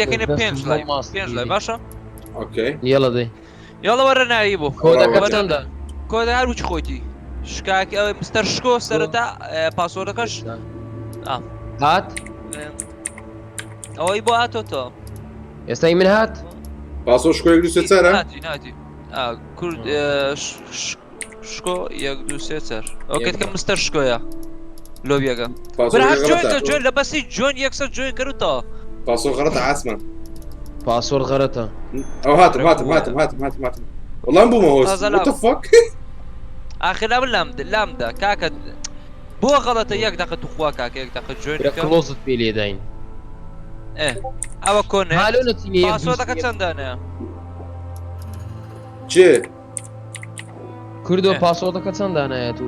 یەکەنێ دەستم پێنج بۆ لای ماست پێنج لای گیری. باشە okay. یەڵە دەی. یاڵە وەرە ناوی بۆ. کۆدەکە وەرە چەندە؟ کۆدە هەر وچ خۆیتی. شکاک ئەوە مستەر شکۆ سەرەتا password ەکەش ئا. هات؟ ئەوەی بۆ هاتۆ تۆ. ئێستای من هات؟ password شکۆ یەک دوو سێ چارە؟ ناتی ناتی. ئا کورد شکۆ یەک دوو سێ چار. okay کە مستەر شکۆیە. لۆبیەکە. برا هەر join کە join لە بەسی join یەکسەر join کەروتەوە. password غەڵەتە عاسمان. password غەڵەتە. ئەو هاتم هاتم هاتم هاتم هاتم هاتم. وەڵام بوومە host. What the fuck؟ ئاخر لا من لام لامدا کاکە بۆ غەڵەتە یەک دەقە توخوا کاکە یەک دەقە join کە close ت پێ لێداین. ئێ ئەوە کۆنێ. هالۆ نەچینی password ەکە چەندانەیە؟ چێ؟ کوردۆ password ەکە چەند دانایە تو؟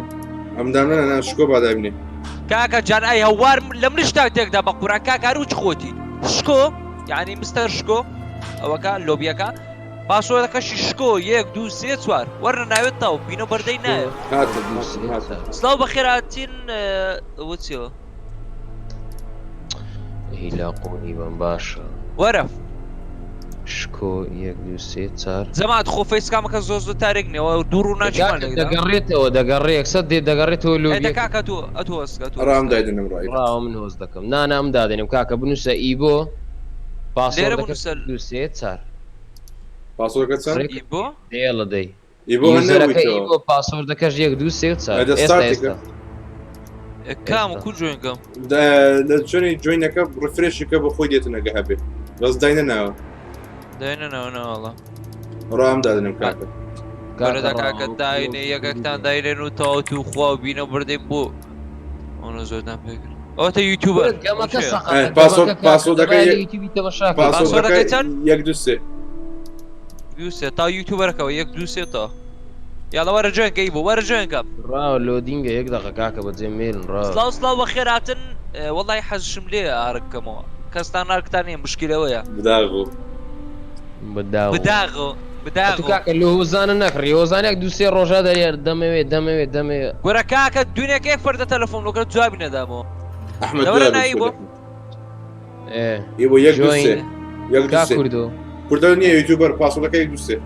ئەم دانە نا شکۆ با دابنێ. کاکە جان ئەی هەوار لە منش تا تێکدا بە قوران کاکە هەر وچ خۆتی شکۆ یعنی مستەر شکۆ ئەوەکە لۆبیەکە password ەکەشی شکۆ یەک دوو سێ چوار وەرنە ناوێت تاو بینە بەردەی نایە. هاتم هاتم هاتم. سلاو بەخێراتین وچیەوە. هیلا قۆنی بەم باشە. وەرە. شکۆ یەک دوو سێ چار. جەماعەت خۆ facecam ەکە زۆر زۆر تارێک نییە دوو ڕوو ناچمان لێک دەگەڕێتەوە دەگەڕێ یەکسەر دێ دەگەڕێتەوە لۆ دە کاکە تۆ ئەتۆ هەستکە تۆ ڕام دایدنم ڕای ڕاوە من host دەکەم نا نا من دادێنم کاکە بنووسە ئی بۆ لێرە password ەکە بنووسە دوو سێ چار password ەکە چەند؟ ڕێک ئی بۆ دێڵە دەی ئی بۆ هەر user ەکە ئی نەبوویتەوە بۆ password ەکەش یەک دوو سێ و چار ئەدە ئێستا start ێکە ئێستا کام ئێستا کو join کەم لە جۆنی join ەکە refresh ەکە بۆ خۆی دێتنەگە هەبێ بەس داینە ناوە داینە ناوە ناوەڵا ڕام دادنم کاکە کاکە کاکە ڕاوە داینێ یەکەکتان داینێن و تەواو تو خوا و بینە بردەین بۆ ئەوە زۆردان پێکرد ئەوەتە YouTuber گەمەکە سەقەتە password گەمەکە کاکە password ەکە دەبایە لە یوتیوبی تەمەشا کەی. password ەکەی password ەکە چەند؟ یەک دوو سێ دوو سێ تا YouTuber ەکەوە یەک دوو سێ تا یاڵا وەرە join کە ئی بۆ وەرە join کە. ڕاوە loading ە یەک دەقە کاکە بەجێ مێلن ڕاوە. سڵاو سڵاو بەخێرهاتن وەڵای حەزشم لێیە ARK کەمەوە کەستان ARK تان نیە مشکیلەوەیە. بداغۆ بداغۆ بداغۆ ئەتو بداغۆ کاکە لۆ هۆزانە نەکڕی هۆزان یەک دوو سێ ڕۆژە دەرێ دەمەوێ دەمەوێ دەمەوێ. گورە کاکە دونێکە یەک فەردە تەلەفۆن لۆکە جوابی نەدامەوە ئەحمەد لەوەرە دوای نایی بۆ ئێ ئی بۆ یەک دوو سێ join یەک دوو کا سێ کوردۆ کوردە نییە YouTuber password ەکە یەک دوو سێ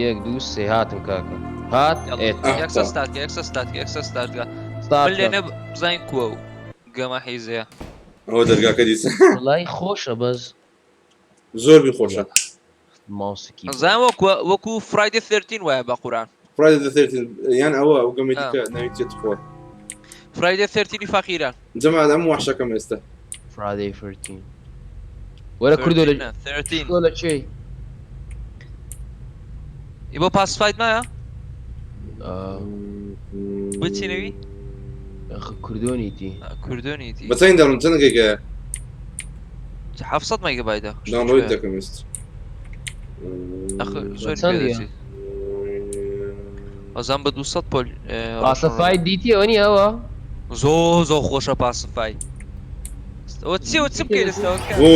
یەک دوو سێ هاتم کاکە هات ئێت ئەه یەکسەر start کە یەکسەر start کە یەکسەر start کە start من کە لێنە بزانین کووە و گەمە حیزەیە. ئەوە دەرگاکە دیسە وەڵای خۆشە بەس زۆر بی خۆشە ماوسکی زان وەکو وەکو Friday 13 وایە بە قوران. Friday the 13 یان ئەوە ئەو گەمەی دیکە ناوی چێت خۆ Friday 13 فەقیران. جەماعەت ئەم وحشەکەم ئێستا Friday 13 وەرە کوردۆ لە 13 نا، 13 شکۆ لە چێی ئی بۆ پاس فایت مایە بچینەوی کوردۆنیتی کوردۆنیتی بە چەند دەڕم چەند گێگە 700 مێگابایتە download دەکەم ئێستا ئەخ زۆر چەندیە؟ پێدەچێت ئەزان بە 200 پۆل پاسەفای دیتی ئەوە نییە ئەوە زۆر زۆر خۆشە پاسفای ئەوە چی ئەوە چ بکەی لەسەوە بۆ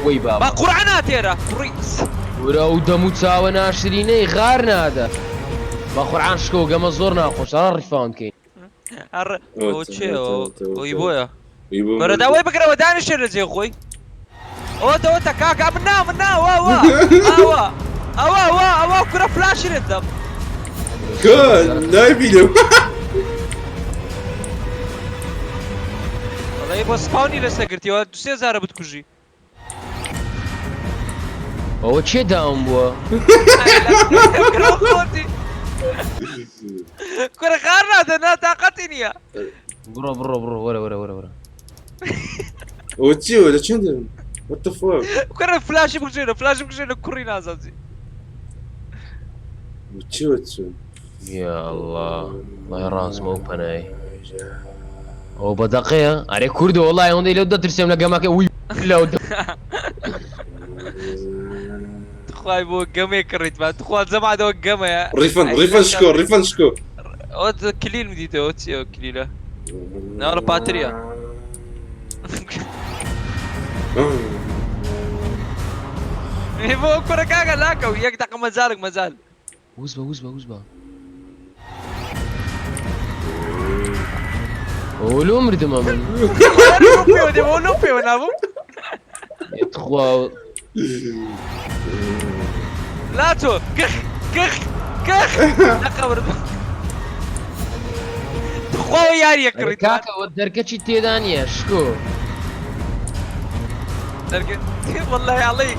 وەی با بابا قورعە ناتێرە کوڕی ورە ئەو دەم و چاوە ناشرینەی غار نادا بە قورعان شکۆ گەمە زۆر ناخۆشە ڕا refund کەین هەر ئەوە چێ ئەوی بۆیە بەرە داوای بگرەوە دانیشێ لە جێ خۆی ئەوە دەوەتە کاکە من نا من نا وا وا ئەوە ئەوە وا ئەوە کورە فلاشی لێت دەم کە نایبینم وەڵی بۆ spawn ی لەسەر گرتیەوە دو سێ جارە بتکوژی ئەوە چێ down بووە؟ کورە خۆتی کورە خار نادە نا تاقەتی نییە. بڕۆ بڕۆ بڕۆ وەرە وەرە وەرە وەرە. ئەوە چییە لە چەند دەرم What the fuck؟ کورە فلاشی بکوژێنە فلاشی بکوژێنە کوڕی نازانم چی. چیوە چۆن؟ یا الله وڵای ڕاستمە و پەنای ئەوە بە دەقەیە ئەرێ کوردە وەڵای ئەوەندەی لەو دەترسێم لە گەمەکە وی لەو تخوای بۆ گەمێک کڕیت با تخوا جەماعەتەوە گەمەیە. refund refund شکۆ refund شکۆ. ئەوە کلیل دیتەوە چییە کلیلە؟ ناوە پاتریە. بۆ کوڕە کاکە لاکە و یەک دەقە مەجالک مەجال. وز بە وز بە وز بە ئەوە لۆ مردمە من لۆ پێوە نابوو. تخوا لاچۆ کخ کخ کخ لە قەبر تخوا یاریە ئەرێ کڕی کاکە ئەوە دەرکەچی تێدا نییە شکۆ. دەرکە واللهی ئەڵێی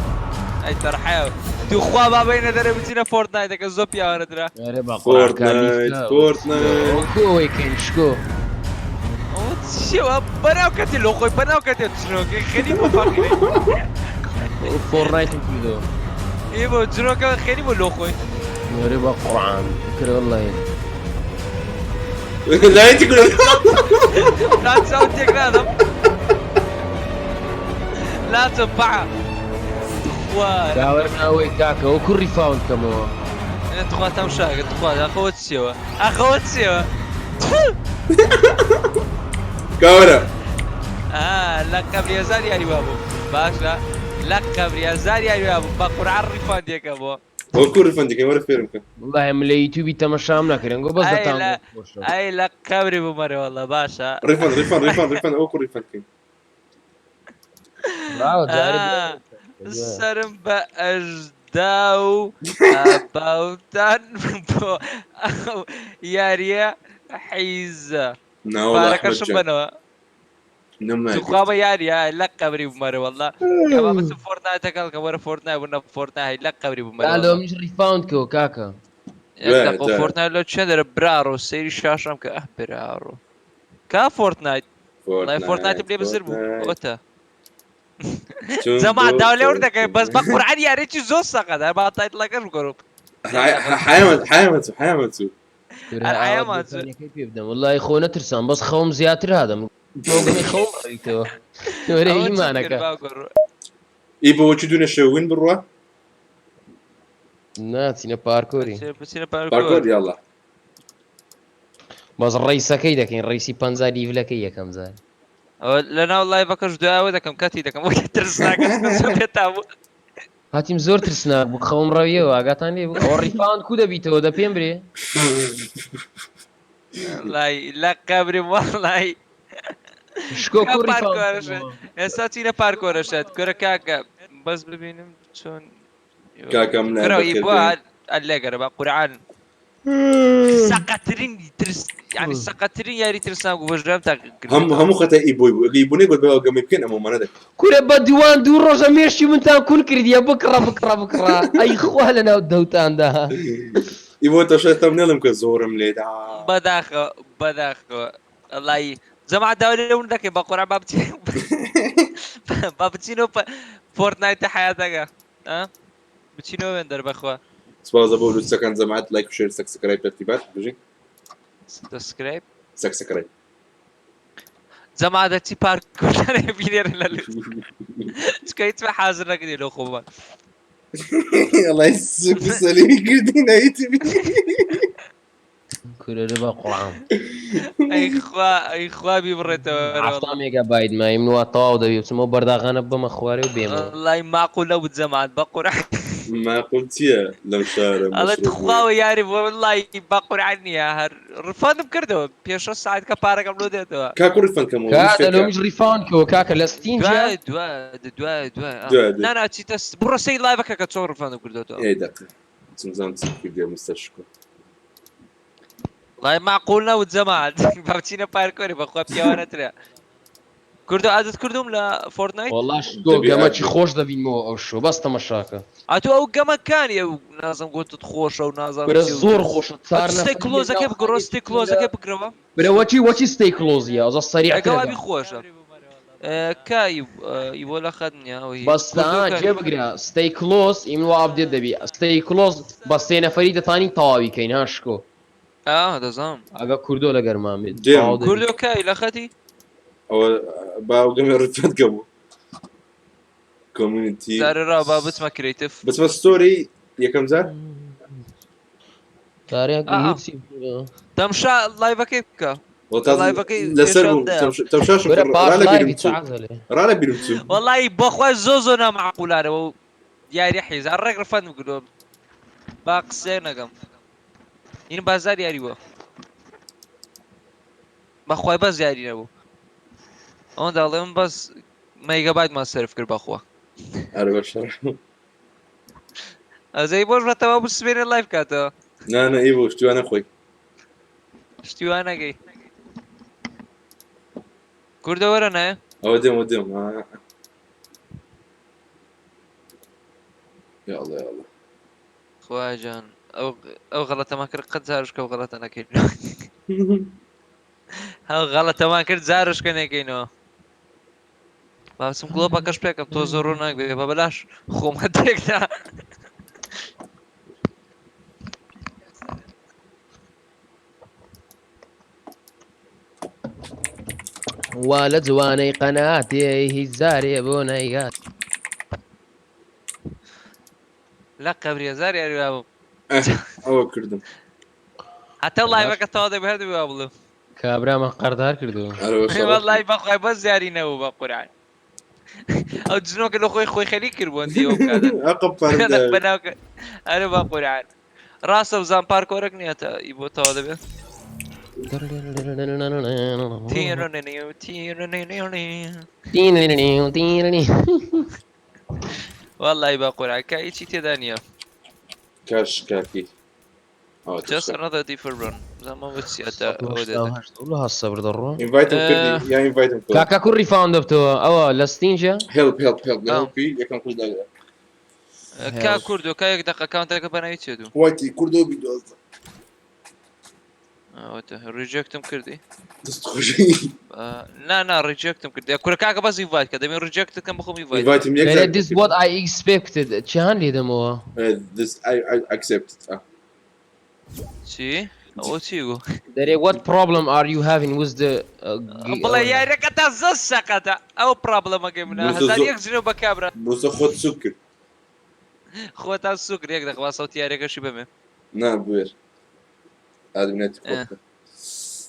ئەی تەرحەیە توخوا با بینە دەرێ بچینە فۆرتنایتەکە زۆر پیاوانە درا. ئەرێ بە قورعان فۆرتنایت کالیفکە فۆرتنایت وەکو ئەوەی کەین شکۆ. ئەوە چییە بەناو کەتێ لۆ خۆی بەناو کەتێ چرۆکە خەری بۆ فەقیرێ فۆرتنایتم کردەوە. ئێ بۆ جرۆکە خەری بۆ لۆ خۆی. ئەرێ بە قورعان کرد واللهی. لایتی کورە لا چاو تێک نادەم لا چۆ پع تخوا داوەرم ئەوەی کاکە وەکو ڕیفاوند کەمەوە. تخوا تەمشاکە تخوا ئەخەوە چیەوە ئەخەوە چیەوە کاوەرە آه لە قەبری هەزار یاری وابوو باشە لە قەبری هەزار یاری وابوو بە قورعان ڕیفاندێکە بۆ وەکو ڕیفەندەکەی وەرە فێرم کە. واللهی من لە یوتیوبی تەمەشام نەکردن گۆ بەس ئەی دەتان لە خۆشە. ئەی لە قەبری بمەرە والله باشە ڕیفەند ڕیفەند ڕیفەند ڕیفەند وەکو ڕیفەند کەین. براوە جارێ آه سەرم بە ئەژدا و باوتان بۆ ئەو یاریە حیزە ناوەڵا ئەحمەد پارەکەشم جان بەنەوە نەمایە توخوا بە یاریە لە قەبری بمەرە والله کە بچم فۆرتنایتەکە کە وەرە فۆرتنایت بوو نە فۆرتنایت لە قەبری بمەرە لا لۆ والله منیش ڕیفاوند کەوە کاکە. یەک دوایە دەقە دوایە فۆرتنایت لە چێن دەرە براڕۆ سەیری شاشەم کە ئەه براڕۆ کا فۆرتنایت وڵای فۆرتنایتم فۆرتنایت لێ بزر بوو فۆرتنایت ئەوەتە چون جەماعەت بۆ داوا لێ ورد دەکەین بەس بە فۆرتنایت قورعان یاریی زۆر سەقەتە هەر با تایتڵەکەش بگۆڕم حیامەت حیامەت حیامەت کورە هەر ئاوات عەیامان چوو دوکانەکەی پێ بدەم واللهی خۆ نەترسام بەس خەوم زیاتر هادەم مۆگەمی خەوم ڕەویتەوە وەرە ئەوە چت کرد ئیمانەکە باگۆڕ ئی بۆ وەکی دوونە شەوین بڕوا ناچینە پارکۆری بچینە پارکۆر پارکۆر یاڵا بەس ڕیسەکەی دەکەین ڕیسی 50 لیڤلەکەی یەکەم جار. ئەوە لەناو لایڤەکەش دوایەوە دەکەم کەتی دەکەم وەکی ترسناکە زۆر پێتا بوو. هاتیم زۆر ترسناک بوو خەوم ڕەویەوە ئاگاتان لێ بوو. ئەوە ڕیفاوند کو دەبیتەوە دە پێم برێ. وەڵای لە قەبرم وەڵای شکۆ کا کو ڕیفاوند پارکۆرەشە کەمەوە. ئێستا چینە پارکۆرەشەت کورە کاکە بەس ببینم چۆن کاکە من کورە ئی بەخێر بۆ بێن. لێگەرە بە قورعان سەقەترین ترس یعنی سەقەترین یاری ترسناک بوو بەژرام تاقی هەم کردێتەوە. هەموو خەتە ئی بۆی بوو ئەگە ئی بوو نەیگوت بە گەمەی بکەن ئەمەمانە دەکەن. کورە بە دووان دوو ڕۆژە مێشکی منتان کون کردیە بکڕە بکڕە بکڕە ئەی خوا لە ناو دەوتاندا. ئی بۆ تەشەتەم نێڵم کە زۆرم لێدا. بەداخەوە بەداخەوە وەڵی جەماعەت داوا لێ ون دەکەین بە قورعان با بچین با بچینەوە فۆرتنایتە حیاتەکە ئا بچینەوە وێندەر بەخوا. سپاس بۆ لوتسەکان جەماعەت لایک و شێر سەکسکرایب تەرتیبات بژین. سبسکرايب سەکسکرایب جەماعەت دەچی پارکۆرانێ بینێرە لە لوت چکە هیچ بە حازر نەکردی لۆ خۆمان. الله سوک و سەلیمی کردی نایتبی. کورە لە بە قورعان. ئەی خوا ئەی خوا بیبڕێتەوە 70 مێگابایت مای من وا تەواو دەبی بچمەوە بەرداغانە ببەمە خوارێ و بێمەوە. وەڵای ماقولە بوو جەماعەت بە قورعان. ماقول چییە لەم شارە ئەڵێ مەشروب تخواوە یاری بووە وەڵای بە قورعان نییە هەر ڕفاندم کردەوە پێش 6 ساعت کە پارەکەم لۆ دێتەوە. کاکو ڕیفەند کەمەوە کا فێرکە. دەلۆمیش ڕیفاوند کەوە کاکە لە ستیم دوای دوای دوای دوای دوای دوای. نا نا چیتە بڕۆ سەی لایڤەکە کە چۆن ڕفاندم کردەوە. ئەی دەقە چمزان چی کردیە مستەر شکۆ. وەڵای معقول نەبوو جەماعەت با بچینە پارکۆری بەخوا پیاوانەترە. کوردۆ ئادت کردوم لە فۆرتنایت؟ وەڵا شکۆ دەبی گەمەکی ئادی. خۆش دەبینمەوە ئەو شۆ بەس تەمەشاکە. ئەتۆ ئەو گەمەکانی ئەو نازم گوتت خۆشە و نازانم کورە چی و زۆر خۆشە چار ئەتو ستەی نەفەر کلۆزەکەی لەناو بگڕۆ ستەی خانێکی کلۆزەکەی بگرەوە. برە وەچی وەچی ستەی کلۆزیە ئەوزا سەریعترە ئەگەوابی گەم. خۆشە. کا ئیبۆ لە خەت نییە ئەوەی بەس کوردۆ تا کانی. جێ بگرە ستەی کلۆز ئیمن وا ئەپدێت دەبی ستەی کلۆز بە سێ نەفەری دەتانی تەواوی کەین ها شکۆ. ئا دەزانم. ئەگە کوردۆ لە گەرمان بێت دێم. تەواو دەبی. کوردۆ کای لە خەتی؟ ئەوە با ئەو گەمەی ڕیفەند کەمەوە. کۆمیونیتی جارێ ڕا با بچمە کرێتیف. بچمە ستۆری یەکەم جار. تارێک ئا. هیچی تەمشا لایڤەکەی بکە. لایڤەکەی لەسەر بوو پێشان دایە. تەمشاشم برە کرد پاش ڕا لە بیرم لایڤی چوو. چ عەزەلێ. ڕا لە بیرم چوو. وەڵی بەخوای زۆ زۆر نامعقولانەوە و یاری حیز هەر ڕێک ڕفەندم کردووە با قسەیە نەکەم. این بازار یاری بووە. بەخوای بەس یاری نەبوو. ئەوەندە ئەڵێم بەس مێگابایتمان سەرف کرد بەخوا. ئەرە بە شەڕ. ئەزەی بۆش بەتەوا بوو سبێنێ live کاتەوە. نا نا ئی بۆ شتیوانە خۆی. شتیوانە نەگەی. کوردە وەرە نایە. ئەوە دێم ئەوە دێم. یا الله یا الله. خوایە جان ئەو ئەو غەڵەتەمان کرد قەت جارشکە و غەڵەتە نەکەین. ئەو غەڵەتەمان کرد جارشکە نەکەینەوە. باسم گڵۆپەکەش پێکەم تۆ زۆر ڕوون ناگوێ بە بەلاش خۆمە تێکدا. وا لە جوانەی قەناتێ هیچ جارێ بۆ نەیگات. لە قەبری هەزار یاری وا بوو. ئەوە کردم. هەتا live ەکە تەواو دەبێ هەر دەبێ وا بڵێم. کابرامان قەردار کردووە. وەڵای بەخوای بەس یاری نەبوو بە قورعان. ئەو جنۆکە لە خۆی خۆی خەریک کرد بۆ ئەو کاتە. ئەرە بە قورعان. ڕاستە بزان parkour ەک نییە تا ئی بۆ تەواو دەبێت. وەڵای بە قورعان کە هیچی تێدا نییە. کاش کاکی. Just another day for run. زەمە بچی ئەتا ئەوە دێتە. والله هەسە بردەڕۆ. invite م کردی یا invite م کرد. کاکە کوڕ refund دەبتەوە ئەوە لە Steam ژە؟ help help help لە help ی یەکەم خوش داگرە. کا کوردۆ کا یەک دەقە account ەکە بەناوی چێ دوو؟ وایتی کوردۆ بیدۆزە. ئەوەتە reject م کردی. دەست خۆشی. نا نا reject م کردی. کورە کاکە بەس invite کە دەبێ reject کەم بخۆم invite. invite م یەک دەرێ this what I expected چیان لێ دەمەوە؟ This I I accept. چی؟ ئەوە چی بوو؟ دەرێ what problem are you having with the بڵێ یاریەکە تا زۆر سەقەتە ئەو problem ەکەی منە هەزار یەک جنێو بە کابرا. بۆسە خۆت سوک کرد. خۆتان سوک کرد یەک دەقە با سەوتی یاریەکەشی بەمێ. نا بوێر. ئادمنێتی خۆت بکە.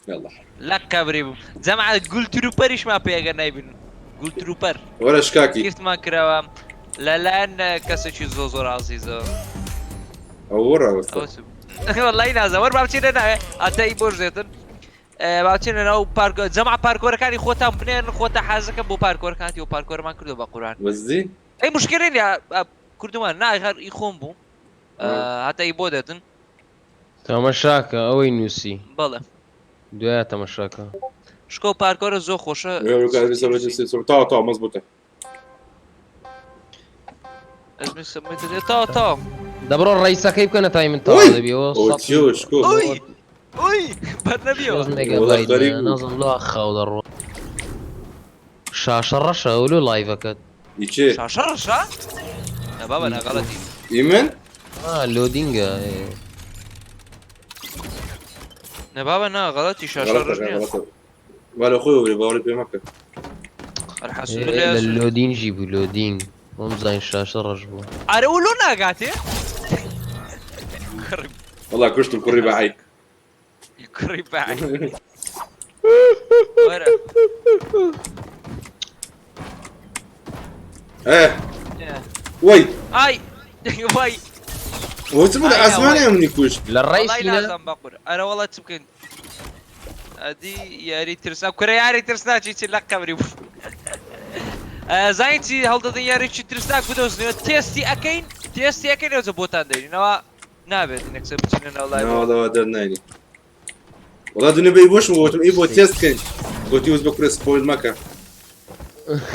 يلا. لە قەبری بوو. جەماعەت گول تروپەریشمان پێ ئەگەر نایبینن. گول تروپەر. وەرە شکاکی. gift مان کراوە لەلایەن کەسێکی زۆر زۆر ئازیزەوە. ئەوە وەڕاوەستە. وەڵی نازە وەر با بچینە ناوێ ئەتە ئی بۆش دێتن با بچینە ناو پارک جەمع parkour ەکانی خۆتان بنێن خۆتە حەزەکە بۆ parkour ەکانتی و parkour مان کردو بە قوران وەزی ئەی مشکلە نیە کوردمان نا هەر ئی خۆم بوو هەتا ئی بۆ دێتن تەمەشاکە ئەوەی نووسی بەڵێ دوایە تەمەشاکە. شکۆ parkour ە زۆر خۆشە. تاو تاو مەزبوتە. تاو تاو. دەبڕۆ ڕیسەکەی بکەنە تای من تاو دەبیەوە. شکۆ. ئۆی بەر نەبیەوە. نازم لۆ خاو دەڕۆ. شاشە ڕەشە ئەو لۆ live ەکەت. ئیچێ؟ شاشە ڕەشە؟ نا بابە نا غەڵەتی. ئی من؟ loading ە. نا بابە نا غەڵەتی شاشە ڕەش نییە. با لە خۆی وەگرێ باوەڕی پێ مەکە. لە loading ی بوو loading. وەم زانین شاشە ڕەش بوو. ئەرە و لۆ ناگاتێ؟ وەڵا کوشتم کوڕی بە عەیب. کوڕی بە عەیب. وەرە. ئێ وەی. ئای وای. ئەوە چ بوو لە ئاسمانێ منی کوشت؟ لە ڕێی سینە؟ ئەرە وەڵا چ بکەین؟ ئەدی یاری ترسا کورە یاری ترسناکی چی لە قەبری بوو. زانین چی هەڵدەدەین یاریی ترسناک بدۆزنەوە تێستی ئەەکەین تێستی ئەەکەین ئەوجە بۆتان دەینەوە نابێت نەکسە بچینە ناو live. ناوەڵا دەرناینی. وەڵا دونێ بەی بۆشم گوتم ئی بۆ تێست کەین گوتی وز بە کورە spoil مەکە.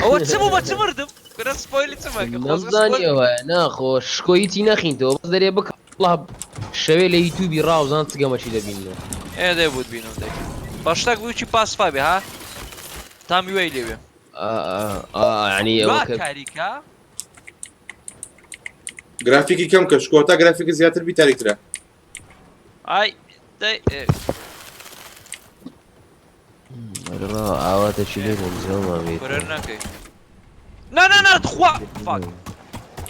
ئەوە چ بوو بە چ مردم؟ کورە spoil ی چ مەکە؟ نەمزانیەوە ناخۆ شکۆیتی نەخینتەوە بەس دەرێ بکە وەڵا شەوێ لە یوتیوبی ڕاوزان چ گەمەچی دەبیننەوە. ئێ دەی بوت بینم دەی. بە شتەک بوو چی پاسفا بێ ها؟ تامی وەی لێ بێ. یعنی ئەوە کە تاریکە؟ گرافیکی کەم کە شکۆ تا گرافیکی زیاتر بی تاریکترە. ئای دەی ئاواتە چی لێ بووم زۆمان بێت. کورە نەکەی. نا نا نا تخوا fuck.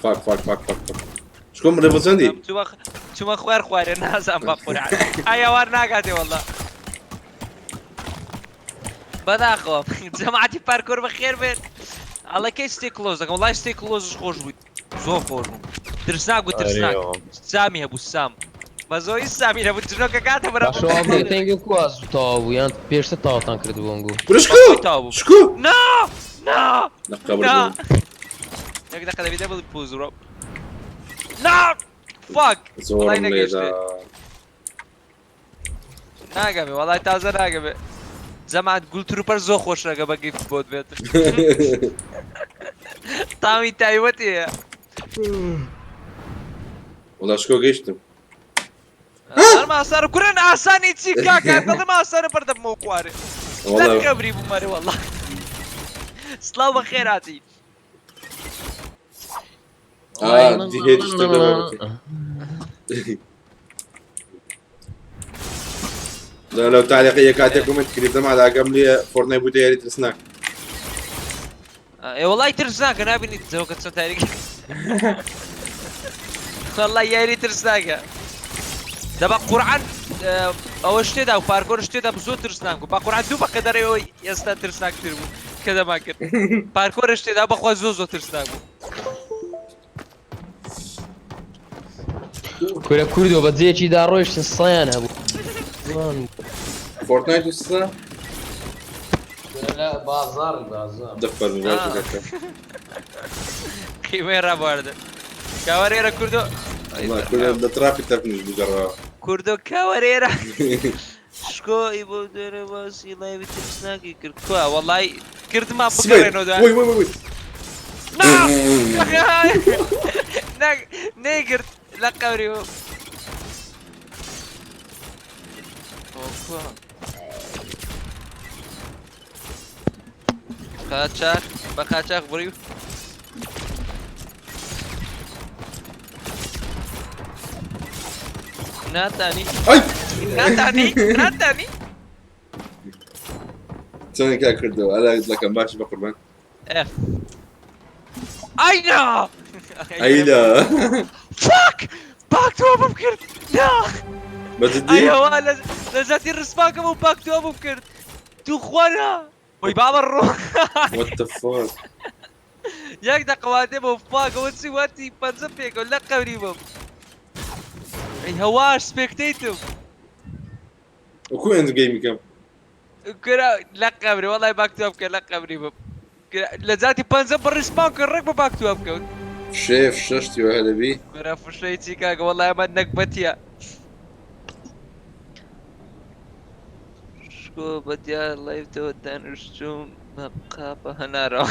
fuck fuck fuck fuck fuck. شکۆم level چەندی؟ چوومە خوار خوارێ نازانم بە قورعان. ئای ئەوار ناگاتێ وەڵا. بەداخەوە جەماعەتی parkour بەخێر بێن. ئەڵێ کەی Stay Close دەکەم وەڵای Stay Close ش خۆش بوو زۆر خۆش بوو. ترسناک بوو ترسناک. سامی هەبوو سام. بە زۆری سامی هەبوو جنۆکە کاتە بەرە. باشە وا بڵێ تەنگە کوا زوو تەواو بوو یان پێشتر تەواوتان کردبوو ئەنگۆ. کورە شکۆ تەواو بوو. شکۆ نا نا لە قەبر نا بووم. یەک دەقە دەبی دەبڵ پوز ڕۆ. نا فاک. زۆرم لێدا. ناگەمێ وەڵای تازە ناگەمێ. جەماعەت گول تروپەر زۆر خۆشەگە بە گیفت بۆت بێت. تامی تایبەتی هەیە. وەڵا شکۆ گەیشتم. ئەم ئاسانە کورن ئاسانی چی کاکە دەڵێم ئاسانە بەردەمەوە خوارێ. لە قەبری بووم ئەرێ وەڵا. سڵاو بەخێراتی. لا لو تعليقية کاتێک کۆمنت کردی زەما ئاگام لێ فۆرتنایت بووتە یاری ترسناک. ئێ وەڵای ترسناکە نابینیت زەوکە چۆن تاریک. وەڵای یاری ترسناکە. دەبا قورعان ئەوە شتێدا و پارکۆر شتێدا زۆر ترسناک بوو. با قورعان دوو بەقە دەرەوە ئێستا ترسناکتر بوو کە دەما کرد. پارکۆر شتێدا بەخوا زۆر زۆر ترسناک بوو. کورە کوردۆ بە جێکی دا ڕۆیشتن سەیان هەبوو. فۆرتنایت و سە لە بازاڕی بازاڕ. دەفەرموو باشە کاکە. قیمەی ڕابواردن. کاوەرێرە کوردۆ. وەڵا کورە لە ترافی تەفنیش بگەڕاوە. کوردۆ کاوەرێرە. شکۆ ئی بۆ دوێنێ باسی لایڤی ترسناکی کرد کوا وەڵای کردمان بگەڕێنەوە دوای وای وای وای نا نەیگرت لە قەوری بوو. قاچاخ بە قاچاخ بڕی ناتانی ئەی ناتانی ناتانی چۆن کا کردەوە ئەلا دڵەکەم باش بە قوربان. ئەی نا ئەی لا فاک پاکتەوە بم کرد نا بە جدی ئەیەوە لە زاتی ڕسپاکەم و پاکتەوە بم کرد توخوا نا وەی بابە ڕۆ. What the fuck. یەک دەقە وادێ بۆ فاک ئەوە چی واتی پەنجە پێکەوە لە قەوری بم. ئەی هەواش سپێکتەیتم. وەکو ئێند گەیمی کەم. کورە لە قەبری وەڵای باکتوە بکە لە قەبری بم. لە جاتی پەنجە بڕی سپاو کرد ڕێک بە باکتوە بکەوت. شێف شەشتی وە هەلەبی. کورە فشەی چی کاکە وەڵای ئەمە نەگبەتیە. شکۆ بە دیار لایڤتەوە دانیشتووم بە قاپە هەنارەوە.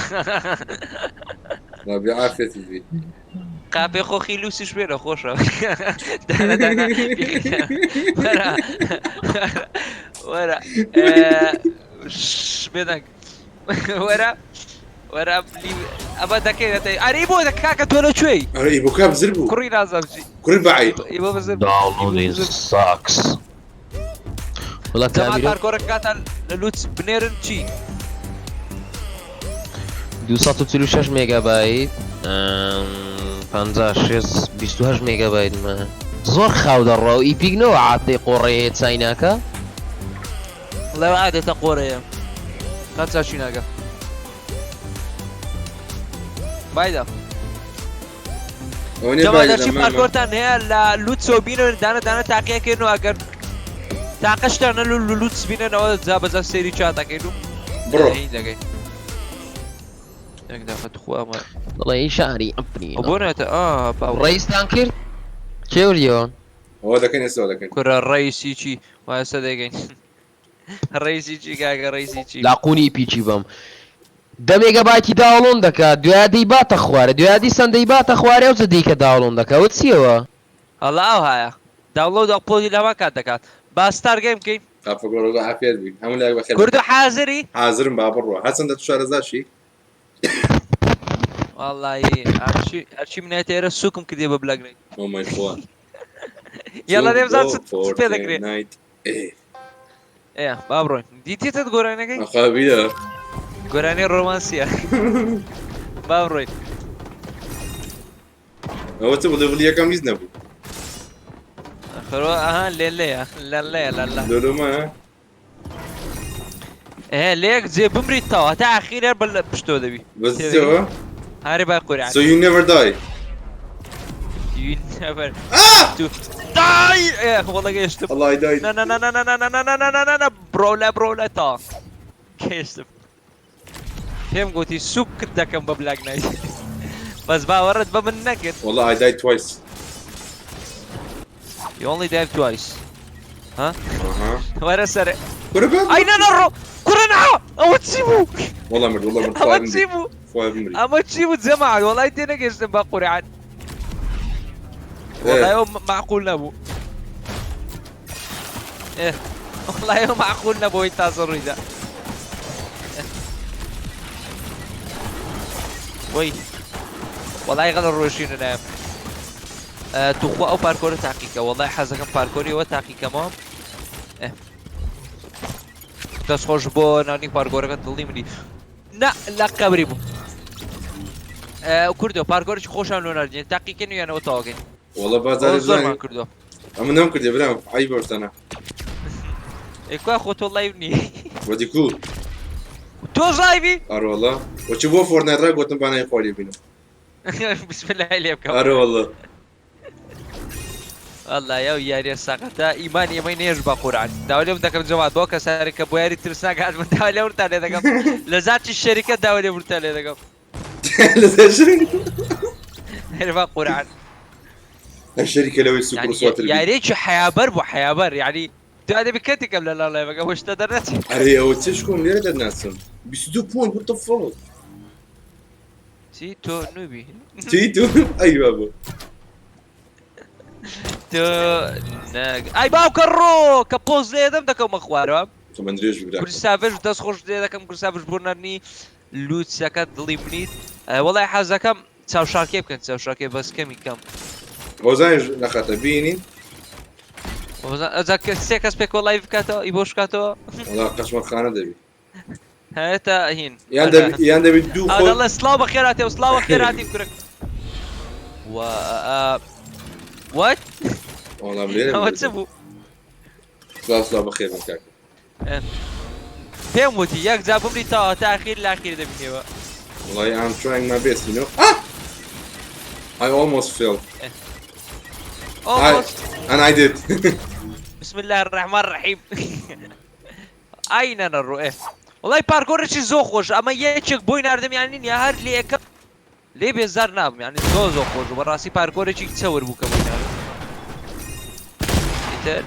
ڕابی عافێتی بی. قاپێ خۆخی لوسیش بێنە خۆشە. دانە دانە وەرە وەرە بێدەنگ وەرە وەرە ئەمە دەکەینەتە ئەرێ بۆ کاکە تۆ لە کوێی؟ ئەرێ ئیبۆ کا بزر بوو. کوڕی نازانم چی. کوڕی بەعی. ئیبۆ بزر. Downloading sucks. وەڵا جەماعەت کامیرە پارکۆرەکەتان لە لوتس بنێرن چی؟ 246 مێگابایت 56 28 مێگابایت مە زۆر خاو دەڕوا و ئیپیک نەوە عادەی قۆڕەیە هەیە چایناکە. وەڵای عادەتە قۆڕەیە قەت چاچی ناکە بایدا. ئەوە نییە جەماعەت بایدا هەرچی مامە. پارکۆرتان هەیە لە لوتسەوە بینن دانە دانە تاقیەکەین و ئەگەر تاقەشتان لە لوتس بیننەوە جا بەجا سەیری چاتەکەین و بڕۆ. هین دەکەین. یەک دەقە تخوا ئەمە. دەڵێ شاری ئەپریل. ئەو بۆ نێتە ئا باو. ڕئیستان کرد؟ کێ وردیەوە؟ ئەوە دەکەین ئێستا دەکەین. کورە ڕئیسی چی؟ وا ئێستا دەکەین. ڕئیسی چی کاکە ڕئیسی چی؟ لاقونی پیچی بەم. دە مێگابایتی داوڵۆن دەکات دوای دەیباتە خوارێ دوای دیسان دەیباتە خوارێ ئەوجە دیکە داوڵۆن دەکا ئەوە چیەوە؟ ئەڵا ئەوهایە داونلۆد ئەپلۆدی لە هەمان کات دەکات با ستار گەیم بکەین. قاپە گۆڕەکە عافیەت بی هەموو لایەک بەخێر. کوردو حازری؟ حازرم با بڕوا هەرچەندە تو شارەزاشی. وەڵایی هەرچی هەرچی منێتە ئێرە سووکم کردیە بە بلاک نایت. ئۆ مای خوا. یاڵا دێ بزان چ پێ دەکرێ. نایت ئێ. ئێ با بڕۆین. دیتیتت گۆرانیەکەی؟ ئەخوا بیرە. گۆرانی ڕۆمانسیە. با بڕۆین. ئەوە چ بوو لێڤڵی یەکەم هیچ نەبوو. خرۆ ئەها لێلەیە لەلەیە لەلە. لۆلۆمە. ئێ لێک جێ بمریت تەوا تا ئاخیر هەر بە پشتۆ دەبی. بەس چەوە؟ هەرێ با قورعان. So you never die. You never to die. ئێ وەڵا گەیشتم. Allah I died. نا نا نا نا نا نا نا نا نا نا نا نا برۆ لە برۆ لە تا گەیشتم. پێم گوتی سوکت دەکەم بە بلاک نایت. بەس باوەڕت بە من نەکرد. وەڵا I died twice. You only died twice. ها؟ ئەها. وەرە سەرێ. کورە بە ئەی نا نەڕۆ کوڕە نا ئەوە چی بوو؟ وەڵا مرد وەڵا مرد ئەوە خوایە بمری چی بوو؟ خوایە بمری. ئەمە چی بوو جەماعەت وەڵای تێنەگەیشتم بە قورعان. وەڵای ئەو مەعقول نەبوو. ئێ وەڵای ئەو مەعقول نەبوو ئەوەی تازە ڕوویدا. وەی وەڵای غەڵە ڕۆژینە نایم. توخوا ئەو پارکۆرە تاقیکە وەڵای حەزەکەم پارکۆری ئەوە تاقیکەمەوە. دەست خۆش بۆ نانی پارکۆرەکە دڵی منی. نا لە قەبری بوو. کوردۆ پارکۆرێکی خۆشان لۆ ناردین تاقیکەن و یانەوە تەواوکەین. وەڵا بازاری زۆرمان کردووە. ئەمە نەم کردێ برام عەیبە ئەو شتانە. ئێ کوا خۆ تۆ live نی. وەدی کو؟ تۆش live ی؟ ئەرە وەڵا وەچی بۆ فۆرتنایت ڕای گۆتم بانای خۆ لێ بینم. بسم الله لێ بکەم. ئەرە وەڵا. والله ئەو یاریە سەقەتە ئیمانی ئێمەی نێژ بە قورعان داوا لێم دەکەم جەماعەت بۆ کەسانێک کە بۆ یاری ترسناک هاتبن داوا لێ لێ دەکەم لە زاتی شەریکە داوا لێ بورتان لێ دەکەم. هەر بە قورعان. شەریکە لەوەی سوک ڕسواتر بی. یاریەکی حەیابەر بوو حەیابەر یعنی تو ئەدەبی کەتێکم لە لاڵ live ەکە بۆ شتە دەرنەچێ. ئەرێ ئەوە چ شکۆم لێرە دەرناچم 22 point what the fuck. چی تۆ noob ی؟ چی تۆ ئەی بابە. تۆ نەگ ئای باوکە ڕۆ کە پۆز لێدەم دەکەومە خوارەوە. تەمەن درێژ بی براکەم. کورساڤش دەست خۆش لێ دەکەم کورساڤش بۆ نەرنی لوتسەکە دڵی منیت وەڵای حەزەکەم چاوشارکێ بکەن چاوشارکێ بەس کەمی کەم. هۆزانیش نەخاتە بینین. ئەجا سێ کەس پێکەوە live بکاتەوە ئی بۆش بکاتەوە. وەڵا قەشمەرخانە دەبی. هێتا هین. یان دەبی یان دەبی دوو خۆ. دەڵێ سڵاو بەخێراتێ و سڵاو بەخێراتی کورە. و what؟ وەڵا لێرە ئەوە چ بوو؟ سڵاو سڵاو بەخێر بن کاکە. پێم وتی یەک جا بمری تا تا ئاخیر لاخیر دەبینەوە. وەڵای I'm trying my best you know. Ah! I almost fell. Almost. And I did. بسم الله الرحمن الرحیم. ئای نەنەڕۆ ئێ وڵی پارکۆرێکی زۆر خۆش ئەمە یەکێک بۆی ناردم یانی نییە هەر لێ یەکەم لێ بێزار نابم یانی زۆ زۆر خۆش بوو بەڕاستی پارکۆرێکی چەور بوو کە بۆی ناردم ئیتر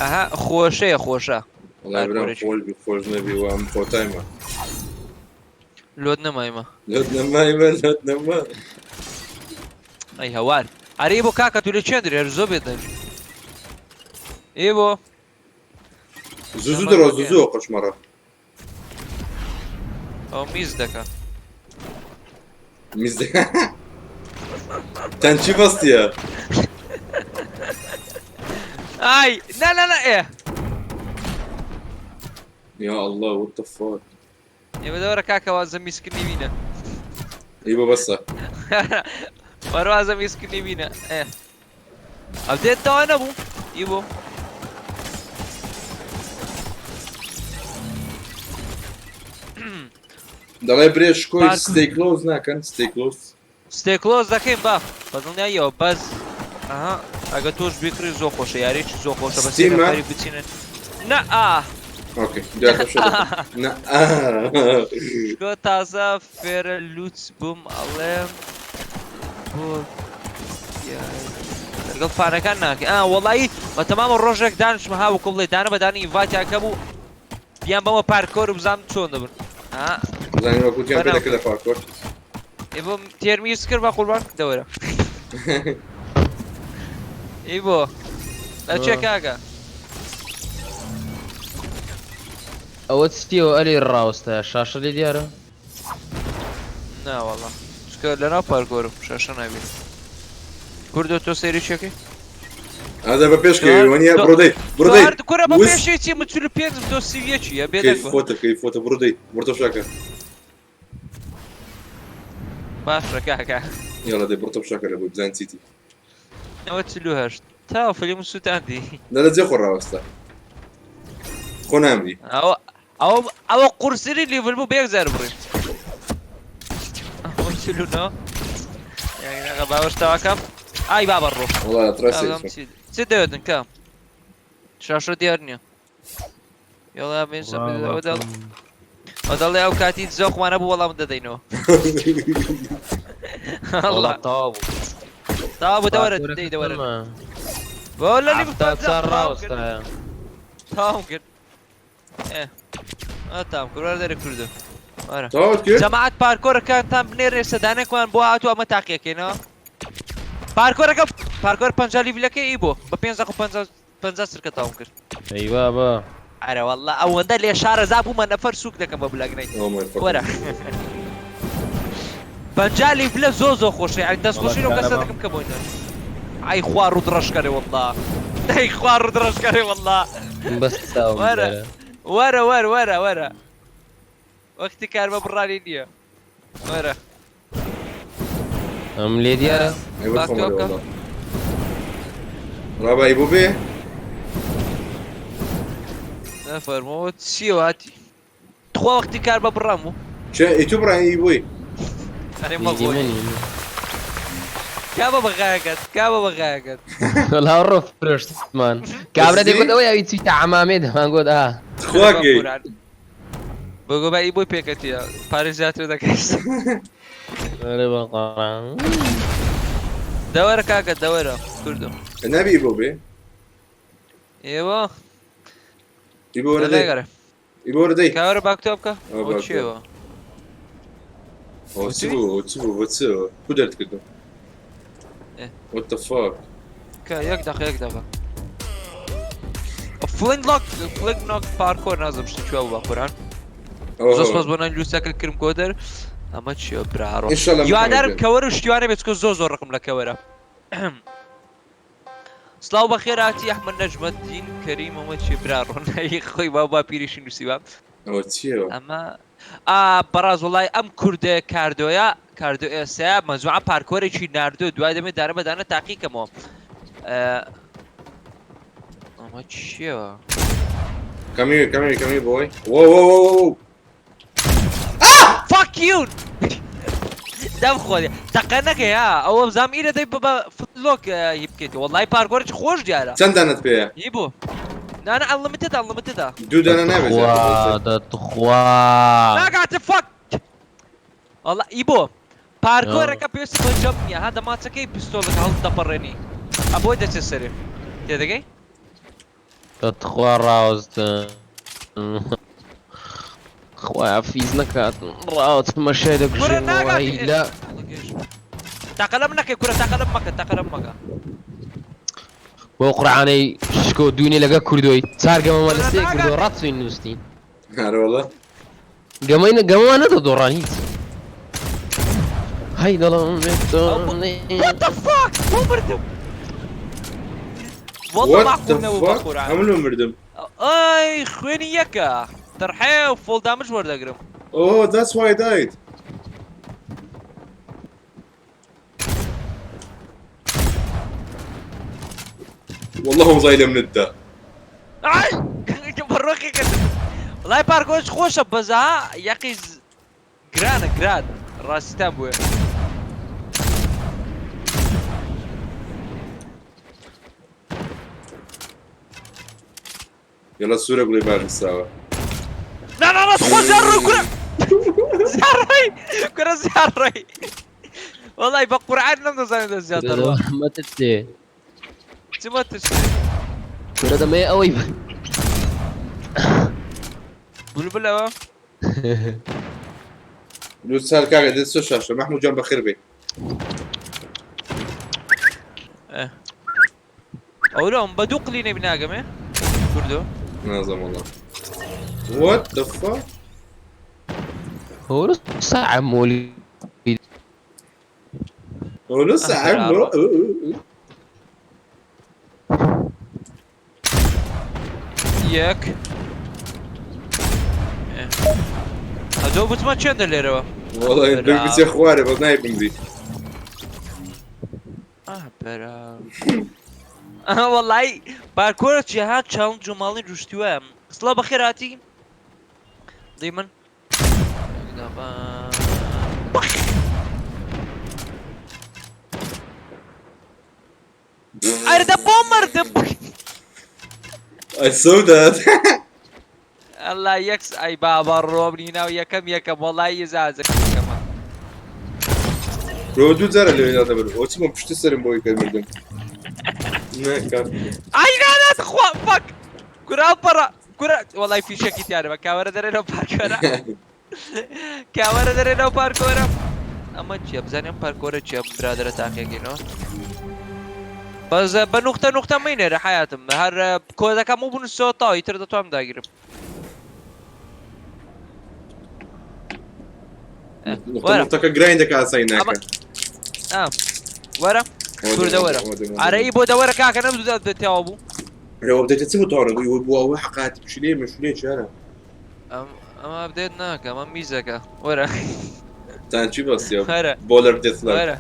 ئەها خۆشەیە خۆشە وەڵای برام خۆش بی خۆش نەبی وام خۆتایمە لۆت نەمایمە لۆت نەمایمە لۆت نەما ئەی هەوار ئەرێ بۆ کاکە تو لە چێن درێ زۆ بێت دەنج ئێ بۆ زوو زوو دەڕۆ زوو زوو قەشمەڕە ئەو میز دەکا میز دەکا تەنچی بەستیە ئای نا نا نا ئێ یا الله what the fuck ئێمە دەوەرە کاکە وازە میزکردنی بینە ئەی بۆ بەسە وەروازە میزکردنی بینە ئێ ئەبدێت تەوا نەبوو ئی بۆ دەڵێ برێ شکۆی stay close ناکەن stay close stay close دەکەین با بەدڵنیاییەوە بەس ئەها ئەگە تۆش بیکڕی زۆر خۆشە یاریی زۆر خۆشە بەس Steam ە؟ نەفەری بچینن نا ئا okay دواتر شە دەکەم. نا ئا. شکۆ تازە فێرە لوچ بووم ئەڵێم بۆ لەگەڵ fan ەکان ناکەی ئا وەڵایی بە تەمامە ڕۆژێک دانیشمە ها وەکو بڵێ دانە بە دانی invite یان کەم و بیان بەمە پارکۆر و بزانم چۆن دەبن ها بزانین وەکو تیان پێ دەکردە پارکۆر ئێ بۆ تێرمیز کرد بە قوربان دەوەرە ئی بۆ لە چێ کاکە ئەوە چیەوە ئەلی ڕاوەستایە شاشە لێ دیارە؟ نا وەڵا چونکە لەناو پارکۆرم شاشە نابینم کوردۆ تۆ سەیری چەکەی ئازا بە پێش کەوی وەنیە بڕۆ دەی بڕۆ دەی کورە بە وس. پێشی چی من 45 تۆ 31 یە بێ کەیف دەنگ بە. خۆتە کەیف خۆتە بڕۆ دەی بڕۆ تەمشاکە باشە کاکە یاڵا دەی بڕۆ تەمشاکە لە بۆی بزان چیتی ئەوە 48 تا فلیم سووتاندی نە لە جێ خۆ ڕاوەستا خۆ نامری ئەوە ئەوە ئەوە قورسترین level بوو بە یەک جار بڕیم ئەوە 49 یانی ناغە باوەش تاواکەم ئای بابە ڕۆ وەڵا ترەسێ ئەم چی چی دەوێتن کام شاشە دیار نییە یاڵا بێن ئەوە دەڵ ئەو دەڵێ ئەو کاتی زۆقمانە بوو وەڵام دەدەینەوە. وەڵا تەواو بوو. تەواو بوو دەوەرە دەی دەوەرە. وەڵا لی 74 ڕاوەستایە. تەواوم کرد. ئێ تام کرد وەرە دەرێ کوردە. وەرە. تەواوت کرد؟ جەماعەت پارکۆرەکانتان بنێرێ سەدانێکمان بۆ هاتوو ئەمە تاقیەکەینەوە. پارکۆرەکە پارکۆر 50 لیڤلەکەی ئی بۆ بە 5 دقە 50 50 چرکە تەواوم کرد. ئەی بابا. ئەرە واللە ئەوەندە لێ شارەزا بوومە نەفەر سوک دەکەم بە بلاک نایت. Oh my fucking وەرە. 50 لیڤلە زۆر زۆر خۆشە یعنی دەستخۆشی لەو کەسە دەکەم کە بۆی نرد. ئەی خوا ڕوت ڕەشکەرێ واللە. ئەی خوا ڕوت ڕەشکەرێ واللە. بەس چاوم وەرە. دەرە. وەرە وەرە وەرە وەرە. وەختی کارمە بڕانی نییە. وەرە. ئەم لێ دیارە؟ ئەی بەخۆم ئەرێ واللە. ڕابا ئەی بۆ بێ؟ نەفەرمەوە چییە هاتی؟ تخوا وەختی کار بە بڕام بوو. چێ ئەی تو بڕای ئەی بۆی؟ ئەرێ مەگۆی. کابە بەغایەکەت کابە بەغایەکەت. وەڵا ڕۆ فرۆشتمان. کابرا دەیگوت ئەوەی ئەوی چیتە عەمامێ دەمانگوت ئا. تخوا گەی. بگۆ بە ئی بۆی پێکەتیە پارەی زیاتر دەکەیت. ئەرێ بەقڕان. دەوەرە کاکە دەوەرە کوردم. نابی ئی بۆ بێ؟ ئێوە. ئی بۆ وەرە دەی. ئی بۆ وەرە دەی. کاوەرە باکتۆ بکە. ئەوە چیەوە؟ ئەوە چ بوو؟ ئەوە چ بوو؟ بۆ چ؟ کو دەرت کردم؟ What the fuck? کە یەک دەقە یەک دەقە. فلینگ لاک فلینگ ناک پارکۆر نازم شتی کوێ بوو بە قورئان. زۆر سپاس بۆ نان لوسەکە کرم کۆدەر. ئەمە چییە براڕۆ؟ ئینشەڵا هیوادارم کەوەر و شتیوانە بێت چکە زۆر زۆر ڕقم لە کەوەرە. سڵاو بەخێراتی ئەحمەد نەجمەدین کەریم ئەمە چیە برا ڕۆنایی خۆی باو باپیریشی نووسیوە. ئەوە چییە؟ ئەمە ئا بەڕاز وڵای ئەم کوردە کاردۆیە کاردۆ ئێسەیە مەجموعە پارکۆرێکی ناردووە دوای دەمێ دانە بە دانە تاقیکەمەوە. ئەمە چییە؟ Come here, come here, come here, boy. Whoa, whoa, whoa, whoa. Fuck you! دەم خۆێ تەقە نەکەی ها ئەوە بزانم ئیرە دەی بە فلۆک هی بکەیت وەڵای پارکۆرێکی خۆش دیارە. چەند دانەت پێیە؟ هی بوو نانا ئەنلمیتد ئەنلمیتدە. دوو دانە نابێت. تخوا دە تخوا. ناگاتە فەک وەڵا ئی بۆ پارکۆرەکە پێویستی بە جەمپ نییە ها دەمانچەکەی پستۆلەکە هەڵدەپەڕێنی ئەبۆی دەچێت سەرێ تێدەگەی؟ تخوا ڕاوەستن خوایە فیز نەکات ڕاوەستن مەشای کورە دەکوژێنەوە ناگات هی لە تەقەلەم نەکەی کورە تەقەلەم مەکە تەقەلەم مەکە بۆ قورعانەی شکۆ دوونێ لەگە کوردۆی چار گەمەمە لە کورە سێ کردۆ ناگات ڕاچوین نووسین ئەرێ وەڵا. گەمەی گەمەمان نەدە دۆڕان هیچ هەی دەڵم What the fuck بۆ مردم والله What the معقول نەبوو بە fuck? قورعان ئەمن لۆ مردم. ئای خوێنی یەکە تەرحێ و فۆل دامج وەردەگرم. Oh, that's why I died. والله هم زي من الدا. ئای بەڕۆخی کرد وڵای پارکۆش خۆشە بەزا یەقی گرانە گران ڕاستیتان بووە. يلا سورة قولي باش سوا. نا نا نا تخوا زیار ڕۆی کورە زیار ڕۆی کورە زیار ڕۆی وەڵای بە قورعان نەمدەزانێت دە زیاتر ڕۆ مەترسێ چ مەترسێ کورە دەمەیە ئەوەی بلبلەوە لو سال كاغا دەست شاشە محمود جان بەخێر بێ. ئەورۆم بە دوو قلینە بناگەمێ کوردۆ نازم والله. What the fuck? هو ساعة مولي هو لسه عمره یەک ئەجۆ بچمە چێندە لێرەوە والله دەم بچێ خوارێ بەس نای بمری. برا وەڵی پارکۆرە چی ها چاڵنج و ماڵی ڕشتووە سڵاو بەخێراتی دی من ئەردە بۆ مردم I saw that. الله یەکس ئەی بابا ڕۆبنی ناو یەکەم یەکەم وەڵای ئیزازەکەمە. تۆ دوو جارە لەوێ دادەبن ئەوە چی بۆم پشتی سەرم بۆی کە مردم نا کاک ئای نا نا تخوا فەک کورە ئەڵپەڕە کورە وەڵای فیشەکی تیانە بە کاوەرە دەرێ لەو پارکۆرە کاوەرە دەرێ لەو پارکۆرە ئەمە چییە بزانین ئەم پارکۆرە چییە برادەرە تاقیەکەینەوە بەس بە نوختە نوختە مەینێرە حیاتم هەر کۆدەکەم و بنووسەوە تاو ئیتر دەتوانم داگیرم. نوختەکە گراین دەکا ئاسایی ناکە. وەرە کوردە وەرە ئارەی بۆ دەوەرە کاکە نەم تەواو بوو. ئەرێ ئەپدەیتە چ بوو تەواو نەبوو بوو ئەوە حەقاتی پشیلەیە مشولەیە چیانە؟ ئەم ئەمە ئەپدەیت ناکە ئەمە میزەکە وەرە. تانچی بەستیە بۆلەر دێتڵەر. وەرە.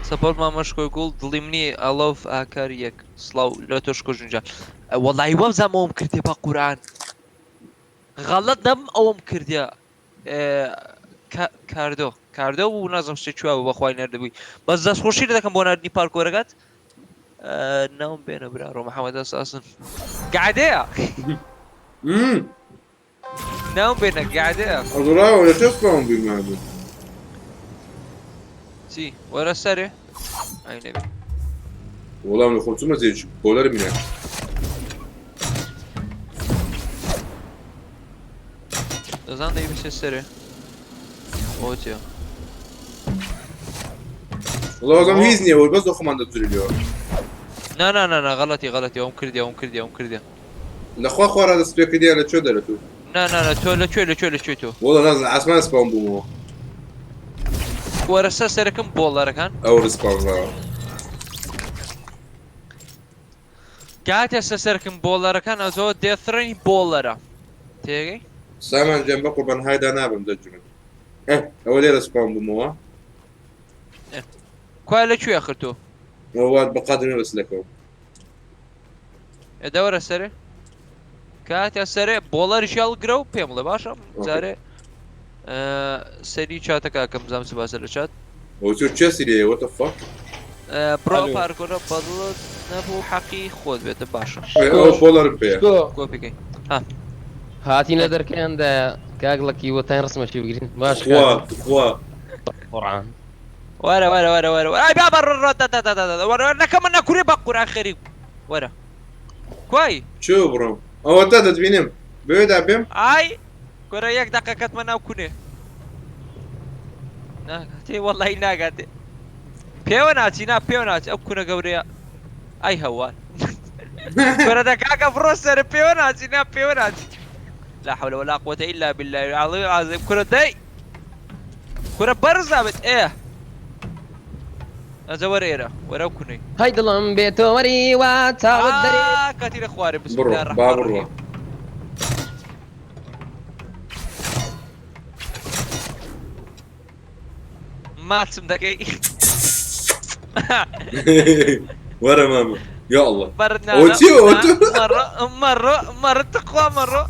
سەپۆرت مامە شکۆی گوڵ دڵی منی I love ئاکار یەک سڵاو لە تۆ شکۆ ژنجان وەڵی وەبزانم ئەوم کردێ بە قورئان غەڵەت نەبم ئەوم کردێ کاردۆ کاردۆ بوو نازم شتێ کوێ بوو بەخوای نەردبووی بەس دەستخۆشی لێ دەکەم بۆ ناردنی پارکۆرەکەت ناوم بێنە برا ڕۆ محەممەد ئەساسن قعدەیە ناوم بێنە قعدەیە ئەدوڕاوە لە چێ سپاوم بووی مادە چی وەرە سەرێ ئەی نەبی وەڵام لە خۆم چوومە جێ بۆلەر منە دەزان دەی بچێ سەرێ ئەوە چیە وەڵا وەزم هیچ نییە وەر بەس خۆمان دەجوریەوە نا نا نا نا غەڵەتی غەڵەتی ئەوم کردی ئەوم کردی ئەوم کردی لەخوا خوارا دەست پێ کردیان لە کوێ دەرەتوو نا نا نا تۆ لە کوێ لە کوێ لە کوێ تۆ وەڵا نازانم ئاسمان سپاون بوومەوە وەرە سەر سەرەکەم بۆڵەرەکان ئەو ڕسپاون ڕاوە کاتێ سەر سەرکم بۆڵەرەکان ئەزۆ دێثرەنی بۆڵەرە تێگەی سامان گیان بەقوربان هایدا نابم دەجمن ئە ئەوە لێرە سپاون بوومەوە کوا لە کوێ ئەخر تۆ ئەوە بە قادرمێ بەس لەکەوم ئێ دەوەرە سەرێ کاتێ سەرێ بۆڵەریش هەڵگرە و پێم بڵێ باشە جارێ سەری چاتەکەکەم بزانم چ باسە لە چات. ئەوە چۆ چێ سیرەیە what the fuck. بڕۆ پارکۆرە بەدڵت نەبوو حەقی خۆت بێتە باشە. ئەوە بۆڵەرم پێیە. کۆپیکەی ها. هاتینە دەرکەیان دایە کاک ڵەکی وەتای ڕسمەکی بگرین باش خوا خوا قورعان. وەرە وەرە وەرە وەرە ئای بابە ڕ ڕ دە دە دە دە وەرە نەکە من نەکورێ بە قورعان خەریک وەرە کوای. چۆ بڕۆم ئەوەتا دەتبینم بەوێدا بێم. ئای کورە یەک دەقە کەتمە ناو کونێ ناگاتێ وەڵی ناگاتێ پێوە ناچی نا پێوە ناچی ئەو کونە گەورەیە ئای هەوار کورە دە کاکە بڕۆ سەر پێوە ناچی نا پێوە ناچی لا حول ولا قوة إلا بالله العظيم العظيم کورە دەی کورە بەرز نابێت ئێ ئەجە وەرە ئێرە وەرە ئەو کونەی. هەی دڵم بێ تۆ مەریوە چاوت دەرێ. ئا کەتینە خوارێ بسم بڕۆ الله با الرحمن بڕۆ. الرحیم. ماچم دەکەی. وەرە مامە یا اللە بەرد ئەوە نانا چییە ئەوە نا تۆ مەڕۆ مەڕۆ مەڕۆ تخوا مەڕۆ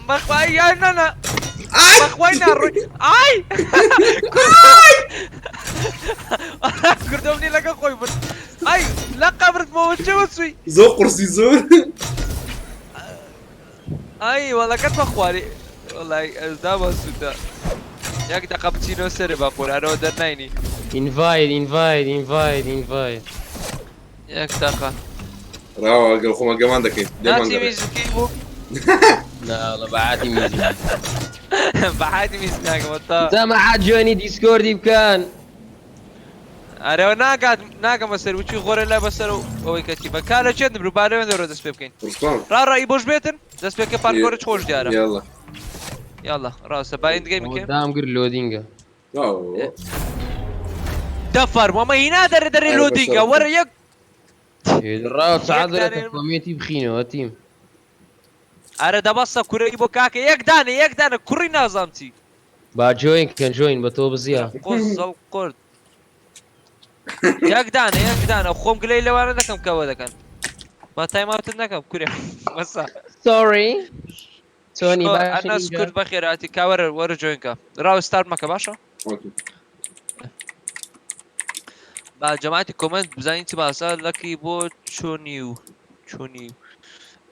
بەخوای یا نا نا ئای بەخوای ناڕۆی ئای کوردۆم نی لەگە خۆی برد ئای لە قەبرت بۆ چەوە چووی زۆر قورسی زۆر ئای وەڵەکەت بەخواری وەڵای ئەزدامان سووتە یەک دەقە بچینەوە سەرێ بە قورئانەوە دەرناینی. ئینڤایت ئینڤایت ئینڤایت ئینڤایت. یەک دەقە. ڕاوە گەل خۆمان گەمان دەکەین لێمان ناچی گەڕێ. میزکی بوو. نا وەڵا بە عادی میزی. بە عادی میز ناکەم تا. جەماعەت جوێنی دیسکۆردی بکەن. ئەرێ ناگات ناگەمە سەر وچی خۆرە لای بەسەر و ئەوەی کەتی بە کا لە چێن برو با لەوێن دەرەوە دەست پێ بکەین. ڕسپان. ڕا ڕا ئی بۆش بێتن دەست پێ کە پارکۆرە خۆش دیارە. یاڵا. یاڵا ڕاستە با ئیند گەیم بکەین. دام گر لۆدینگە. دە فەرموو ئەمە هینا دەرێ دەرێ لۆدینگە وەرە یەک ڕاو چعات دەرێ کۆمێنتی بخینەوە تیم. ئەرە دەبەستە کورەی بۆ کاکە یەک دانە یەک دانە کوڕی نازام چی. با جۆین کەن جۆین بە تۆ بزیە. قۆزەڵ قورد. یەک دانە یەک دانە خۆم گلەی لەوانە دەکەم کەەوە دەکەن. با تایم ئاوتت نەکەم کورێ بەسە. سۆری. چۆنی باشی ئەنەس کورد بەخێراتی کا وەرە وەرە جۆین کە. ڕاو ستارت مەکە باشە؟ با جەماعەتی کۆمێنت بزانین چ باسە لەکی بۆ چۆنی و چۆنی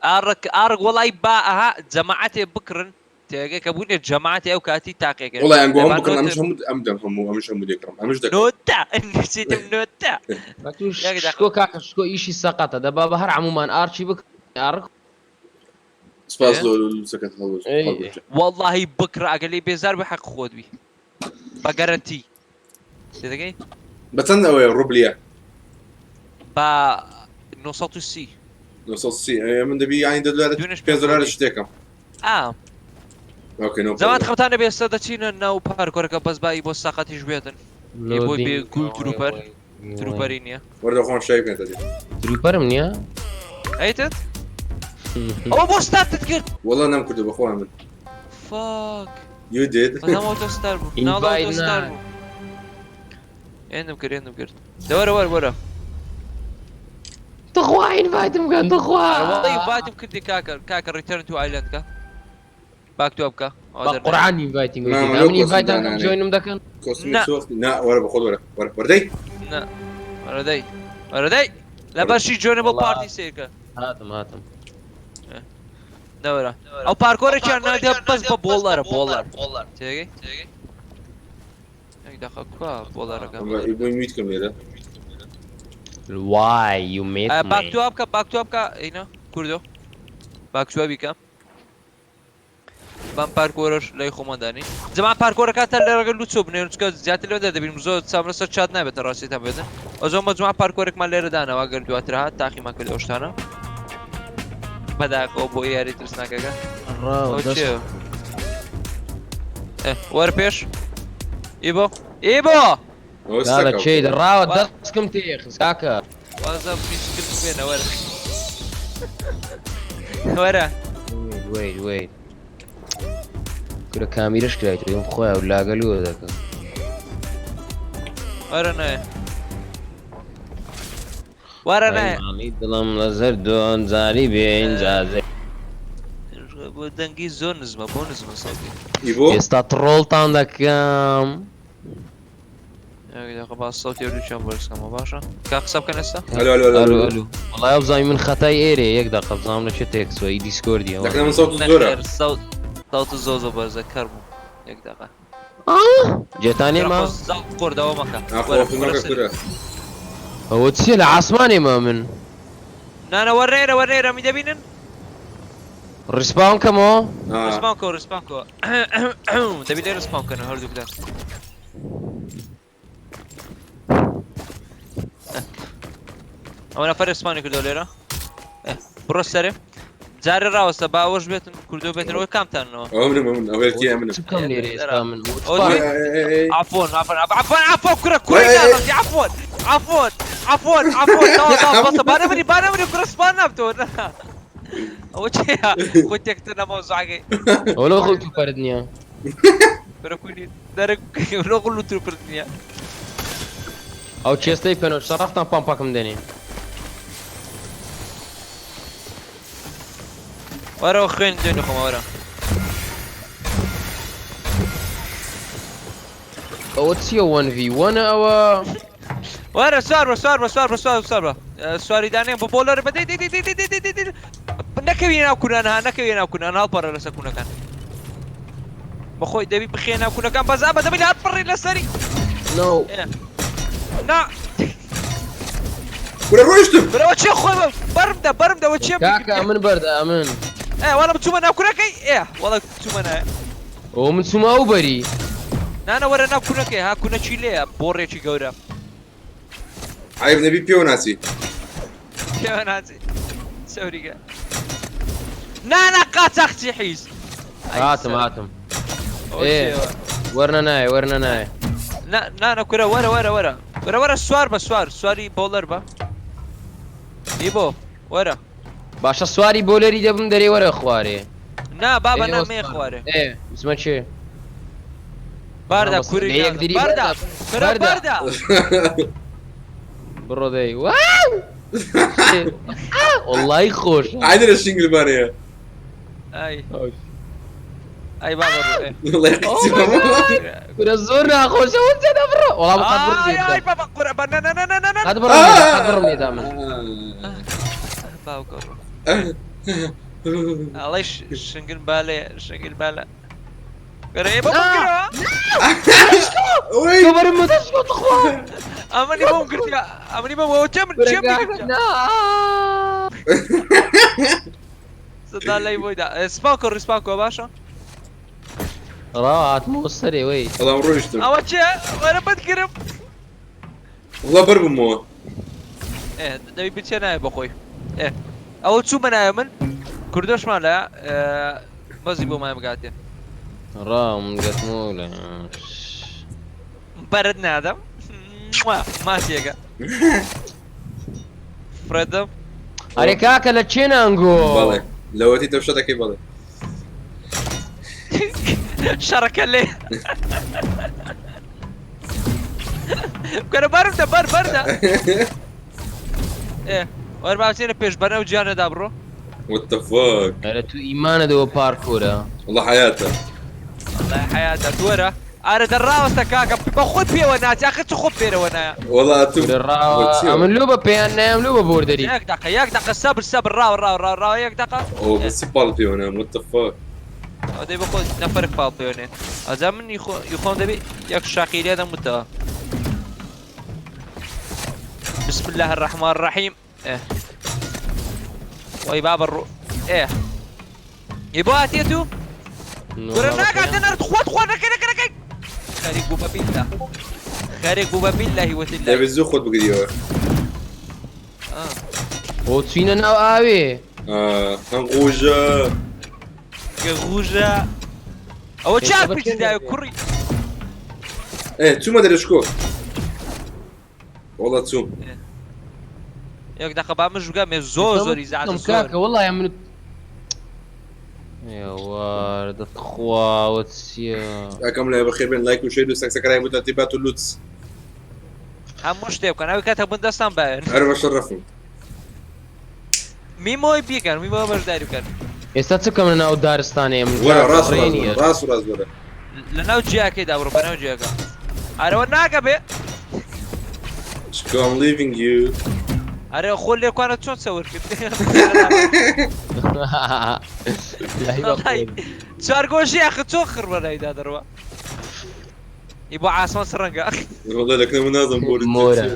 ئاڕک ئاڕک وەڵای با ئەها جەماعەتێ بکڕن. تێگەی کە بوونێ جەماعەتی ئەو کاتی تاقێکە وڵی ئەنگۆ هەم لەبان بکڕن ئەمش نۆتە هەموو ئەم دەم هەموو ئەمش هەموو دەکڕم ئەمش دەکڕم. نۆتە نووسیتم نۆتە بەتوو یەک دەقە شکۆ کاکە شکۆ ئیشی سەقەتە دەبا بە هەر عمومان ئارچی بک ئارک. سپاس ئێ؟ لۆ لوسەکەت ئەی هەڵبژێ. وەڵڵاهی بکڕە ئەگەر لێی بێزار بووی حەق خۆت بی بە گەرەنتی تێدەگەی؟ بە چەند ئەوەیە ڕوبلیە؟ بە 930. 930 ئێ من دەبی یانی دە دۆلار دوێنێش پێنج پێم دۆلار خۆی. شتێکم. ئا okay no جەماعەت problem. خەوتان نەبێ ئێستا دەچینە ناو parkour ەکە بەس با ئی بۆ سەقەتیش بێتن ئی بۆی بێ loading گول trooper trooper ی نییە. وەرە خۆم شای بکەن تەدی. trooper م نییە؟ ئەیتت؟ ئەوە بۆ ستارتت کرد؟ وەڵا نەمکردو بەخوا من. fuck. You did. بەدەم auto start بوو ناڵە invite auto start نا بوو. ئێندم کرد ئێندم کرد دەوەرە وەرە وەرە. تخوا invite م بکەن تخوا. وەڵی invite م کردی کاکە کاکە return to island کە back to بکە ئەوە بە دەرنایە. قورعان inviting نا، وتی من لەو من کۆستم invite م دانانێ. join م دەکەن. کۆستمی نا. سۆختی نا وەرە بەخۆت وەرە وەرە وەردەی. نا وەرە دەی وەرە دەی لە بەشی join ە بۆ وەڵا. پارتی سەیرکە. هاتم هاتم. نەوەرە ئەو parkour ێکیان نادە بەس بە بۆڵەرە بۆڵەر تێگەی؟ یەک دەقە کوا بۆڵەرەکە؟ ئەمە ئی بۆی mute کەم لێرە. Why you mute me? back to بکە back to بکە ئەینا کوردۆ back to بیکە بەم parkour ەش لای خۆمان دانی جەما parkour ەکە تا لە ڕێگە لوچۆ بنێن چکە زیاتر لەوە دەبینم زۆر چاوم لەسەر چات نابێتە ڕاستیتان بێتن ئەو زۆر مەجموعە parkour ێکمان لێرە داناوە گەر دواتر هات تاقیمان کرد ئەو شتانە بەداخەوە بۆ یاری ترسناکەکە ڕاو ئەو دەست چییە؟ ئێ، وەرە پێش ئیبۆ ئیبۆ ئەوە کاکە سەکە. چێ ڕاوە دەستکم تێخست کاکە. وازە میشکرد بێنە وەرە وەرە. Wait wait wait. کورە کامیرەش کرایتەوە ئێم خۆیان و لاگەلوە دەکەم. وەرە نایە وەرە نایە. ماڵی دڵم لە زەردۆن جاری بێ ئینجازە. بۆ دەنگی زۆر نزمە بۆ نزمە سەوتی. ئی بۆ؟ ئێستا تڕۆڵتان دەکەم. یەک دەقە با سەوتی ئەو دووچیان بەرزکەمەوە باشە کا قسە بکەن ئێستا؟ ئەلو ئەلو ئەلو ئەلو ئەلو. ئەلو وەڵای بزانم من خەتای ئێرێ یەک دەقە بزانم لە چێ تێکسوە ئی Discord یەوە. دەکەن من سەوت زۆرە. نەخێر سەوت سەوت زۆر زۆر بەرزە کەر بوو یەک دەقە. جێتانێ ما؟ زاڵ قۆردەوە مەکە. ئاخۆ وەرە، مەکە وەرە سەری. کورە. ئەوە چییە لە عاسمانێ ما من؟ نانە وەرنێرە وەرنێرە می دەبینن؟ respawn کەمەوە؟ ئا. respawn کەوە respawn کەوە دەبی لێ respawn کەنەوە هەردووکتان. ئەوە نەفەر respawn ی کردەوە لێرە بڕۆ سەرێ جارێ ڕاوەستە با ئەوەش بێتن کوردۆ بێتن ئەوە کامتانەوە؟ ئەوە منم ئەوە من ئەوە کێ منم. چ بکەم لێرە ئێستا من؟ ئەوە ئێ، ئێ، ئێ، ئێ. عفوا عفوا عفوا عفوا كرة كرة إيه، إيه. عفوا عفوا عفوا عفوا توا توا بس بانا مني بانا مني كرة سبان نابتو ئەوە چییە خۆی تێکتر لە مەوزوعەکەی. ئەوە لەو خۆی توپەرت نییە. کورە کوری دەرک لۆ غڵ و توپرت نییە. ئەو چێستەی بکەنەوە شەڕەفتان پامپاکم دەنێ. وەرەوە خوێن دوێنی خۆمە وەرە. ئەوە چییە 1v1 ئەوە؟ وەرە سوار بە سوار بە سوار بە سوار سوار بە سواری دانێ بۆ بۆلەرە بە دەی دەی دەی دەی دەی دەی دەی نەکەوی ناو کونان ها نەکەوی ناو کونان هەڵپەڕە لەسەر کونەکان بەخۆی دەبی بخێ ناو کونەکان بەس ئەمە دەبی لە هەڵپەڕی لەسەری. نۆ. نا. کورە ڕۆیشتم. برەوە چێ خۆی بەرمدە بەرمدەوە چێ کاکە ئەمن بەردە ئەمن. ئێ وەڵا بچوومە ناو کونەکەی ئێ وەڵا چوومە نایە. ئەوە من چوومە ئەو بەری. نانە وەرە ناو کونەکەی ها کونەکی لێیە بۆڕێکی گەورە. عیب نەبی پێوە ناچی. پێوە ناچی چەوریگە. نانا قاچاخچی حیز. هاتم هاتم. ئێ وەرنە نایە وەرنە نایە. نانە کورە وەرە وەرە وەرە وەرە وەرە سوار بە سوار سواری بۆڵەر بە. ئیبۆ وەرە. باشە سواری بۆلەری دەبم دەرێ وەرە خوارێ. نا بابە ئێ، نا وەس مێ سوار. خوارێ. ئێ بچمە چێ؟ باردا بەس کوری لە یەکدری باردا بەردە. کورە بەردە. باردا. بڕۆ دەی واو. وەڵڵاهی خۆشە. عادە لە شینگلمانەیە. ئای ئای بابە ڕۆ، ئێ. وەڵای قسە. کورە زۆر ناخۆشە وەرجە دەبڕۆ. وەڵا بقات بڕۆ ئای ئای لێدا. بابا قورە بە نا نا نا نا نا نا. قەت بڕۆ لێدا، قەت بڕۆم لێدا من. باوکە ڕۆ. ئەڵێ شنگن بالێ شنگن بالە گەرە بۆ بگرە وەی بەرم مدەشکۆ تخوا ئەمنی بۆم گرتیا ئەمنی بۆم ئەوە چێ من چێ نا سدا لای بۆیدا سپاو کە ڕیسپاو کە باشە ڕا هاتمەوە سەرێ وەی وەڵام ڕۆیشتم ئەوە چێ وەرە بتگرم وەڵا بەربوومەوە دەبی بچێ نایە بەخۆی ئەوە چوومە نایە من کوردۆشمان لە بەزی بۆ مای بگاتێ ڕام گەتمەوە لە بەرت نادەم ماسیەکە فرێدم ئەرێ کاکە لە چێ نانگۆ بەڵێ لەوەتی تەوشە دەکەی بەڵێ شەڕەکە لێ بکەرە بەرم دە بەر بەردە ئێ وەر باچێنە پێش بەنەو گیانەدا بڕۆ What the fuck ئەرە تو ئیمانە دەوە پارکۆرە والله حياته والله حياتە توەرە ئارە دەڕاوەستە کاکە بە خۆی پێوە ناچی ئاخر چ خۆ پێرەوە نایە والله تو ئەمن لۆ بە پێیان نایەم لۆ بە بۆردەری یەک دقە یەک دقە سەبر سەبر ڕاوە ڕاوە ڕاوە ڕاوە یەک دقە ئەو بەسی پاڵ پێوە What the fuck ئەو دەی بەخۆ نەفەرک پاڵ پێوەنێ ئەجا من یخۆم دەبی یەک شاقی لێ دەموتەوە بسم الله الرحمن الرحيم ايه وای بابە ڕۆ ئێ ی بۆ هاتیە تو کورە ناگاتە نەرد خۆت خۆ نەکەی نەکەی نەکەی خەریک بوو بە بیللا خەریک بوو بە بیللاهی وتللا دەبێت زوو خۆت بگریەوە بۆ چینە ناو ئاوێ هەم غوژە غوژە ئەوە چار پیچ داوێ کوڕی ئێ چوومە دەرشکۆ وەڵا چووم یەک دقە با مش بگەم زۆر زۆری زعات کاکە وەڵا من ئێوە دەخواوە چییە ئەکەم لای بەخێر بێن لایک و share و subscribe و تەرتیبات و لوتس هەموو شتێ بکەن ئەوی کاتە بن دەستان باێن هەر بە شەرەفم میمۆی بیکەن میمۆ بەشداری بکەن ئێستا چ بکەم لە ناو دارستانێ من وەرە ڕاست ڕێ نییە. ڕاست و ڕاست وەرە لە ناو جیاکەی دا بڕۆ بە ناو جیاکە ئەرەوە ناگە بێ شکۆ I'm leaving you ئەرێ خۆ لێکوانە چۆن چەور کرد لای بە خۆی. چوارگۆشی ئاخە چۆن خڕبەرایدا دەڕوە ئی بۆ عاسمان سڕەنگە والله لەکنە من نازم بۆ مۆرە.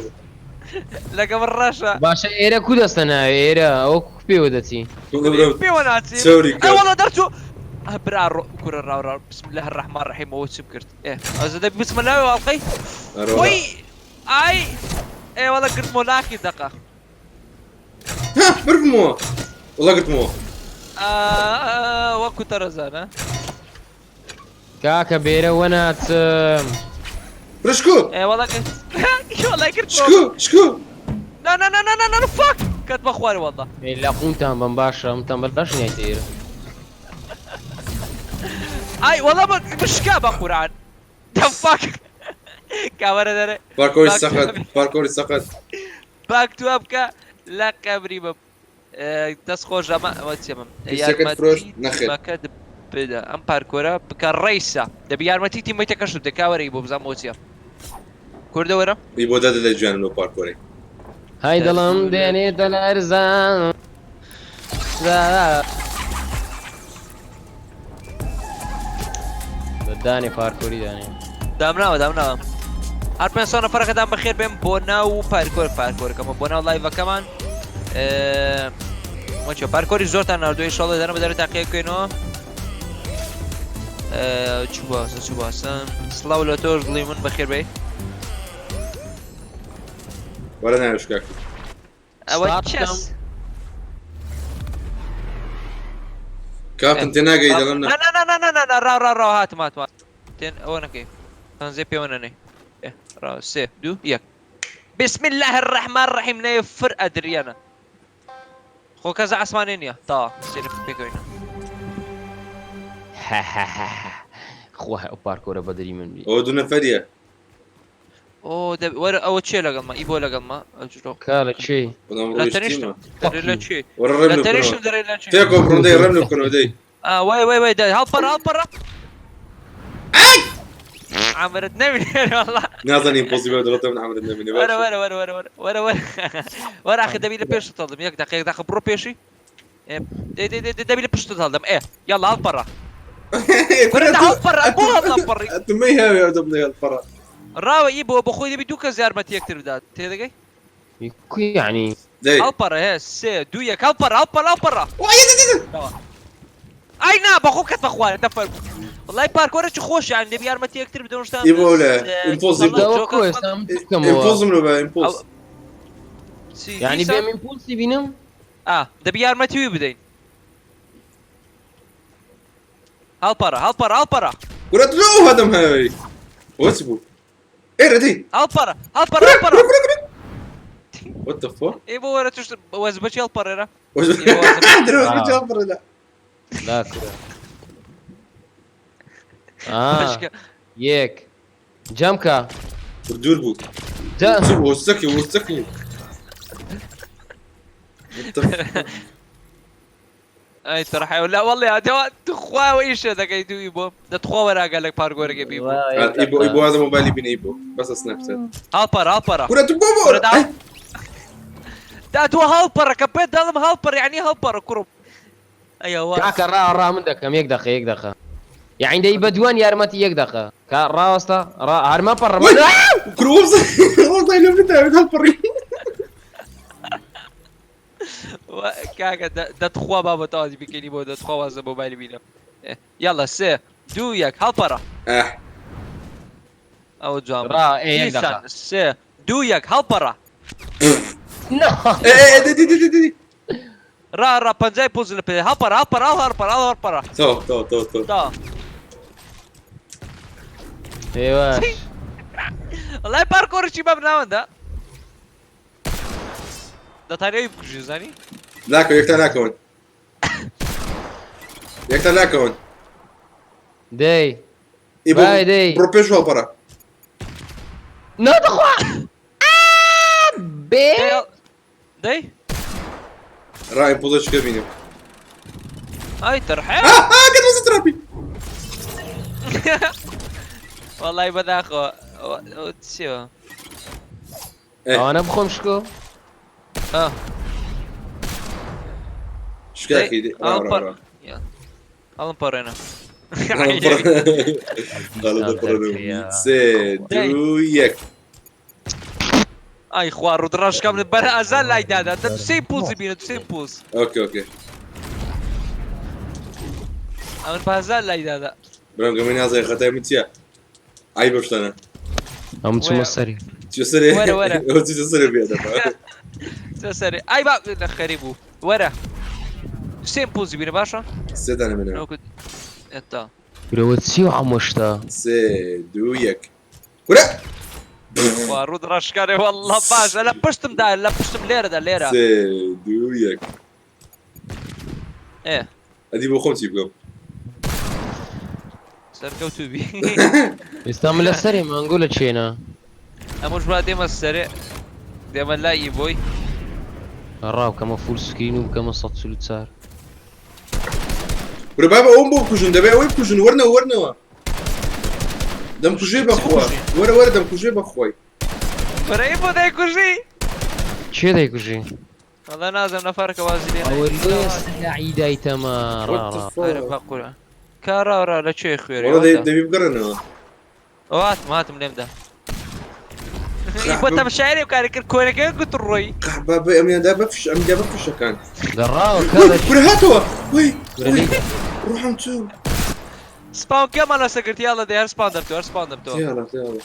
لەگەڵ ڕەشە باشە ئێرە کو دەستە ناوێ ئێرە ئەوە کو پێوە دەچی پێوە ناچی چەوری ئەی کرد وەڵا دەرچوو برا ڕۆ کورە ڕاو ڕاو بسم الله الرحمن الرحیم ئەوە چم کرد ئێ ئەزە دەبی بچمە لاوێ واڵقەی ئەرە وەڵا. وەی ئای ئێ وەڵا گرتمەوە لاخی دەقە ها بردمەوە وەڵا گرتمەوە وەکو تەرەزانە کاکە بێرە وەناچم برشکۆ ئێ وەڵا کرد وەڵا گرتمەوە شکۆ شکۆ نا نا نا نا نا نا فاک کەت بەخوارێ وەڵا ئێ لە قونتان بەم باشە ئەمتان بەر باش نیایتە ئێرە ئای وەڵا بشکا بە قورئان The fuck کاوەرە دەرێ پارکۆری سەقەت پارکۆری سەقەت باک تو بکە لە قەبری بم دەست خۆش ئەمە ئەوە چێمم پیسەکەت فرۆشت؟ نەخێر. یارمەتی بدە ئەم پارکۆرە بکە ڕیسە دەبی یارمەتی تیمەیتەکەش بدە کاوەرەی بۆ بزانم بۆ چییە کوردە وەرە ئی بۆ دادە لە گیانم لەو پارکۆرەی هەی دڵم دێنێ دەلەرزان دانێ پارکۆری دانێ دامناوە دامناوە هەر پێ سۆنە فەرەکەدان بەخێر بێن بۆ ناو پارکۆر پارکۆرەکەمە بۆ ناو لایڤەکەمان وەچە پارکۆری زۆرتان ناردووی شەڵێ دەرە بەدەرە تاقیەکەینەوە چوو باسە چوو باسە سڵاو لە تۆش دڵی من بەخێر بێ وەرە ناوێش کاکە ئەوە ستارت چەس بکەم. کاپتن تێناگەی دەڵێم نا نا نا نا نا نا نا ڕاو ڕاو ڕاو هاتم هاتم تێن ئەوە نەکەی تەنزێ پێوە نەنێ ئێ، ڕاو سێ دوو یەک بسم الله الرحمن الرحیم نەیە فر ئەدریانە خۆ کەس ئاسمانێ نییە تا سێرف پێکەوینە خوای ئەو پارکۆرە بەدری من بی ئەوە دوو نەفەریە ئۆ دەب وەرە ئەوە چێ لەگەڵمە ئی بۆ لەگەڵمە ئەجرۆ کاڵە چی بەڵام لە ڕۆیشتیمە تەنیشتم دەرێ لە چێ وەرە ڕێم لە لێ تەنیشتم بکەنەوە دەرێ لە چێ تێکۆ بڕۆن دەی ڕێم لێ بکەنەوە دەی ئا وای وای وای دای هەڵپەڕە هەڵپەڕە عمرت نەمینێ والله نازانین پۆزیبل دەڵێت من عمرت نەمینێ وەرە باشە وەرە وەرە وەرە وەرە وەرە وەرە وەرە ئاخر دەبی لە پێش تەڵم یەک دقیقە یەک دقیقە بڕۆ پێشی. دەی دەی دەی دەبی لە پشتت هەڵدەم ئێ یاڵا هەڵپەڕە کورە هەڵپەڕە بۆ هەڵناپەڕی ئەتمەی هاوێ ئەو دەبڵێ هەڵپەڕە ڕاوە ئی بۆ بەخۆی دەبی دوو کەس یارمەتی یەکتر بدات تێدەگەی کو یعنی دەی هەڵپەڕە هێ سێ دوو یەک هەڵپەڕە هەڵپەڕە هەڵپەڕە ئای نا بەخۆ کەت بەخوارە دەفەرموو وڵای پارکۆرە چ خۆش یان دەبی یارمەتی یەکتر بدەن شتان ئی بۆ لە ئیمپۆزی بۆ دەوە کو ئێستا من بکەمەوە ئیمپۆزم لۆ بە ئیمپۆز یعنی بێم ئیمپولسی بینم ئا دەبی یارمەتی وی بدەین هەڵپەڕە هەڵپەڕە هەڵپەڕە کورە لۆ ئەو هەدەم هاوێ ئەوە چ بوو ئێرە دەی هەڵپەڕە هەڵپەڕە هەڵپەڕە What the fuck؟ ئێ بۆ وەرە توش وەزبەچی هەڵپەڕێرە درۆ هەڵپەڕێ لا کورە ئا یەک جەمکە دوور بوو جا چ بوو وەستەکی وەستەکی What the fuck؟ ئەی تەڕحەوە لا والله هاتەوە تخوا ئیشە دەکەی دووی بۆ دەتخوا وەراگە لە پارگۆرەکە بی بۆ ئیبۆ ئیبۆ هذا مۆبایلی بینە ئیبۆ بەسە سناپچات هەڵپەڕە هەڵپەڕە کورە تو بۆ بۆ کورە دا دا تۆ هەڵپەڕە کە پێت دەڵم هەڵپەڕ یعنی هەڵپەڕە کوڕم ئەیەوە کاکە ڕا ڕا من دەکەم یەک دەقە یەک دەقە یعنی دەی بە دووان یارمەتی یەک دەقە کا ڕاوەستە ڕا هەرمە پەڕ وەی کورە وەزای لەم بداوێت هەڵپەڕی کاکە دەتخوا با بە تەواوی بکەینی بۆ دەتخوا وازە مۆبایلی بینم یاڵا سێ دوو یەک هەڵپەڕە ئەوە جوان ڕا ئێ یەک دیسان دەقە سێ دوو یەک هەڵپەڕە نا ئێ ئێ دە دە دە دە ڕا ڕا پەنجای پۆز لە پێ هەڵپەڕە هەڵپەڕە هەڵپەڕە هەڵپەڕە تەواو تەواو تەواو تەواو تا ئێوە وەڵای پارکۆرچی بەم ناوەندە دەتانەوەی بکوژی زانی ناکەون یەکتا ناکەون یەکتا ناکەون دەی ئیبۆ بای دەی بڕۆ پێش هەڵپەڕە نا دەخوا بێ دەی ڕا ئیمپۆزە چکە بینم ئای تەرحێ کەت وەزە تراپی وەڵای بەداخەوە چیەوە ئەوانە بخۆم شکۆ شکاکی ئەڵم پەڕێنە سێ دوو یەک ئای خوا ڕوودڕەشکەم بەر ئازار لای دادا دە سێ پوزی بینە سێ پوز okay okay ئەمن بازار لای دادا برام گەمەی نازای خەتای من چییە ئای بەشتانە ئەم چوومە سەری چیە سەرێ وەرە، وەرە. ئەوە چیە سەرێ بێتە چە سەرێ ئای با لە خەری بوو وەرە سێ پوزی بینە باشە سێ دانە منە نۆکو ئێتا برەوە چی و عەمۆ شتە سێ دوو یەک کورە خوا ڕوود ڕەشکارێ والله باشە لە پشتم دا لە پشتم لێرەدا لێرە سێ دوو یەک ئێ ئەدی بۆ خۆم چی بکەم سەرکەوتوو بی ئێستا من لە سەرێ مانگۆ لە چێنە ئەمەش با دێمە سەرێ دێمە لای ئی بۆی ڕاو کەمە full screen و بکەمە 144 کورە بابە ئەوم بۆ بکوژن دەبێ ئەوەی بکوژن وەرنەوە وەرنەوە دەمکوژێ بەخوا وەرە وەرە دەمکوژێ بەخۆی وەرە ئی بۆ دەیکوژی کێ دەیکوژی وەڵا نازم نەفەرکە وازی لێ ئەوە لۆ سلاعی دایتەمە What the ڕا fuck؟ ئەرە بەقورە کارا ڕا لە کوێ خوێرێ وەڵا دەبی بگەڕێنەوە هاتم هاتم لێمدا بۆ تەمشایری و کاری کرد کۆنەکە گوت ڕۆی بابە ئەمیان دا بەفش ئەم دا بەفشەکان دەڕاوە کورە هاتەوە وەی ڕۆحم چوو سپاون کێمان لەسەر گرت یاڵە دەی هەر سپاون دەبتەوە هەر سپاون دەبتەوە یاڵا یاڵا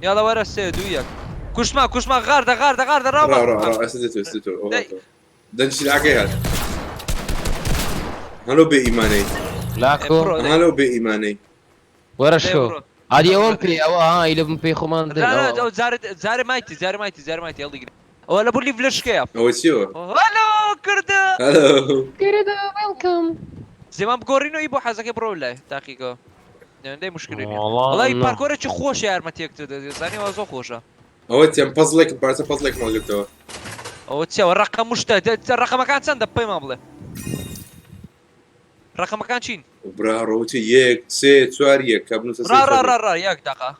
یاڵە وەرە سێ دوو یەک کوشما کوشما غاردە غاردە غاردە ڕا ڕا ڕا ڕا ئێستا دێتەوە ئێستا دێتەوە دەنگ سیلاحەکەی هات هەلۆ بێ ئیمانەی لاکۆ هەلۆ بێ ئیمانەی وەرە شکۆ ئادی ئەوەم پێ ئەوە ها ئیلە بم پێی خۆمان دێ ئەو جارێ جارێ مایتی جارێ مایتی جارێ مایتی هەڵیگرە ئەوە لە بولی فلشکەیە ئەوە چیەوە هەلۆ کردە هەلۆ کردە welcome زێمان بگۆڕینەوە ئی بۆ حەزەکەی بڕۆ لای تاقیکەوە دەی مشکلی نییە وەڵای پارکۆرێکی خۆشە یارمەتیەک تر دەدێت زانی وا زۆر خۆشە ئەوە چیە پەزڵێک پارچە پەزڵێک ماگرتەوە ئەوە چیەوە ڕقم شتە ڕقەمەکان چەندە پەیمان بڵێ ڕقەمەکان چین برا ڕەوتی یەک سێ چوار یەک کە بنووسە ڕا ڕا ڕا ڕا یەک دقە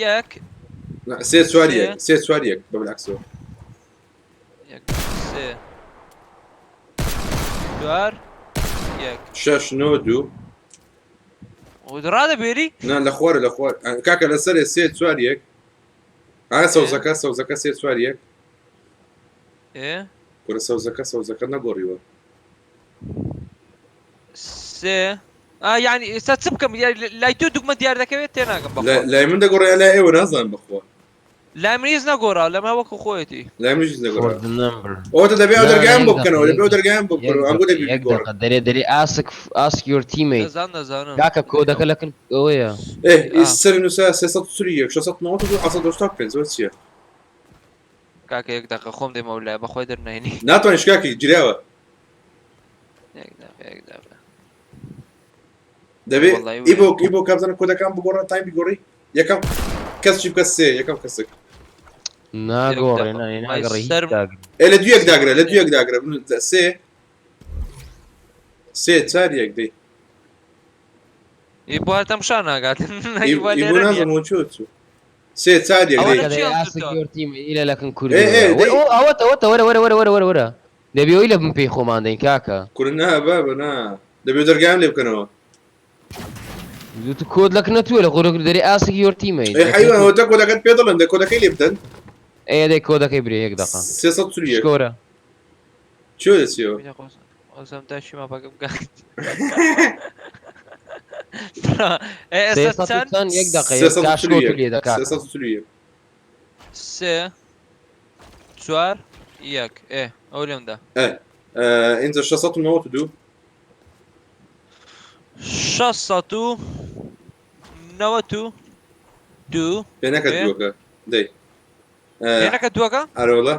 یەک سێ چوار یەک سێ چوار یەک بە بالعکسەوە یەک. سێ چوار یەک. شەش نۆ دوو. ڕادەبێری؟ نا لە خوارە لە خوار کاکە لەسەرێ سێ چوار یەک. ئا سەوزەکە سەوزەکە سێ چوار یەک. ئێ کورە سەوزەکە سەوزەکە نەگۆڕیوە. سێ ئا یعنی ئێستا چ بکەم لای تۆ دوگمە دیار دەکەوێت تێناگەم بەخوا. لای من دەگۆڕێ لای ئێوە نازانم بەخوا. لای منیش نەگۆڕا لەمە وەکو خۆیەتی. لای منیش نەگۆڕا. For the number. ئەوەتە دەبێ ئەو نا، دەرگایان یەک بۆ بکەنەوە دەقە، دەبێ ئەو دەرگایان بۆ یەک بکەنەوە ئەنگۆ دەقە دەبی یەک بگۆڕن. دەقە دەرێ دەرێ ask ask your teammate دەزان دەزانم. کاکە کۆدەکە لەکن ئەوەیە. ئێ ئا. سەر نووسا 341 692 785 ئەوە چییە؟ کاکە یەک دەقە خۆم دێمەوە لای بەخۆی دەرناینی. ناتوانیش کاکی گیراوە. یەک دەقە یەک دەقە. دەبێ وەڵی ئیبۆ ئیبۆ کابزانە کۆدەکان بگۆڕە تایم بیگۆڕی یەکەم کەس چی بکە سێ یەکەم کەسێک. ناگۆڕێ نا ناگەڕێ هیچ سەرم- داگرێ. ئێ لە دوو یەک داگرە لە دوو یەک داگرە سێ سێ چار یەک دەی. ئی بۆ هەر تەمشا ناگات. ئیبۆ نازانم چۆ چوو. سێ چار یەک ئەوە دەی. لە چی ask هەڵگرتەوە؟ your teammate ئیلە لەکن کوردی. ئێ، ئێ، دەی. ئەوەتە ئەوەتە وەرە وەرە وەرە وەرە وەرە وەرە. دەبێ ئەوی لە بن پێی خۆمان دەین کاکە. کورە نا بابە نا دەبێ دەرگایان لێ بکەنەوە. تو کۆد لەکنە توێ لە خۆ دەرێ ask your teammate. ئێ حەیوان ئەوەتە کۆدەکەت پێ دەڵێن دە کۆدەکەی لێ بدەن. ئێ دەی کۆدەکەی برێ یەک دەقە. 341 شکۆرە. چۆ دەچیەوە؟ خۆزم داشی ماپەکە بکات. ئێ ئێستا چەند؟ چەند یەک دەقە یەک کاشکۆ 341 لێ دەکا. 341 سێ چوار یەک ئێ ئەو لێمدا. ئینجا 692 692 پێ نەکەت ئێ. دووەکە دەی. پێنەکە دووەکە؟ ئەرێ وەڵا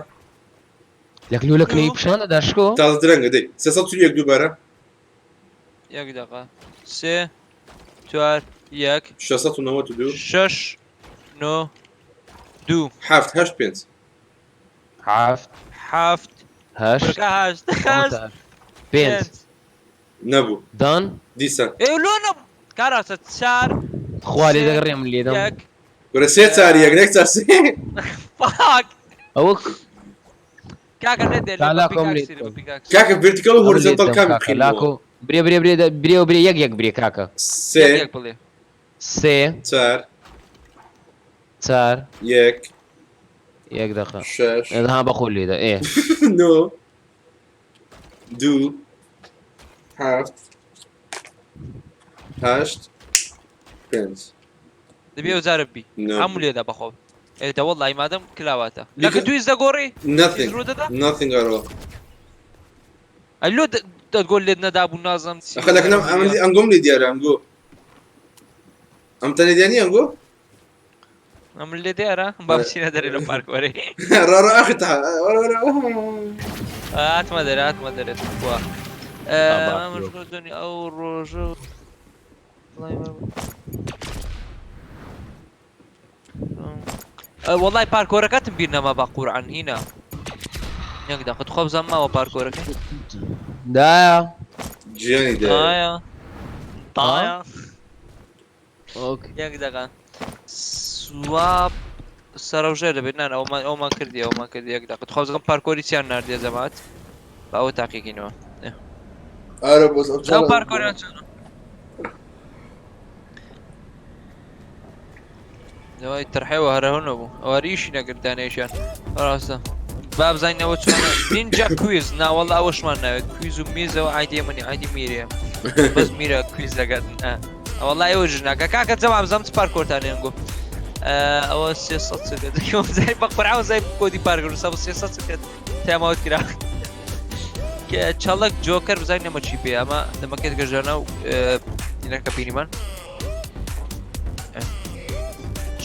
لەکنو لەکنەی پیشان دەدا شکۆ. تازە درەنگە دەی 341 دووبارە یەک دەقە سێ چوار یەک 692 شەش نۆ دوو حەفت هەشت پێنج حەفت حەفت هەشت بکە هەشت هەشت پێنج نەبوو دان دیسان ئێ لۆ نەبوو کاراسە چار خوا لێ دەگەڕێم لێدەم. یەک کورە سێ چار یەک نەک چار سێ fuck ئەوە کاکە نەدێ تا لاکۆم لێ دەم. کاکە vertical و horizontal کام بخینەوە؟ لاکۆ برێ برێ برێ برێ و برێ یەک یەک برێ کاکە. سێ یەک بڵێ سێ چار چار یەک یەک دەقە. شەش ها بەخۆ لێدە ئێ. نۆ دوو حەفت هەشت پێنج دەبێ ئەو جارە بی نەبوو. هەموو لێدا بەخۆ ئێ دە وەڵی مادەم کلاواتە لیکە- لەکە تویز دەگۆڕی Nothing. ڕوو دەدا Nothing at all. ئەی لۆ دەگۆل لێت نەدابوو نازم چی ئەخە لەکنم ئەمن ئەنگۆم لێ دیارە ئەنگۆ. ئەم تەنێ دیانی ئەنگۆ؟ ئەم لێ دیارە با بچینە دەرێ لە پارک وەرێ ڕا ڕا ئاخر تا وەرە وەرە. هاتمە دەرێ هاتمە دەرێ تخوا با مشغول ئەو ڕۆژە وەڵای پارکۆرەکەتم بیر نەما بە قورعان هینا یەک دەقە تخوا بزانم ماوە پارکۆرەکە دایە. گیانی دایە. ئایا تایا ئۆکەی. یەک دەقە سواب سەرەوژێر دەبێت نان ئەومان ئەومان کردی ئەومان کردی یەک دەقە تخوا بزانم پارکۆری چیان ناردیە جەماعەت با ئەوە تاقیکەینەوە ئارە بۆس ئەو ئەو چاڵە- پارکۆریان چۆنە لەوەی ترحێوە هەرەهۆ نەبوو ئەوەریشی نەگرتانێشیان ڕاستە با بزانینەوە چۆنە نینجا کویز ناوەڵا ئەوەشمان ناوێت کویز و میزەوە ئایدی منی ئایدی میرێ بەس میرە کویز دەگات ئەوەڵا ئێوە ژناکە کاکە جەواب بزانم چ پارکۆرتان لێنگۆ ئەوە 300 چکە بە قورعە زای کۆدی پارکۆر 300 چکە تاماوت کرا کە چەڵک جۆکەر بزانین ئەمە چی پێ ئەمە دەمەکەت گەژانە و دینەکە بینیمان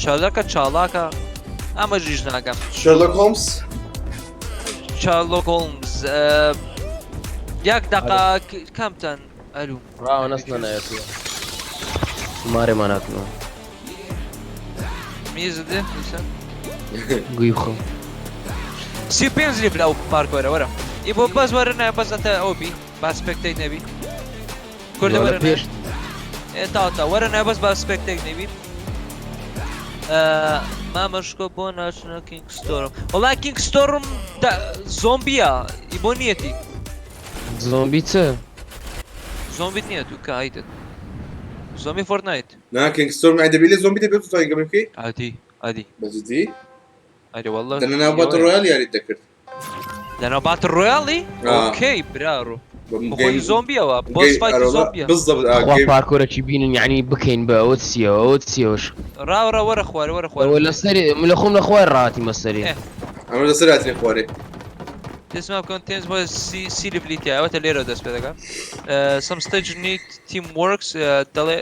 چالاکە چالاکە ئەمە ژیش ناکەم شێرلۆک هۆمز شارلۆک هۆڵمز یەک دقا کامتان ئەلو ڕاوە نەستنە نایەتەوە. مارێمان هاتنەوە. میزە دێ دیسان گوی بخۆم. 35 لیف لە ئەو پارکۆرە وەرە ئی بۆ بەس وەرە نایە بەس ئەتە ئەو بی با سپێکتەیت نەبی کوردە وەرە وەرە پێش. ئێ تا تا وەرە نایە بەس با سپێکتەیت نەبی مامە شکۆ بۆ ناچنە کینگ ستۆرم وەڵا کینگ ستۆرم زۆمبیە ئی بۆ نیەتی. زۆمبی چ؟ زۆمبیت نییە تو کە هایتت زۆمبی فۆرتنایت. نا کینگ ستۆرم یانی دەبی لێ زۆمبی دەبێت بتوانین گەمە بکەی؟ ئادی ئادی. بە جدی؟ ئەرێ واللە دەنا ناو باتل ڕۆیال یاریت دەکرد. لەناو باتل ڕۆیالی؟ ئۆکەی برارۆ. بەخۆی زۆمبیەوە بۆس فایتی زۆمبیە. بالضبط خوا پارکۆرەکی بینن یعنی بکەین بە ئەوە چییە ئەوە چییەوەش. ڕاو ڕا وەرە خوارێ وەرە خوارێ. ئەوە لەسەر من لە خۆم لە خوار ڕاهاتیمە سەرێ. ئەمە لەسەر هاتینە خوارێ. This map contains بۆ سی سی لڤلی تایە ئەوەتە لێرەوە دەست پێ دەکا. Some stage need team works دەڵێ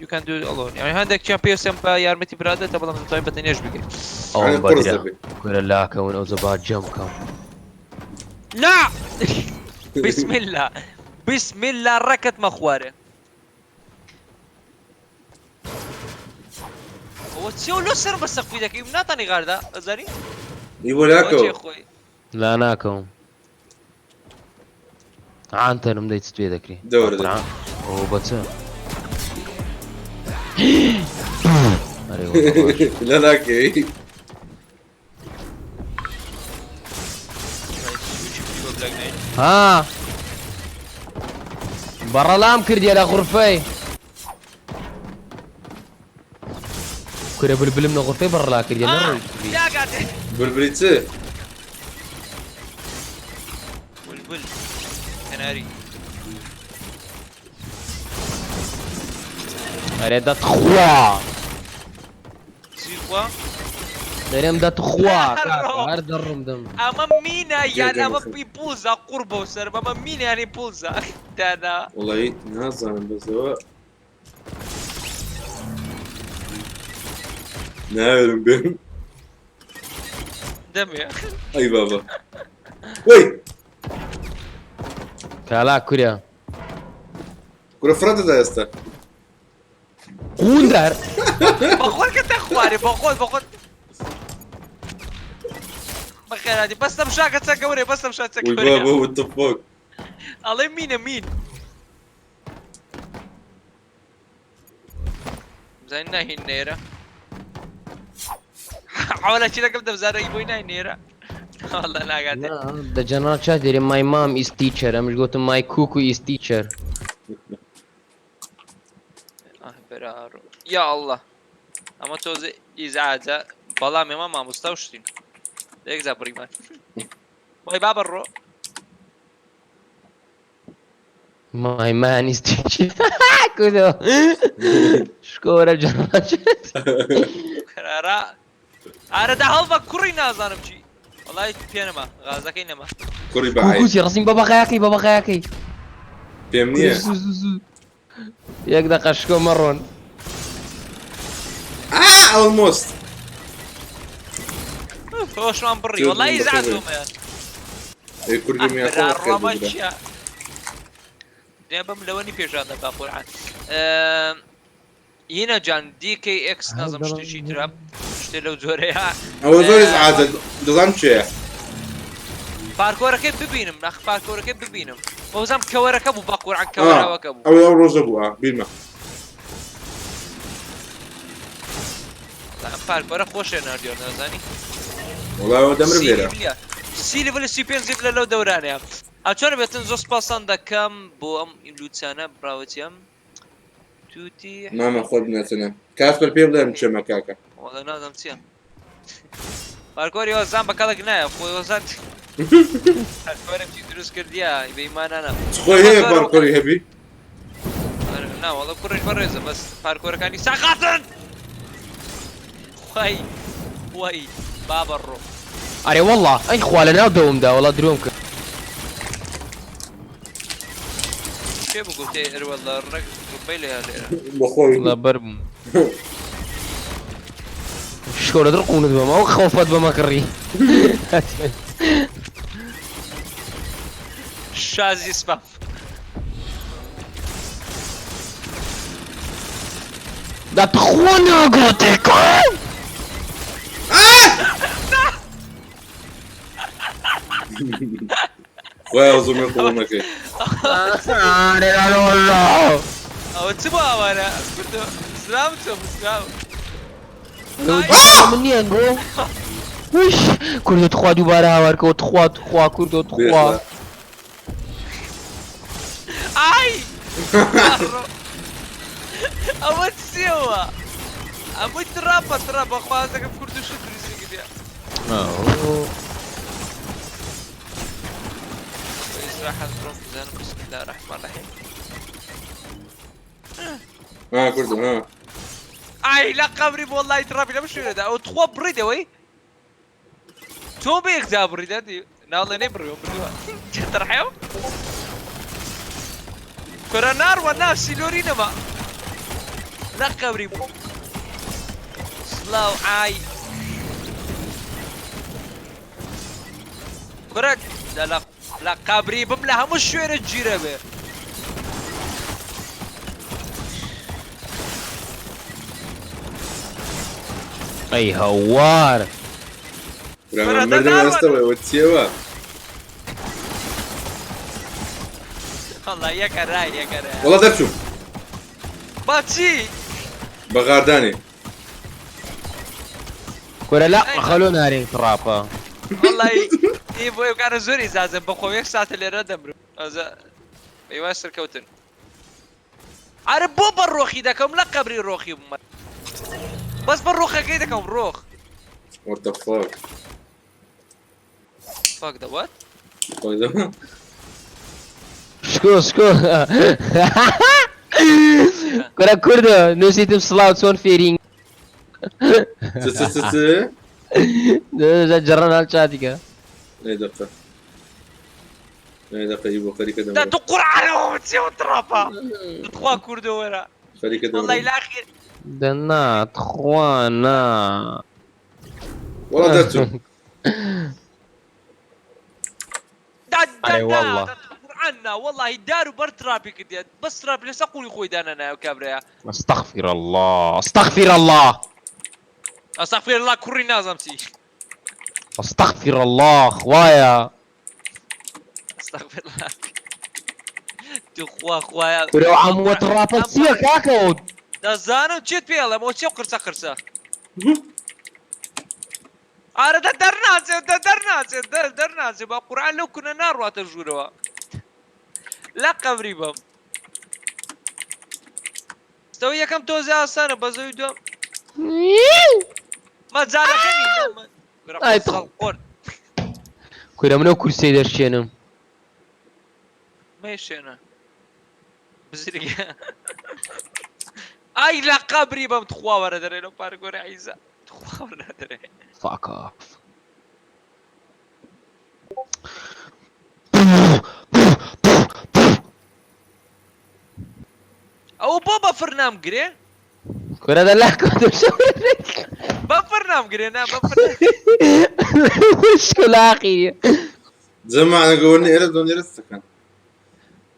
you can do it alone. یعنی هەندێکیان پێویستیان بە یارمەتی برادەتە بەڵام دەتوانین بە تەنیاش بگەیت. ئەوەم بەدرە کورە لاکەون ئەو جە با جەم کەم. نا بسم الله بسم الله ڕەکەتمە خوارێ. ئەوە چیە و لۆ سەرم بە سەقفی دەکەی ناتانی غاردا ئەزانی؟ ئی بۆ لاکەوە. لا ناکەوم. عانتەرم دەی چت پێ دەکری. دەورە دە. ئەوە بە چ؟ لا ناکەوی. ها بەڕەلام کردیە لە غورفەی کورە بلبلم لە غورفەی بەڕەلا کردیە نەڕۆی بلبلی چ؟ بلبل کەناری ئەرێ دەتخوا چی خوا؟ دەرێم دەتخوا هەر دەڕم دەم. ئەمە مینە یان ئەمە پی پوزا قوڕ بەو سەر ئەمە مینە یانی پوزا دانا. وەڵی نازانم بەسەوە ناوێرم بێم دەمێ ئەی بابا وەی کالا کورە کورە فڕە دەدا ئێستا قوندار بەخۆت کە خوارێ بەخۆت بەخۆت بەخێراتی بەس تەم شاکە چە گەورەیە بەس تەم شا چە وی گەورەیە بابا what the fuck ئەڵێ مینە مین بزانین ناهین نێرە حاولە چی دەکەم دەبزانە ئی بۆی نای نێرە والله ناگاتێ دە جەنرال چات دێرێ مای مام ئیز تیچەر ئەمش گوتم مای کوکو ئیز تیچەر یا اللە ئەمە تۆزێ ئیزعاجە بەڵام ئێمە مامۆستا و شتین یەکجا بڕیمان وای بابە ڕۆ My man is teaching. کودۆ شکۆرە جەنرال قەرارە ئارە دە هەڵبە کوڕی نازانم چی وەڵای پێ نەما غازەکەی نەما. کوڕی بە عەیب. کوچی ڕسیم بە بەغایەکەی بە بەغایەکەی. پێم نییە. زوو زوو زوو. یەک دەقە شکۆ مەڕۆن. ئا ئەڵمۆست. خۆشمان بڕی وەڵای ئیزعاجۆمەیە. ئەی کوردی میاخۆ برا خێر ڕۆمە بگرە. چییە؟ دێ بەم لەوە نی پێشان دەبا قورعان. یینە جان DKX نازم شتێکی ترە شتێ لەو جۆرەیە. ئەوە زۆر ئیزعاجە دەزانم چێە. پارکۆرەکەی ببینم ناخ پارکۆرەکەی ببینم بۆزام کەوەرەکە بوو بە قورعان کەوەرەوەکە بوو. ئەوەی ئەو ڕۆژە بوو ئا بیرمە. ئەم پارکۆرە خۆشێ ناردیۆ نازانی. وەڵا ئەوە دەمرم لێرە. سی لێڤل 35 لێڤلە لەو دەورانەیە. ئەچۆن بێتن زۆر سپاسان دەکەم بۆ ئەم لوچانە براوەتیم. توتی مامە خۆت بناسێنە کاسپەر پێ بڵێم چێمە کاکە. وەڵا نازانم چییە. پارکۆری هۆزان بە کەڵک نایە خۆی هۆزان پارکۆرم چی دروست کردیە بە ئیمانانە. چ خۆی هەیە پارکۆری هەبی؟ نا وەڵا کوڕیش بەڕێزە بەس پارکۆرەکانی ساقاتن. خوای خوای بابە ڕۆ. ئەرێ وەڵا ئەی خوا لە ناو دەومدا وەڵا درۆم کرد. کێ بوو گوتێ ئەر وەڵا ڕێک ڕوبەی لێ لێرە. بەخۆی. وەڵا بەر بووم. شکۆ لە دڕ قوونت بەم ئەو خەوفەت بەمە کڕی. شازی سپام. دە تخوا ناگاتێ کۆ. خۆی ئەو زۆمێ قبوڵ نەکەی. ئارێ وەڵا. ئەوە چ بۆ ئەوانە کوردۆ سلام چۆ سلام. من نییە گۆ وش کوردە تخوا دووبارە هاوارکەوە تخوا تخوا کوردۆ تخوا ئای ئەوە چیەوە ئەمەی تراپە ترا بەخوازەکەم کوردش دروستی کردە ئیسراحەت بڕۆم بزانم بسم الله الرحمن الرحیم ها کوردم ها ئای لە قەبری وەڵی تڕاپی لەم شوێنەدا ئەو تخوا بڕیدەوەی تۆ بە یەکجا بڕی دەدی ناڵێ نەیبڕیوە بردووە تەرحێو کورە ناڕوە نا سیلۆری نەما لە قەبری بوو سلاو ئای کورە لە لە قەبری بم لە هەموو شوێنە گیرە بێ. ئەی هەوار. برا مردم ئێستا وە چیەوە؟ والله یەکە رای یەکە رای. وەڵا دەرچووم. بە چی؟ بە غاردانێ. کورە لا خەلۆ نارین تڕاپە. وەڵی ئی بۆ ئێوکانە زۆر ئیزازم بەخۆم یەک ساتە لێرە دەمرم ئەزە بەیوای سەرکەوتن ئەرە بۆ بە ڕۆخی دەکەم لە قەبری ڕۆخی بووم بەس بە ڕۆخەکەی دەکەم ڕۆخ. What the fuck? Fuck the what? Fuck the شکۆ شکۆ کورە کوردە نووسیتم سڵاو چۆن فێرین چ چ چ چ جڕە ناو چاتیکە ئەی دەقە ئەی دەقە ئی بۆ خەریکە دا دەمرم تو قورعانەوە چێ و تڕاپە تخوا کوردە وەرە خەریکە والله دەمرم لاخیر دەنا تخوا نا وەڵا دەرچووم دا دا ئەرێ دا والله. دا قورعان نا والله دار و بەر تراپی کردیە بەس تراپ لەسەر قوڵی خۆی دانەنایە کابرایە استغفر الله استغفر الله استغفر الله کوڕی نازم چی استغفر الله خوایە استغفر الله تخوا خوایە کورە عەمووە تڕاپە چییە کاکە دەزانم چیت پێ ئەڵێم ئەوە چیە قرسە قرسە ئارە دە دەرناچێت دە دەرناچێت دەر دەرناچێت بە قورئان لەو کونە ناڕواتە ژوورەوە لە قەبری بم ستەوە یەکەم تۆزێ ئاسانە بەزەوی دووەم مەجالەکە ئای تخ. قۆرت کورە منەو کورسەی دەشێنم مەیشێنە بزرگە ئای لە قەبری بەم تخوا وەرە دەرێ لەو پارگۆرە عیزە تخوا وەرە دەرێ Fuck off. ئەوە بۆ بەفر نامگرێ کورە دە لا بەفر نامگرێ نا بەفر شکلاقی جەماعە گەورنی ئێرە دۆن ئێرە دەکەن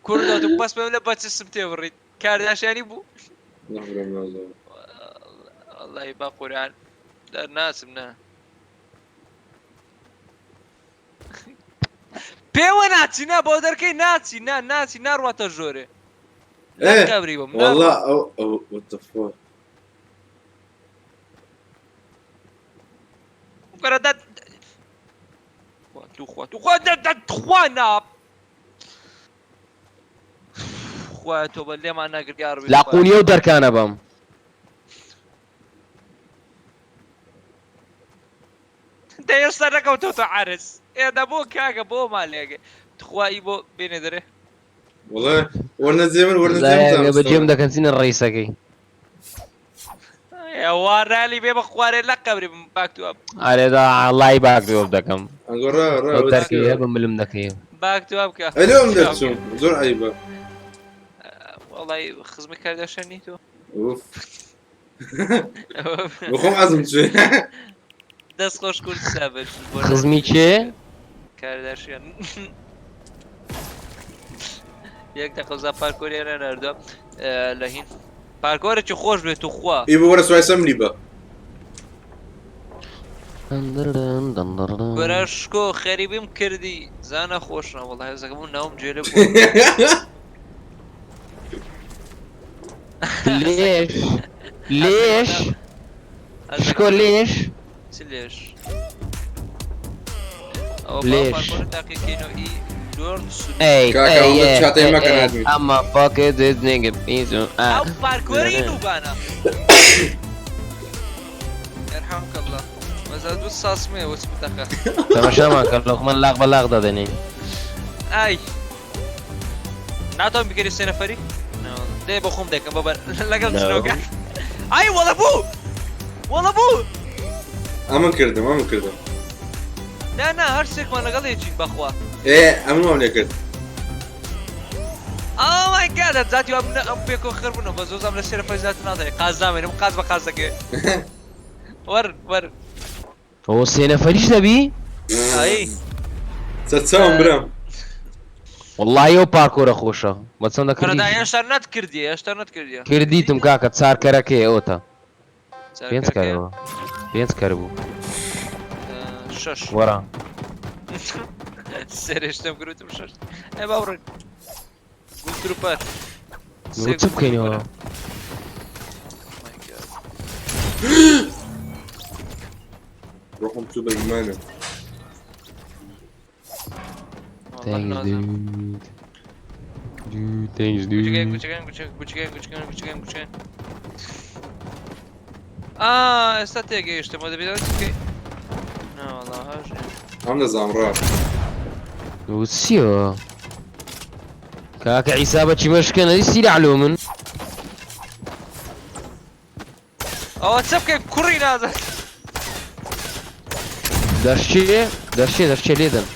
کوردۆ تو بەس پێم لە بەچسم تێبڕیت کارداشیانی بوو نەخرم نازۆ والله با قورئان دەرناچم نا پێوە ناچی نا بۆ دەرکەی ناچی نا ناچی ناڕواتە ژۆرێ ئێ قەبری بم والله ئەو ئەو what the fuck کەرە دە توخوا توخوا دە دە تخوا نا خوایە تۆ بە لێمان نەگرت یاڕبی لا قونیە و دەرکانە بەم دە ئێستا نەکەوتۆتە عەرز ئێ دە بۆ کاکە بۆ مالێگە تخوا ئی بۆ بێنێ دەرێ والله وەرنە جێ من وەرنە جێ من بەجێم دەکەن چینە ڕیسەکەی وا رالی بێ بە خوارێ لە قەبری بم باک تو ئەپ ئارێدا لای باک دەکەم ئەنگۆ ڕا ڕا ئەو دەرکەی هەبە ملم دەکەی باک تو ئەپ کە ئەلێم دەرچووم زۆر عەیبە وەڵی خزمی کارداشانی تۆ ئوف بخۆم عەزم چوێ دەست خۆش کورد سابج خزمی کێ کارداشیان یەک دەقەزا پارکۆریانە نردووە لە هین پارکۆرێکی خۆش بێت و خوا ئی بۆ وەرە سوای سەمنی بە گۆرە شکۆ خەریبیم کردی زانە خۆشە وەڵای هەزەکە بوو ناوم جێ لێ بوو لێش لێش. شکۆ لێش چ لێش ئەوە لێش. پارکۆرە تاقیکەینەوە ئی لۆرد سلو ئەی کاکە، ئەی ئەوەندە ئەی، چاتەی ئەی، مەکە ئەی، نادوی. ئەمە fuck this nigga piece of ئەو ass. پارکۆری نوبانە يرحمك الله بەزا دوو ساسمەیە وەچ بتەقە تەماشامان کە لۆقمان لاق بە لاق دادەنێ. ئای ناتوانم بکەری سێ نەفەری دێ بۆ خۆم دەکەم بەبەر لەگەڵ No. چنۆکە ئای وەڵە بوو وەڵە بوو ئەمن کردم ئەمن کردم. نا نا هەر سێکمان لەگەڵ یەکین بەخوا. ئێ ئەمن وام لێ کرد. Oh my god زاتی وا بوون ئەم پێکەوە خەر بوونەوە بە زۆزام لە سێ نەفەر زیاتر نازانێ قاز نامێنم قاز بە قاز دەکەوێ وەرن وەرن. ئەوە سێ نەفەریش دەبی؟ ئای سەرچاوم برام. وەڵڵاهی ئەو پارکۆرە خۆشە بە چەندە کورە دا کردی هێشتا نەتکردیە هێشتا نەتکردیە. کردیتم کاکە چارکەرەکەی ئەوتە پێنج چارکەرەکەیە؟ کەرەوە پێنج کەر بوو. شەش. وەرە. سێرێشتم کردم شەش. ئەی با بڕۆین. گوتروپەر. سێ چ بکەینەوە؟ گوتروپەرە. Oh my God. ڕۆحم چوو بە ئیمانم. والله Thanks نازانم. dude. Dude, thanks گوچەکەین dude. گوچەکەین گوچەکەین گوچەکەین گوچەکەین گوچەکەین گوچەکەین. ئا ئێستا تێگەیشتم دەبێت ئەوە چ بکەی؟ نەوەڵا هەژ نییە. ئەم دەزانم ڕاست. چییە؟ کاکە عیسا بە چی مەشکەنە سیرە علۆ من. ئەوە چ بکەین کوڕی نازان. دەشچێ دەشچێ دەشچێ لێدەن.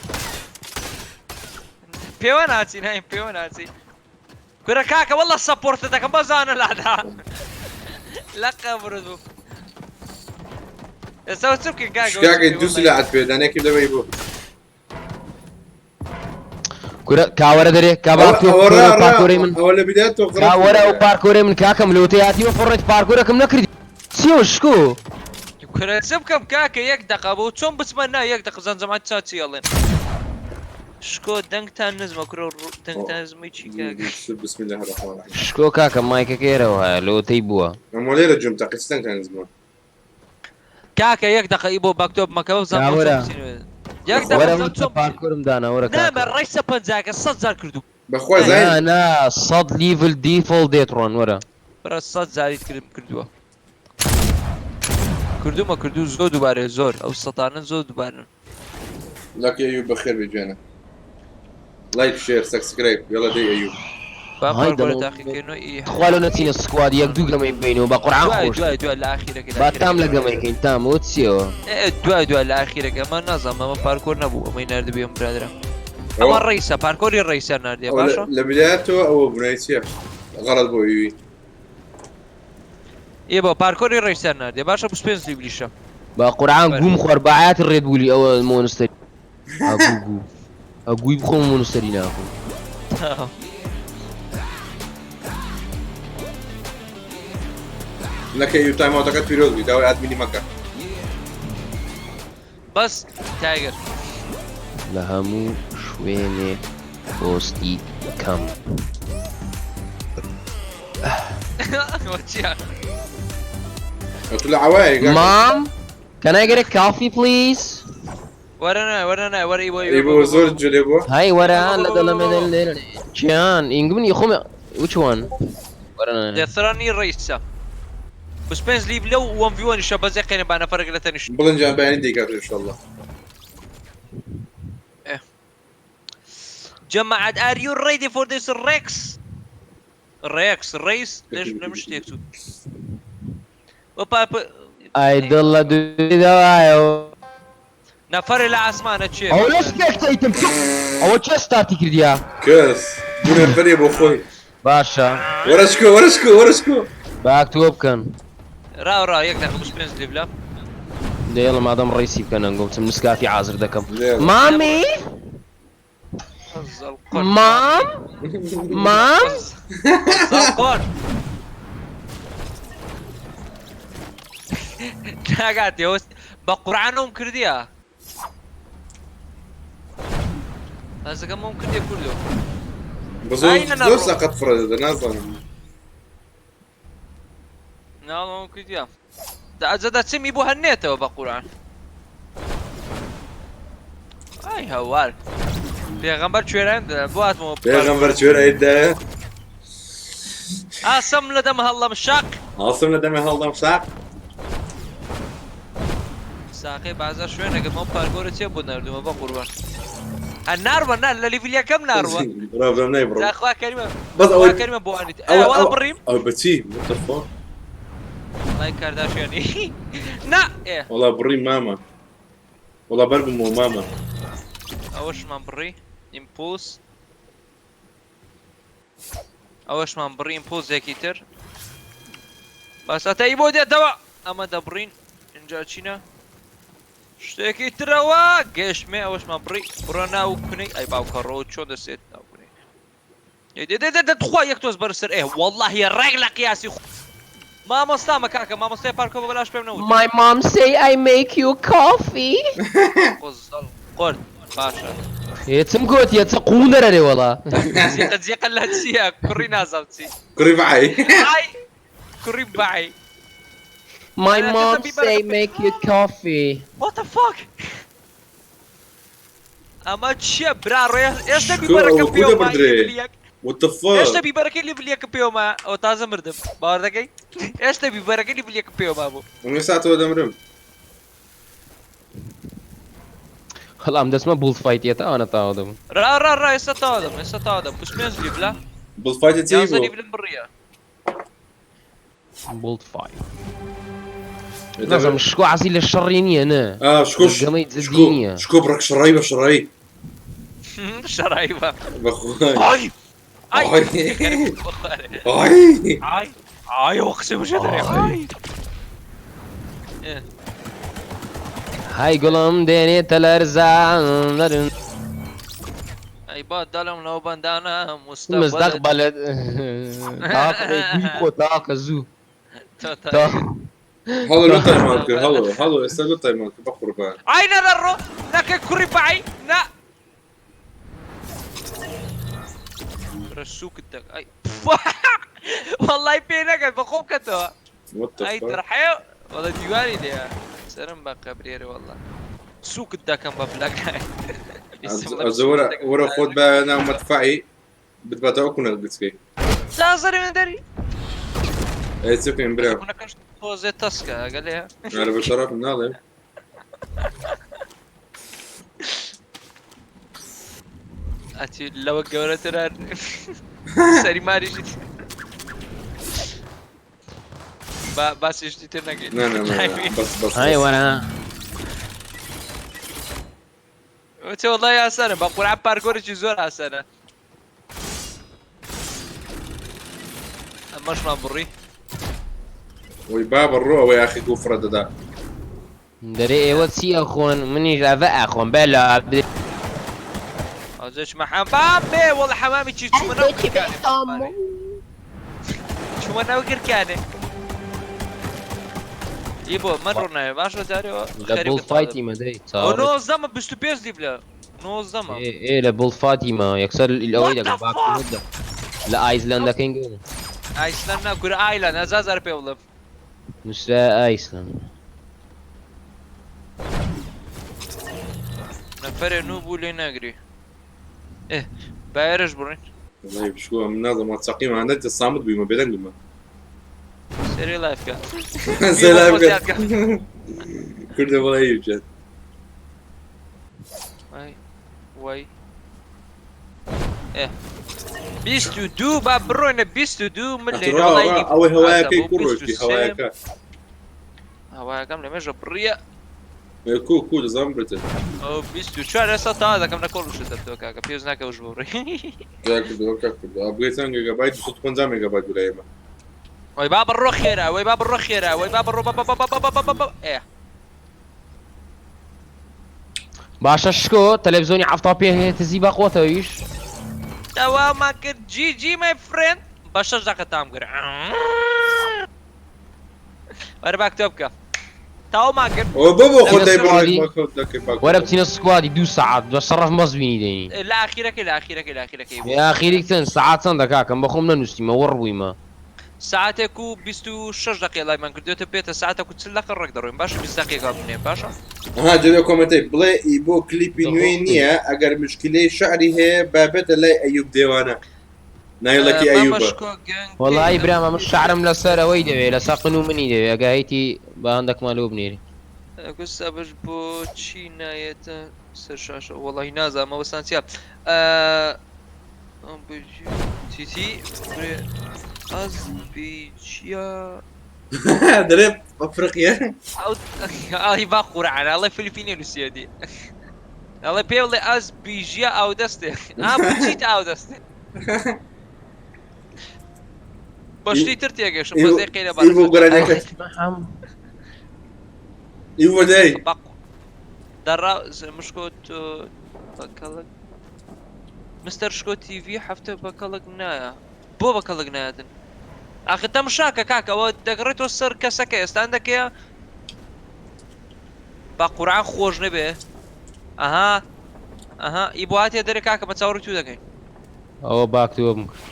پێوە ناچی نایم پێوە ناچی. کورە کاکە والله سەپۆرتت دەکەم بەزانە لادا. لە قەبرت بوو. ئێستا چ بکەین کاکە؟ ئەوە چ شکاکەی بکەین دوو والله. سلاحت پێدان یەکی لەوەی بوو. کورە کاوەرە دەرێ کابا ئەوە تۆ ئەوە ڕا ڕا پارکۆرەی من. ئەوە لە بداية تۆ غەڵەت کاوەرە ئەو کردیە. پارکۆرەی من کاکەم لۆتەی هاتیوە فڕێت پارکۆرەکەم نەکردی. چیەوە شکۆ؟ کورە چ بکەم کاکە یەک دەقە بۆ چۆن بچمە نا یەک دەقە زان جەماعەت چا چی ئەڵێن. شکۆ دەنگتان نزمە کورە دەنگتان نزمەی چی کاکە؟ بسم الله الرحمن الرحیم. شکۆ کاکە مایکەکە ئێرەوە هەیە لۆتەی بووە. ئەمە لێرە جوم تەقی چ دەنگتان نزمە؟ کاکە یەک دەقە ئی بۆ باکتۆب مەکە بزانم بۆ چۆن کاوەرە. بچینەوە. یەک دەقە وەرە بزانم من چۆن بچین. پارکۆرم دانا وەرە نا کاکە. بە ڕیسە پەنجاکە 100 جار کردو. بەخوا نا زین نا 100 لیڤل دیفۆڵت دێت ڕۆن وەرە. بەرە 100 جاریت کردم کردووە. کردومە کردو زۆر دووبارەیە زۆر ئەو سەتانە زۆر دووبارەن. لاکی ئەیوب بەخێر بێ گیانە. لایک شێر سەبسکرایب یاڵا دەی ئەیوب. با های پارکۆرە دەڵۆ. تاقیکەینەوە ئی خوا لۆ نەچینە سکواد یەک دوو گەمەی بکەینەوە بە قورعان دوای خۆش. دوای دوای لە ئاخیرەکە لە با تام لە ئاخیرەکە. گەمەیکەین تام ئەوە چیەوە؟ ئێ، دوای دوای لە ئاخیرەکە ئەمە نازانم ئەمە پارکۆر نەبوو ئەمەی ناردبوو ئەم برادرە. ئەمە ڕیسە پارکۆری ڕیسە ناردیە ئەوە باشە؟ لە بداية تۆ ئەوە بوونای چییە؟ غەڵەت بۆ ئیوی. ئێ بۆ پارکۆری ڕیسە ناردیە باشە 25 لیبلیشە. بە قورعان بەر. گوم خوارد بە عیاتی ڕێد بوولی ئەوە مۆنستەری. ئەگوو گوو. ئەگووی بخۆم مۆنستەری ناخۆم. لەکە ئەیوب تایم ئاوتەکەت پیرۆز بی داوای ئادمینی مەکە. بەس تایگەر. لە هەموو شوێنێک پۆستی کەم. ئەوە چییە؟ ئەو تو لە عەوایە کاکە. Mom, can I get a coffee please? وەرە نا وەرە نا وەرە ئی بۆ ئەی بۆ زۆر جلێ بووە. هاي وەرە لە دڵم چیان ئینگمنی خۆم which one? وەرە نا. دێسرانی ڕیسە. 25 لیب لەو وەم ڤیوەنیشە بەزێ قێنە با نەفەرێک لە تەنیشت. بڵێن جان بەیانی دەیکات ئینشەڵڵا. جەماعەت are you ready for this Rex? ڕێکس ڕیس لەش لە من شتێک چوو. بۆ پاپ ئای دڵ لە دووری دەوایەوە. نەفەرێ لە ئاسمانە چێ؟ ئەوە لە شتێک ئەوە چێ ستارتی کردیا؟ کەس دوو نەفەرێ بۆ خۆی. باشە. وەرە شکۆ وەرە شکۆ وەرە شکۆ. باک تۆ بکەن. ڕا ڕا یەک دەقە 25 لیبلە. دەیڵم مادەم ڕیسی بکەن ئەنگۆ بچم نسکافی عازر دەکەم. لێڵە. مامی؟ مام؟ مام؟ زەڵقۆر. ناگاتێ بە قورعانەوەم کردیە. هەزەکەمەوەم کردیە کوردۆ. بە زۆر ئای لە زۆر ناڕۆ. سەقەت فڕە دەدە نازانم. ناڵەوەم کردیە. ئەجە دەچم ئی بۆ هەر نێتەوە بە قورئان. ئای هەوار. پێغەمبەر کوێران بۆ هاتمەوە. پێغەمبەر کوێرای دایە. ئاسم لە دەم هەڵدەم شەق. ئاسم لە دەمێ هەڵدەم شەق. ساقەی بازار شوێنەکە مەو پارکۆرە چێ بۆ نردومە بە قوربان. هە ناڕوە نا لە لیڤلیەکەم ناڕوە. ڕابرم نایبڕم. خوا کەریمە. بەس خوا ئەوەی کەریمە بۆ ئەنیت. ئەوە وەڵا ئەوە بڕیم. ئەوە بەچی؟ What the fuck؟ وەڵای کارداشیانی. نا ئێ. وەڵا بڕی مامە. وەڵا بەر بوومەوە مامە. ئەوەشمان بڕی. ئیمپولس. ئەوەشمان بڕی ئیمپولسێکی تر. باسەتە ئی بۆ دێتەوە. ئەمە دەبڕین. اینجا چینە؟ شتێکی ترەوە گەشتمێ ئەوەشمان بڕی. بڕۆ ناو کونەی ئەی باوکە ڕۆ چۆن دەسێت ناو کونەی. دێ دێ دێ تخوا یەک تۆز بەرزتر ئێ واللهی ڕێک لە قیاسی خۆ مامۆستامە کاکە مامۆستای پارکۆ بە بەلاش پێم نەوت. My mom say I make you coffee. قۆزەڵ قۆرت باشە. ئێ چم گۆتیە چ قوونەرە رێ وەڵا. زیقە زیقە لە چییە کوڕی نازام چی. کوڕی بەعی. ئای کوڕی بەعی. My mom say make you coffee. What the fuck ئەمە چییە برا ڕێ ئێستا بیبەرەکە پێوە What the fuck ئێستا بیبەرەکەی لیڤلیەکە پێوە ئەو تازە مردم باوەڕ دەکەی ئێستا بیبەرەکەی لیڤلیەکە پێوە بوو. من ساتەوە دەمرم. وەڵام دەچمە بوڵ فایتیەتە ئەوانە تاوە دەبم. ڕا ڕا ڕا ئێستا تاوە دەم ئێستا تاوە دەم 25 لیڤلە. بوڵ فایتە چی 11 بوو؟ لیڤلم بڕیە. بوڵ فایت. نازم شکۆ عەزی لە شەڕی نییە نە. ئا شکۆ گەمەی جدی شکۆ نییە. شکۆ بڕک شەڕی بە شەڕی. شەڕایی بە. بەخوای. ئای ئای ئای. ئای. ئای ئای ئەوە قسەی بژێ دەرێ ئای. های گوڵم دێنێتە لەرزان. ئەی با دەڵم لەو بەندانە مستەقبەلت. مستەقبەلت. تاقە گوی خۆ تاقە زوو. تا هەڵۆ لۆ تایمان کرد هەڵۆ هەڵۆ ئێستا لۆ تایمان کرد بە قوربان. ئای نەرەڕۆ نەکە کوڕی بەعی نا. ڕە سووکت دەک ئەی وەڵای پێ نەکەت بە خۆم کەتەوە. What the ئەی fuck؟ ترحێ وەڵا دیواری لێیە سەرم بە قەبرێرە وەڵا سووکت دەکەم بە بلاک. ئەزە وەرە وەرە خۆت بە ناو مەدفەعی بتباتەوە کونە گچکەی. تازەری من دەری. ئەی چ بکەین برا؟ کونەکەش تۆزێ تەسکە ئەگەر لێیە. ئەرە بە شەرەفم ناڵێم. ئەچی لەوە گەورەتر هەر سەری ماریشی با باسی شتی تر نەکەین. نا نا نا بەس بەس های وەرە. وتێ وەڵای ئاسانە بە قورعان پارکۆرێکی زۆر ئاسانە. ئەمەشمان بڕی. وەی بابە ڕۆ ئەوەی ئاخی گوفرە دەدا. دەرێ ئێوە چی ئەخۆن منیش ئەڤە ئەخۆم بەلا. ئەوجە چمە حەمام بێ وەڵا حەمامی چی چوومە ناو گرکانێ. چوومە ناو گرکانێ. ئی بۆ من ڕوونایە باشە جارێەوە لە بوڵ فایتی مەدەی ئەو نۆزدەمە 25 لیڤلە نۆزدەمە. ئێ لە بوڵ فاتیمە یەکسەر ئەوەی What the دەکەم fuck؟ لە ئایسلەندەکەین گەورە. ئایسلەند نا کورە ئایلەند هەزار جار پێ بڵێم. نووسرا ئایسلەند. نەفەرێ نوو بوو لێ ناگری. ئێ باێرەش بڕین. وەڵای شکۆ ئەم نازم چەقیمە هەندێک سامت بوویمە بێدەنگ بوومە. سەری لایف کە. سەلام کرد. کوردە وەڵای بچێت. ئای وای. ئێ 22 با بڕۆینە 22 من لێ ئەوەی هەوایەکەی کوڕ ڕۆیشتی هەوایەکە. هەوایەکەم لە مێژە بڕیە. کو کو دەزانم برتن. ئەو 24 ئێستا تا دەکەم لە کۆڵ شت دەبتەوە کاکە پێویست ناکە وش بڕی. کردەوە کاک کردەوە بگەی چەند گێگابایت 250 مێگابایت بوو لای ئێمە. وەی با بڕۆ خێرا وەی با بڕۆ خێرا وەی با بڕۆ بە بە بە بە بە بە بە ئێ. باشە شکۆ تەلەڤیزیۆنی حەفتا پێ هەیە تزی بە قوتەوەیش. تەوامان کرد جی جی مای فرێند بە شەش دەقە تام کرد. وەرە با کتێب بکە. تەواومان کرد. ئەوە بۆ بۆ خۆت لە دای سوادی. بڕێک دەکەی پاک. وەرە بچینە سکوادی دوو سەعات بە شەڕەف مەزبینی دێنی. لە ئاخیرەکەی لە ئاخیرەکەی لە ئاخیرەکەی بوو. ئاخیریک چەند سەعات چەندە کاکەم بە خۆم نەنووسیمە وەڕ بوویمە. ساعتێک و 26 دقیقە لایمان کردوێتە بێتە ساعتێک و 40 دقیقە ڕێک دەڕۆین باشە 20 دقیقە بنێ باشە. ئەها جێ کۆمێنتەی بڵێ ئی بۆ کلیپی نوێی نییە ئەگەر مشکلەی شعری هەیە با بێتە لای ئەیوب دێوانە نایڵەکی ئەیوبە. وەڵایی برام ئەمن شعرم لەسەر ئەوەی دەوێ لەسەر قن و منی دەوێ ئەگە هەیتی با هەندەکمان لۆ بنێری. گوستاڤش بۆ چی نایەتە سەر شاشە وەڵی نازانم مەبەستان چیە تیتی ئەز بیجیا دەرێ ئەفریقیە ئەی با قورعان ئەڵێ فلیپینی نووسیەتی ئەڵێ پێ بڵێ ئەز بیژیە ئاو دەستێ ئا بچیت ئاو دەستێ بەشتی تر تێگەشم بەزێ قەیرە ئیڤۆ گۆرانیەکە ئیڤۆ دەی دەڕا مشکۆ تۆ بەکەڵک مستەر شکۆ تیڤی هەفتە بەکەڵک نایە بۆ بەکەڵک نایەتن ئاخر تەمشاکە کاکەەوە دەگەڕێتەوە سەر کەسەکە ئێستان دەکەیە بە قورعان خۆش نەبێ ئەها ئەها ئی بۆ هاتیە دەرێ کاکە بە چاوەڕی تو دەکەین. ئەوە باکتوە بم کرد.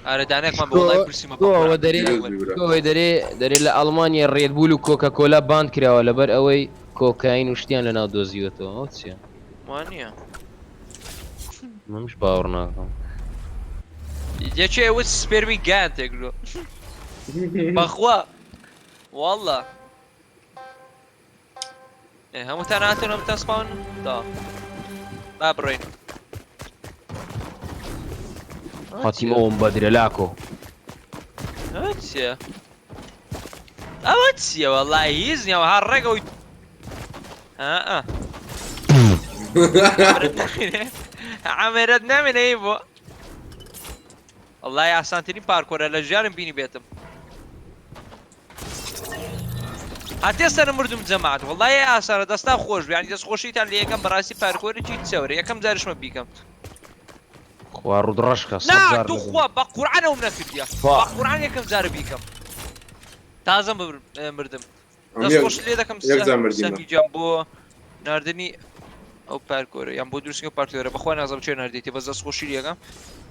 ئارە دانێکمان بۆ وڵای پرسیمە بە ئەوە دەرێ ئەوە دەرێ دەرێ لە ئەڵمانیا ڕێدبول و کۆکەکۆلا باند کراوە لەبەر ئەوەی کۆکاین و شتیان لەناو دۆزیوەتەوە ئەو چییە؟ وانە منش باوەڕ ناکەم. یەکێ وت سپێرمی گایان تێکردووە بەخوا والله هەمووتان هاتن هەمووتان spawn دا با بڕۆین هاتیم ئەوم بەدرە لاکۆ. ئەوە چییە؟ ئەوە چییە وەڵی هیچ نییە هەر ڕێگەوەی ئا عمرت نامێنێ بۆ وەڵی ئاسانترین پارکۆرە لە ژیانم بینی بێتم هاتێ سەر مردم جەماعەت وەڵی ئاسانە دەستان خۆش بیانی دەست خۆشیتان لە یەکەم بەڕاستی پارکۆرێکی چەورە یەکەم جارشمە بیکەم. خوا ڕوود ڕەشکە نا توخوا بە قورعانەوەم نەکردیە بە قورعان یەکەم جارە بیکەم تازە مردم دەست خۆش لێ دەکەم سەمی گیان بۆ ناردنی ئەو پارکۆرە یان بۆ دروستکردنی پارکۆرە بەخوا نازم چێ ناردێتی بەس دەست خۆشی لێکەم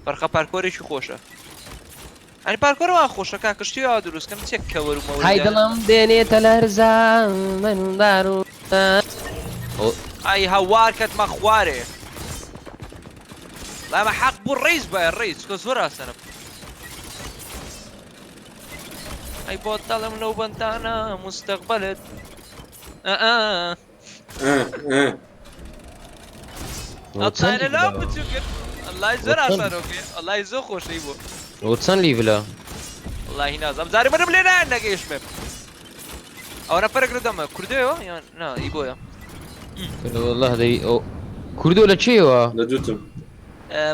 فەرقە پارکۆرێکی خۆشە ئەنی پارکۆرە وا خۆشە کاکە شتی وا دروست کەم چێک کەوەر و مەوەر هەی دڵم دێنێتە لەرزە من دار و ئای هەوار کەتمە خوارێ لامە حەق بوو ڕیز بە ڕیز کە زۆر ئاسانە ئەی بۆ دەڵم لەو بەندانە مستەقبلت ئەتانە لەو بچووکن ئەڵای زۆر ئاسانۆکێ ئەڵای زۆر خۆشەی بوو. ئەوە چەند لیڤلە؟ وەڵاهی نازانم جارێ منم لێ نایەن نەگەیشتمێ ئەوەنە فەرق لە دەمە کوردەوە یان نا ئی بۆیە. والله دەی ئەو کوردۆ لە چێوە؟ لە دوتم.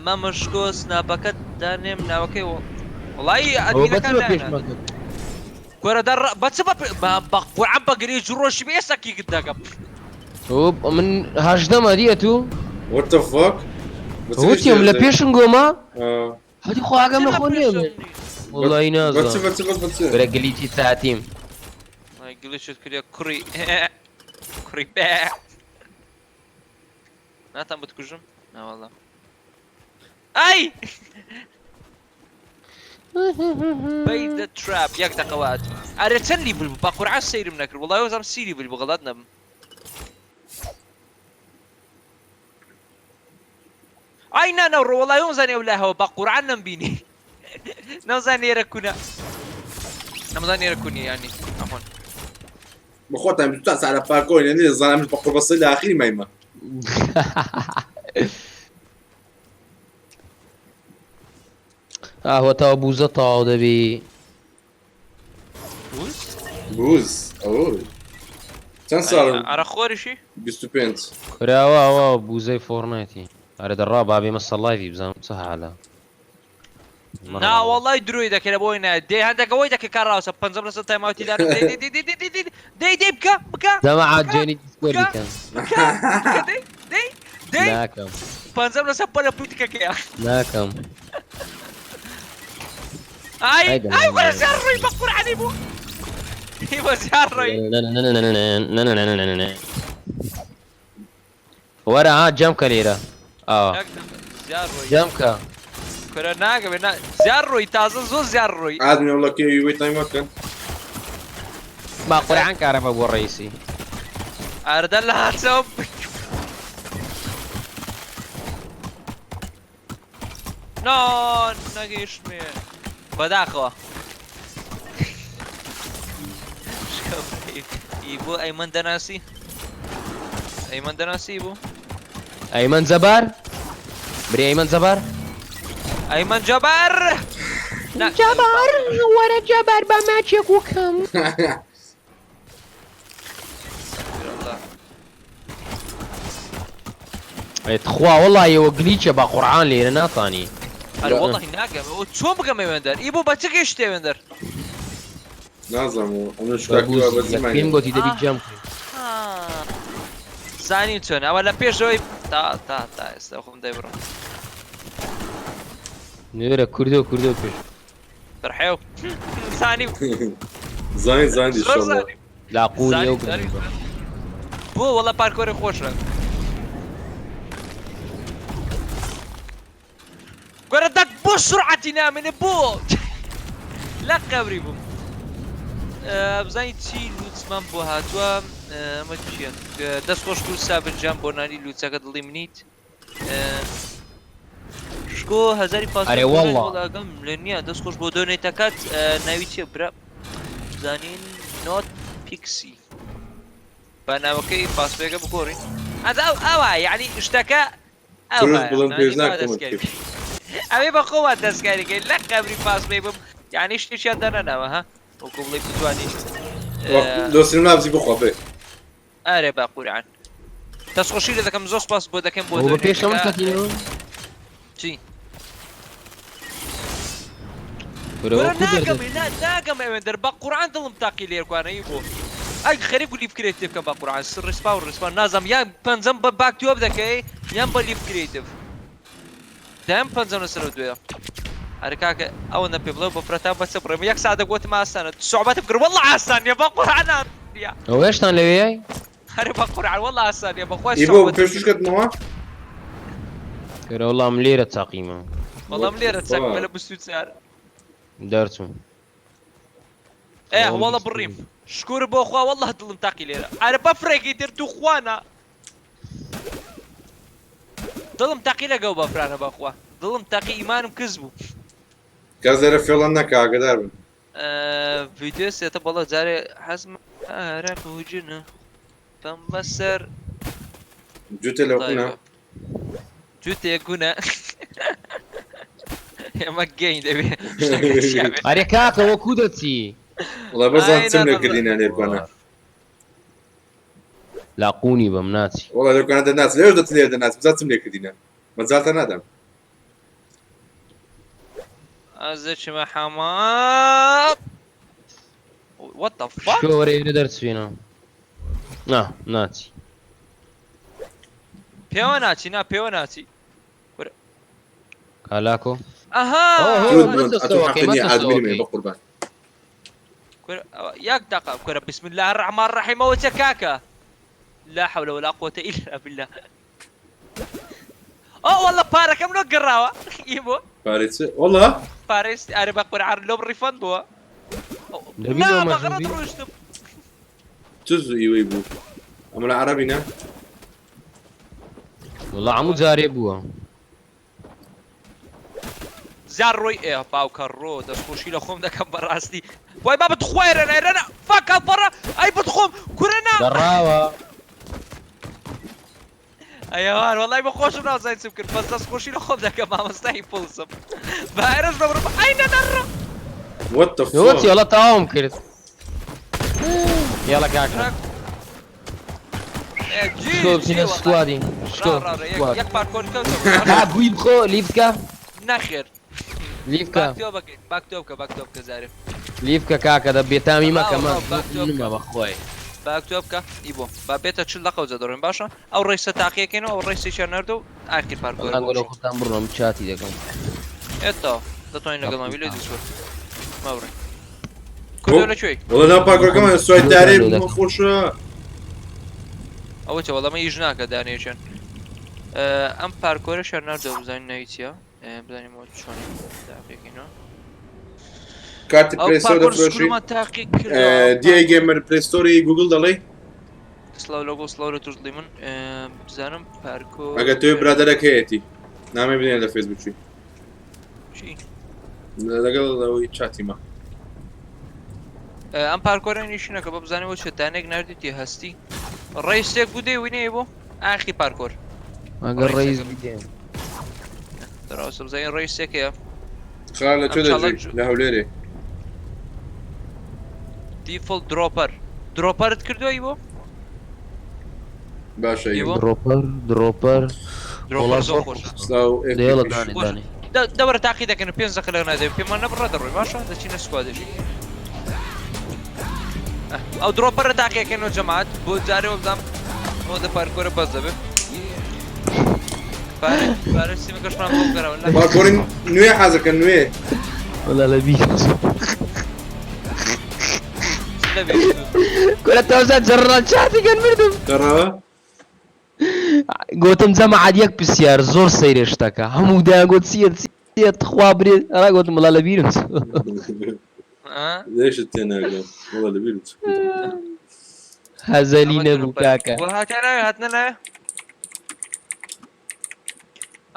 مامە شکۆ سناپەکەت دانێم ناوەکەی وەڵایی ئەدمینەکان دایان. کورە دەڕ بە چ بە قورعان بە گری جڕۆشی بێ ئێستا کیکت دەکەم. من هەژدەمە دیە تو؟ What the fuck؟ وتیم لە پێشم گۆما؟ هەتی خۆ ئاگام لە خۆ نییە من. وەڵی نازانم. برا گلیچی ساتیم. گلیچت کردە کوڕی کوڕی بێ. ناتان بتکوژم؟ ناوەڵا. ئای بەی دە تراپ یەک دەقەوات ئەرێ چەند لیڤل بوو بە قورعان سەیرم نەکرد وڵای وەزام سی لیڤل بوو غەڵەت نەبم ئای نا نەڕۆ وەڵای وەمزانی ئەو لای هەوە بە قورعان نەمبینی نەمزانی ئێرە کونە نەمزانی ئێرە کونی ینی ئەخۆن بەخۆتان تا سارە پارکۆی نێ زانم بە قوربەسەی لە ئاخری مایمە. ئاهوە تاو بوزە تەواو دەبی. بوز؟ بوز ئەو چەند ساڵم؟ ئەرە خۆریشی؟ 25. کراوە ئەوە بوزەی فۆرنایتی. ئەرە دەڕا بابێ مەسە لایڤی بزانم چ حالە. نا وەڵای درۆی دەکەی لە بۆی نایەت دێ هەندێک ئەوەی دەکەی کار ڕاوسە پەنجەم لەسەر تایماوتی دانە دەی دەی دەی دەی دەی دەی دەی دەی بکە بکە جەماعەت جێنی دیسکۆردی کەن. بکە بکە دەی دەی دەی ناکەم پەنجەم لەسەر پەلە پوتکەکەیە ناکەم. ئای ئای دەمام ئای وەرە نایە. سەر ڕووی بە قورعانی بوو. ئیبۆ زیاد ڕۆی. وەرە ها جەم کە لێرە ئاوا یەک دەقە زیاد ڕۆی. جەم کە. کورە ناگەمێ نا زیاد ڕۆی تازە زۆر زیاد ڕۆی. ئادمی وەڵا کێ وی تایم مەکەن. با قورعان کارەبا بۆ ڕئیسی. ئاردە لە هاتەوە. نا نەگەیشتمێ بەداخەوە. ئیبۆ ئەیمەن دەناسی؟ ئەیمەن دەناسی ئیبۆ؟ ئەیمەن جەبار؟ بری ئەیمەن جەبار؟ ئەیمەن جەبار! جەبار وەرە جەبار با ماچێک وکەم. ئەی تخوا وەڵا ئێوە گلیچە بە قورعان لێرە ناتانی. ئەرێ وەڵی ناگەم ئەوە چۆن بگەمە وێندەر ئی بۆ بە چ گەیشتێ وێندەر؟ نازانم ئەمن شتاکی وا بە زمانی پێم گۆتی دەبی جەم کەی. زانیم چۆن ئەوە لە پێشەوەی تا تا تا ئێستا خۆم دەیبڕم. نوێرە کوردۆ کوردۆ پێش. بەرحێو زانیم. زانی زانی زۆر زانیم. لاقونی ئەو بۆ وەڵا پارکۆرە خۆشە. گۆرە دەک بۆ سرعەتی نامێنێ بۆ لە قەبری بووم. بزانین چی لوچمان بۆ هاتووە ئەمە چییە؟ دەست خۆش کرد سابر جان بۆ نانی لوچەکە دڵی منیت. شکۆ هەزاری پاس ئەرێ واللە. ئاگام لێ نییە دەست خۆش بۆ دۆنێتەکەت ناوی چییە برا؟ بزانین نۆت پیکسی بە ناوەکەی پاسپێکە بگۆڕین ئەدا ئەوە یعنی شتەکە دروست بڵێم پێش ناکەم ئەوێ بە خۆوە دەستکاریکەی لە قەبری پاسپێ بم یعنی شتێکیان دەنەناوە ها وەکو بڵێ بتوانی دۆستیم نابزی بخوا بێ. ئەرێ با قورعان دەستخۆشی لێ دەکەم زۆر سپاس بۆ دەکەم بۆ بۆ پێشەوە کەتینەوە چی ناگەم ناگەم ئەوێندەر بە قورعان دڵم تاقی لێرکوانەی بۆ ئەی خەریک و لیف کرێتیڤ بکەم بە قورعان ڕیسپا و ڕیسپا نازم یان پەنجەم بە باکتیۆب دەکەی یان بە لیف کرێتیڤ دایم پەنجەم لەسەر دوێ ئەرێ کاکە ئەوەندە پێ بڵێ بەفرەتا بەچە بڕێم یەک ساتە گوتم ئاسانە سوعبەتم کرد وەڵڵا ئاسان نییە بە قورعان نییە. ئەوە هێشتان لەوێیای؟ ئەرێ بە قورعان وەڵڵا ئاسان نییە بەخوا ئی بۆ پێش توش کەتنەوە؟ کەرە وەڵا من لێرە چاقیمە. وەڵا من لێرە چاقیمە لە 24. دەرچووم. ئێ وەڵا بڕیم شکور بۆ خوا وەڵڵا دڵم تاقی لێرە. ئەرێ بەفرێکی تر توخوانە. دڵم تەقی لەگەڵ بەفرانە بەخوا دڵم تەقی ئیمانم کز بوو. کەس لێرە فێڵە نەکا ئاگەدار بن. ڤیدیۆ سێتە بەڵە جارێ حەزم ئارەق و جنە بەم بەسەر جوتێ لە گونە جوتێ گونە ئێمە گەین دەبێ. ئەرێ کاکە وەکو دەچی؟ وەڵا بەزان چم لێکردینە لێرکوانە. لاقونی بەم ناچی. وەڵا لێرکوانە دەناس لێش دەچ لێر دەناس بزان چم لێکردینە مەجالتە نادەم. ئەز دەچمە حەمام. What the fuck؟ شکۆ وەرە ئێرە دەرچوینە. نا ناچی. پێوە ناچی نا پێوە ناچی. کالاکۆ. ئەها. ئادمینی بە قوربان. یەک دقە کورە بسم الله الرحمن الرحیم ئەوە چە کاکە؟ لا حول ولا قوة إلا بالله. ئەو والله پارەکەم لۆ گەڕاوە ئیبۆ. پارەی چ؟ والله؟ پارەی ئەرێ بە قورعان لۆم ڕیفەند بووە. نا بە غەڵەت ڕۆیشتم. چ زوو ئیوەی بوو؟ ئەمە لە عەرەبی نا؟ وەڵا هەموو جارێ بووە. زیاد ڕۆی ئێ باوکە ڕۆ دەستخۆشی لە خۆم دەکەم بەڕاستی وای بابە تخوا ئێرەنە ئێرەنە فاک هەڵپەڕە ئەی بتخۆم کورە نا گەڕاوە. ئەیوان وەڵای بە خۆشم نازانین چم کرد بەس دەستخۆشی لە خۆم دەکەم مامۆستای پڵسم بە ئێرەش دەبڕم ئەی نەدەڕم. What the وەچی fuck؟ وەڵا تەواوم کرد. یاڵە کاکە. شکۆ بچینە سکوادی. شکۆ. یەک پارکۆر کەوتەوە. ها گوی بخۆ لیفکە. نەخێر. لیفکە. باکتۆ بکە باکتۆ بکە زارێ. لیفکە کاکە دە بێتامی مەکە مە بەخۆی. باکتۆ بکە ئیبۆ با بێتە 40 دقە و دەڕۆین باشە ئەو ڕێسە تاقیەکەینەوە ئەو ڕێسێکیان نەردە و ئاخیر پارکۆر. ئەنگۆ خۆتان بڕۆم چاتی دەکەم. ئێتا دەتوانین لەگەڵمان بی لێ دیسکۆرد مەبڕین. کوردۆ لە کوێی؟ وەڵا ناو پارکۆرەکەمان سوای تارێ خۆشە. ئەوە چە وەڵا من ئیش ناکە دانێچێن ئەم پارکۆرەشیان ناردەوە بزانین ناوی چییە بزانین ئەوە چۆنە تاقیکەینەوە. کارتی ئەو پلەی ستۆر پارکۆر دەفرۆشی سکوڵمان تاقی کردەوە. دیای گەمەر پلەی ستۆری گوگل دەڵێی؟ سڵاو لە گوڵ سڵاو لە تۆش دڵی من بزانم پارکۆر ئەگەر تۆی برادەرەک هەیەتی نامەی بنێرە لە فەیسبووکی. چی؟ لەگەڵ ئەوەی چاتیمە. ئەم پارکۆرە نیشنەکە بە بزانانی بۆ چێ دانێک نردیتی هەستی ڕیسێک بوو دێ وینەیە بۆ ئاخی پارکۆر ئەگەر ڕیز بدێن دەراوسە بزانین ڕیسێکەیە خا لە چۆ دەژی لە هەولێرێ. دیفڵ درۆپەر درۆپەرت کردووە بۆ باشە درۆپەر درۆپەر درۆپەر زۆر خۆشە سلاو دێڵە دانێ دانێ دەوەرە تاقی دەکەن پێنج دەقە لەگەڵ نادەوێت پێمان نەبڕە دەڕۆی باشە دەچینە سکوادێکی ئەو درۆپەرە تاقیەکەنەوە جەماعەت بۆ جارێ وەبزانم ئەوە دە پارکۆرە بەس دەبێت پارە سیمەکەشمان بۆ بگەرەوە پارکۆری نوێ حازرکە نوێ وەڵا لە بیر کورە تۆزە جڕە چاتی گەن مردم دەڕەوە گوتم جەماعەت یەک پرسیار زۆر سەیرە شتەکە هەموو دایان گوت چییە چییە تخوا برێ ئەرا گوتم وەڵا لە بیرم چوو. لێشت تێناگەم وەڵا لە بیرم چوو. هەزەلی نەبوو کاکە. هاتە ناوێ هاتنە ناوێ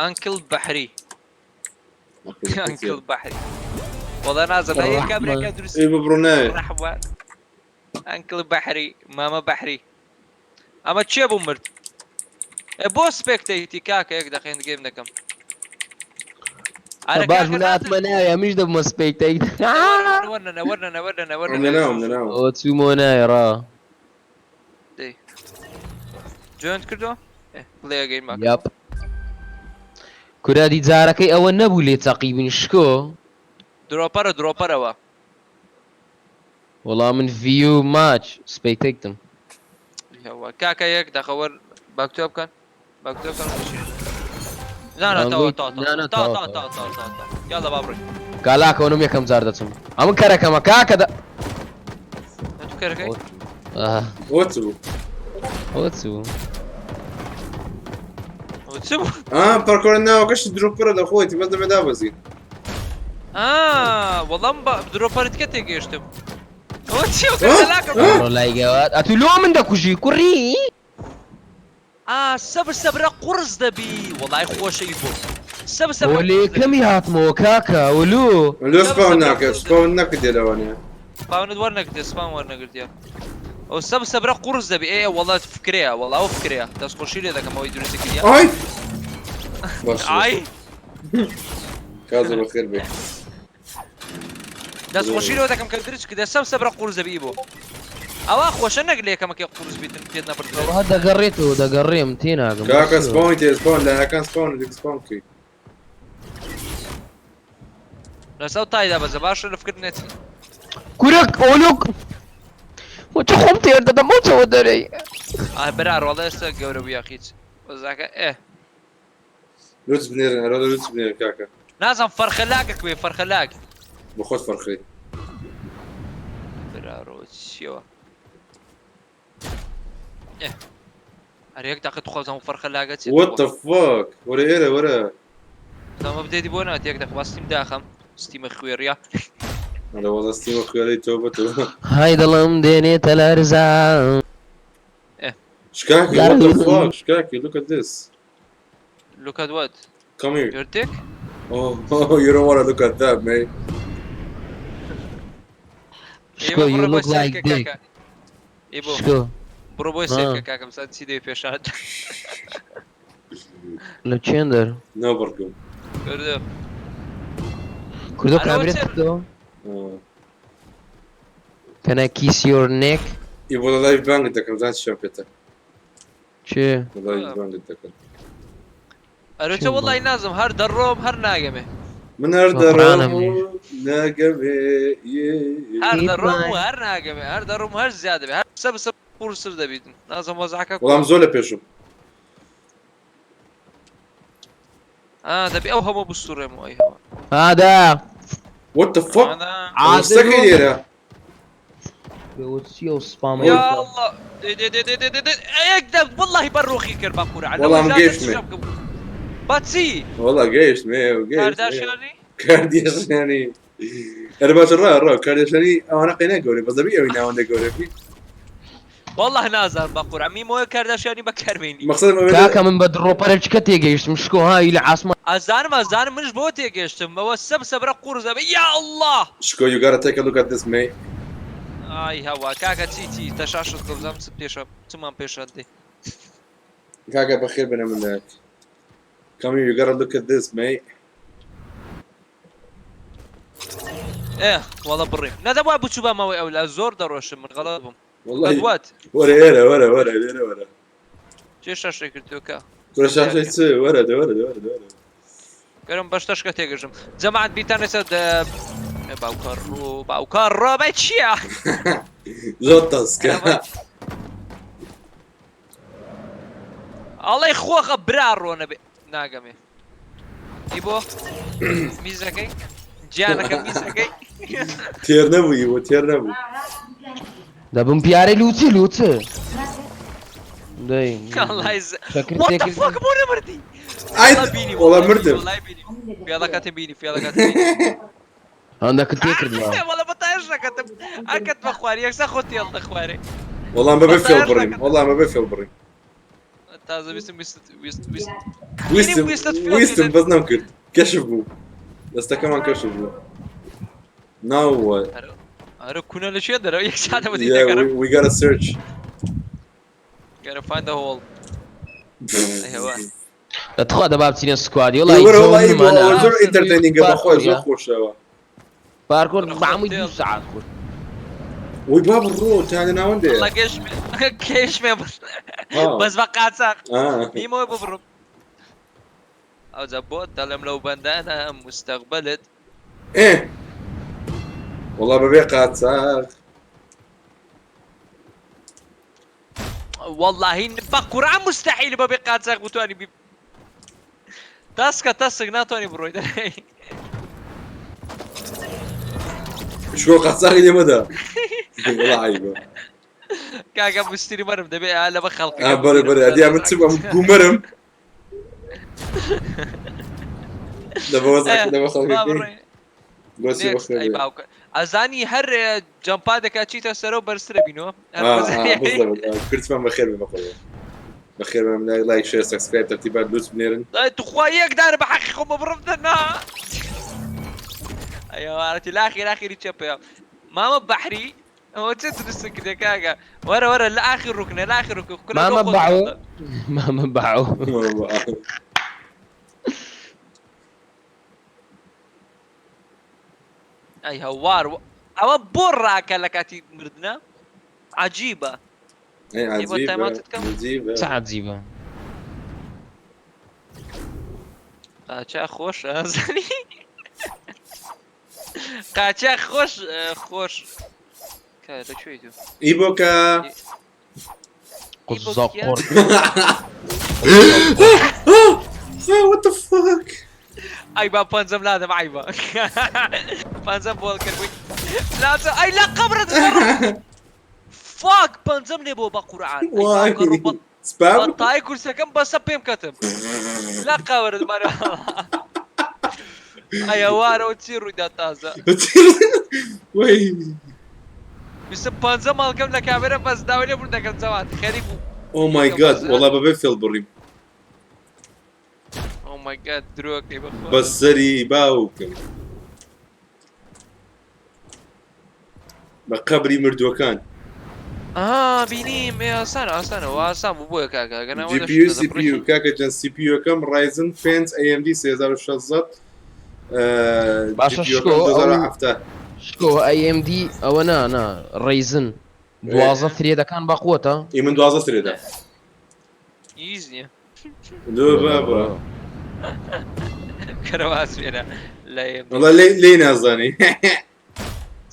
ئەنکل بەحری ئەنکل بەحری وەڵا نازم هەیە کابرێکە دروست ئێ ببڕۆ ناوێ ڕەحمە ئەنکل بەحری مامە بەحری ئەمە چێ بوو مرد ئێ بۆ سپێکتەیتی کاکە یەک دەقەی گەیم دەکەم ئەرە باش کاکە من هاتمە ناوێ ئەمیش دەبمە سپێکتەیت وەرنە وەرنە وەرنە وەرنە ئەم لەناوم لەناوم ئەوە چوومەوە ناوێ ڕا دەی جوێنت کردو پڵێ ئەگەین باکە یاپ کورە دیجارەکەی ئەوە نەبوو لێ چەقی بین شکۆ درۆپەرە درۆپەرەوە وەڵا من ڤیو ماچ سپەیتەکتم. یاوە کاکە یەک دەقە وەر باکتۆ بکەن باکتۆ بکەن بچین نا نا تەواو تەواو نا، نا، تەواو تەواو، تەواو تەواو تەواو تەواو یاڵا با بڕۆین کالاکەوەنم یەکەم جار دەچم ئەمن کەرەکەمە کاکە دە تو کەرەکەی ئاه، ئەوە چ بوو ئەوە چ بوو؟ ئەوە چ بوو ئا پارکۆرە ناوەکەش درۆپەرە لە خۆیەتی بەس دەبێ دابەزین ئا وەڵام بە درۆپەرت کە تێگەیشتم ئەوە چیە آه، کەلاکە آه. ڕۆ لای گەواد ئەتو لۆ من دەکوژی کوڕی ئا سەبر سەبرە قوڕس دەبی وەڵای خۆشەی بۆ سەبر سەبرە وەلێ قوڕس دەبی. کەمی هاتمەوە کاکە وەلو لۆ سپاون ناکە سپاون نەکردێ لەوانەیە سپاونت وەرنەگرتێ سپاون وەرنەگرتیە ئەو سەبر سەبرە قوڕس دەبی ئێ وەڵا فکرەیە وەڵا ئەو فکرەیە دەستخۆشی لێ دەکەم ئەوەی دروستی کردیە ئای باش ئای کازە بەخێر بێ دەستخۆشی لەوە دەکەم کە درج کردە سەب سەبرە قورس دەبی بۆ ئەوە خۆشە نەک لە یەکەمەکەی قورس بیتن پێت نەبردرێت ئەوها دەگەڕێتەوە دەگەڕێم تێناگەم کاکە سپاون تێ سپاون لایەکان سپاون لێک سپاون کەی لەسەر تایدا بەزە باشە لە فکر نێتی کورەک ئۆلوک وچ خۆم تێر دەدەم ئەو چەوە دەرێی ئا برا ڕۆڵە ئێستا گەورە بوو یاخیچ وەزاکە ئێ لوتس بنێرن هەرۆ لوتس بنێرن کاکە نازم فەرخەلاکە کوێ فەرخەلاک بۆ خۆت فەرخەی برا ڕۆ چیەوە ئێ ئەرێ یەک دەقە تخوا بزانم فەرخەلاکە چیە What the fuck وەرە ئێرە وەرە تەمە بدەیتی بۆ نات یەک دەقە با ستیم داخەم ستیمە خوێڕیە ئەرە وەڵا ستیمە خوێڕی تۆ بە تۆ های دڵم دێنێتە لەرزە شکاکی what the fuck شکاکی look at this Look at what? come here Your dick? oh, oh you don't want to look at that mate شکۆ you look like dick ئێ بۆ شکۆ بڕۆ بۆی سێرکە کاکەم سات چی دەوێ پێشانت لە چێندەر ناو بڕگم کردو کوردۆ ئەرە کامرەت وەچێ؟ کردەوە Can I kiss your neck? ئی بۆ لە لایڤ بانگت دەکەم زان چیان پێتە چێ لە لایڤ بانگت دەکەم ئەرە چە وەڵی نازم هەر دەڕۆم هەر ناگەمێ من هەر بە دەڕۆم قورئانم و نیش. ناگەمێ یێ. هەر Eat دەڕۆم و my- هەر ناگەمێ هەر دەڕۆم هەر زیادە بێ هەر سە بسە قورسر دەبیتن نازم وەزعەکە وەڵام زۆر لە پێشم ئا دەبی ئەو هەموو بسوڕێم و ئەی هەوە هادا What the fuck ئادا عادل سەکەی لێرە چیە و سپامە یا الله دێ دێ دێ دێ دێ دێ یەک دە واللهی بە ڕۆخی کرد بە قورعان وەڵام گەیشتمێ. بەچی وەڵا گەیشتمێ گەیشتمێ کارداشیانی کاردیشانی ئەرە باشە ڕا ڕا کاردیشانی ئەوانە قەینا گەورەی بەس دەبی ئەوی ناوەندە گەورە بی والله نازانم بە قورعان میمۆیە کارداشیانی بەکاربێنی مەقسەدم ئەوەیە کاکە من بە دڕۆپەرە چکە تێگەیشتم شکۆ هاوی لە عاسمان. ئەزانم ئەزانم منش بۆ تێگەشتم ئەوە سەب سەبرە قورس ئەبێ یا اللە. شکۆ you gotta take a look at this mate. ئای هەوا کاکە چی چی تەشاشت کە بزانم چ پێشە چمان پێشە دێ. کاکە بەخێر بنە منەت. Come here you gotta look at this mate. ئێ وەڵا بڕیم نەدەبوا بچوبامەوەی ئەولا زۆر دەڕۆشم من غەڵەت بووم. واللهی وات وەرە ئێرە وەرە وەرە لێرە وەرە. چێ شاشەی کردووە کە کورە شاشەی چ وەرە دە وەرە دە وەرە دە وەرە. گەرم بەش تەشکە تێگەشم جەماعەت بیتان ئێستا دە باوکە ڕۆ باوکە ڕۆ بە چییە؟ زۆر تەسکە. ئەڵێ خۆخە برا ڕۆ نەبێ ناگەمێ ئی بۆ میزەکەی گیانەکە میزەکەی تێر نەبوو ئی بۆ تێر نەبوو. دەبم پیارەی لوچ لوچ دەی وەڵای ز- شەکر What the تێکرد. fuck بۆ نەمردی ئای وەڵا بینی وەڵا مردم. وەڵای بینی فێڵەکەتم بینی فێڵەکەتم بینی هەندەکت تێکرد وا. وەڵا بەتایش نەکەتم ئەکەت بە خواری یەکسەر خۆت تێڵ دەخوارێ وەڵام بەبێ فێڵ بەتایش بڕیم نەکەتم. وەڵام بەبێ فێڵ بڕیم. تازە ویستم ویست ویست ویست ویستم ویستت فێڵ ویستم کردن. بەس نەمکرد کەشف بوو دەستەکەمان کەشف بوو. Now what? ئەرە کونە لە شوێن دەرەوە یەک ساتە بەدی Yeah, دەگەڕم we gotta search. Gotta find the hole. ئەیوە. لە تخوا دەبا بچینە squad ی وەڵای وەرە وەڵای زۆر بۆ منە. زۆر entertaining ە بەخۆی زۆر پارکۆر خۆشەوە. پارکۆر بە عەمووی دوو سەعات خۆش. وی باب ڕۆ تا لە ناوەندێ. وەڵا گەشمێ گەشمێ بەس ها. بەس بە قاچاق آه. میمەوە ببڕم ئەوجا بۆ دەڵێم لەو بەندانە مستەقبلت ئێ وەڵا بەبێ قاچاق. واللهی بە قورعان مستحیل بەبێ قاچاق بتوانی بی تاسکە تاسک ناتوانانی بڕۆی دەرێ شکۆ قاچاقی لێ مەدە. وەڵا عەیبە. کاکە مستری مەرم دەبێ ئا لە بە خەڵکەکە ئا بەرە بەرە ئەدی ئەمن چ بم گومەرم. لە بە وەزعەکە لە بە خەڵکەکەی. بۆچی Next، بەخێر ئەی بێ. باوکە ئەزانی هەر جەمپا دەکات چیتە سەرەوە بەرزترە بینەوە هەر آه، آه، بەزانی. بالضبط. آه، کورتمان بەخێر بێ بەخۆ. بەخێر بێن لایک لایک share subscribe تەرتیبات لوت بنێرن. دای توخوا یەک دارە بە حەقی خۆم ببڕم دەنا ئەیوارەتی لاخیر ئاخیری چەپەیە مامە بەحری ئەوە چه دروست کردێ کاکە وەرە وەرە لە ئاخر ڕوکنە لە ئاخر ڕوکنە کورە مامە لۆ خۆت بەعو. بڵێ. مامە بەعو. ئەی هەوار ئەوە بۆ ڕاکە لە کاتی مردنە عجیبە ئەی ئێ بۆ عەجیبە تایماتت کەم؟ عەجیبە. چ عەجیبە. قاچا خۆش ئازانی قاچا خۆش خۆش کە لە کوێی تو ئی بۆ کە قوزا قڕ. What the fuck? ئەی با پەنجەم لادەم عیبە پەنجەم بۆڵ کرد بووی لا ئەی لە قەبرت فاک پەنجەم لێ بۆ بە قورعان ئەی وای باوکە ڕوو بە- سپام بەتای کورسەکەم بەسە پێم کەتم لە قەبرت مارە ئەیە وارەوە چی ڕوویدا تازە وەی ویستم پەنجە ماڵکەم لە کامێرە بەس داوای لێ بوون دەکەم جەواد خەریک بوو Oh my god وەڵا بەبێ فێڵ بڕیم Oh my god درۆکەی بەخوا بە سەری باوکم بە قەبری مردووەکان. ئا بینیم ئێ ئاسانە ئاسانە وا ئاسان بوو بۆیە کاکە ئەگەر نا GPU CPU کاکە جان CPU-ەکەم Ryzen 5 AMD 3600 باشە GPU-ەکەم شکۆ، ئەو- 2070. شکۆ AMD ئەوە نا نا Ryzen 12 thread ەکان بەقوەتە. ئی من 12 thread ە. ئیز نییە دو بابا کەرەوە ئاسوێنە لە AMD. وەڵا لێی لێی نازانی.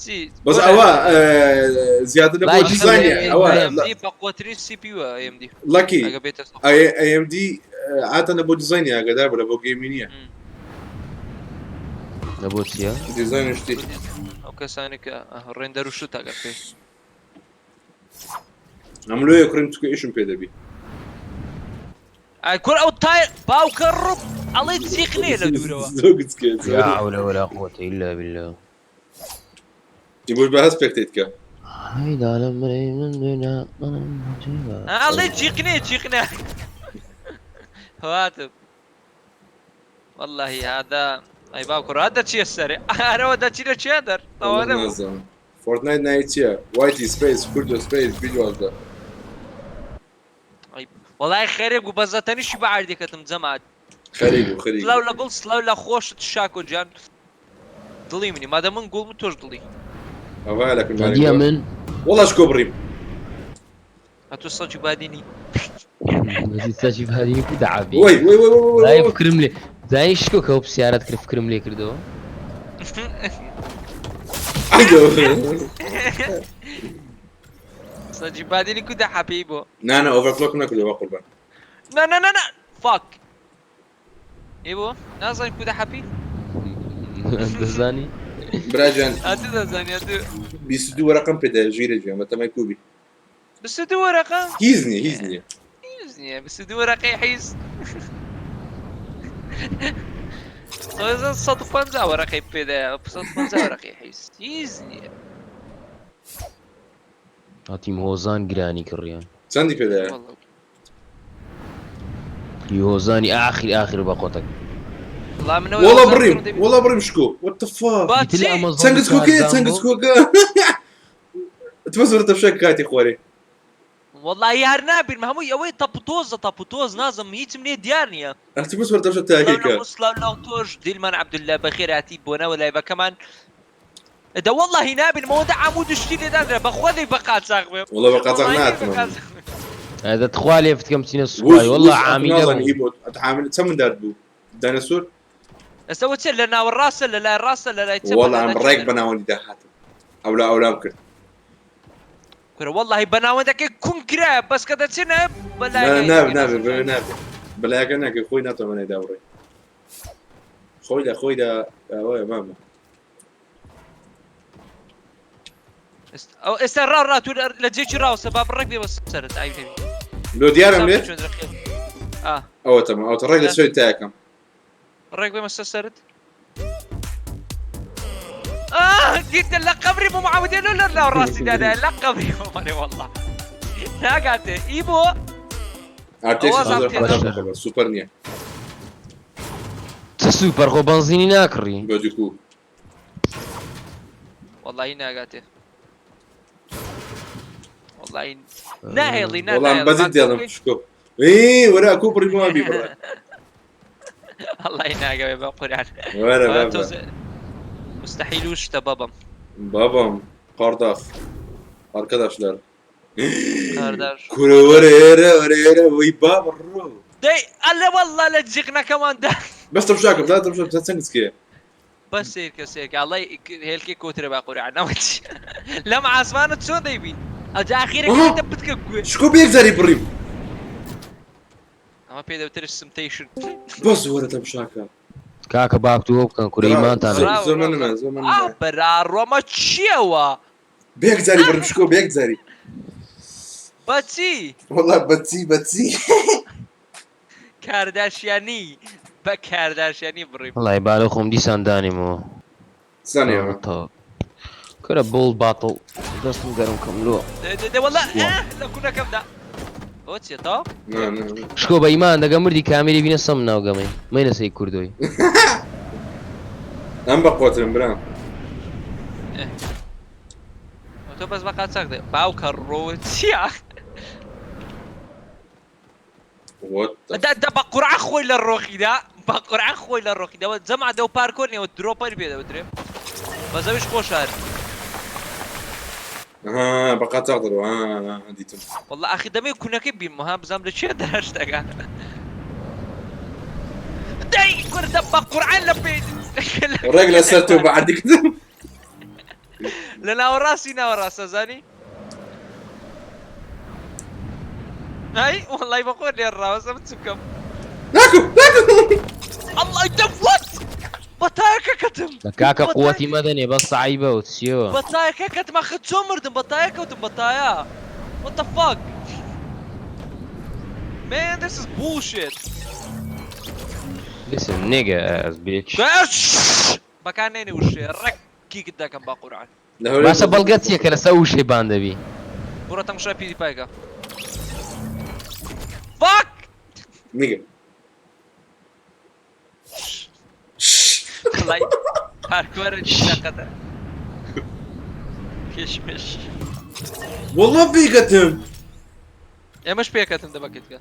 چی بەس ئەوە زیاتر لە بۆ لای دیزاینە AMD ئەوە AMD بەقوەترین CPU AMD لاکی ئەگە بێتە سەر. AMD عادەتەن لە بۆ دیزاینی ئاگادار بە لە بۆ game ی نییە. لە بۆ چییە؟ دیزاین شتی. ئەو کەسانی کە render و شت ئەگەر پێ. ئەم لۆیە کوڕیم چکە ئیشم پێ دەبی. ئای کور ئەو تای باوکە ڕوب ئەڵێ جیقنێ لە دوورەوە. زۆر گچکێ لا حول ولا قوة إلا بالله. ئیبۆش بە هەست پێک تێت کە. ئەڵێ جیقنێ جیقنە. هاتم. والله هذا ئەی باوکە ڕات دەچیە سەرێ ئارەوە دەچی لە چێ دەر ئەوانە بوو. نازانم فۆرتنایت ناوی چییە؟ وایتی سپەیس کوردۆ سپەیس بی 12. وەڵای خەرێک بوو بەس زەتەنیشی بە عەردێکەتم جەماعەت. خەریک بوو خەریک سلاو بوو. لە گوڵ سلاو لە خۆشت شاکۆ گیان دڵی منی مادەم من گوڵم تۆش دڵی. ئەوە لە کن دیە من وەڵا شکۆ بڕیم. ئەتۆ سەگی بادینی. سەگی بادینی کو دەعابی. وەی وەی وەی وەی زای وەی فکرم لێ زای شکۆ کە ئەو پرسیارەت کرد فکرم لێ کردەوە. سەگی بادینی کو دەحەپی بۆ. نا نا overclock م نەکردووە بە قوربان. نا نا نا نا fuck. ئی بۆ نازانی کو دەحەپی؟ دەزانی؟ برا گیان ئەتو دەزانی ئەتو. 22 وەرەقەم پێدایە ژیرە گیان بەتەمای کوبی. 22 وەرەقە؟ هیچ نییە هیچ نییە. هیچ نییە 22 وەرەقەی حیز. تۆزە 150 وەرەقەی پێدایە 150 وەرەقەی حیز هیچ نییە. هاتیم هۆزان گرانی کڕیان. چەندی پێدایە؟ والله. هۆزانی ئاخیر ئاخیر بە قۆتەک. والله منەوە وەڵا هۆزان بڕیم کڕم دەبی. وەڵا بڕیم شکۆ what the fuck با ئیتر چی؟ ئەمەزۆن چەند گچکۆکەیە کارزان چەند بۆ؟ گچکۆکە تۆ زۆر تەفشەک کاتی خوارێ. والله هەر نابینم هەمووی ئەوەی تەپ و تۆزە تەپ و تۆز نازم هیچم لێ دیار نییە. ئەتو بەس وەرتەفشە سلاو تاکێکە. لە سلاو لە تۆش دیلمان عەبدوللە بەخێراتی بۆ ناوە live ەکەمان. دە واللهی نابینم ئەوەندە عەمود و شتی لێدانرا بەخوا لێی بە قاچاخ بێم. وەڵا بە قاچاخ واللهی لێی بە ناتمە. قاچاخ بێم. ئەدە تخوا لێ فتکەم چینە وس سوپای وس والله ئەتو عامیلە نازانی بوو. ئیبۆ ئەتو حامل چەند مندار بوو؟ دانەسوور؟ ئێستا وە چێ لە ناوەڕاستە لە لای ڕاستە لە لای چەپە وەڵا لە ئەم لای ڕێک چێ بە ناوەندی داهاتم. ئەولا ئەولام کرد. کورە واللهی بە ناوەندەکەی کون کرایە بەس کە دەچێنە بە نا لایەکە نابێ یەکێ نابێ نازم بەوێ چۆن. نابێ. بەلایەکە ناکەی خۆی ناتوانێت داوڕێ. خۆی لە خۆیدا ئەوەیە مامە. ئەو ئێستا ڕاو ڕا تو لە جێکی ڕاوسە با بڕێک بێ بە سەرت ئای نەبی. لۆ دیارم لێ؟ چۆن ڕقێ. ئا. ئەوە تەمام ئەوە ڕێک لە سوێی تاکەم. ڕێک بێمە سەر سەرت. آه جيت لە قەبری بۆ معاودێ لۆ لە ناو ڕاستی دادایە لە قەبری بۆ مەرێ والله. ناگاتێ ئی بۆ ئارتێکس ئەوە زام 2050 سوپەر نییە. چ سوپەر خۆ بەنزینی ناکڕی. بە دوکو. والله ناگاتێ. والله ناهێڵی نا وەڵام ناهێڵی. بەزیت دێڵم شکۆ. ئێ وەرە ئەکو بڕی بۆ بی بڕە. والله ناگەوێ بە قورئان. وەرە ئەوە بابا. تۆزێ مستحیل و شتە بابam. Babam, kardeş, arkadaşlar. Kardeş. کورە وەرە ئێرە وەرە ئێرە وەی بابە ڕۆ. دەی ئەلە والله لە جیقنەکەماندا. بەس تەمشاکەم دا تەمشاکەم تا چەند گچکەیە. بەس سەیرکە سەیرکە ئەڵێ هێلکەی کۆترە با قورئان ئەوە چی؟ لەم عاسمانە چۆن دەیبین؟ ئەجا ئاخیرەکەی دە بتکە گوێ. شکۆ بە یەک جاری بڕیم. ئەمە پێ دەوترێ سمتەیشن. بەس وەرە تەمشاکە. کاکە باکتووە بکەن کورە ئیمانتان زۆر هەیە. زۆر منمە زۆر ئا منمە. بەرا ڕۆمە چییەوە؟ بە یەک جاری بڕیم شکۆ بە یەک جاری. بەچی؟ وەڵا بەچی بەچی. کارداشیانی بە کارداشیانی بڕیم. وەڵای بالە خۆم دیسان دانێمەوە. زانێ ئەمە. تەواو. کورە بڵ باتڵ دەستم گەرم کەم لۆ. دە دە والله ئاه لە کونەکەمدا. ئەوە چییە تەواو؟ نا نا. شکۆ بە ئیمان دەگە مردی کامێری بینە سەم ناو گەمەی مەینە سەی کوردۆی. ئەم بە قۆترم برام. تۆ بەس بە قاچاق دێ باوکە ڕۆ چییە؟ What the دە دە بە قورعە خۆی لە ڕۆخیدا بە قورعە خۆی لە ڕۆخیداوە جەمع دە و پارکۆر نیەوە درۆپەر پێ دەوترێ بەس ئەویش خۆشار. ها بە قاچاق دەڕۆ ها دیتم. والله ئاخی دەمێ کونەکەی بینم ها بزانم لە چێ دەرشتەکە. دەی کوردە بە قورعان لە پێ ڕێک لەسەر تۆ بە عەردی کردم. لە ناوەڕاستی ناوەڕاستە زانی؟ ئای والله بە خۆر لێ ڕاوەسە من چ بکەم؟ ناکو ناکو. الله دە وات بەتایەکە کەتم. کاکە قوەتی مەدەنێ بەس سەعیبە و چیەوە. بەتایەکە کەتم ئاخر چۆن مردم بەتایە کەوتم بەتایە. What the fuck? Man this is bullshit. Listen nigga ass bitch. بەکار نێنی وشێ ڕێک kick ت دەکەم بە قورعان. لە هەولێر باشە بەڵگە چییە کە لەسەر وشەی ban دەبی؟ بڕۆ تەمشای پیری پایکە. Fuck! nigga. وەڵای پارکۆرە دەقەتە. کشمش. وەڵا پێکەتم. ئێمەش پێکەتن دەبەکەیت کە.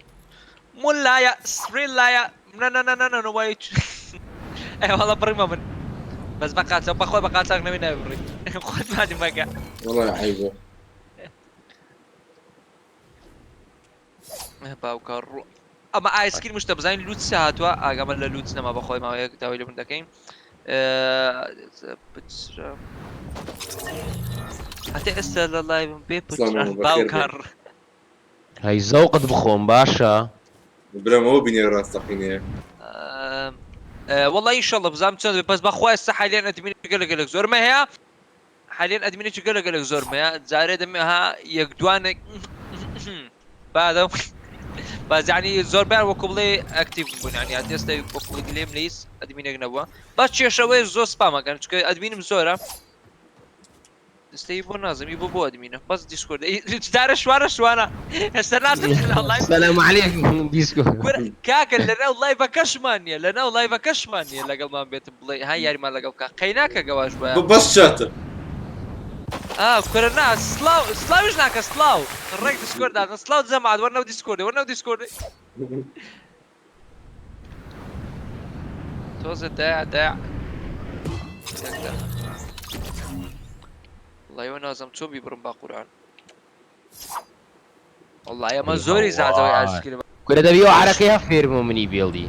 مولایە سریلایە نە وای ئەی وەڵا بڕیمە من بەس بە قاچاق بەخۆی بە قاچاق نەوی ناوی بڕی خۆت مادی مەکە. وەڵا عەیبە. باوکە ڕۆ ئەمە ئایسکریم شتە بزانین لوت چ هاتووە ئاگامە لە لوت نەما بەخۆی ماوەیەک داوای لە من دەکەین بچرە هەتا ئێستا لە live م بێ سلام پچران بەخێر باوکە بێن. هەی زەوقت بخۆم باشە. برام ئەوە بینێرە ڕاستەقینەیە. والله ئینشەڵڵە بزانم چۆن دەبێت بەس بەخوا ئێستا حالیان admin گەلە گەلێک زۆرمە هەیە حالیان admin ێکی گەلە گەلێک زۆرم هەیە جارێ دەمێ ها یەک دوانێک بادەم بەس یعنی زۆربیان وەکو بڵێ active بوون یعنی هەتا ئێستا وەکو بڵێ گلێم لە هیچ admin ێک نەبووە بەس کێشەوەی زۆر spam ەکەن چونکە admin م زۆرە ئێستا بۆ نازم بۆ بۆ admin ە بەس دیسکۆرد دارە شوانە شوانە ئێستا نازم لەناو live سلام علیکم دیسکۆ. کورە کاکە لەناو live ەکەشمان نییە لەناو live ەکەشمان نییە لەگەڵمان بێت بڵێ ها یاریمان لەگەڵ بکە قەیناکە گەواش بە بەس چاتە. ئا کورە نا سلاو سلاویش ناکە سلاو ڕێک دیسکۆرد دادن سلاو جەماعەت وەرنەو دیسکۆردێ وەرنەو دیسکۆردێ تۆزە دایع دایع وەڵی وە نازم چۆن بیبڕم با قورئان وەڵی ئەمە زۆری زادەوەی ئایسکریم کورە دەبی ئەو عەرەقەی هە فێربوو منی بێڵی.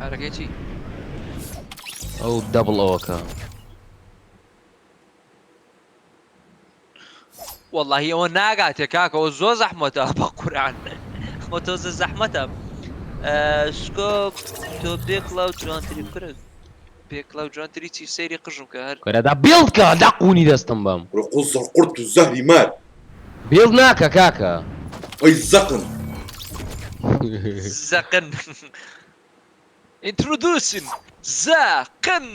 عەرەقەی چی؟ ئەو دەبڵ ئەوەکە. وەڵاهی ئەوە ناگاتێ کاکە ئەوە زۆر زەحمەتە بە قورئان ئەوە تۆزە زەحمەتە شکۆ تۆ بێ کڵاو جوانتری کورە بێ کڵاو جوانتری چی سەیری قژم کە هەر کورە دا بێڵد کە دا قوونی دەستم بەم. کورە قوز قورت و زەهری مار. بێڵد ناکە کاکە. ئەی زەقن. زەقن Introducing زاقن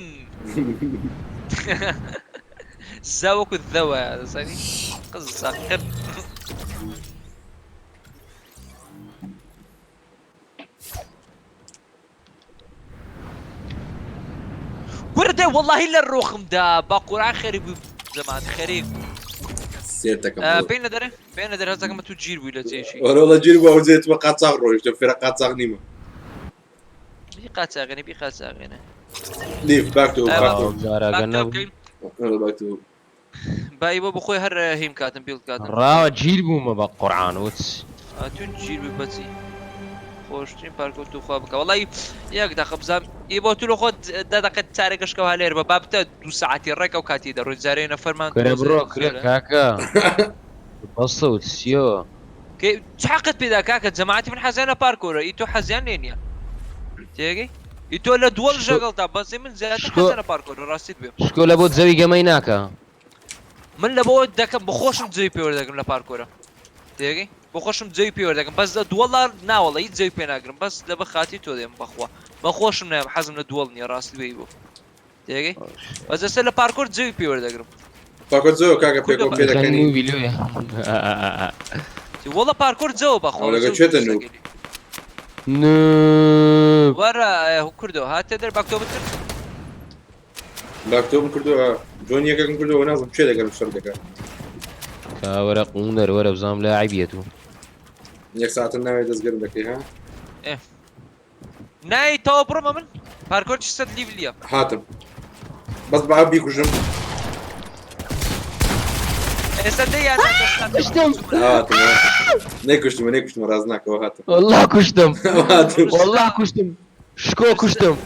زا وەکو ذەوە دەزانی زاقن وردە واللهی لە ڕۆخمدا بە قورئان خەریک بوو زەمان خەریک سێتەکەم بینە دەرێ بینە دەرێ هەزەکەمە تو گیر بووی لە جێشی وەرەوەڵا گیر بوو ئەو جێت بە قاچاغ ڕۆیشتم فێرە قاچاغ نیمە بی قاچاغێنە بی قاچاغێنە لیف باک تو باک تو جارەگە نەبوو باک تو بای بۆ بخۆی هەر هیم کاتم بیڵ کاتم ڕاوە گیر بوومە بە قورعان وت تو گیر بووی بەچی خۆشترین پارکۆ توخوا بکە وەڵی یەک دەقە بزانم ئی بۆ تو لە خۆت دە دەقە چارەگەشکەوە هەلێر بە بابتە دوو ساعەتی ڕێک ئەو کاتی دەڕۆی جارێ نەفەرمان کورە بڕۆ کورە کاکە بەسە و چیەوە چ حەقت پێدا کاکە جەماعەتی من حەزیان لە پارکۆرە ئی تۆ حەزیان لێ نییە تێگەی ئی تۆ لە دووەڵ ژەگەڵتا بەس من زیاتر حەزیان لە پارکۆرە ڕاستیت بێ شکۆ لە بۆ جەوی گەمەی ناکە من لە بۆ دەکەم بخۆشم جەوی پێوەر دەگرم لە پارکۆرە تێگەی بۆ خۆشم جەوی پێوەر دەکەم بەس لە دووەڵا ناوەڵە هیچ جەوی پێ ناگرم بەس لە بە خاتی تۆ دێم بەخوا بە خۆشم نایم حەزم لە دووەڵ نییە ڕاستی بێی بۆ تێگەی بەس ئێستا لە پارکۆر جەوی پێوەر دەگرم پارکۆر جەوە کاکە پێکەوە پێ دەکەنی نووبی لۆیە وەڵە پارکۆر جەوە بەخوا لەگە چێتە نووب نووب وەرە کوردەوە هاتێ دەر باکتۆ بتر لاپتۆپم کردووە جۆن یەکێکم کردووە نازم چێ لەگەرم شەر دەکات کاوەرە قوندەر وەرە بزانم لە عیبیەت و یەک ساعتە ناوێ دەستگەرم دەکەی ها نای تەوە بڕمە من پارکۆر چ سەد لیڤ لیە هاتم بەس با بیکوژم ئێستا دەیان کوشتم هاتم نەیکوشتمە نەیکوشتمە ڕاز ناکەوە هاتم والله کوشتم هاتم والله کوشتم شکۆ کوشتم.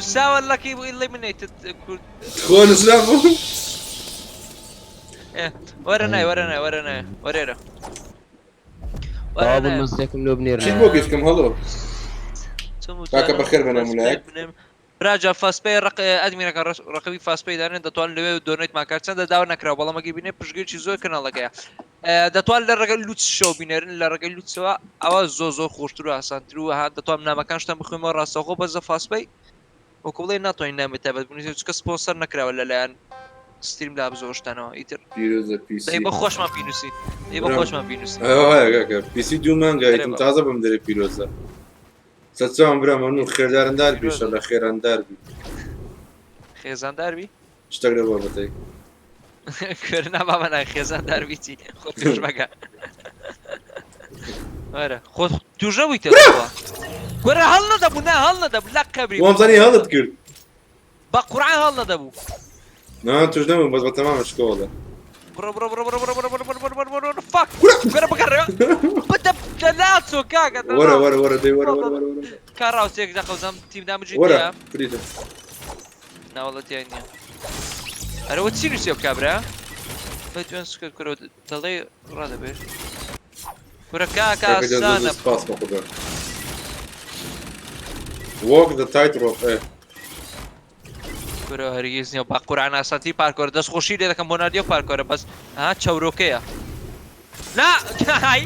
نوسراوە Lucky Eliminated کورد. خۆ نوسرا بوو. وەرە نای وەرە نای وەرە نای وەرێرە. وەرە مەسێکم لۆ بنێرە. چیت بۆ گشتکەم هەڵۆ. کاکە بەخێر بێنە مولایەک. براجا فاستپەی ڕق ئەدمینەکە ڕقمی فاستپەی دانێن دەتوان لەوێ donate مان کات چەندە داوا نەکراوە بەڵام ئەگەر بینێ پشگیرکی زۆر کەناڵەکەیە دەتوان لە ڕێگەی لوتس شەو بینەرن لە ڕێگەی لوتسەوە ئەوە زۆ زۆر خۆشتر و ئاسانتر و ها دەتوان نامەکانشتان بخوێنمەوە ڕاستەوخۆ بەس لە فاستپەی وەکو بڵێ ناتوانین نامی تایبەت بنووسین چونکە سپۆنسەر نەکراوە لەلایەن ستریم لابزەوە شتانەوە ئیتر پیرۆزە پیسی دەی بە خۆشمان بینوسین دەی بە خۆشمان بینوسین ئەوە کاکە پیسی دوو مانگە ئەرێ ئیتم بابا. تازە بم دەرێ پیرۆزە سەرچاوم برا مەمنون خێردارندار بی پیرۆزە. شەلە خێراندار بی خێزاندار بی شتێک لە بابەتەی کوێرە بابا نا خێزاندار بی چی خۆ توش مەکە وەرە خۆ توش نەبوویتە وەرە هەڵ نەدەبوو نا هەڵ نەدەبوو لە قەبری وامزانی هەڵت کرد بە قورعان هەڵ نەدەبوو نا توش نەبووم بەس بە تەمام شکۆڵە بڕۆ بڕۆ بڕۆ بڕۆ بڕۆ بڕۆ بڕۆ بڕۆ بڕۆ بڕۆ بڕۆ fuck وەرە بگەڕێ بدە دەلاچۆ کاکە وەرە وەرە وەرە دەی وەرە وەرە وەرە وەرە کاڕاوسێک دەقەوزام تیم دامجی وەرە تیا فریتە ناوەڵە تیا نییە ئەرەوە چی نووسیە کابرا بە دوێن سکرد کورە دەڵێ ڕادەبێت کورە کاکە کاکە جان زۆر زۆر ئاسانە سپاس بە خودا Walk the tightrope ئێ کورە هەرگیز نییە با قورعان ئاسانتری پارکۆرە دەست خۆشی لێ دەکەم بۆ ناردیە پارکۆرە بەس ها چەورۆکەیە نا هاي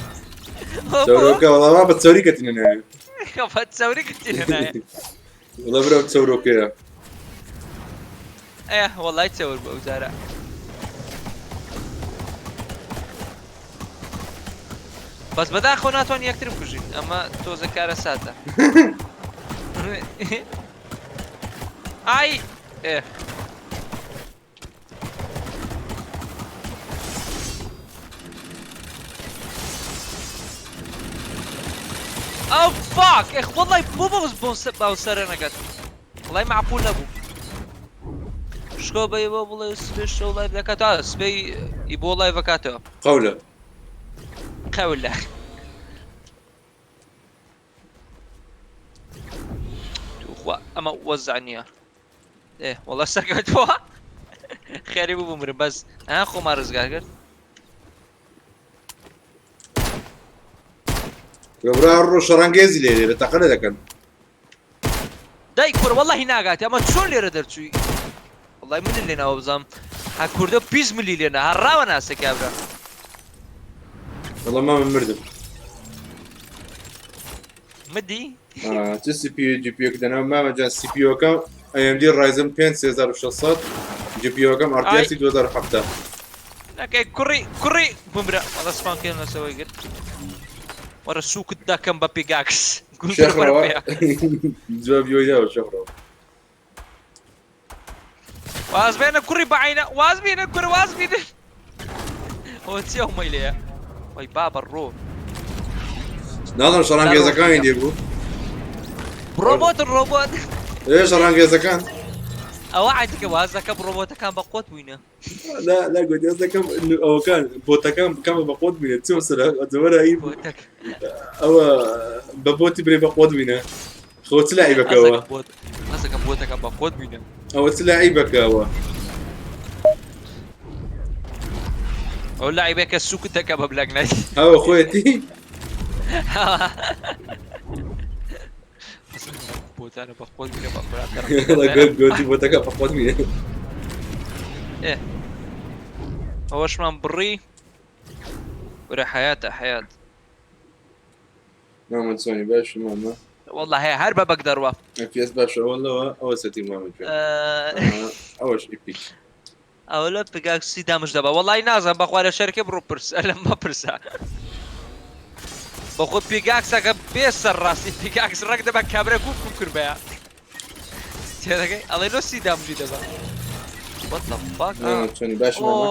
چەورۆکە وەڵا وا بە چەوری کەتینە ناوێ بە چەوری کەتینە ناوێ وەڵا برام چەورۆکەیە ئێ وەڵای چەور بوو ئەو جارە بەس بەداخەوە ناتوان یەکتر بکوژین ئەمە تۆزە کارە ساتە ئای ئێ ئەو فاک ئێ وەڵای بۆ بۆ باوسەرە نەکات وەڵای معقول نەبوو شکۆ بە ئێوە بڵێ سبێ شەو live دەکات ئا سبەی ئی بۆ live ئەکاتەوە قەولە قەولە توخوا ئەمە وەزع نییە ئێ وەڵا سەرکەوتووە خێری بوو بمرم بەس ها خۆمان ڕزگار کرد برا ڕۆ شەڕانگێزی لێ لێرە تەقە لێ دەکەن دای کورە وەڵاهی ناگاتێ ئەمە چۆن لێرە دەرچووی وەڵای منت لێ ناوە بزانم ها کوردە پیس ملی لێ نا هەر ڕاوە ناسێ کابرا وەڵا مامە مردم مدی چ CPU GPU دەنا مامە جان CPU ەکەم AMD Ryzen 5 3600 GPU ەکەم RTX 2070 نەکەی کوڕی کوڕی بمرە وەڵا سپان کێن لەسەوەی گرت وەرە سوکت دەکەم بە pickaxe شێخ ڕەوا جوابی ئەوی داوە شێخ ڕەوا واز بێنە کوڕی بەعینە واز بینە کوڕ واز بینە ئەوە چی ئەو مەیلەیە وای بابە ڕۆ ناڵم شەڕانگێزەکانی لێ بوو ڕۆبۆت ڕۆبۆت ئێ شەڕانگێزەکان ئەوە عادیکە واز دەکەم ڕۆبۆتەکان بە قۆت بووینە لا لا گوتی ئەس دەکەم ئەوەکان بۆتەکان بکەمە بە قۆت بینە چۆن سەر ئەجەوەرە ئی ئەوە بە بۆتی برێ بە قۆت بینە خۆ چ لعیبەکەوە ئەسەکەم بۆتەکە بە قۆت بینە ئەوە چ لعیبەکەوە ئەو لعیبەکە سوکت دەکە بە بلاک نایت ئەوە خۆیەتی بۆتانە بە خۆت بینە بە خۆیان گۆتی بۆتەکە بە خۆت بینە ئەوەشمان بڕی ورە حیاتە حیات مامە چۆنی باش مامە والله هەیە هەر بە بەک دەڕوا FPS باشە واللەوە ئەوە سەتی مامە ئەوەش epic ئەوە لە pickaxe ی damage دەبا وەڵی نازانم بەخوا لە شەرکە بڕۆ پرس لەم مەپرسە بەخۆ pickaxe ەکە بێ سەر ڕاستی pickaxe ڕەک دەبا کابرا گوو کوم کردبایە تێدەگەی ئەڵێ لۆ سی damage ی دەبا What the fuck? چۆنی باش مامە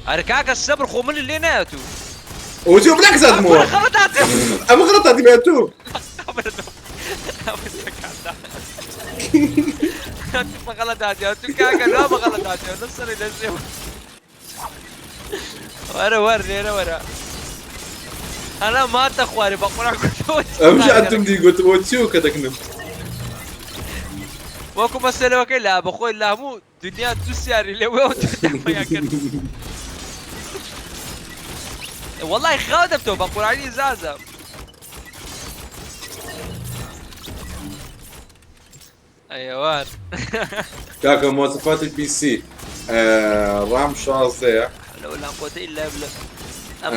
ئەرە کاکە سەبر خۆ من لێ نایەت و ئەوە چی بلاک زادمەوە خەڵەت هاتم ئەمە غەڵەت هاتی بە تو بەغەڵەت هاتیەوە تو کاکە نا بەغەڵەت هاتیەوە لەسەری لەژێ وەرە وەر لێرە وەرە ئەنا ماتە خوارێ بە قورعان گوتەوە ئەمژ ئەتم دی گوتم ئەوە چی کە دەکنم وەکو مەسەلەوەکەی لا بەخۆی لاموو دنیا دوو سیاری لێ وێ کرد وەڵای خاو دەبتەوە بە قورعانی زازە. ئەیەوان. کاکە مواصفاتی PC RAM شازدەیە. لەوە لا قوتە ئیلا بلە ئەم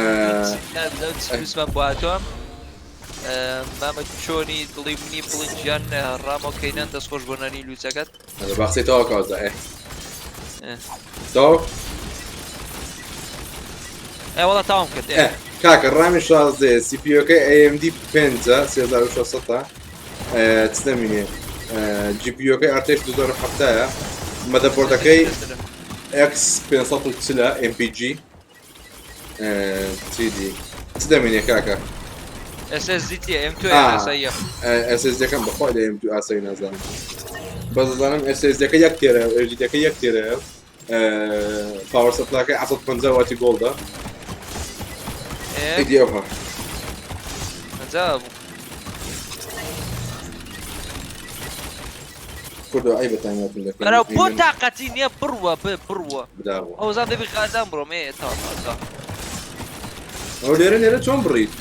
لا بلە فلوسمان بۆ هاتووە. مامە چۆنی دڵی منی بڵین گیان ڕامۆ کەینان دەست خۆش بۆ نانی لوچەکەت. با قسەی تەواو کاوزە ئێ تەواو ئێ وەڵا تەواوم کرد ئێ کاکە ڕامی شازدەیە CPU ەکەی AMD پێنجە 3600 چ دەمینێ GPU ەکەی RTX 2070 motherboard ەکەی X540 MPG 3D چ دەمینێ کاکە؟ SSD چیە M2 ئاساییە. SSD ەکەم بەخوا لە M2 ئاسایی نازانم بەس دەزانم SSD ەکە یەک تێرە و HDD ەکە یەک تێرەیە power supply ەکەی 750 واتی gold ە ئیدی ئەوها. عجب. کوردۆ عەیبە تامیاتم دەکەن. بەرەو بۆ تاقەتی نییە بڕوە بڕوە. براوە. ئەوزان دەبی غازان بڕۆم ئێ تا تا. ئەو لێرە لێرە چۆن بڕیت؟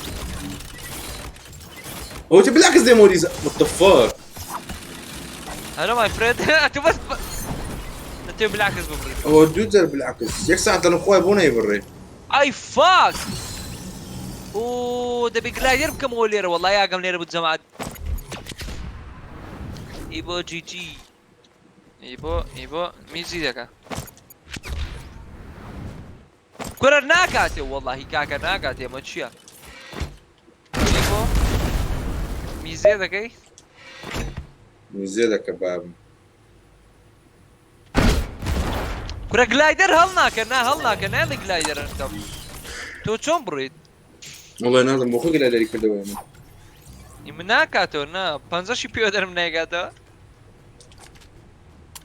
ئەوە چ بالعكس دي موريز what the fuck. هلو ماي فريند ئەتو بەس ئەتو بالعكس ببڕی. ئەوە دوو جار بالعكس یەک ساعت لە خۆی بۆ نەیبڕێ. ئای فاک. ئۆ دەبی گلایدەر بکەمەوە لێرە وەڵای ئاگەم لێرە بوو جەماعەت. ئیبۆ جی جی ئیبۆ ئیبۆ میزی دەکا. کورە ناکاتێ وەڵاهی کاکە ناکاتێ ئەمە چییە؟ ئیبۆ میزێ دەکەی؟ میزێ دەکە بابم. کورە glider هەڵناکە نا هەڵناکە نایڵی glider بکەم تۆ چۆن بڕیت؟ وەڵای نازم بۆ خۆی glider ی کردەوە من. من ناکاتەوە نا پەنجەشی پێوە دەرم نایکاتەوە.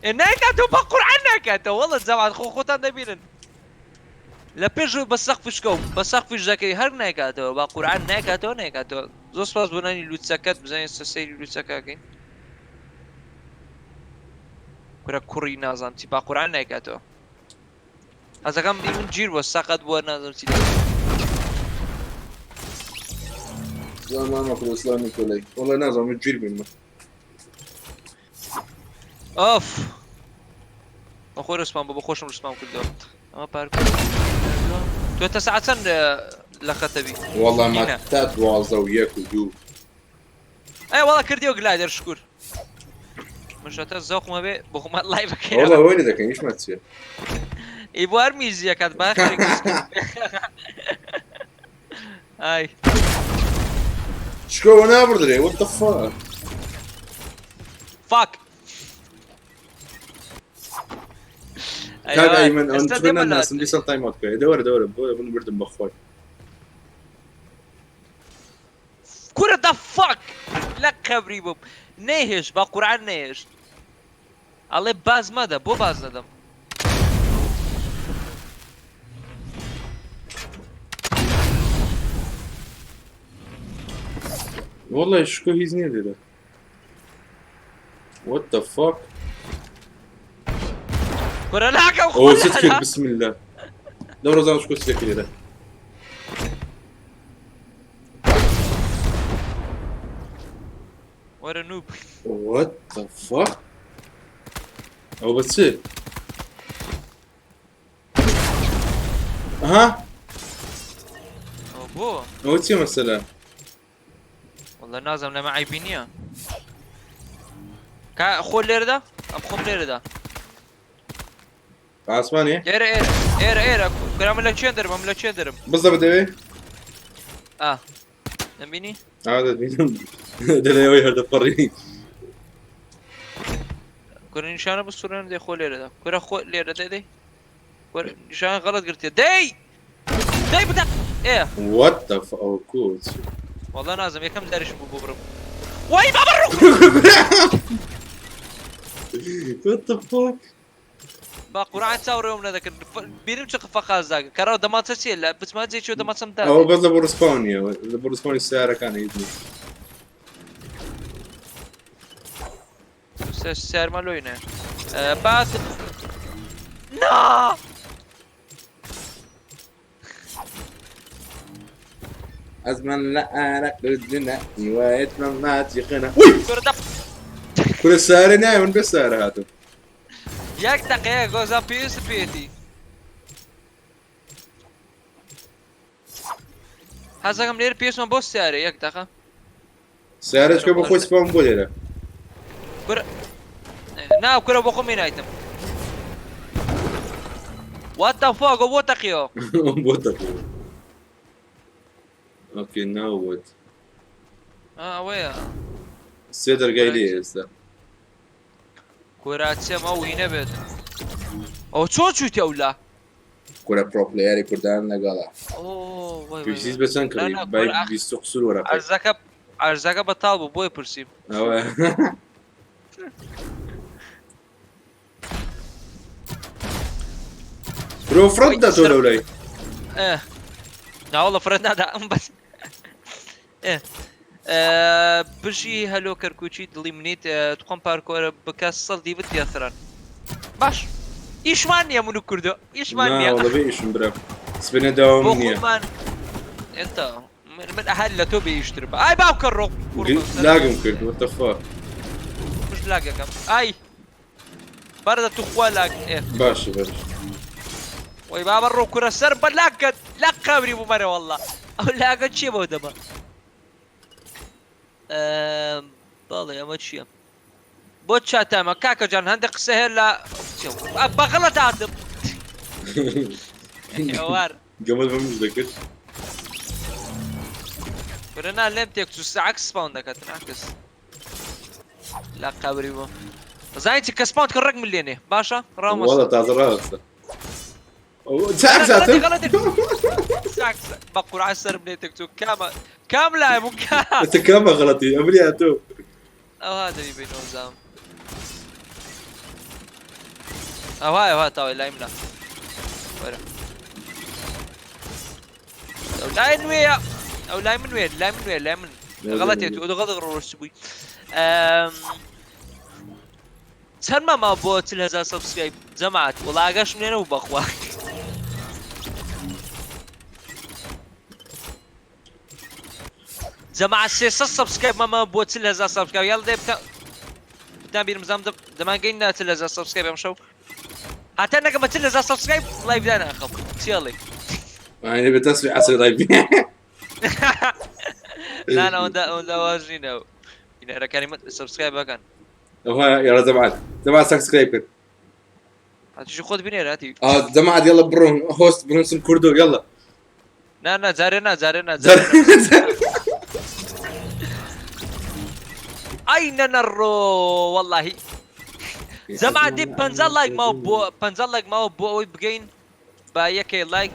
ئێ نایکاتەوە بە قورعان ناکاتەوە وەڵە جەماعەت خۆ خۆتان دەبینن لە پێش بە سەقفش کەوم بە سەقفیش دەکەی هەر نایکاتەوە بە قورعان نایکاتەوە نایکاتەوە زۆر سپاس بۆ نانی لوچەکەت بزانین سەیری لوچەکەکەین کورە کوڕی نازانم چی با قورعان نایکاتەوە حەزەکەم من گیر بووە سەقەت بووە نازانم چی دەکەم. سلام مامە خودۆ سلام نیکۆلای وەڵای نازانم من گیر بووم. ئۆف بەخۆی ڕسپام بۆ بە خۆشم ڕسپام کردەوە ئەمە پارک تۆ تا ساعت چەند لە خەتەبی؟ وەڵا ما تا 12 و 1 و 2. ئەی وەڵا کردیەوە glider شکور من شەتە زەوقم هەبێ بۆ خۆمان live بکەین. وەڵا وەی دەکەین ئیشمان چییە؟ ئی بۆ هەر میزیەکات با خەریک ئای شکۆ نابڕدرێ what the fuck. فاک. کاک ئەیمەن ئەم چۆن ناسم دیسان time out بکە دەوەرە دەوەرە بۆ من بردم بەخۆی. کورە the fuck لە قەبری بووم نەیهێشت بە قورعان نەیهێشت ئەڵێ باز مەدە بۆ باز نەدەم. وەڵای شکۆ هیچ نییە لێرە. What the fuck. کورە ناکەم ئەوە چت کرد بسم الله لەو ڕۆزان شکۆ چ دەکرد لێرە. وەرە noob. What the fuck ئەوە بە چ؟ ئەها ئەوە بۆ؟ ئەوە چیە مەسەلە؟ وەڵا نازانم لەمە عەیبی نییە. کا خۆ لێرەدا؟ ئەم خۆم لێرەدا. ئاسمانی؟ ئێرە ئێرە ئێرە ئێرە کرا من لە چێن دەرم من لە چێن دەرم. بزە دەوێ؟ ئا دەمبینی؟ ئا دەبینم دەلێەوەی هەردەپەڕی. کورە نیشانە بسوڕێن دەی خۆ لێرەدا. کورە خۆ لێرە دەی دەی. کورە نیشانە غەڵەت گرتێ دەی دەی بدە ئێ. What the fuck ئەوە کوچ؟ وەڵا نازم یەکەم جاریشم بوو بۆ بڕم. وای بابە ڕوو. What the fuck؟ با قورعان چاوەڕێوم نەدەکرد بیرم چ فەقاز داگە کەراوە دەمانچە چییە لە بچمە جێ چۆ دەمانچەم دا. ئەوە بەس لە بۆ respawn ە لە بۆ respawn ی سیارەکان هیچ نییە. سیارمە لۆی نە بات نا. ئەزمان لە ئارەق دنا هیوایەت مەماتی خنا. وی کورە دە. کورە سارە نایە من بێ سارە هاتم. یەک دەقەیە گۆزان پێویست پێیەتی. حەزەکەم لێرە پێویستمان بۆ سیارە یەک دەقە. سیارە چکە بۆ خۆی سپاوم بۆ لێرە. کورە نا کورە بۆ خۆم نایتم. What the fuck بۆ تەقیەوە. بۆ تەقیەوە. okay now what. ئەوەیە. سێ دەرگای لێ ئێستا. کورە چێم ئەو هی نەبێت. ئەو چۆن چوویتە ئەو لا؟ کورە pro player ی کوردان لەگەڵە. پێویست بە چەند کڕی بای 20 قسور وەرەقە. عەرزەکە عەرزەکە بەتاڵ بوو بۆیە پرسیم. ئەوە برۆ فرەت دا تۆ لەولای. ناوەڵە فرەت نادا ئەم بەس بژی هەلۆ کەرکوچی دڵی منیت تخۆم پارکۆرە بکە سەڵ دیبت یاثران باش ئیشمان نییە من و کوردۆ ئیشمان نییە بێ ئیشم برا سبێنێ داوام نییە ئێستا من هەر لە تۆ بێ ئیشتر بە ئای باوکە ڕۆ lag م کرد what the fuck مش lag ەکەم ئای بەردە توخوا lag باشە باش وەی بابە ڕۆ کورە سەر بە lag کەت lag قەبری بوو مەرە واللە ئەو lag ە چییە بەو دەمە بەڵێ ئەمە چییە بۆ چاتامە کاکە جان هەندێک قسە هەیە لە بە غەڵەت هاتم ئەوار گەمەل بە منش دەکرد کورە نا لێم تێک چوو عکس spawn دەکاتن عکس لە قەبری بوو زانی چی کە spawn کرد ڕێک من لێنێ باشە ڕاومە وەڵا تازە ڕاستە چاک بە قورعان سەرم لێ تێک چوو کامە کام لای بوو کام ئەتە کامە غەڵەتی ئەمری هاتۆ ئەوها دەبی بینەوە زام ئەوها ئەوها تاوەی لای منە وەرە ئەو لای نوێیە ئەو لای من نوێ لای من نوێ لای من غەڵەتێت و غەڵەت ڕۆشت بووی چەند ماما بۆ 40 هەزار subscribe جەماعەت وەڵا ئاگاشم لێ نەبوو بەخوا جەماعەت 300 subscribe ماما بۆ 40 هەزار subscribe یاڵ دێ بکە بتان بیرم زام دەمانگەین نا 40 هەزار subscribe ئەم شەو هەتا نەگەمە 40 هەزار subscribe live داناخەم چێڵی يعني بتسوي عصر live لا لا ئەوەندە ئەوەندە واش نینە بینەرەکانی من subscribe بکەن يلا جماعة جماعة subscribe کرد هاتیش خۆت بینێر هاتی اه جماعة يلا برون host برونسون کوردو يلا نا نا جارێ نا جارێ نا جارێ ئەی نەنەڕۆ وەڵاهی جەماعەت دێ 50 لایک ماوە بۆ 50 لایک ماوە بۆ ئەوەی بگەین بە یەکێ لایک.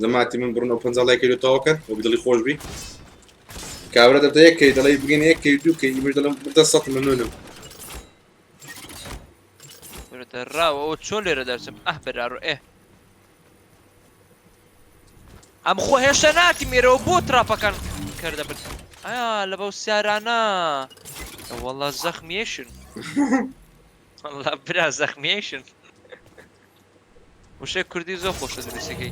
جەماعەتی من بڕن ئەو 50 لایکەی لۆ تەواو کەن وەک دڵی خۆش بی کابرا دەبتە یەک کەی دەڵێی بگەین یەک کەی دوو کەی ئیمەش دەڵێم بدە سەد ممنونم. کورە ڕاوە ئەوە چۆن لێرە دەرچم ئەه برارۆ ئێ ئەم خۆ هێشتا ناتی مێرەوە بۆ trap ەکان کردە بن ئایا لە بەو سیارانە وەڵا زەخمیشن وەڵا برا زەخمیشن وشەی کوردی زۆر خۆشە دروستەکەی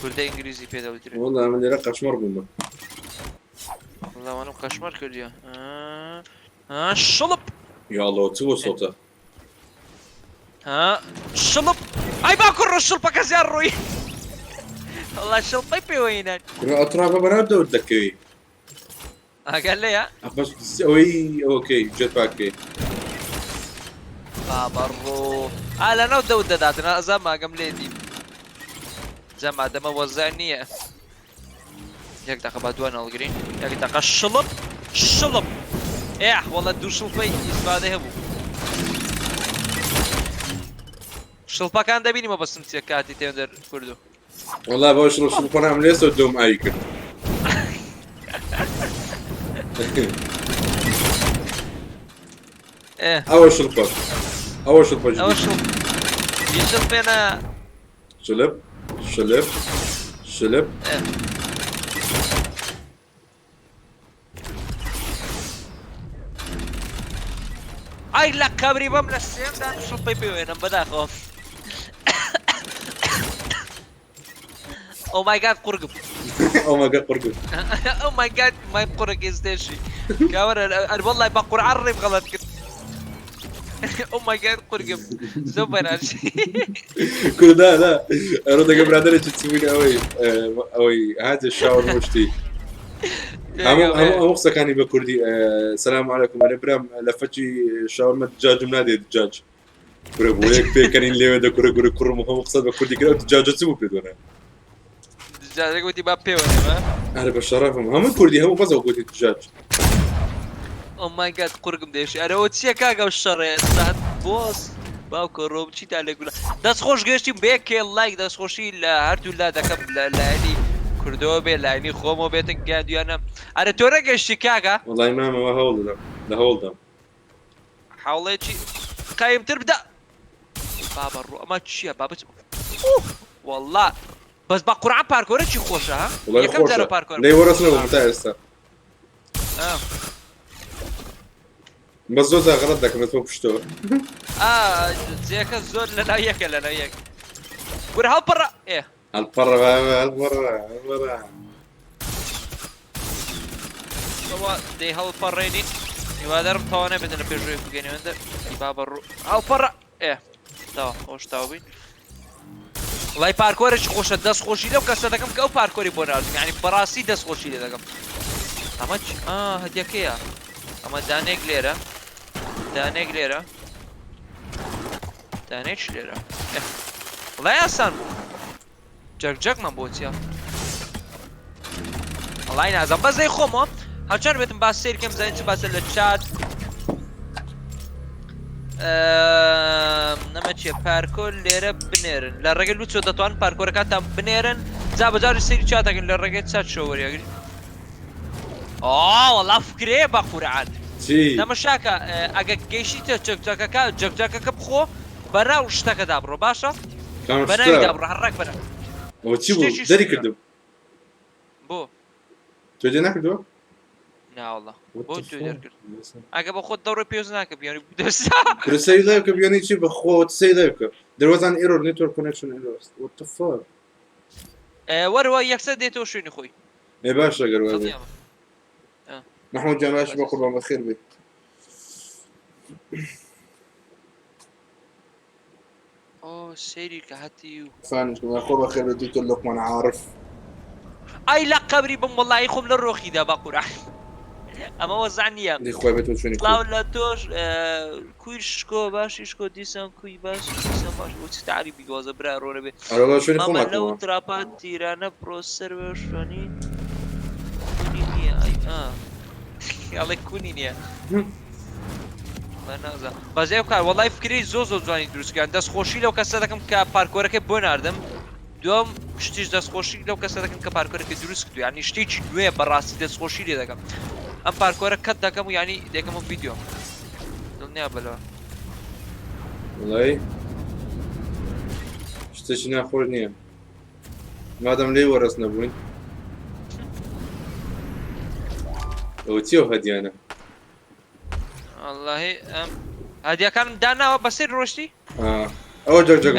کوردە ئینگلیزی پێ دەوترێت وەڵا من لێرە قەشمەڕ بوومە وەڵا وانم قەشمەر کردیە شڵپ یاڵۆ چ بۆ سۆتە ها شڵپ ئەی با کوڕ شڵپەکە زیان ڕۆی وەڵا شڵپەی پێوەینان کوڕە ئەو trap ە بەناو دەور دەکەوی ئاگات لێیە؟ بەس ئەوەی ئەوەکەی jetpack ەکەی بابە ڕۆ ئا لە ناو دەوت دەداتن ئازام ئاگەم لێ دی جەما دەمە وەزع نییە یەک دقە با دوان هەڵگرین یەک دقە شڵپ شڵپ ئێ وەڵە دوو شڵپەی ئیسفادە هەبوو شڵپەکان دەبینی مەبەستم چیە کاتی تێندەر کوردو وەڵا بەو شڵ شڵپەنام لێسە دۆم ئاوی کرد ئەوە شڵپە ئەوە شڵپە ئەوە شڵپ شڵپێنە شلب شلب شلب ئای لە قەبری بەم لە سێمدا شڵپەی پێوێنم بەداخەوە oh my god قورگم oh my god قورگم oh my god. مای قڕێک ئێستێشی کاوەرە ئەر وەڵای بە قورعان ڕێم غەڵەت کرد. Oh my god قورگم زۆر بەراش. کورە نا نا ئەرۆ دەگە برادەرێکی چووین ئەوەی ئەوەی هاتە شاوەر مشتی هەموو هەموو هەموو قسەکانی بە کوردی سلام علیکم ئەرێ برام لە فەچی شاورمە دجاجم نادێت دجاج کورە بۆ یەک پێکەنین لێوێ دە کورە گورە کوڕم و هەموو قسە بە کوردی کرد دجاجە چ بوو پێ دۆنە دجاجەکە وتی با پێوە نێمە ئەرە بە شەڕەفم هەموو کوردی هەموو بەس ئەو گوتی دجاج Oh my god قورگم دێشی ئەرەوە چییە کاکە ئەو شەڕێ سات بۆس باوکە ڕۆم چیتا لێ گولە دەست خۆش گەشتی بێ کێ لایک دەست خۆشی لە هەردوو لا دەکەم لە لایەنی کوردەوە بێ لایەنی خۆمەوە بێتن گیان ئەرە تۆ نەگەشتی کاکە وەڵای مامەوە هەوڵ دەدەم لە هەوڵدەم حاوڵێکی قایمتر بدە بابە ڕۆ ئەمە چییە بابەت والله بەس بە قورعان پارکۆرەکی خۆشە ها یەکەم جارە پارکۆر لێ وەرەس نەبووم تا ئێستا بەس زۆر جار غەڵەت دەکەم دەچمە پشتەوە جێکە زۆر لە ناو یەکە لە ناو یەک ورە هەڵپەڕە ئێ هەڵپەڕە هەڵپەڕە هەڵپەڕە ئەوە دەی هەڵپەڕێنیت هیوادارم تەوانە بێتن لە پێشەوەی بگەنی هەندە بابە ڕوو هەڵپەڕە ئێ تەوا خۆش تاو بین وڵای پارکۆرێکی خۆشە دەست خۆشی لەو کەسە دەکەم کە ئەو پارکۆری بۆ ناردم یعنی بەڕاستی دەست خۆشی لێ دەکەم ئەمە ئا هەدیەکەیە ئەمە دانێک لێرە دانێک لێرە دانێک لێرە وڵای ئاسان بوو جەک جەکمان بۆ چیە وەڵای نازم بەس دەی خۆمەوە هەرچەند بێتم باس سەیر کەم زانین چ باسە لە چات نەمە چیە پارکۆر لێرە بنێرن لە ڕێگەی لوچۆ دەتوان پارکۆرەکانتان بنێرن جا بەجاری سەیری چاتەکەن لە ڕێگەی چات شۆوەریەگری ئا وەڵا فکرەیە بە قورعان نەمە شاکە ئەگە گەیشتیتە جەکجەکەکە جەکجەکەکە بخۆ بەناو شتەکەدا بڕۆ باشە بەناویدا بڕۆ هەر ڕێک بەناو ئەوە چی بوو دەری کردم بۆ تۆ دێ نەکردووە ناوەڵا بۆ تۆ دەرکرد ئەگە بە خۆت دەڕۆی پێویست ناکە بیانی کورە سەیری لایڤ کە بیانی چی بە خۆت سەیری لایڤ کە There was an error network connection error what the fuck وەرەوە یەکسەر دێتەوە شوێنی خۆی ئێ باشە گەر وابێ محمود جان باش بە قوربان بەخێر بێ ئۆ سەیری کە هەتی و فانش خۆ بەخێر بێ دکتۆر لوقمان عارف. ئای لە قەبری بم وەڵایی خۆم لە ڕۆخیدا بە قورعان ئەمە وەزع نییە. دەی خوای بێتەوە شوێنی سڵاو لە تۆش کوی شکۆ باشی شکۆ دیسان کوی باش دیسان باش بۆ چی تعریبی گۆزە برا ڕۆرە بێ ئەرێ وەڵا شوێنی مامە لەو خۆماتەوە. تراپا تیرانە بڕۆ سەر بە شوێنی کونی نییە ئەی ئا ئەڵێ کونی نییە بەس ئەو کار وەڵای فکرەی زۆر زۆر جوانی دروست کرد دەست خۆشی لەو کەسە دەکەم کە پارکۆرەکەی بۆ ناردم دوم شتیش دەست خۆشی لەو کەسە دەکەم کە پارکۆرەکەی دروست کردو یعنی شتێکی نوێ بەڕاستی دەست خۆشی لێ دەکەم ئەم پارکۆرە cut دەکەم و یعنی دەکەم و ڤیدیۆ دڵنیا بەلەوە وڵی شتێکی ناخۆش نییە مادەم لێی وەرەس نەبووین ئەوە چیە ئەو هەدیانە واللهی ئەم هەدیەکانم داناوە بەسەر ڕۆشتی ئەوە جەک جەک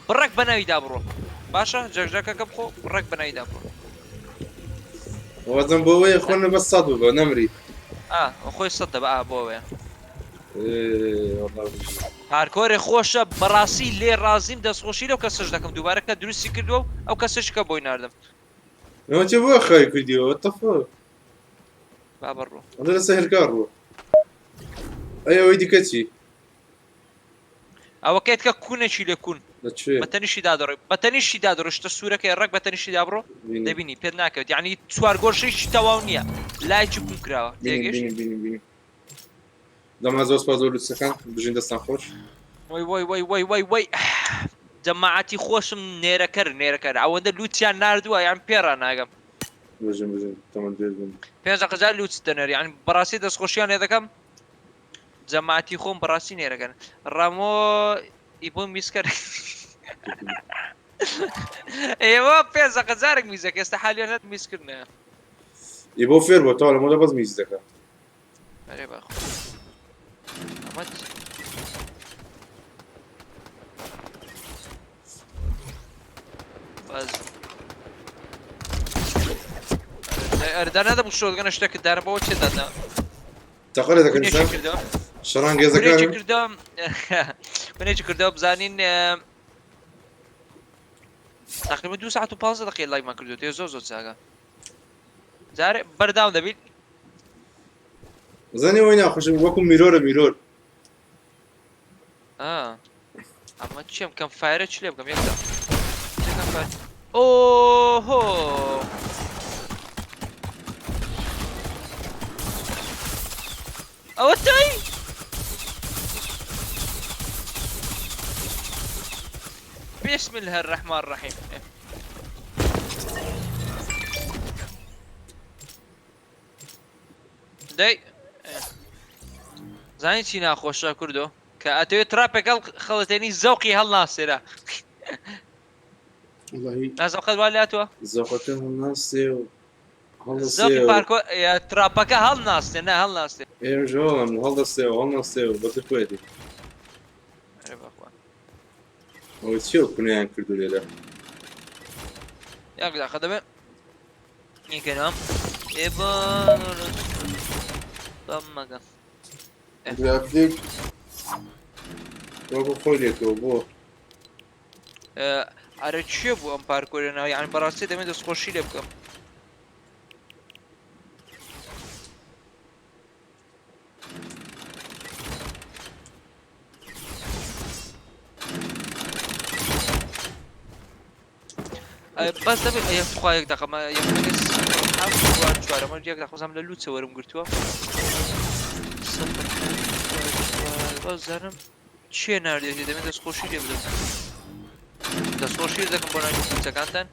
بڕێک بەناویدا بڕۆ باشە جەکجەکەکە بخۆ ڕێک بەناویدا بڕۆ وەزم بۆ وەیە خۆ بەس سەد بوو نەمری خۆی سەد دەبە بۆ وەیە پارکۆرێ خۆشە بەڕاستی لێ ڕازیم دەستخۆشی لەو کەسەش دەکەم دووبارە کە دروستی کردووە و ئەو کەسەش کە بۆی ناردم. ئەوە چێ بۆ خاوی کردیەوە what the fuck بابە ڕۆ ئەڵێ لەسەر هێلکار ڕۆ ئەی ئەوەی دیکە چی ئەوە کێت کە کونێکی لێ کون بە تەنیشتی دادڕۆی بە تەنیشتی دادڕۆی شتە سوورەکەی ڕێک بە تەنیشتی دابڕۆ دەبینی پێت ناکەوێت یعنی چوار گۆشەیەکی تەواو نییە لایەکی کون کراوە تێگەشت دەما زۆر سپاس بۆ لوتسەکان بژین دەستان خۆش. وەی وەی وەی وەی وەی وەی جەماعەتی خۆشم نێرەکەر نێرەکەر ئەوەندە لوتیان ناردووە یان پێڕا ناگەم. بژین بژین تەمەن درێژ بن. پێنج دەقە جار لوتس دەنێر یان بەڕاستی دەستخۆشیان لێ دەکەم جەماعەتی خۆم بەڕاستی نێرەکەن ڕامۆ ئیبۆ میسکەر ئێوە پێنج دەقە جارێک میزەکە ئێستا حالیان هەر میزکردنە. ئیبۆ فێر بۆ تاوە لەمەوە بەس میز دەکا. ئەرێ باخۆ ئەمە چ بەس. ئەردا نەدەبوو shotgun ە شتێکت دارم بەوە چێ دادا. تەقە لێ دەکەن کونێکی کردەوە. شەڕانگێزەکانم. کونێکی کردەوە. کونێکی کردەوە بزانین تقریبا 2 ساعت و 15 دقیقە live مان کردووە تێ زۆر زۆر چاکە. جارێ بەرداوام دەبین. زانی وەی ناخۆشم وەکو mirror ە mirror. ئا ئەمە چیم کەم fire ە چ لێ بکەم یەکدا کەم fire ئۆهۆ ئەوە تای بسم الله الرحمن الرحيم. دەی زانی چی ناخۆشە کوردۆ کە ئەتەوێت trap ێک هەڵ خەڵەتێنی زەوقی هەڵناسێرا. وەڵاهی نازەوقەت وا لاتوە زەوقەکە هەڵناسێ و هەڵدەسێ زەوقی و پارکۆ یا trap ەکە هەڵناستێ نا هەڵناستێ. ئێمەش هەڵم هەڵدەستێ و هەڵناستێ و بەتر خۆیەتی. ئەرێ بەخوا. ئەوە چییە و کونەیان کردو لێرە؟ یاک داخە دەبێ نیکەنەوە ئێ بۆ بەمەگە. گرافیک وەکو خۆی لێتەوە بۆ ئەرە چێ بوو ئەم parkour ە ناو یعنی بەڕاستی دەمێ دەستخۆشی لێ بکەم. بەس دەبێت ئەیە تخوا یەک دەقە مە یەکەمەکە 0 7 4 4 ئەمە یەک دەقە بزانم لە لووچە وەرم گرتووە. 0 7 4 4 بەس زانم چێ ناردێتی دەمێ دەستخۆشی لێ بدەم. دەستخۆشی لێ دەکەم بۆ ناوی لووچەکانتان.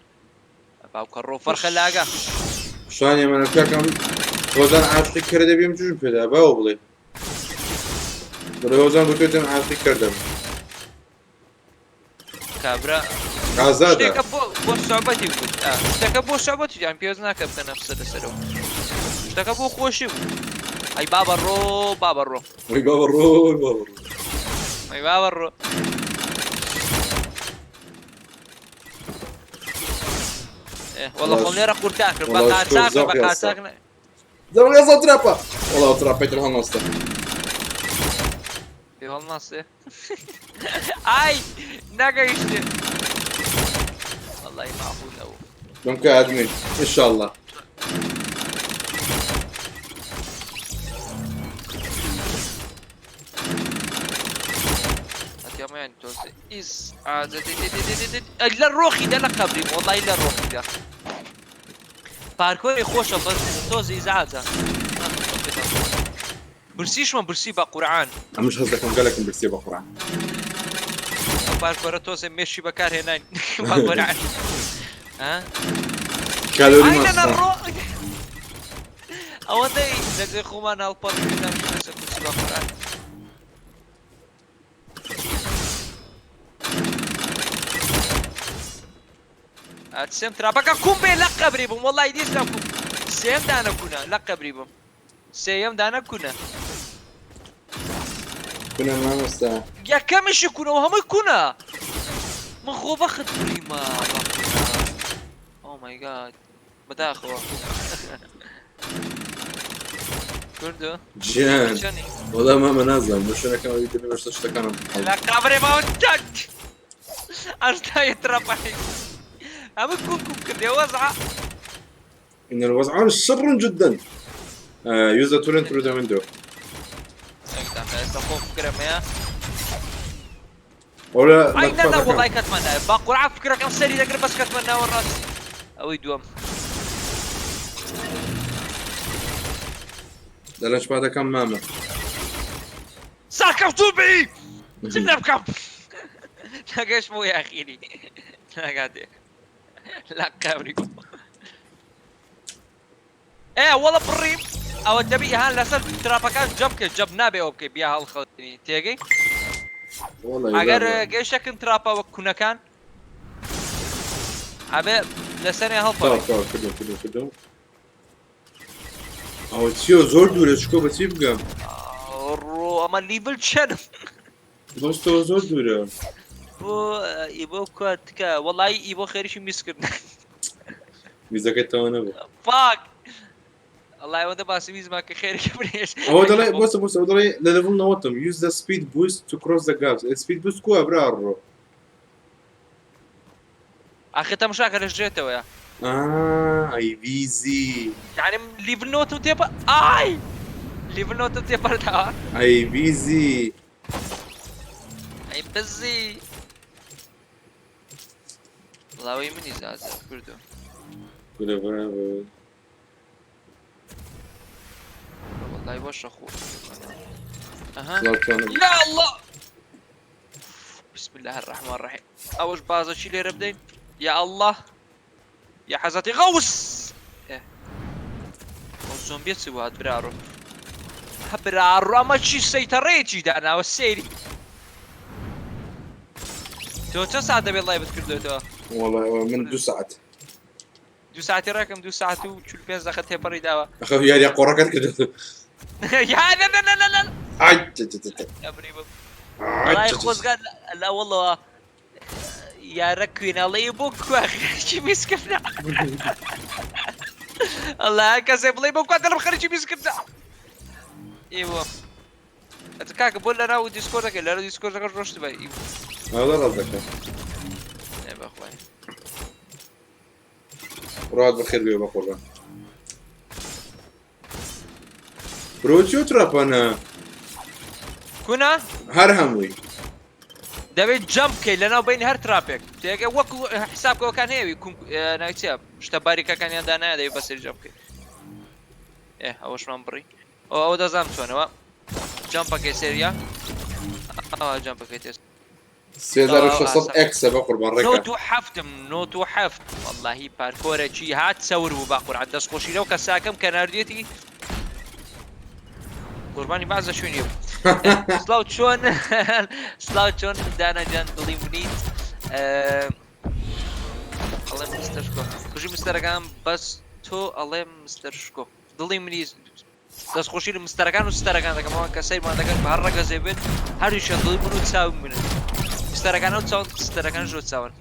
باوکە ڕۆ فەرخە لاگە. شانی ئەمانە کاکەم هۆزان عاشقی کەرە دەبیم جوژم پێدا باوە بڵێ بڵێ هۆزان گوتوێتم عاشقی کردم. کابرا ئازادە. شتێکە بۆ بۆ سوعبەتی بوو شتەکە بۆ سوعبەتی یان پێویست ناکە بکەنە قسە لەسەرەوە شتەکە بۆ خۆشی بوو. ئەی بابە ڕۆ بابە ڕۆ. ئەی بابە ڕۆ بابە ڕۆ. ئەی بابە ڕۆ. والله خۆم لێرە قورتان کرد بە قاچاق بە قاچاق. زەوق یاسا trap ە وەڵا trap ەی تر هەڵناستە. پێ هەڵناستێ. ئای نەگەیشتێ. والله معقول ئەو. بمکە admin ئینشاءاللە. هەتیامەیان تۆزێ ئیز لە ڕۆخی دە لە قەبری وەڵی لە ڕۆخی دە پارکۆری خۆشە بەس تۆزی ئیزعاجە. برسیشمە برسی بە قورعان. ئەمش هەست دەکەم گەلەکم برسیە بە قورعان. ئەو پارکۆرە تۆزێ مێشی بەکارهێناین بە قورعان. ها؟ کالۆری ئای لە ماستان. ڕۆ ئەوەندەی لە جێ خۆمان هەڵپەڕی لەسەر کورسی بە قورعان. سێم trap ەکە کوم بێ لە قەبری بووم وەڵی دیسان کوم سێم دانە کونە لە قەبری بووم سێیەم دانە کونە. کونە مامۆستا. یەکەمیشی کونەوە هەمووی کونە. من خۆ بەخت بڕیمە. oh my God بەداخەوە. کوردۆ گیان چۆنی؟ وەڵا مامە نازانم بە شوێنەکەم ئەوی دەبێ بەشتە شتەکانم لە قەبرێ ماوە تەک ئەشتای trap ەکەی هەموو کوم کوم کردێ وەزعە. إن الوضع شر جدا. use the tool through the window. ئێستا خۆم فکرەمەیە. ولا ئای نا نا وەڵای کەتمان نایە با قورعە فکرەکەم سەری دەگرت بەس کەتمان ناوە ڕاستی ئەوەی دووەم. لە لەش پادەکەم مامە. سەرکەوتوو بی چ لێ بکەم نەگەشتمەوە یاخیری ناگاتێ لە قەبری بوو. ئێ وەڵە بڕیم ئەوە دەبی ئەها لەسەر تراپەکان جەم بکەی جەم نابێ ئەوە بکەی بیا هەڵخەڵتنی تێگەی؟ ئەگەر گەیشتەکن تراپە وەک کونەکان ئەبێ لەسەرێ هەڵپەڕی. کردم کردم کردم. ئەوە چییە زۆر دوورە شکۆ بە چی بگەم؟ ڕۆ ئەمە لیڤل چەنم؟ دۆستەوە زۆر دوورە. بۆ ئیبۆ کوا تکا وەڵی ئیبۆ خێریشی میس کرد. میزەکەی تەواو نەبوو. فاک. ئەڵای ئەوەندە باسی ویزما کە خێرێکی برێش ئەوە دەڵێ بۆسە بۆسە ئەوە دەڵێ لە level نەوەتم use the speed boost to cross the gaps speed boost کووە برا ڕۆ ئاخر تەمشاکە لە ژێتەوەیە ئەی ویزی یعنی من level نەوەتم تێپە ئای level نەوەتم تێپەرداوە ئەی ویزی ئەی بزی ڵاوەی منی زازە کوردۆ کورە برا والله باشە خۆ ئەها یا الله بسم الله الرحمن الرحیم ئەوەش بازە چی لێرە بدەین یا الله یا حەزەتی غەوس ئەو زۆمبیە چی وات براڕۆ براڕۆ ئەمە چی سەیتەڕەیەکی داناوە سەیری تۆ چەند ساعت دەبێت live ت کردوێتەوە؟ وەڵا من دو ساعت دوو ساعتی ڕێکم دوو ساعت و 45 دقیقە تێپەڕی داوە. ئەخە یاریە قۆڕەکەت کرد. یا نە نە نە نە نە ئای تە تە تە تە. ئەبری بم. ئای وەڵای تە تە تە. خۆزگا لە ئەوەڵەوە یارە کوێناڵەی بۆ کوا خەریکی میزکردە. ئەڵا کەسێ بڵێ بۆ کوا دڵم خەریکی میزکردە. ئێوە ئەتە کاکە بۆ لە ناو دیسکۆردەکە لە ناو دیسکۆردەکە ڕۆشت بە ئی ئەوە ڕاست دەکەم. ئێ بەخوای. ڕات بەخێر بێ بەقوڕبان. برۆ چۆ تراپانە کونا هەر هەمووی دەبێت جەم بکەیت لەناو بین هەر تراپێک تێگە وەکو حسابکەوەکان هەیەوی ناوی چیە شتە باریکەکانیان دانایە دەبێت بەسەر جەم بکەیت ئێ ئەوەشمان بڕی ئەو ئەوە دەزانم چۆنەوە جەمپەکەی سێریا ئەوە جەمپەکەی تێ 3600 ئێکسە بە قوربان ڕێکە. نۆت و حەفتم نۆت و حەفت وەڵاهی پارکۆرەکی هات چەور بوو با قورعان دەستخۆشی لەو کەساکەم کە ناردوێتی قوربانی بازە شوێنی بوو سلااو چۆن سلااو چۆن دانا جان دڵی منیت ئەڵێم مستەر شکۆ بژی مستەرەکان بەس تۆ ئەڵێم مستەر شکۆ دڵی منی دەستخۆشی لە مستەرەکان و ستەرەکان دەکەم ئەوان کە سەیرمان دەکەن بە هەر ڕەگەزێ بێت هەردووکیان دڵی من و چاوی منن مستەرەکان ئەو چاون ستەرەکان ژۆ چاون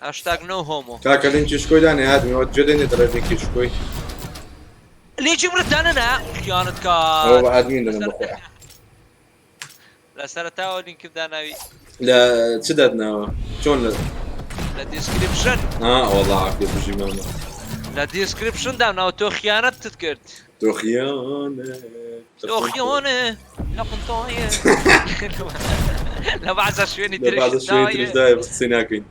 hashtag no homo کاکە لینکی شکۆی دانێ هاتمەوە جێ دێنێ دەڵێ لینکی شکۆی لینکی منت دانەنا خیانەت ئەوە کار بە ئادمین دەنم بەخۆیان لە سەرەتاوە لینکم داناوی. لە چ دادناوە چۆن لە لە description. ها وەڵا عافیە بژی مامە. لە description دامناوە تۆ خیانەتت کرد. تۆ خیانەت تۆ خیانە لە قنتایە لە بەعزە شوێنی لە بەعزە شوێنی ترش دایە بەس قسەی ناکەین.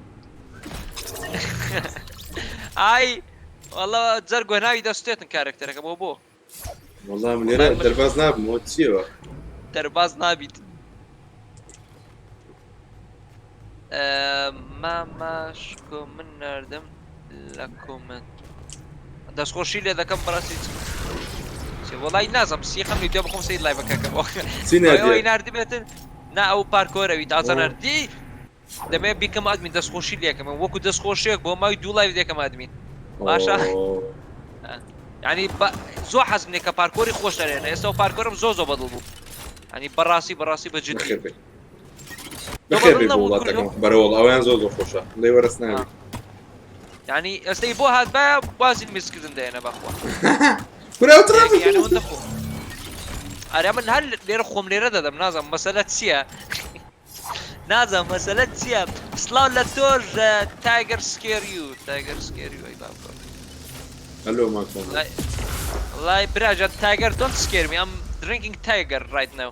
ئای وەڵا جەرگۆ ناوی دەستێتن کارەکتەرەکە بۆ بۆ وەڵا من لێرە دەرباز نابم ئەوە چییەوە دەرباز نابیت مامە شکۆ من ناردم لە comment دەستخۆشی لێ دەکەم بەڕاستی وەڵی نازم سیخەم لێ بخۆم سید live ەکەکەم ئەوەی ناردبێتن نا ئەو پارکۆرەوی تازە نردی دەمێ بیکەم ئەدمین دەستخۆشی لێکەم وەکو دەستخۆشیەک بۆ ماوی دوو live دێکەم ئەدمین باشە ینی زۆر حەزم لێ کە پارکۆری خۆش دەرێنە ئێستا و پارکۆرم زۆ زۆ بەدڵ بوو ینی بەڕاستی بەڕاستی بە جدی بەخێر بێ بۆ وڵاتەکەم بەرەوەڵ ئەویان زۆر زۆر خۆشە لێ وەرەس ناوی ینی ئێستای بۆ هات باە بازی میزکردن دێنە بەخوا ئەرە من هەر لێرە خۆم لێرە دەدەم نازم مەسەلە چییە؟ نازانم مەسەلە چییە سڵاو لە تۆش تایگەر سکێر یو تایگەر سکێر یو ئەی باوکە هەلۆ ماکۆن وڵای براجان تایگەر دۆنت سکێر می ئەم درینکینگ تایگەر ڕایت ناو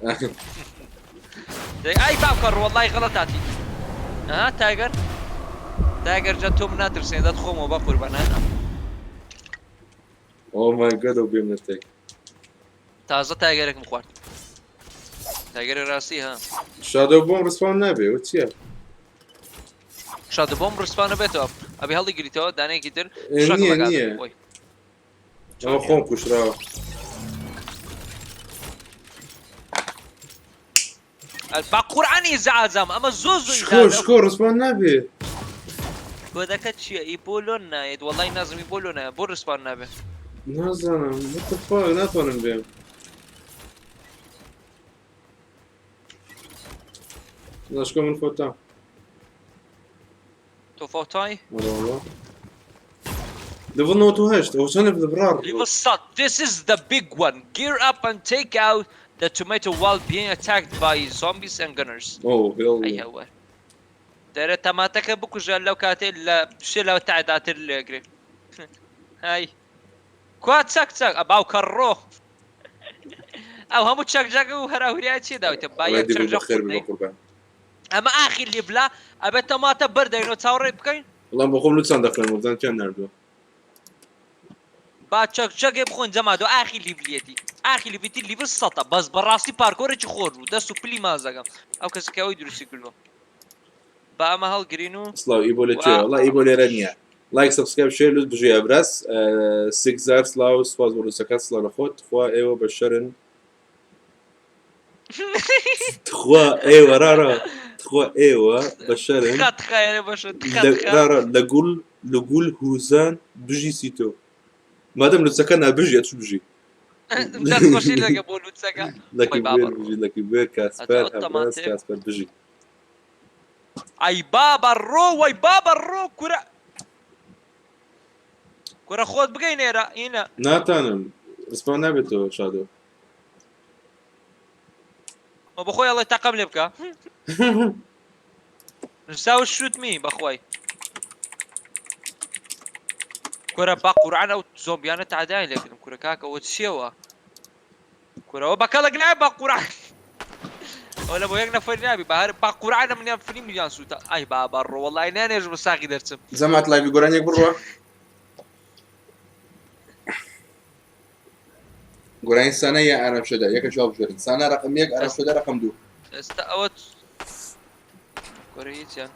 ئای باوکە ڕۆڵای غەڵەتاتی ها تایگەر تایگەر جا تۆم ناترسێن دەت خۆمەوە بە قوربانە oh my god ئەو بێم نەتێک تازە tiger ێکم خوارد tiger ی ڕاستی ها shadow bomb respawn نابێ و چییە؟ shadow bomb respawn نەبێتەوە ئەبێ هەڵی گریتەوە دانەیەکی تر نییە نییە ئەوە خۆم کوشراوە با قورعانی ئیزعاجام ئەمە زۆر زۆر شکۆ شکۆ respawn نابێ کۆدەکە چییە ئی بۆ لۆن نایەت وەڵای نازم ئی بۆ لۆ نایە بۆ respawn نابێ نازانم what the fuck ناتوانم بێم ناشکۆ من فۆتا تۆ فۆتای وەڵا. Level 98 ئەوە چەند level ە برا Level 100 This is the big one Gear up and take out the tomato while being attacked by zombies and gunners oh hell ئەی هەوار دەرە تەماتەکە بکوژە لەو کاتێ لە شێ لەوە تەعداتر لێگرێ هاي کوا چەک چەک ئە باوکە ڕۆ ئەو هەموو چەک جەک و هەراهوریا چی داوتە با یەک چەک جەک خێر بە قوربان. ئەمە ئاخیر level ە ئەبێت تەماتە بەردەینەوە چاوەڕێ بکەین. وەڵام بۆخۆم لوچان دەخوێنم وەبزانم کیان ناردووە. با چەک چەکێ بخۆین جەمادۆ ئاخیر level یەتی ئاخیر level ی level سەتە بەس بەڕاستی parkour ێکی خۆش بوو دەست و پلی مازەکەم ئەو کەسە کە ئەوی دروستی کردووە با ئەمە هەڵگرین و سڵاو ئیبۆ لە کوێ وەڵا ئیبۆ لێرە نییە like subscribe share لوت بژی ئەبراس سیکزار سڵاو سوپاس بۆ لوسەکە سڵاو لە خۆت تخوا ئێوە بەشەرن تخوا ئێوە ڕاڕا تخوا ئێوە بەشەرن خەت خەیرە بەشە ڕاڕا لە گوڵ لە گوڵ هوزان بژی سیتۆ مادەم لوچەکە نابژی ئەچوو بژی دەستخۆشی لەگە بۆ لوچەکە لەکی بێر بژی لەکی بێر کاسپەر هەبراس کاسپەر بژی ئەی بابە ڕۆ وەی بابە ڕۆ کورە کورە خۆت بگەی نێرە ئینە ناتانم ڕسپان نابێتەوە شادۆ بەخۆی ئەڵێ تەقەم لێ بکە نووساوە شوت می بەخوای کورە با قورعان ئەو زۆمبیانە تادای لێکردم کورە کاکە ئەوە چیەوە کورەوە بە کەڵک نایە بە قورعان ئەوە لە بۆ یەک نەفەری نابی بە هەر با قورعانە منیان فری میلیان سووتە ئای بابا ڕۆ وەڵای نانێژم بە ساغی دەرچم. زەمات live ی گۆرانیەک بڕوە گۆرانی سانا یا ئارام شەدا یەکە جواب بژێرن سانا رقم یەک ئارام شەدا رقم دوو. ئێستا ئەوە کورە هیچیان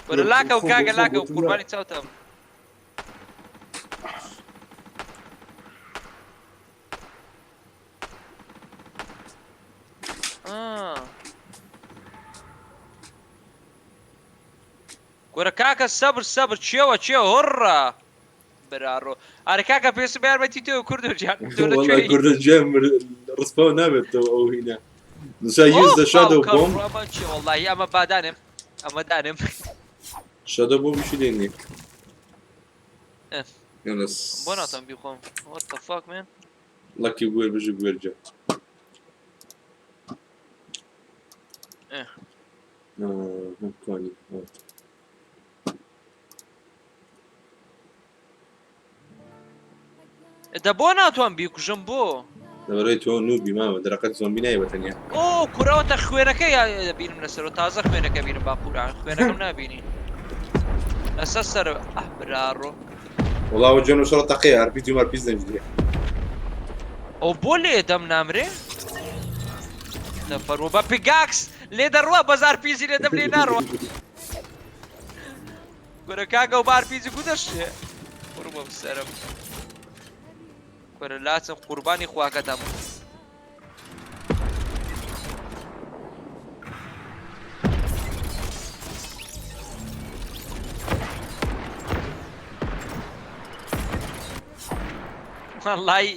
کورە لاکە و کاکە لاکە و قوربانی چاوتم. کورە کاکە سەبر سەبر چێوە چێوە هۆڕە براڕۆ ئەرە کاکە پێویستم بە یارمەتی تۆ کوردۆ گیان تۆ لە وەڵا کوێی کوردە گیان ڕسپاو نابێتەوە ئەو هینە نووسا use the shadow bomb ئەمە چیە وەڵاهی ئەمە بادانم ئەمە دانم shadow bomb یشی لێ نییە بۆ ناتوانم بیخۆم what the fuck man. ڵەکی بوێر بژی بوێر گیان. کوانی دە بۆ ناتوان بیکوژم بۆ؟ لەبەرەی تۆ noob ی مامە دەرەقەت زۆمبی نایە بە تەنیا. ئۆ کورەوەتە خوێنەکە بینم لەسەرەوە تازە خوێنەکە بینم با قورعان خوێنەکەم نابینی لەسەر سەر ئەه براڕۆ. وەڵا ئەوە جوێن و شەڕە تەقەیە هەر پیس و مار پیس نەبیدرێ. ئەو بۆ لێ دەم نامرێ؟ دەفەرموو بە pickaxe لێ دەڕوا بەزار پیزی لێ دەم لێ ناڕوا. کورە کاکە و بار پیزی کو دەشێ قوربم سەرم کورە لاچم قوربانی خواکەتم. وەڵای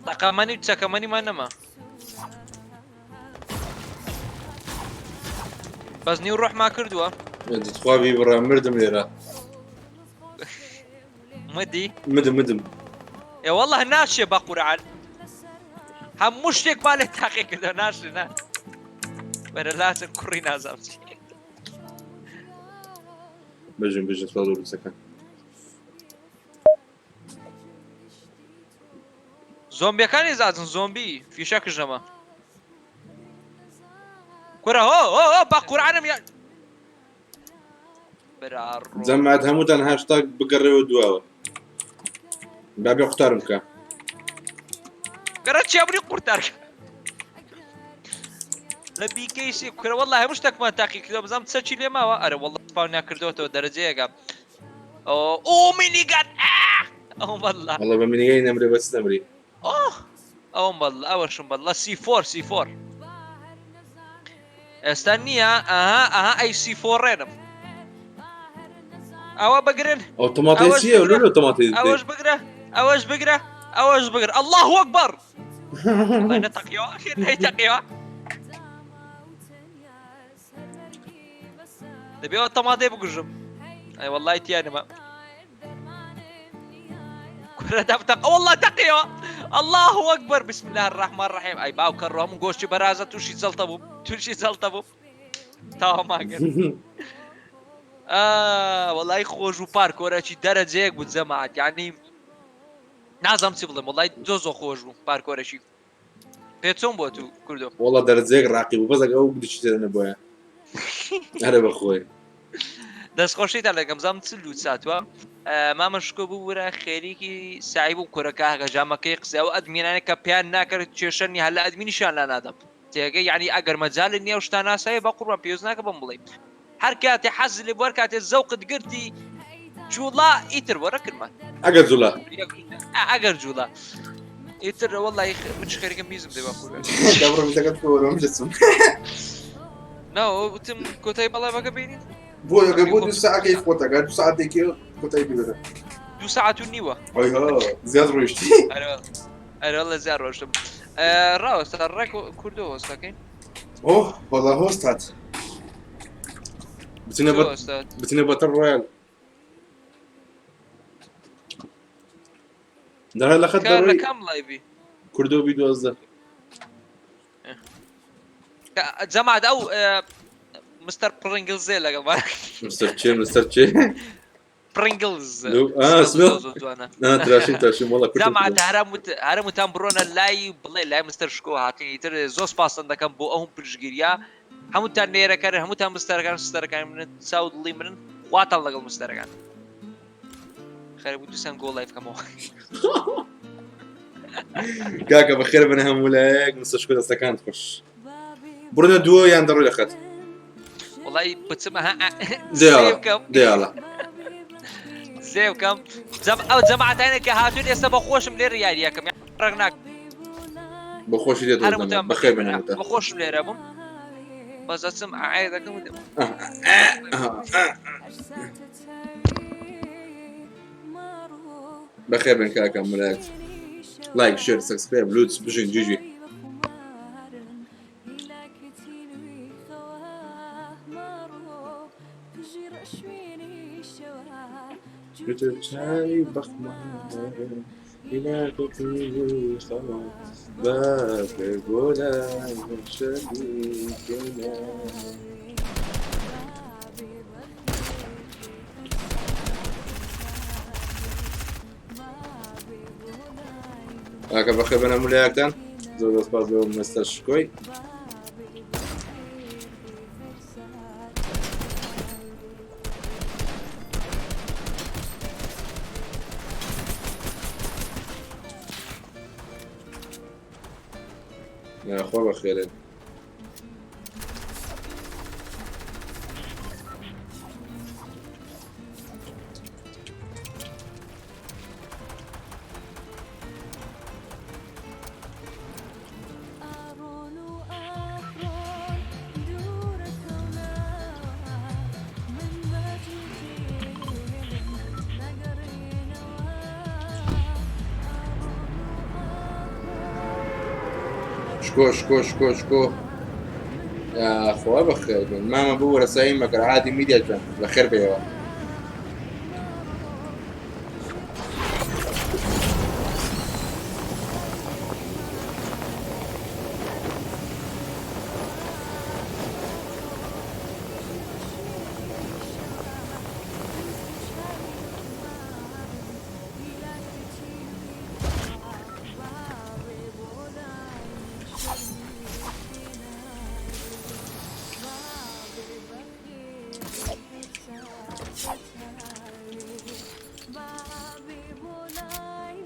تەقەمەنی و چەکەمەنیمان نەما بەس نیو ڕۆحمان کردووە. تخوا بیبڕە مردم لێرە. مدی؟ مدم مدم. ئێ واللە ناچێ بە قورعان هەموو شتێکمان لێ تاقی کردەوە ناشێ نا وەرە لاچن کوڕی نازانم چی. بژین بژین سڵاو لە بچەکان. زۆمبیەکانی زاتن زۆمبی فیشەکش نەما کورە هۆ هۆ هۆ بە قورعانم یا براڕۆ جەماعەت هەمووتان هاشتاگ بگەڕێوە دواوە با بێ قوتارم بکە. گەڕە چیابری قورتار لە بیکەیسی کورە والله هەموو شتێکمان تاقی کردەوە بزانم چەکی لێ ماوە ئەرە والله spawn یان کردوەتەوە دەرەجەیەکە ئۆ minigun ئەو والله والله بە minigun ی نەمرێ بەس نەمری. ئۆه ئەوم بەڵ ئەوەشم بەڵە C four C four ئێستا نییە ئەها ئەها ئەی C four ڕێنم ئەوە بگرن ئەو تەماتەی ئەوەش چییە بگرە لۆ تەماتەی دەی ئەوەش بگرە ئەوەش بگرە ئەوەش بگرە الله اکبر والله نەتەقیەوە نەیتەقیەوە دەبێ ئەو تەماتەی بکوژم. ئەی وەڵای تیانمە کورە دەم تەق والله تەقیەوە الله اکبر بسم الله الرحمن الرحیم ئەی باوکە ڕۆ هەموو گۆشتی بەرازە تووشی جەڵتە بوو تووشی جەڵتە بوو تاوەمان کرد وەڵای خۆش و پارکۆرەکی دەرەجەیەک بوو جەماعەت یعنی نازانم چی بڵێم وەڵای زۆ زۆ خۆش بوو پارکۆرەکی پێ چۆن بۆ تو کوردۆ وەڵا دەرەجەیەک ڕاقی بوو بەس ئەگە ئەو گلچی تێدا نەبوایە هەرە بەخۆی دەستخۆشیتان لەگەم زام چ لوت ساتوە مامە شکۆ ببورە خێریکی سعی بوو کورەکە هەگە جامەکەی قسە ئەو ئەدمینانە کە پێیان ناکرد کێشە نیە هەر لە ئەدمینیشان لا نادەم تێگە یعنی ئەگەر مەجالت نییە و شتا ناسایە بە قوربان پێویست ناکە بەم بڵێ هەر کاتێ حەز لێ بوو هەر کاتێ زەوقت گرتی جوڵا ئیتر وەرە کرمان ئەگەر جوڵا ئەگەر جوڵا ئیتر وەڵی من خەریکم میزم دێ بە قوربان دەبڕۆ میزەکەت بکەوەرەوە من دەچم نا وتم کۆتایی بەڵێ بینین بۆ ئەگەر بۆ دوو ساعتێک خۆتەکە دوو ساعتێکی کۆتایی ببەرە دوو ساعت و نیوە ئەی ها زیاد ڕۆیشتی ئەرێ والله زیاد ڕۆشتم ڕاوەستا ڕێک کوردۆ هۆستەکەین ئۆه وەڵا هۆستات بچنە بە بچنە بەتەر ڕۆیال دەڵێ لە خەت دەڕۆی کام لایڤی کوردۆ بی 12 جەماعەت ئەو مستەر پرنگلزێ لەگەڵ مستەر چێ مستەر چێ پرنگلز هەرموتان بڕۆنە لای بڵێ لای مستەر شکۆ هاتنی تر زۆر سپاسن دەکەم بۆ ئەو پشگیریا هەمووتان نێرەکەن هەمووتان مستەرەکان ستەرەکان منن چاو دڵی منن خواتان لەگەڵ مستەرەکان خەرە بوو دووسان گۆڵ لایف کەمەوە. کاکە بەخێر بن هەموو لایەک مستەر شکۆ دەستەکانت خۆش بڕۆنە دووە یان دەڕۆی لە خەت وڵی بچم ها دێڵە دێڵە زێ بکەم جەم ئەو جەماعەتانە کە هاتوون ئێستا بە خۆشم لێرە یاریەکەم ڕێک ناک بە خۆشی دێت بەخێر بن بە خۆشم لێرە بووم بەس ئەچم ئاعێ دەکەم و دێم. بەخێر بن کاکە مولایەک like share subscribe لوتس بژین جیجی چاوی کاکە بەخێر بن هەموو لایەکتان زۆر زۆر سپاس بۆ مستەر شکۆی یاخوا بەخێرێن شکۆ شکۆ شکۆ شکۆ یاخوا بەخێر بن مامە ببوورە سەعی مەکەر عادی میدیا جان بەخێر بێەوە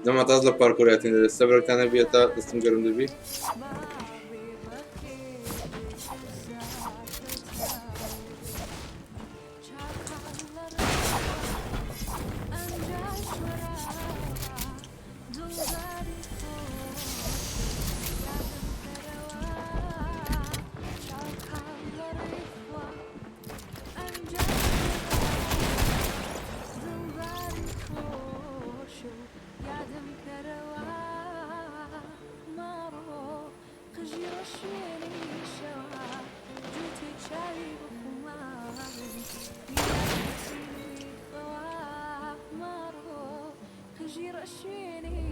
دەما تاز لە پارکۆریاتین دەێت سەبرتانە بێت تا دەستم گەرم دەبی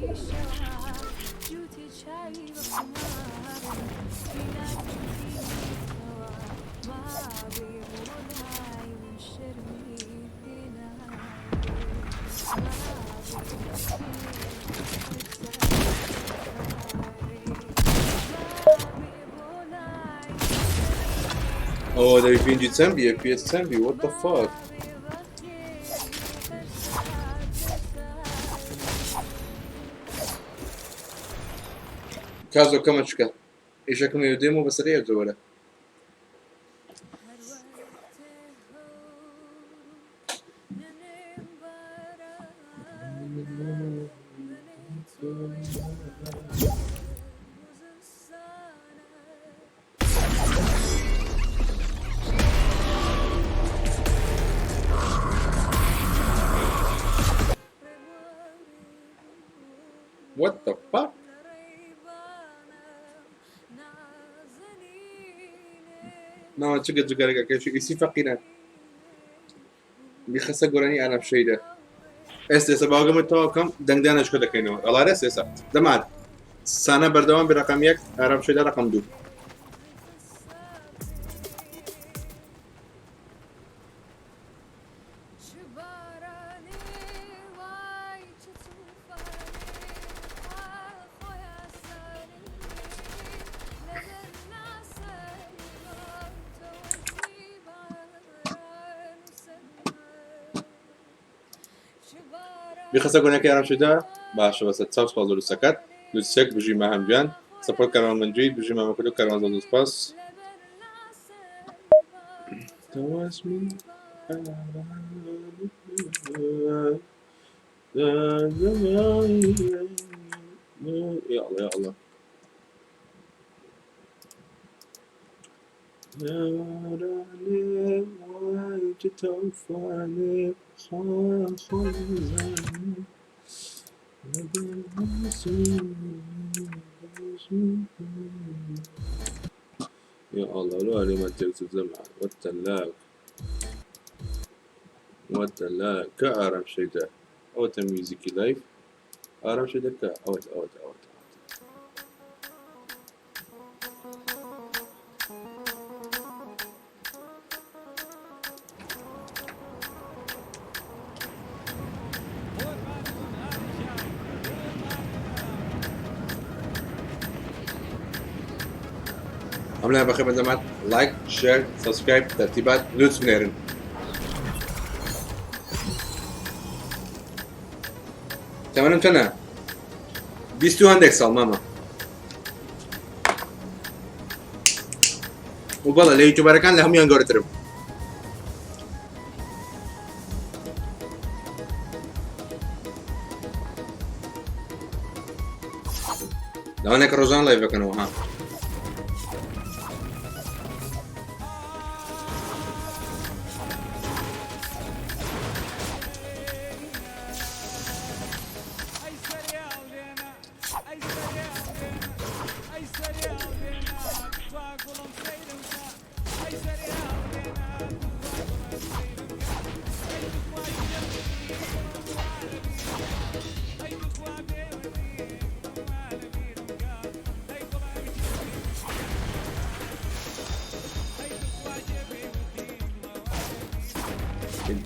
ئەوە دەبی ping ی چەند بی FPS چەند بی what the fuck. کازۆ کەمە چکە ئیشەکەم ێ دێم و بەسەر یەک جۆرە. What the fuck? ناوە چگە جگەرەکە کەشی ئیسی فەقیرە بیخەسە گۆرانی ئارام شەیدە. ئێستا ئێستا باوەگەمە تەواو کەم دەنگدانەشکە دەکەینەوە ئەڵارێ ئێستا دەمات سانە بەردەوام بە رقم یەک ئارام شەیدە رقم دوو. بیخەسە گۆنەکەی ئارام شەیدا باشە بەسە چاو سپاس زۆر سەکات لوسێک بژی ماهەم گیان سەپۆرت کاروان مەنجید بژی مامە کوردو کاروان زۆر زۆر سپاس. يا الله يا الله يا الله لا لما تكتب زمع والتلاك والتلاك كأرم شيء ده أو تميوزيكي لايف ئارام شەیدا کە ئەوەت ئەوەت ئەوەت ئەم لای بەخێر بەدەمات like share subscribe تەرتیبات لوتس بنێرن. تەمەنم چەنە؟ 20 و هەندێک ساڵ مامە. و بەڵێ لە YouTuber ەکان لە هەمویان گەورەترم. لەوانەیە کە ڕۆژان live بکەنەوە ها.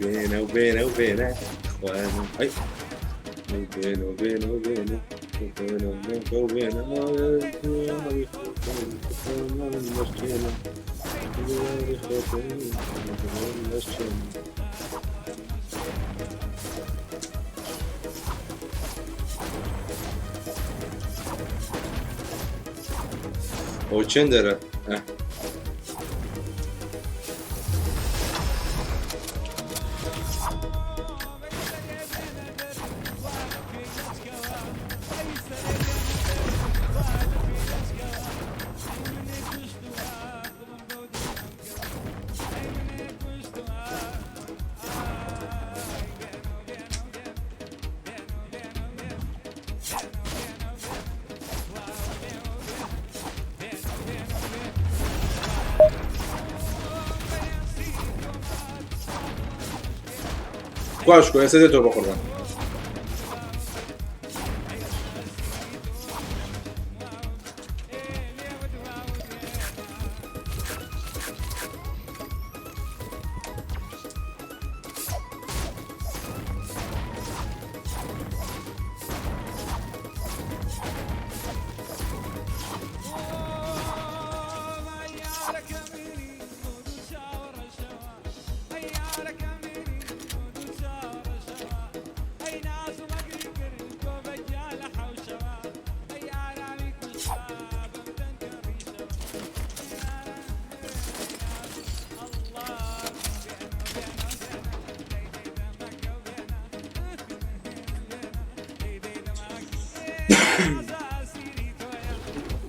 بينه وبينه وبينه اخوان اي وبينه وبينه وبينه وبينه وبينه وبينه. ئەوە چێندەرە؟ کواشکۆ ئێستا دێتەوە بە قوربان.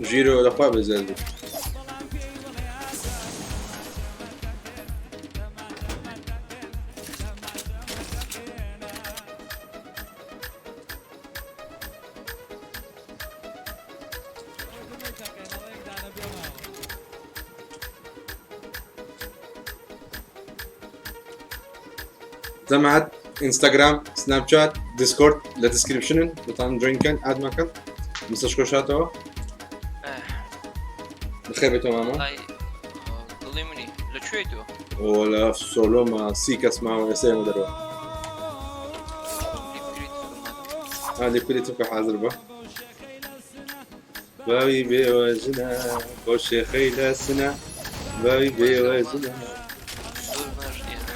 ژیرۆ لەخوا بێزار بوو. جەماعەت ئینستاگرام سناپچات دیسکۆرد لە description ن دەتان join کەن add مەکەن مستەر شکۆشاتەوە بەخێر بێتەوە مامە دڵی منی لە کوێی تۆ ئۆ لە solo مە سی کەس ماوە ئێستا ئێمە دەرەوە لێ بکە حاضر بە باوی بێوەژنە بۆ شێخەی لە سنە باوی بێوەژنە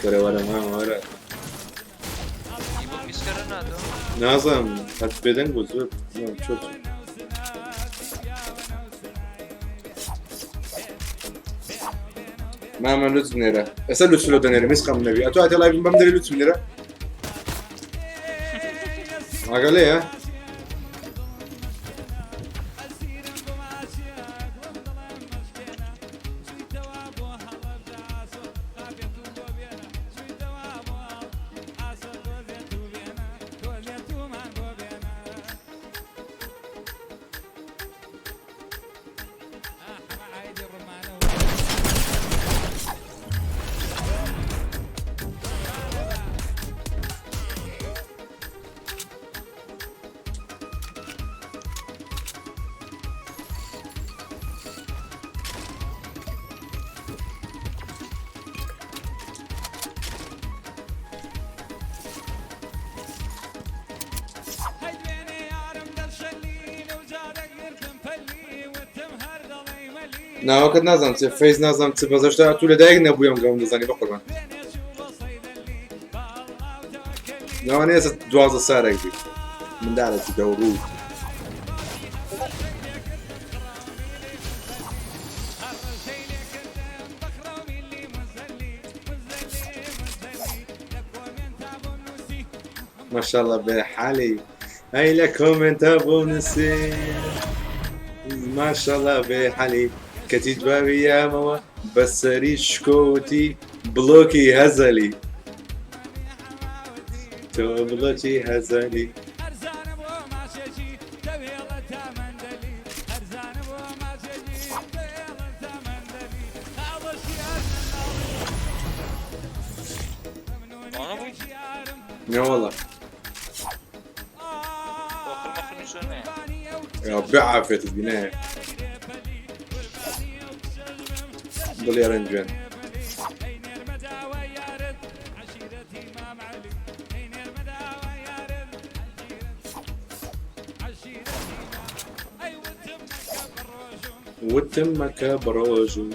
وەرە وەرە مامە وەرە نازانم هەر بێدەنگ بوو زۆر چۆ مامە لوت بنێرە ئێستا لوت لۆ دەنێرم هیچ خەم نەبی ئەتۆ ئەتێ لای بم دەری لوت بنێرە ئاگا لێیە ناوەکەت نازانم چ فەیس نازانم چ بەزەشتا تو لەدایک نەبوویم گەم دەزانی بەقوربان لەوانەیە ئێستا 12 سارێک بی منداڵێکی دەوڕوو ماشاءالله بحالي هاي لە کۆمنتا بۆ نووسی ماشاءالله بێحالی کەچی جوابی یامەوە بەسەری شکۆوتی بڵۆکی هەزەلی تۆ بڵۆکی هەزەلی نەوەڵا بعافێتت بینایە دڵی ئەرەن جوێن وتم مەکە بەڕۆژوو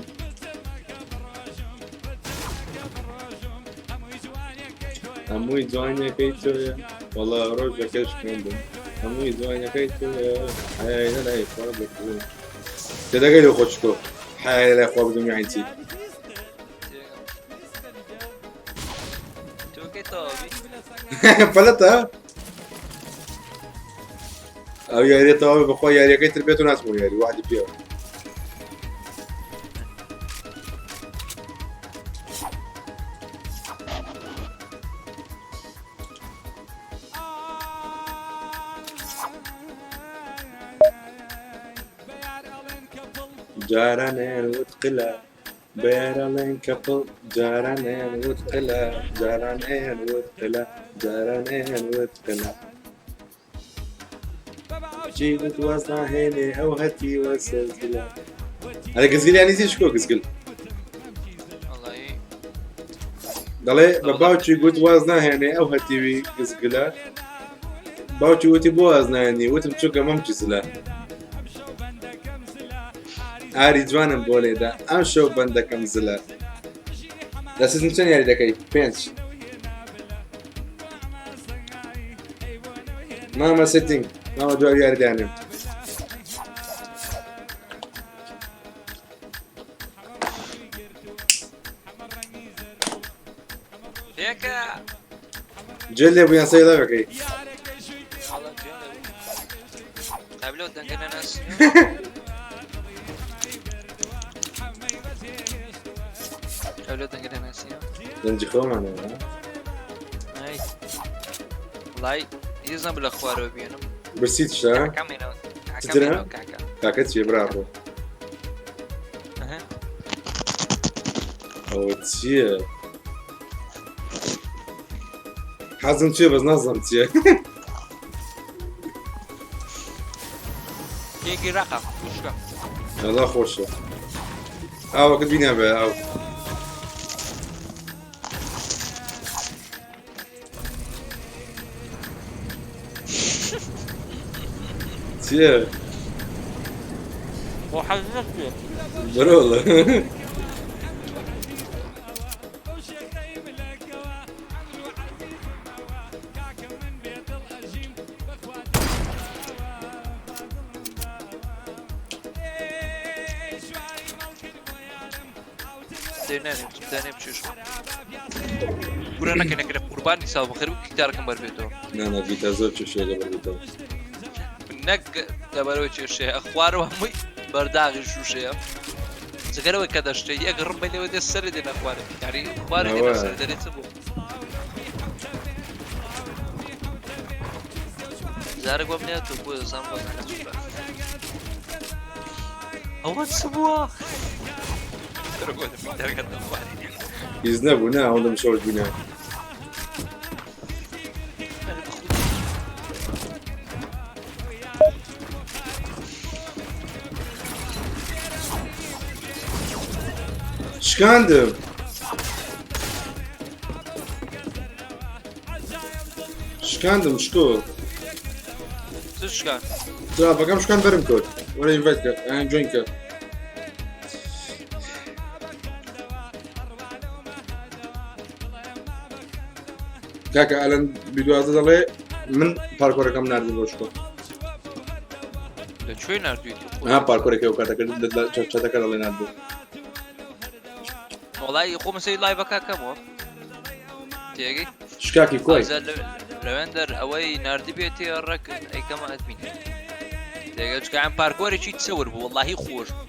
هەمووی جوانیەکەی تۆیە وەڵا ڕۆژەکەش خوێن بووم هەمووی جوانیەکەی تۆیە حەیای لەلای خوا بردووم تێدەگەی لە خۆ چکۆ حەیای لەلای خوا بردووم یانی چی پەلەتە ئەو یاریە تەواو بەخوا یاریەکەی تر بێت و ناچمەوە یاری وعدی پێوە جارانیان وت قلە بەیارەڵێن کەپڵ جارانیان وت قلە جارانیان وت قلە جارانیان وت قلە چی وت واز ناهێنێ ئەو هەتیوە سەرزلە ئەرێ گزگل یانی چی شکۆ گزگل دەڵێ بە باوکی گوت واز ناهێنێ ئەو هەتیوی گزگلە باوکی وتی بۆ واز نایەنی وتم چونکە مەمکی زلە ئاری جوانم بۆ لێدا ئەم شەو بەندەکەم زلە لە season چەند یاری دەکەی پێنج مامە setting مامە دوای یاری دانێم جێ لێ بوویان سەی لەوەکەی. لەو دەنگە نەناسی. ئەو لەو دەنگە نەناسی. دەنگی خۆمانە. ئای. وڵای هیچ نەبوو لە خوارەوە بێنم. برسیت شا؟ کاکەم هێناوە. کاکەم چترە؟ هێناوە کاکە. کاکە چیە برا ڕۆ؟ ئەها. ئەوە چییە؟ حەزم چییە بەس نازانم چییە. کێکی ڕەقە وشکە. وەڵا خۆشە. ئاوەکە بینا بە ئاو. چییە؟ خۆ حەز نەکرێ. بەرە وەڵا. دێنێ دانێ بچێش. کورە نەکە نەکرە قوربانی ساڵ بەخێر بوو گیتارەکەم بەربێتەوە. نا نا گیتار زۆر کێشەیە لەبەر بیتەوە. نەک لەبەرەوەی کێشەیە خوارەوە هەمووی بەرداغی شوشەیە. جگەرەوەی کە دەشتێ یەک ڕمبەی لێوە دێ سەری دێنە خوارێ. یعنی خوارێ دێنە ئەوە. سەر دەرێ چ بوو؟ جارێک وام لێ تۆ بۆ دەزانم بۆ چ بووە. ئەوە چ بووە؟ دەرگەتە خوارێ. هیچ نەبوو نا ئەوەندە مشەوەش بینا. شکاندم. شکاندم شکۆ. چ شکان؟ ترافەکەم شکان بەرم کەوت. وەرە invite کە ئەیان join کە. کاکە ئەلەن بیدوازە دەڵێ من parkour ەکەم ناردی بۆ شکۆ. لە کوێ ناردوویتی؟ ها parkour ەکەی ئەو کاتەکە چەتەکە دەڵێ ناردوو. وەڵای خۆم سەی live ەکە کەمەوە. تێگەی؟ شکاکی کۆی. ئازا لەوێندەر ئەوەی ناردی بێتێ ڕێک ئەیکەمە admin. تێگە چکە ئەم parkour ێکی چەور بوو وەڵاهی خۆش بوو.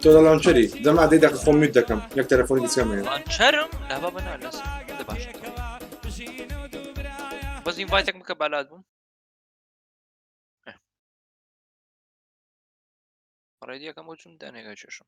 تۆ لە launcher ی دەما دەی دەقە خۆم mute دەکەم یەک تەلەفۆنی دیسکەم هەیە. launcher م؟ لا بابا نا لەس دە باش. بەس invite ێک بکە بالات بووم. ready ەکەم بۆ چون دانێکە کێشم.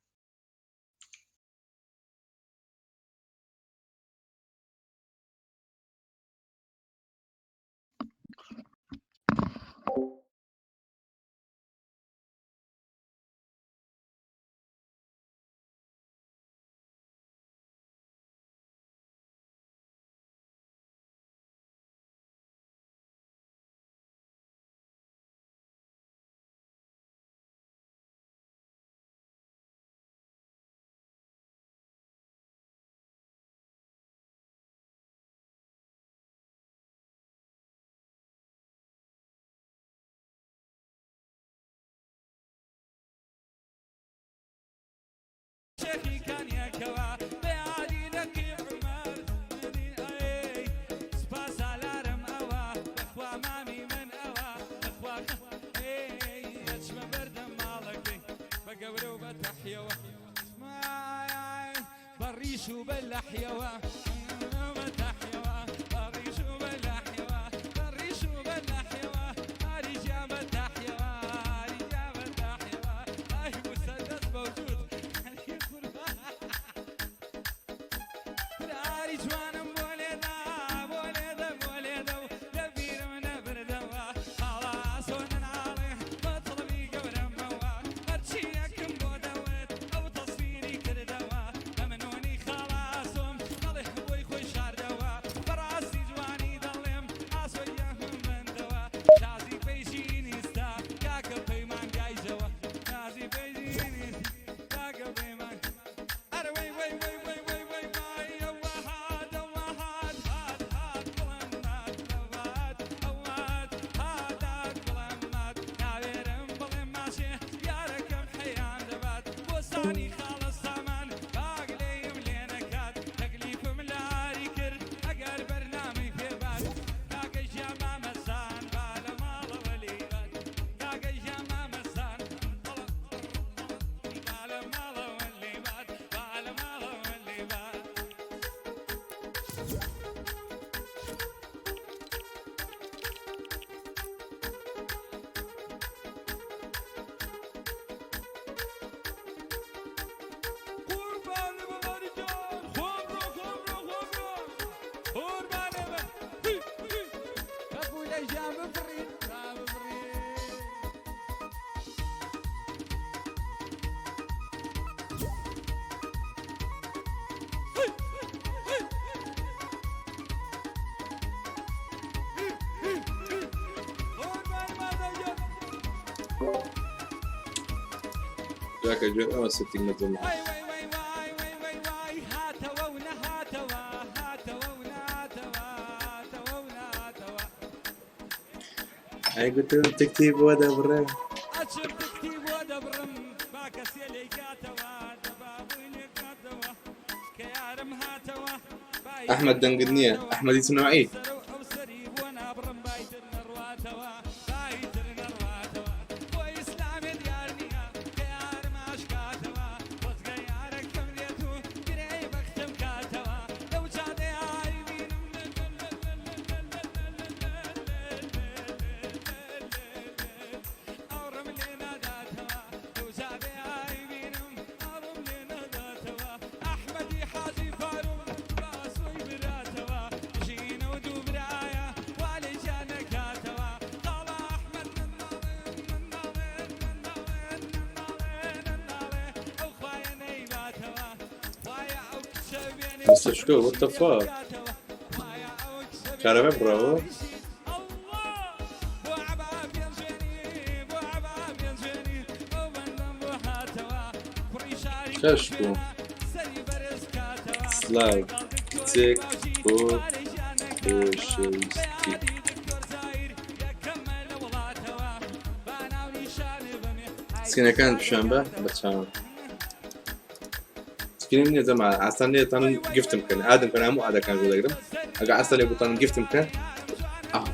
کاکە گوێن ئەوە setting مەجەمە. ئەی گوتم تکتی بۆ دەبڕم. ئەحمەد دەنگت نییە ئەحمەدی چ نوعی؟ Mr. Shko, what the fuck? کارەبا بڕاوە؟ شەش بوو سلاو کچێک بۆ خۆشەویستی. سکینەکان پیشان بە بە چاوم. سکینم نییە جەما ئاسان نییە تانم گفتم بکەن ئادم کەن هەموو ئادەکان بۆ دەگرم ئەگە ئاسان لێ بتانم گفتم بکەن ئاه.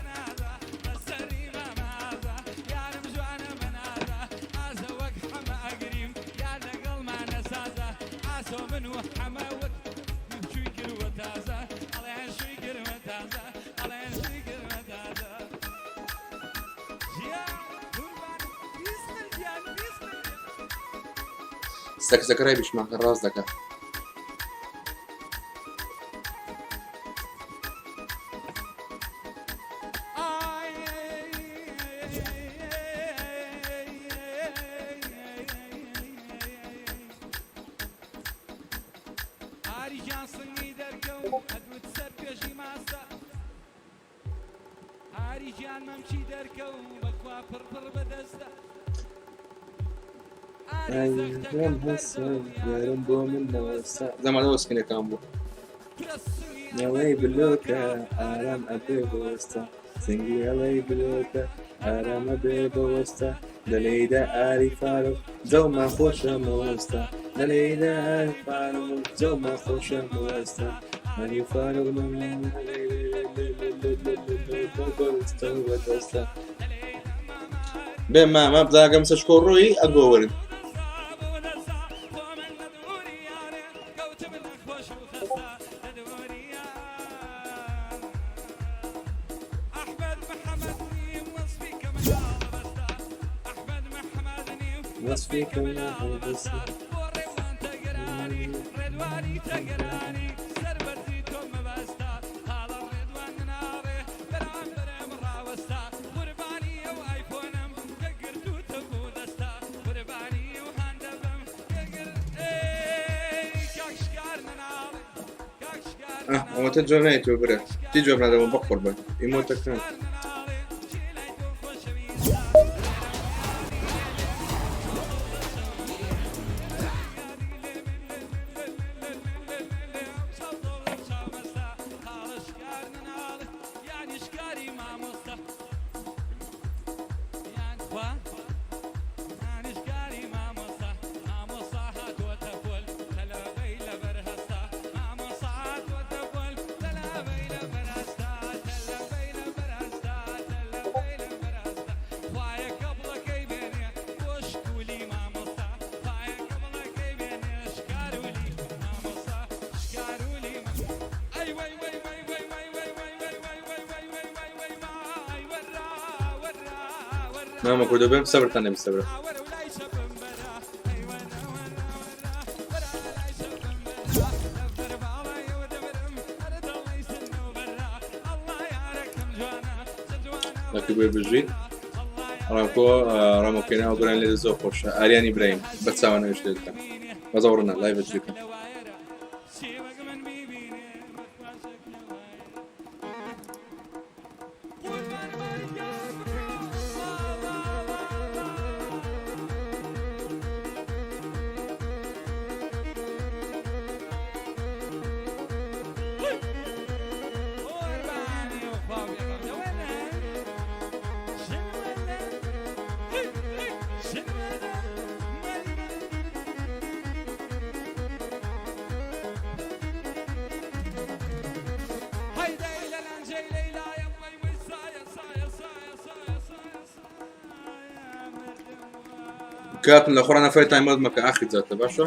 سەکسەکە ڕای بشماکە ڕاست دەکات. زەمانەوە سکینەکان بوو ئەڵێی بلۆکە ئارام ئەبێ بۆستا سنگی ئەڵێی بلۆکە ئارام ئەبێ بۆستا دەلێیدا ئاری فارم جەوما خۆشە مەوەستا دەلێیدا ئاری فارم جەوما خۆشە مەوەستا ئاری فارم بێ مامە بزاگەم سەشکۆ ڕۆی ئەگۆ وەرن. ئەوەتە جواب نایەتەوە برا چی جواب نادەمەوە بەقوربان ئیمۆتەکان. مامە کوردە بێم سەبرتان نەبی سەبرە. لەکی بۆی بژیت ڕامکۆ ڕامۆکێنا و گۆرانی لێ زۆر خۆشە ئاریانی برایم بە چاوە نەویش لێ دەکەم بەزەوڕنە لای بەجیکەم. کاپن لە خۆرانە فەی تایمەت مەکە ئاخر جاتە باشە.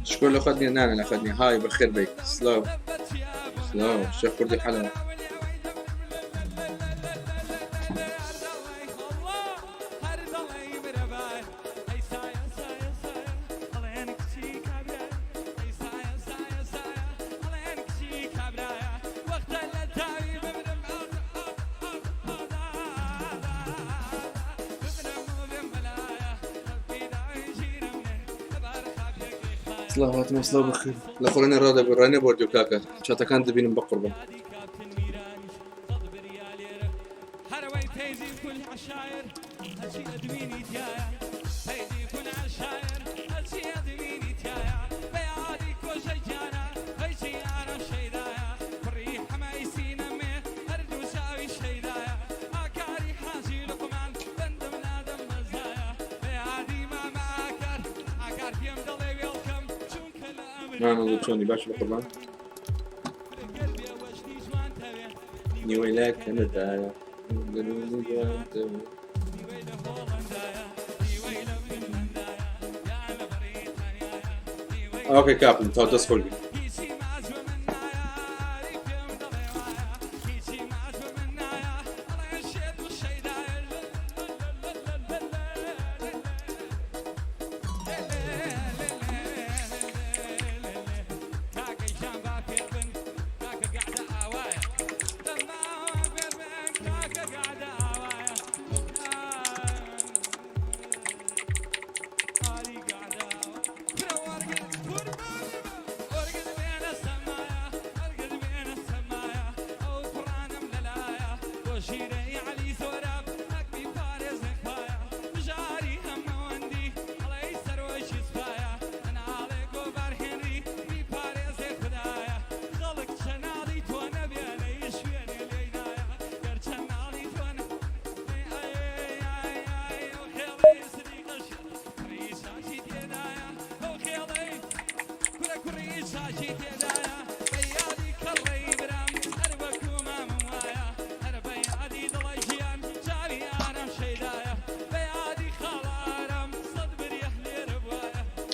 شکۆ لە خەت نیە نانە لە خەت نیە های بەخێر بێیت سلاو سلاو شێخ کوردی حەلەوە. سڵاو هاتمە سڵاو بەخێر لە خۆڵێنە ڕادەبوو ڕای نەبوردیو کاکە چاتەکان دەبینم بەقوڕبان. نانەڵ چۆنی باش بەقوڕبان نیوەی لە کەنەدایە ئۆکەی کاپن تا دەست خۆش بی.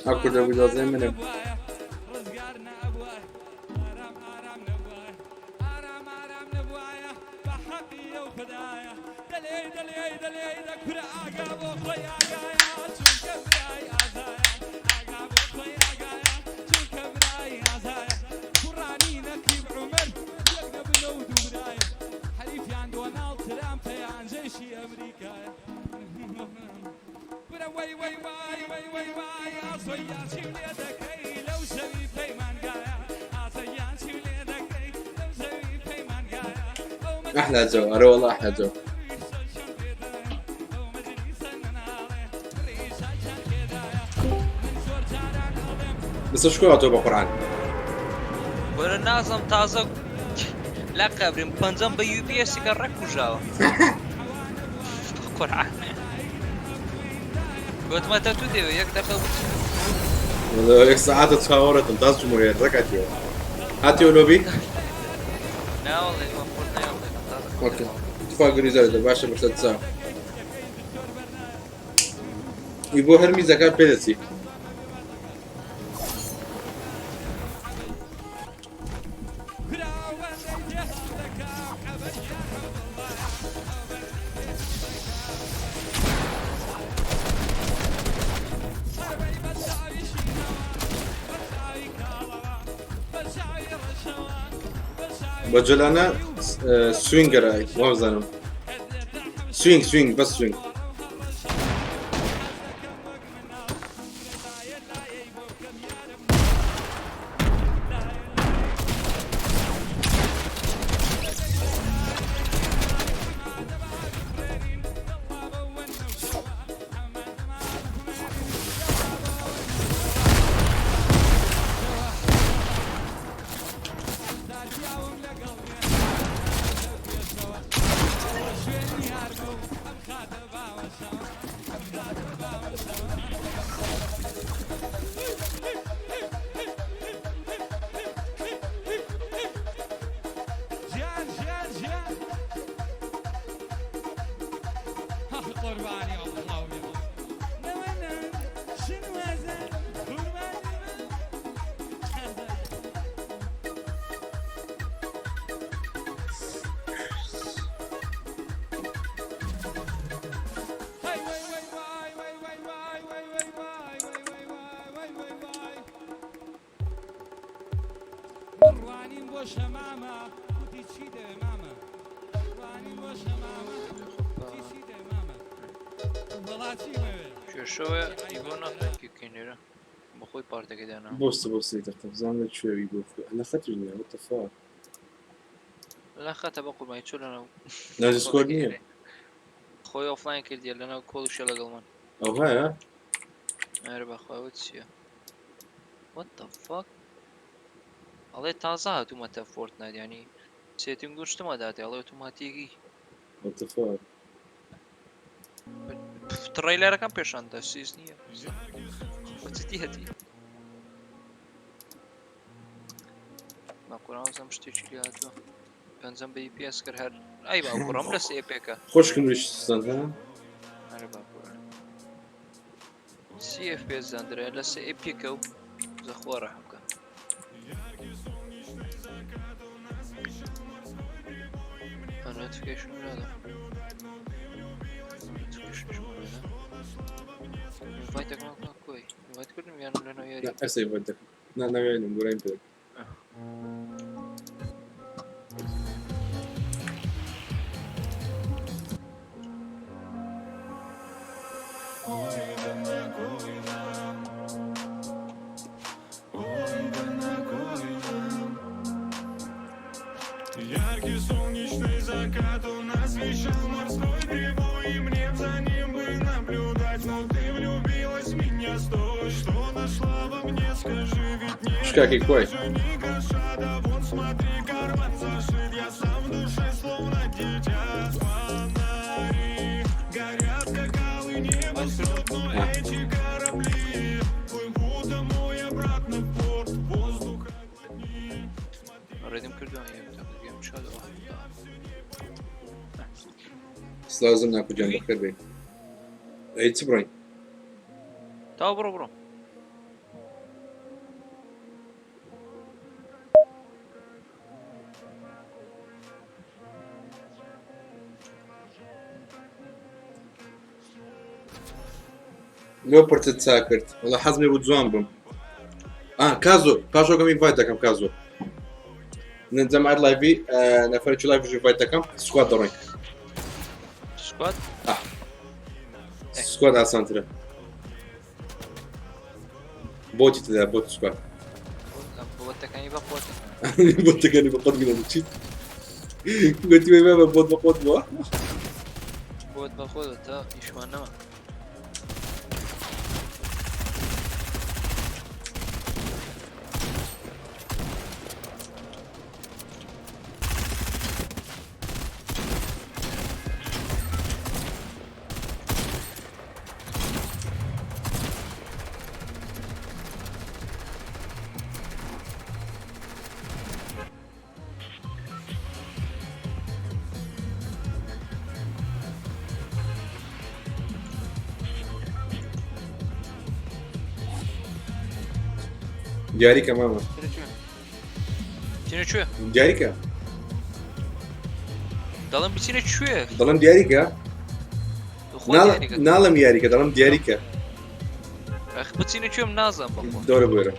ئەو کوردە بودازەی منە. أحلى جو أرى والله أحلى جو. بس شكو هاتووە بە قورعان. وەرە نازم تازە لە قەبرم پەنجەم بە UPS کە ڕێک کوژاوە. قورعان گوتمە تە تو دێوێ یەک دەقە یەک سەعاتە چاوەڕێتم تاز چوومەوە ڕێک هاتیەوە هاتیەوە لۆبی؟ ناوەڵێ خۆت نایەڵێ تازە ئۆکەی تخوا گریزار دە باشە بەسەر چاو ئی بۆ هەر میزەکە پێ دەچی. بە جۆلانە سوینگەرە وابزانم سوینگ سوینگ بەس سوینگ. کێشەوە ئیگۆ ناتوانین کێ بکەین لێرە بەخۆی پارتەکەی دانا. بۆستە بۆستە دقیقە بزانم لە کوێ بۆ لە خەتیش نییە what the fuck. لە خەتە بە قوربانی چۆن لەناو لە دیسکۆرد نییە. خۆی offline کردیە لەناو call یشە لەگەڵمان. ئەو هەیە؟ ئەرێ بەخوا ئەوە چییە؟ What the fuck؟ ئەڵێ تازە هاتوومەتە فۆرتنایت یانی setting و شتمە داتێ ئەڵێ ئۆتۆماتیکی. What the fuck. trailer ەکەم پێشان دا سیس نییە. چیەتی؟ ما قورئان زەم شتێکی لێ هاتووە. پەنجەم بە EPS کرد هەر ئەی با کوڕم لە سێ پێکە. خۆشکم ریش سەند ها؟ ئەرێ با قورئان. سی FPS داندرێ لە سێ پێکە و زەخوا ڕەحم بکە. Notification نادا. Notification نادا. invite ەکەم کۆی invite کردم یان لەناو یاری؟ لا ئێستا invite دەکەم. نا ناوێنم گۆرانیم پێ دەکەم. Яркий солнечный закат он освещал морской прибой, и мне б за ним бы наблюдать, но ты влюбилась в меня, стой, что нашла во мне, скажи, ведь нет شکاکی کۆی. даже ни гроша, да вон смотри, карман зашит, я сам в душе словно дитя. Фонари горят, как алый небосвод, но эти корабли плывут домой обратно в порт, воздуха глотни. ready م کردووە گەم چادەوە. سڵاو زم ناکو گیان بەخێر بێی. ئەی چ بڕۆین؟ تا بڕۆ بڕۆ. لۆ پرچت چا کرد وەڵا حەزم لێ بوو جوان بم. ئا کازۆ پاشۆکەم invite دەکەم کازۆ. من جەماعەت live ی نەفەرێکی live ش invite دەکەم squad دەڕۆین. squad؟ squad ئاسانترە. bot ی تێدا bot squad. بۆتەکانی بە قوت. بۆتەکانی بە قوت گرن چیت؟ گوتی وەی بابە bot بە قوت بووە. bot بە خۆت تا ئیشمان نەما. دیاریکە مامە. بچینە کوێ؟ دیاریکە. دەڵێم بچینە کوێ؟ دەڵێم دیاریکە. ناڵم یاریکە دەڵم دیاریکە. ئەخ بچینە کوێم نازانم بەخۆ. دەورە بۆرە.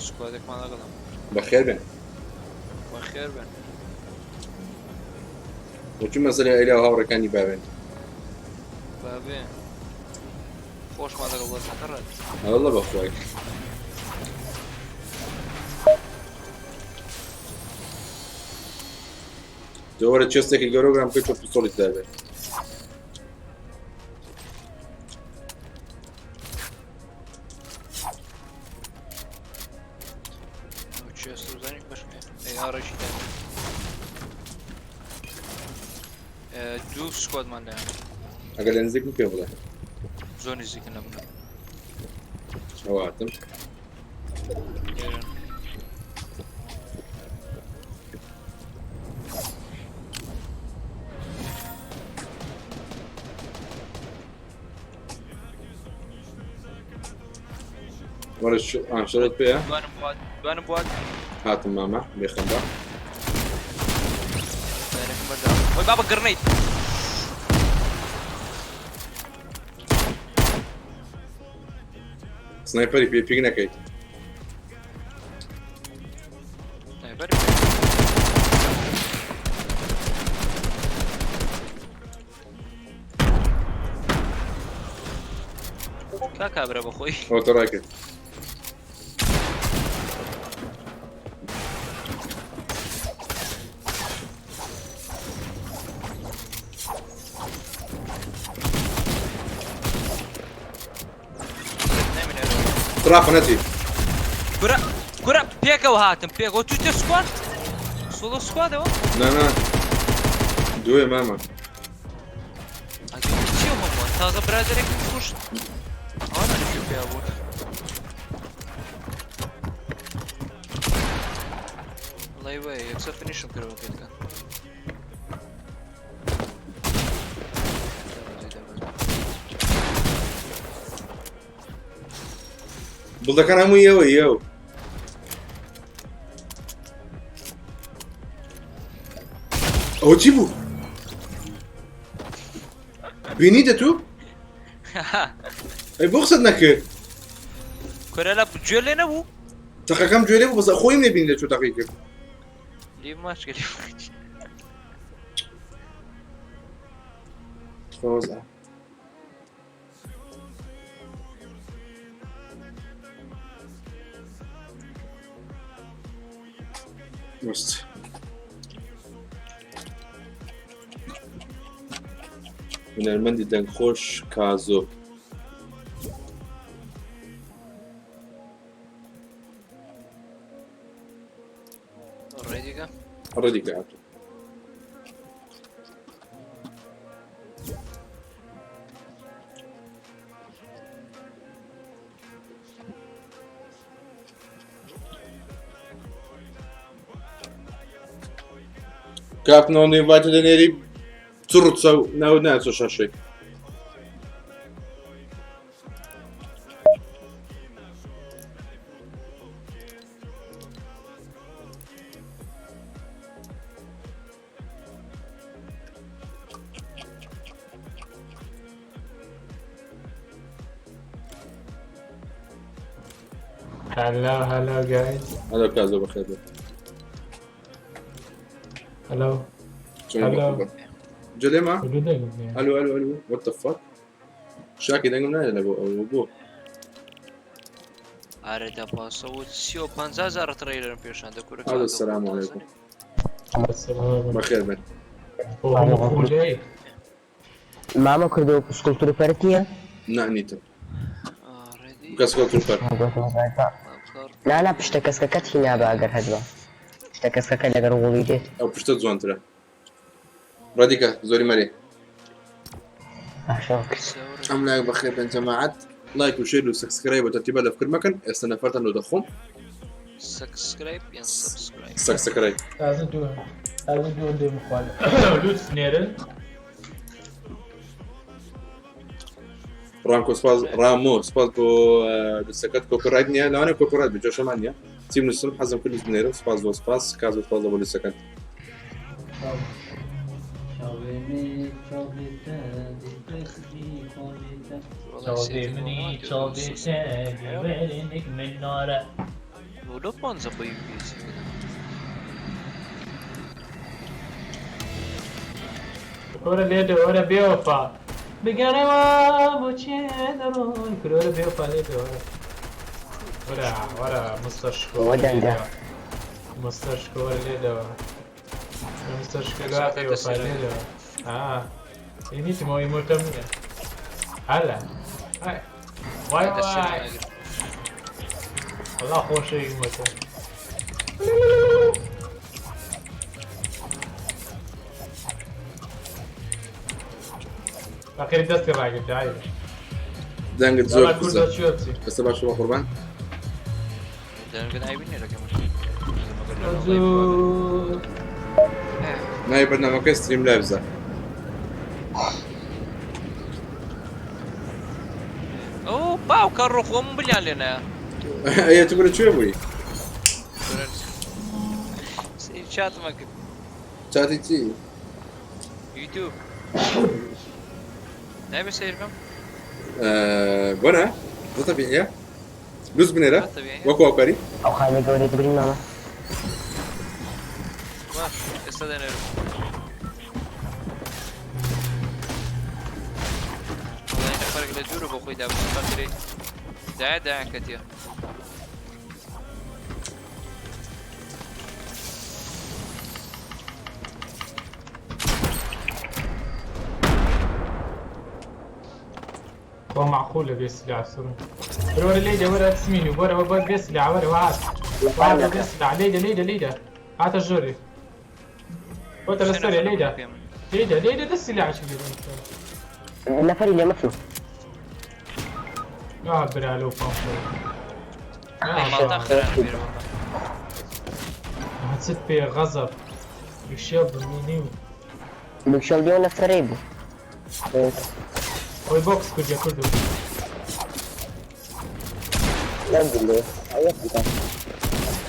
squad ێکمان لەگەڵم. بەخێر بێن. بەخێر بێن. وەکی مەسەلەی ئەیلا و هاوڕێکانی بابێن. بابێ. خۆشمان لەگەڵ وەزعەکە ڕات. ئەوەڵە بەخوای. دەوەرە chest ێکی گەورە گرام بکەیت تۆ پستۆڵی تێدا بێت. chest بزانین باش ئاڕێکی دانا. دوو squad مان لایان. ئەگەر لە نزیک پێ بڵێ. زۆر نزیکن لە منە. ئەوە هاتم. لێرەن. وەرە شەرت پێیە دوانم بوات دوانم بوات هاتم مامە بێخەم بە وەی بابە گڕنەیت سنایپەری پێ پیک نەکەیت سنایپەری کا کابرا بەخۆی ئەوە تۆ ڕای کرد ترافە نەچی کورە کورە پێکەوە هاتم پێکەوە توتە سکواد سۆڵۆ سکوادەوە نا نا دوێ مامە چی هەمووە تازە برادێکم کوشت ئەوە نەشی پێ بوو وڵی وێ یەکسەر فینیشم کردەوە پێتکە بڵدەکان هەموو یەوە یەو ئەوە چی بوو بینی دە تو ئەی بۆ قسەت نەکرد کورە لە گوێ لێ نەبوو تەقەکەم گوێ لێ بوو بەس خۆیم نەبینی لە چۆ تەقی کرد لێ ماچ کرد خۆزە وست هونەرمەندی دەنگخۆش کازۆ ڕێدیکە ڕێدیکە هاتوو کاک نۆ ئینڤایتە دەنێری چڕ چاو ناوت ناچۆ شاشەی Hello, hello guys. هەلۆ کازۆ بەخێر بێت Hello. چۆن هەلۆ. بەخۆبە جلێمە کورد دەنگم نییە. ئەلو ئەلو ئەلو what the fuck شاکی دەنگم نایە لە بۆ ئەوە بۆ ئارە دەپاسەوە 35 هزار ترەیلەرم پێشان دە کورە ئەلو السلام علیکم السلام بەخێر بن بۆ هەموو خولەی مامە کوردۆ سکوڵ تروپەرت نییە؟ نا نیتم بکە سکۆ تروپەر نا نا پشتە کەسکەکەت هینا بە ئەگەر هەت بە پشتە کەسکەکە لەگەر غوڵی دێت. ئەو پشتە جوانترە ڕەدیکە زۆری مەرێ باشە ئەم لایەک بەخێر بن جەماعەت لایک و شێر و سەبسکرایب و تەرتیبە لە فکر مەکەن ئێستا نەفەرتان لۆ دەخۆم سەبسکرایب یان سەبسکرایب سەبسکرایب تازە دوو تازە دوو دێم خوارد لوتف نێرن ڕامکۆ سپاس ڕامۆ سپاس بۆ لوسەکەت کۆپیڕایت نییە لەوانەیە کۆپیڕایت بێت جۆشەمان نییە چیم نووسم حەزم کرد لوس بنێرم سپاس بۆ سپاس کازۆ سپاس بۆ لوسەکەت چاوێ منی چاوێ وێرنێک من نارە لۆ پانزە بۆ یوپیسی وەرە لێدە وەرە بێوەفا بگەڕێوە بۆ چێ دەڕۆی کورە وەرە بێوەفا لێدە وەرە وەرە وەرە مستەشکۆ ئەوە دەنگە. مستەشکۆ وەرە لێدەوە مستەشکۆ لا بێوەفا لێدەوە ئا بینیتمەوە ئیمۆتەم نییە هەلا های وای وای وەڵا خۆشە ئیمۆتە ئەخیر دەستی ڕاگرت عیبە دەنگت زۆر دەڵا کزە کوردە چوە بچی ئێستا باشە بە قوربان دەنگە نایبی نییە لەکەم زوو ناوی بەرنامەکە ستریم لایڤزە ئەو باوکە ڕۆخۆم بلیان لێنایە ئەیە تو برە کوێ بووی؟ سەیر چاتمە کرد. چاتی چی؟ یوتیوب. نابێ سەیر بکەم؟ بۆ نا؟ زۆر تەبیعیە. لوس بنێرە وەکو هاوکاری. ئەو خانە گەورەی بگرین مامە. باش ئێستا دەنێرم. وەڵای نەفەرێک لە دوورە بۆ خۆی دابنێ خاتری دایە دایان کەتیە. خۆ معقولە بێ سلاح سڕ وەرە لێیدە وەرە سمین و وەرە بەس بێ سلاح وەرە وات وات بێ سلاح لێیدە لێیدە لێیدە هاتە ژۆرێ بۆتە لەسەرێ لێیدە لێیدە لێیدە دە سلاح چی لێ نەفەری لێ مەچوو. آه برا لەو پام چت پێ غەزەب بشێ بمینی و بکشەڵ دیۆ نەفەرەی بوو. خۆی بۆکس کوردە کوردو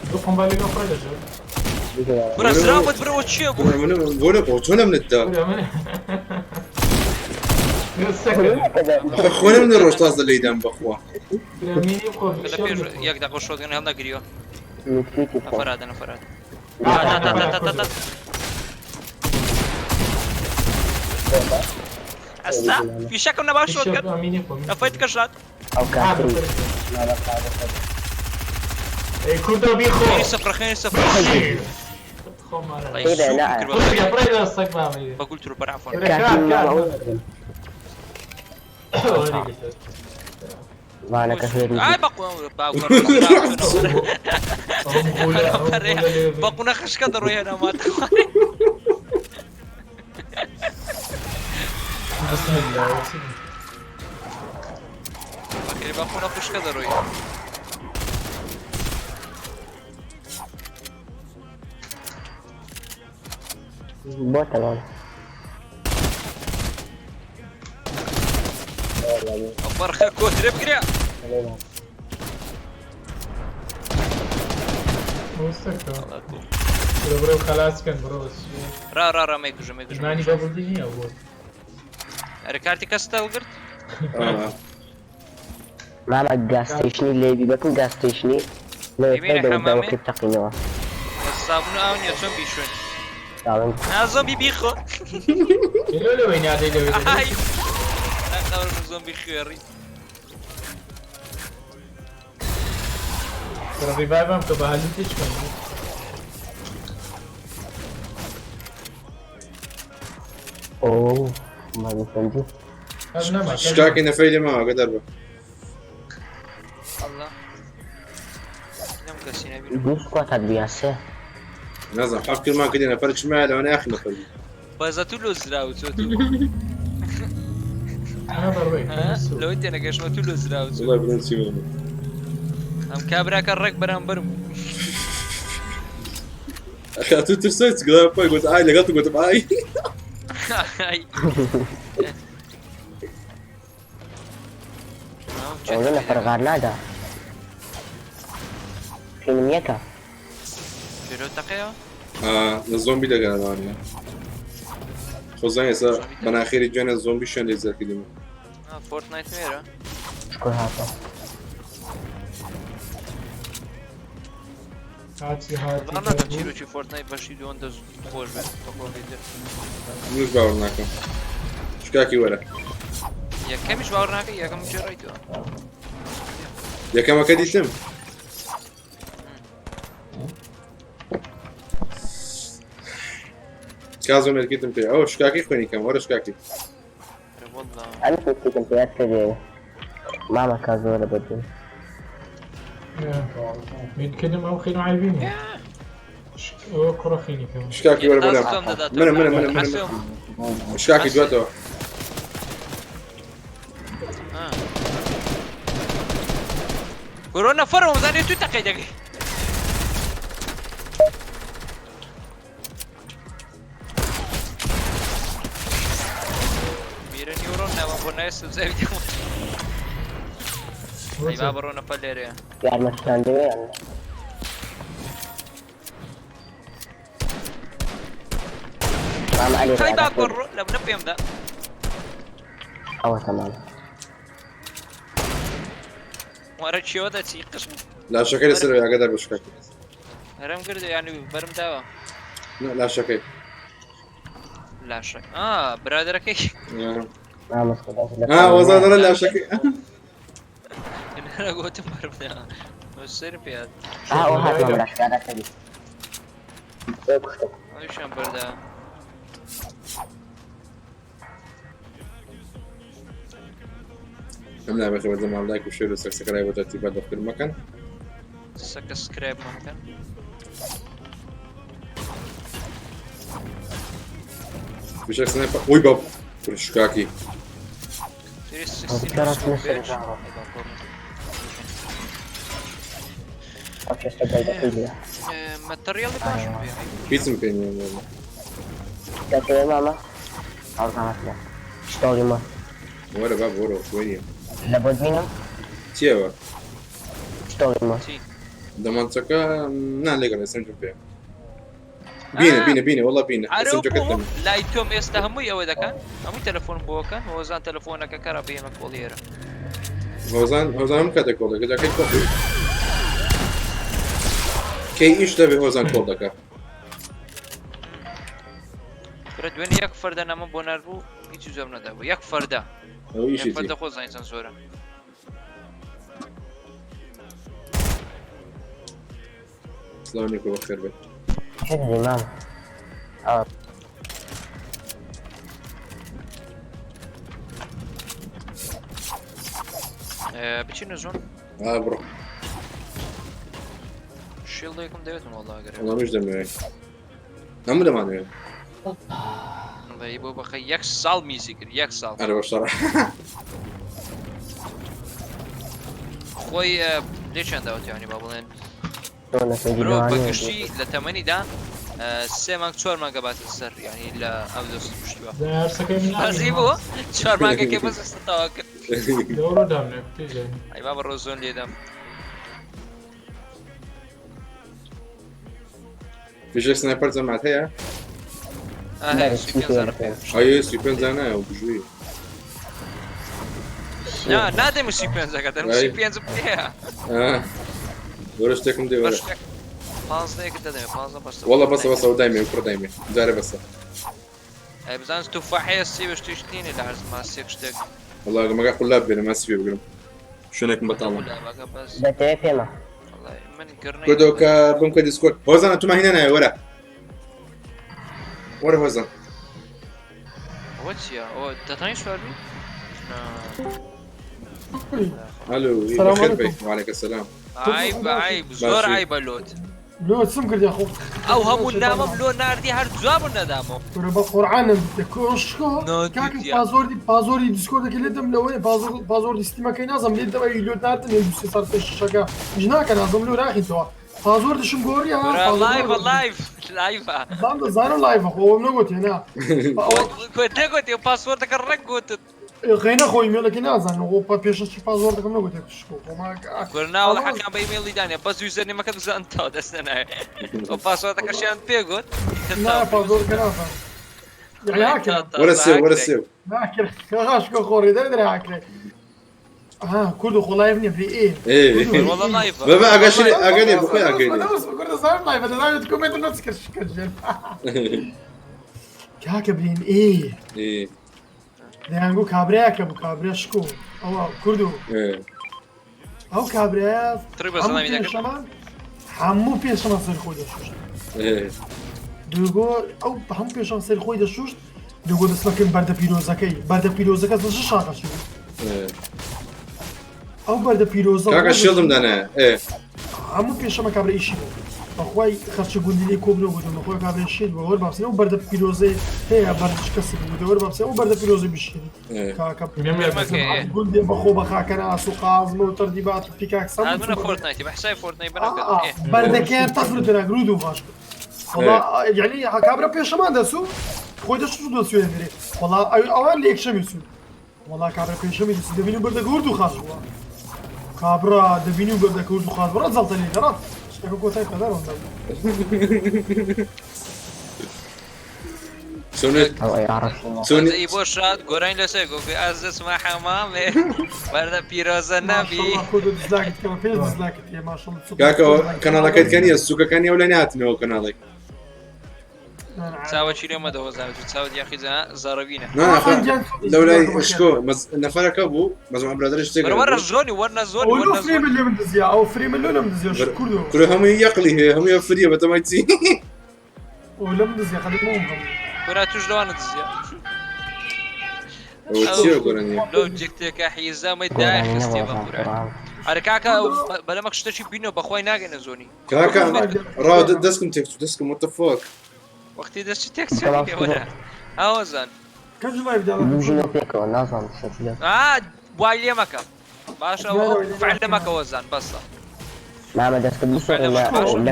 دوو قنبلەی لۆ خۆی دەژێت. برا زراوت برەوە چییە بوو؟ من بۆ نە بۆ چۆنم نتدا؟ خۆنم نە ڕۆژ تازە لێدام بەخوا. یەک دەقە شۆتگەن هەڵنەگریوە. نەفەراتە نەفەرات. ئەستا فیشەکەم نەبا شۆتگەن نەفەیت کەشات. ئەو کاتری. ئەی کوردۆ بیخۆ. خێری سفرە خێری سفرە. بەگول تروپەر عەفوەن. وانەکە هێری. ئای بەقونە خشکە دەڕۆی هێنا ماتە. بەقونە خوشکە دەڕۆی. بۆ تەمام. فەرخە کۆترێ بگرە. بڕۆ خلاص کەن بڕۆ. ڕا ڕا ڕا مەیکوژە مەیکوژە. زمانی بەبڵدی نییە بۆ. ئەرێ کارتی کەس هەڵگرت؟ مامە گاز ستەیشنی لێبی بەکن گاز ستەیشنی لێ تەقینەوە. سابون ئاو نییە چۆن بیشوێن؟ نا زۆمبی بیخۆ. لەو لەوەی نادەی لەوەی. ئای ناخەوەرم زۆمبی خوێڕی. ڕیڤایڤم کە بە هەلی تیچ کەم. ئۆ مامی سەنجی. شکاکی نەفەی لێ ماوە ئاگادار بە. الله لەم کەسی نەبینم. دوو سکوات هات بوو یان سێ؟ نازانم حەف کردمان کردی نەفەر چمایە لەوانەیە ئاخر نەفەر بوو. بەزە تو لۆ زراو چۆ تو. لەوەی تێنەگەشتمە تو لۆ زراو چۆ. وەڵای بڵێم چی بڵێم. ئەم کابراکە ڕێک بەرامبەرم بوو. ئەخە تو ترسای چ گڵا پای گوت ئای لەگەڵ تو گوتم ئای. ئەوە نەفەر غار نادا. فیلم یەکە. پێرۆ تەقەیەوە؟ لە زۆمبی دەگەن لەوانەیە. خۆزان ئێستا بەناخێری جوێنە زۆمبی شوێن لێ زیاد کردیم. فۆرتنایت مێرە. شکر هاتە. هاتی هاتی. ناکەم چیرۆکی فۆرتنایت بەشی دووەندە خۆش بێت بەخۆ بێتر. منیش باوەڕ ناکەم. شکاکی وەرە. یەکەمیش باوەڕ ناکەی یەکەم جێڕایتەوە. یەکەمەکە دیتم. کازۆ مێرکیتم پێ ئەوە شکاکی خوێنی کەم وەرە شکاکی. ئەم مێرکیتم پێ یاد کردێ مامە کازۆ لە بەدوو. میرکردم ئەو خێرم عیبینی. ئەوە کوڕە خینی کەم. شکاکی وەرە بەلام. منە منە منە منە شکاکی دواتەوە. کۆرۆنا فەرم زانێ تو تەقەی دەکەی. میرە نیورۆن ناوە بۆ ناوێ سەبزاوی دەمە. ئەی با بڕۆنە پەل لێرەیە. یارمەتیتان دەوێ یان نا؟ مامە عەلی ئەی با ڕێگا بڕۆ لە منە پێمدا. ئەوە تەمام. وەرە کێوە دەچی قژم. لاشەکەی لەسەر ئاگادار بە شکاکی. هەرم کرد یانی بەرم داوە. نا لاشەکەی. لاشە ئا برادەرەکەی. مامۆستا دەست لە ها وەزان دەڵێ لاشەکەی. نەرە گوتم بەرم داوە. سەرم پێ هات. ئا ئەوە هات مامە لاشەکە ئاگاتەبی. ئێ کوشتم. ئەویشیان بەردا. ئەم لا بەخێ بەردەمام لایک و share و subscribe و تەرتیبات بەخیر مەکەن. subscribe مەکەن. بشێک sniper وی باب کوڕی شکاکی. 360 کەڕەت لەسەر ژاڕۆ. ئەو چێشتە گەلدەکەی لێ. material ی باشم پێ. هیچم پێ نییە والله. دەتەوێ مامە؟ ئەو زەحمەت لێ. شتۆڵی مە. وەرە باب وەرە وەرە نییە. لە بۆت بینم؟ چییەوە؟ شتۆڵی مە. چی؟ دەمانچەکە نا لێگەڕێ سنجم پێ. بینە بینە بینە والله بینە ئەرە سنجەکەت بۆ دەم. لای تۆم ئێستا هەمووی ئەوە دەکەن هەمووی تەلەفۆن بۆکەن هۆزان تەلەفۆنەکە کەرا بێمە کۆڵێرە. هۆزان هۆزان هەموو کاتێک کۆڵ دەکە جاکەی کۆڵ کەی ئیش دەبێ هۆزان کۆڵ دەکا. فرە دوێنێ یەک فەردە نامە بۆ ناربوو هیچ جواب نەدابوو یەک فەردە. ئەو یەک ئیشی فەردە خۆ زانی چەند زۆرە. سڵاو نیکۆ بەخێر بێ. چ دەدەی مامە؟ ئەوە. بچینە zone. ئا بڕۆ. shield ێکم دەوێتم وەڵا ئەگەر. وەڵا منیش دەمەوێت. هەموو دەمانەوێت. وەڵی بۆ بەخە یەک ساڵ میزی کرد یەک ساڵ. ئەرە بە شەڕ. خۆی لێ چەند داوت یانی با بڵێن. دۆنەکەی برۆ بە لەوانەیە گشتی لە تەمەنیدا سێ مانگ چوار مانگە باتە سەر یانی لە ئەو دۆست پشتوە. دەرسەکەی من بەزی بوو چوار مانگەکەی بەس ئێستا تەواو کرد. لەوڕۆ دامنێ کوتی ئەی بابە ڕۆ zone لێدەم. فیشەک sniper جەماعەت هەیە؟ هەیە 35 پێ. ئەی 35 زانایە و بژوی. نا نادەم 35ەکە دەم 35 پێیە. وەرە شتێکم دێ وەرە. پازدەیەکت دەدەمێ پازدە بەسە. وەڵا بەسە بەسە ئەو دایمێ کوڕ دایمێ جارێ بەسە. ئەی بزانس توفاحەیە سێ شتێک نینە لە هەرز ماسێک شتێک. وەڵا مەگە قولاب بێنە ماسی پێ بگرم. شوێنێکم بەتاڵە. قولابەکە بەس. دەتەوێ پێمە؟ وەڵای من گرنەی. کوردۆ کە بمکە دیسکۆرد. هۆزان توما هینا نایە وەرە. وەرە هۆزان. ئەوە چییە؟ ئەوە دەتوانی سوار بی؟ نا. ئەلو السلام بەخێر بێی. علیکم. وعلیکم السلام. عیب عیب زۆر باشی. عیبە لۆت. لۆ چم کرد یاخۆ؟ ئەو هەموو نامەم لۆ ناردی هەر جوابم نەدامەوە. کورە بە قورعانم کۆشکۆ کاکە password ی password ی دیسکۆردەکەی لێ دەم لەوەیە password ی ستیمەکەی نازم لێ دەم ئەی لۆ ناردن لێ دوو سێ ساڵ پێش شەشەکە هیچ ناکە نازم لۆ ناخیتەوە password شم گۆڕی ها live live live ە. زانم دەزانم live ە خۆ ئەوەم نەگوتێ نا کۆت نەگوتی password ەکە ڕێک گوتت. غێنە خۆ ئیمێڵەکەی نازانم خۆ پێشە چی password ەکەم نەگوتێ شکۆ خۆ ما کورە ناوەڵا حەقیان بە ئیمێڵی دانێ بەس username ەکە بزان تاو دەست نەنایە. ئەو password ەکەشیان پێ گوت. نا password ەکە نازانم یعنی هاکرا وەرە سێو وەرە سێو. ناکرێ غاشکۆ خۆڕی دەرێ دەرێ هاکرێ ها کورد خۆ live نییە بری ئێ ئێ وەڵا live ە. بابا ئاگاشی ئاگا لێ بخۆی ئاگای لێ. کورد زانم live ە دەزانێت comment نەچکرد شکرد کاکە برین ئێ ئێ دەیانگو کابرایەکە بوو کابرا شکۆ ئەوە کوردو ئێ ئەو کابرایە تڕی بە سەلامی دەکرد. پێشەمان هەموو پێشەمان سەر خۆی دەشوشت ئێ دوگۆ ئەو هەموو پێشان سەر خۆی دەشوشت دوگۆ دەستمەکەن بەردە پیرۆزەکەی بەردە پیرۆزەکە لە شاخەچی بوو ئێ ئەو بەردە پیرۆزە کاکە shield م دانایە. ئێ هەموو پێشەمە کابرا ئیشی بوو بەخوای خەرچە گوندی لێ کۆبنەوە بوو بەخوای کابرا شێت بوو وەر بابسێ ئەو بەردە پیرۆزەی هەیە بەردە شکەستی بوو وەر بابسێ ئەو بەردە پیرۆزەی بشێنی ئێ کاکە گەرمەکەی گوندێ بەخۆ بە خاکەناس و قازمە و تەردیبات و پیکاک سەم منە فۆرتنایتی بە حسای فۆرتنایت بنەکە. بەردەکەیان تەفر دەراگرود و باش کرد وەڵا یعنی کابرا پێشەمان دەچوو خۆی دەچوو دەچوێنرێ وەڵا ئەوان لە یەکشەمی چوو وەڵا کابرا پێشەمی دەچوو دەبینی بەردەکە ورد و خاش بووە. کابرا دەبینی و گەردەکە ورد و خاس بڕە جەڵتە لێ دەڕات شتەکە کۆتای پەدەر هۆندە بوو. چۆنێ ئەو ئەی ئاڕ چۆنی ئی بۆ شاد گۆرانی لەسەر گۆگوی ئاز دەچمە حەمامێ وەردە پیرۆزە نەبی. ماشەڵڵا خۆت dislike ت کەمە پێش dislike ت هەیە ماشەڵڵا چ کاکەوە کەناڵەکەت کە نییە سوکەکانی ئەو لای نهاتنەوە کەناڵێک. چاوە چی لێ مەدەوە زانێت و چاوت یاخی زەڕەبینە. نا لەولای شکۆ نەفەرەکە بوو مەزمە برادەرش تێک وەرە وەرە زۆنی وەرنە زۆنی ئەو لۆ وەرنە فرێمە زۆنی. لێ من دزیا ئەو فرێمە لۆ لەم دزیا بر- کوردۆ کورە هەمووی یەقلی هەیە هەمووی فریە بەتەمای چی ئەو لەم دزیا قەدیم ئەوم هەموو. کورە توش لەوانە دزیا. ئەوە چییە گۆرانیە لەو جێکتێکە حیزامەی گۆرانی داخستێ بە نەوازان قورئان. قورئان. ئەرە کاکە بەلەمەک شتێکی بینەوە بەخوای ناگەنە زۆنی. کاکە ڕاو دەستکم تێک چوو دەستکم what the fuck وەختی دەستی تێک بەڵام چوو وەرە. ئاوەزان. کەس live داوە دوو پێکەوە نازانم شتێ ئا وای لێ مەکە. باشە ئەو فعل مەکە وەزان بەسە. مامە دەستکرد بسڕ لە لە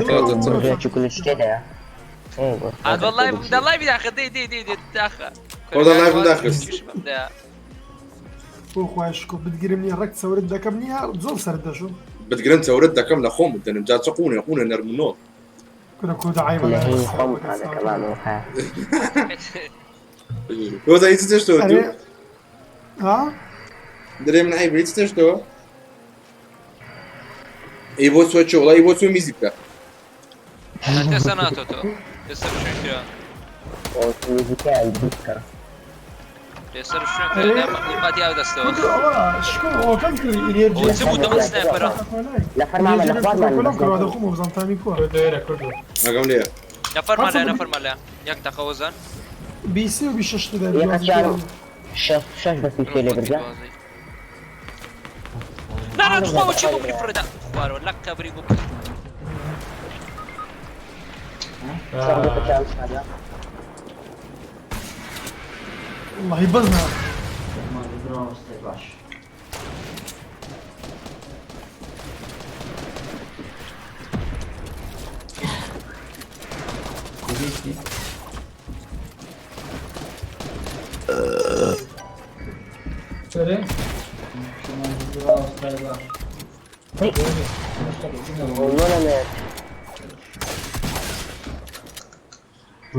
بڕێکی کولت شتێدایە هاد والله دا live داخە دەی دەی دەی دەی داخە. والله live م داخست. بۆ خوای شکۆ بتگرم نییە ڕێک چەورت دەکەم نییە زۆر سەرت دەشم بتگرن چەورت دەکەم لە خۆم بدەنم جا چە قوونە قوونە نەرم و نۆڵ کورە کورد عیبە لە هین خۆم دەکەم مامە ها وەزان هیچ تێشتەوە ئەرێ تو ها دەرێ من عیبە هیچ تێشتەوە ئەی بۆ چوە چۆ وڵا ئەی بۆ چوە میزی بکە ئێستا ناتۆتەوە. لەسەر شوێن کرا. میوزیکیان دروست کە لەسەر شوێن کرا مەخلوقاتی ئاو دەستەوە. کوردۆ ئەوە شکۆ ئەوەکەم کردی ئینێرجی ئەوە چ بوو دەمە sniper ە؟ لە فەرمامە لە خوارمان کۆلم کردووە دەخۆم بزانم تامی کووە کوردۆ ئێرە کوردۆ. ئاگام لێیە نەفەرمان لە نەفەرمان لە یەک دەقە وەزان. بیسێ و بیشەش تێدا یەکە چیان شەش شەش بەسی پێ لێ بردە نا نا تخوا چی بوو منی فڕێدا خوارەوە لە قەبری بوو. والله بزنا سەرێ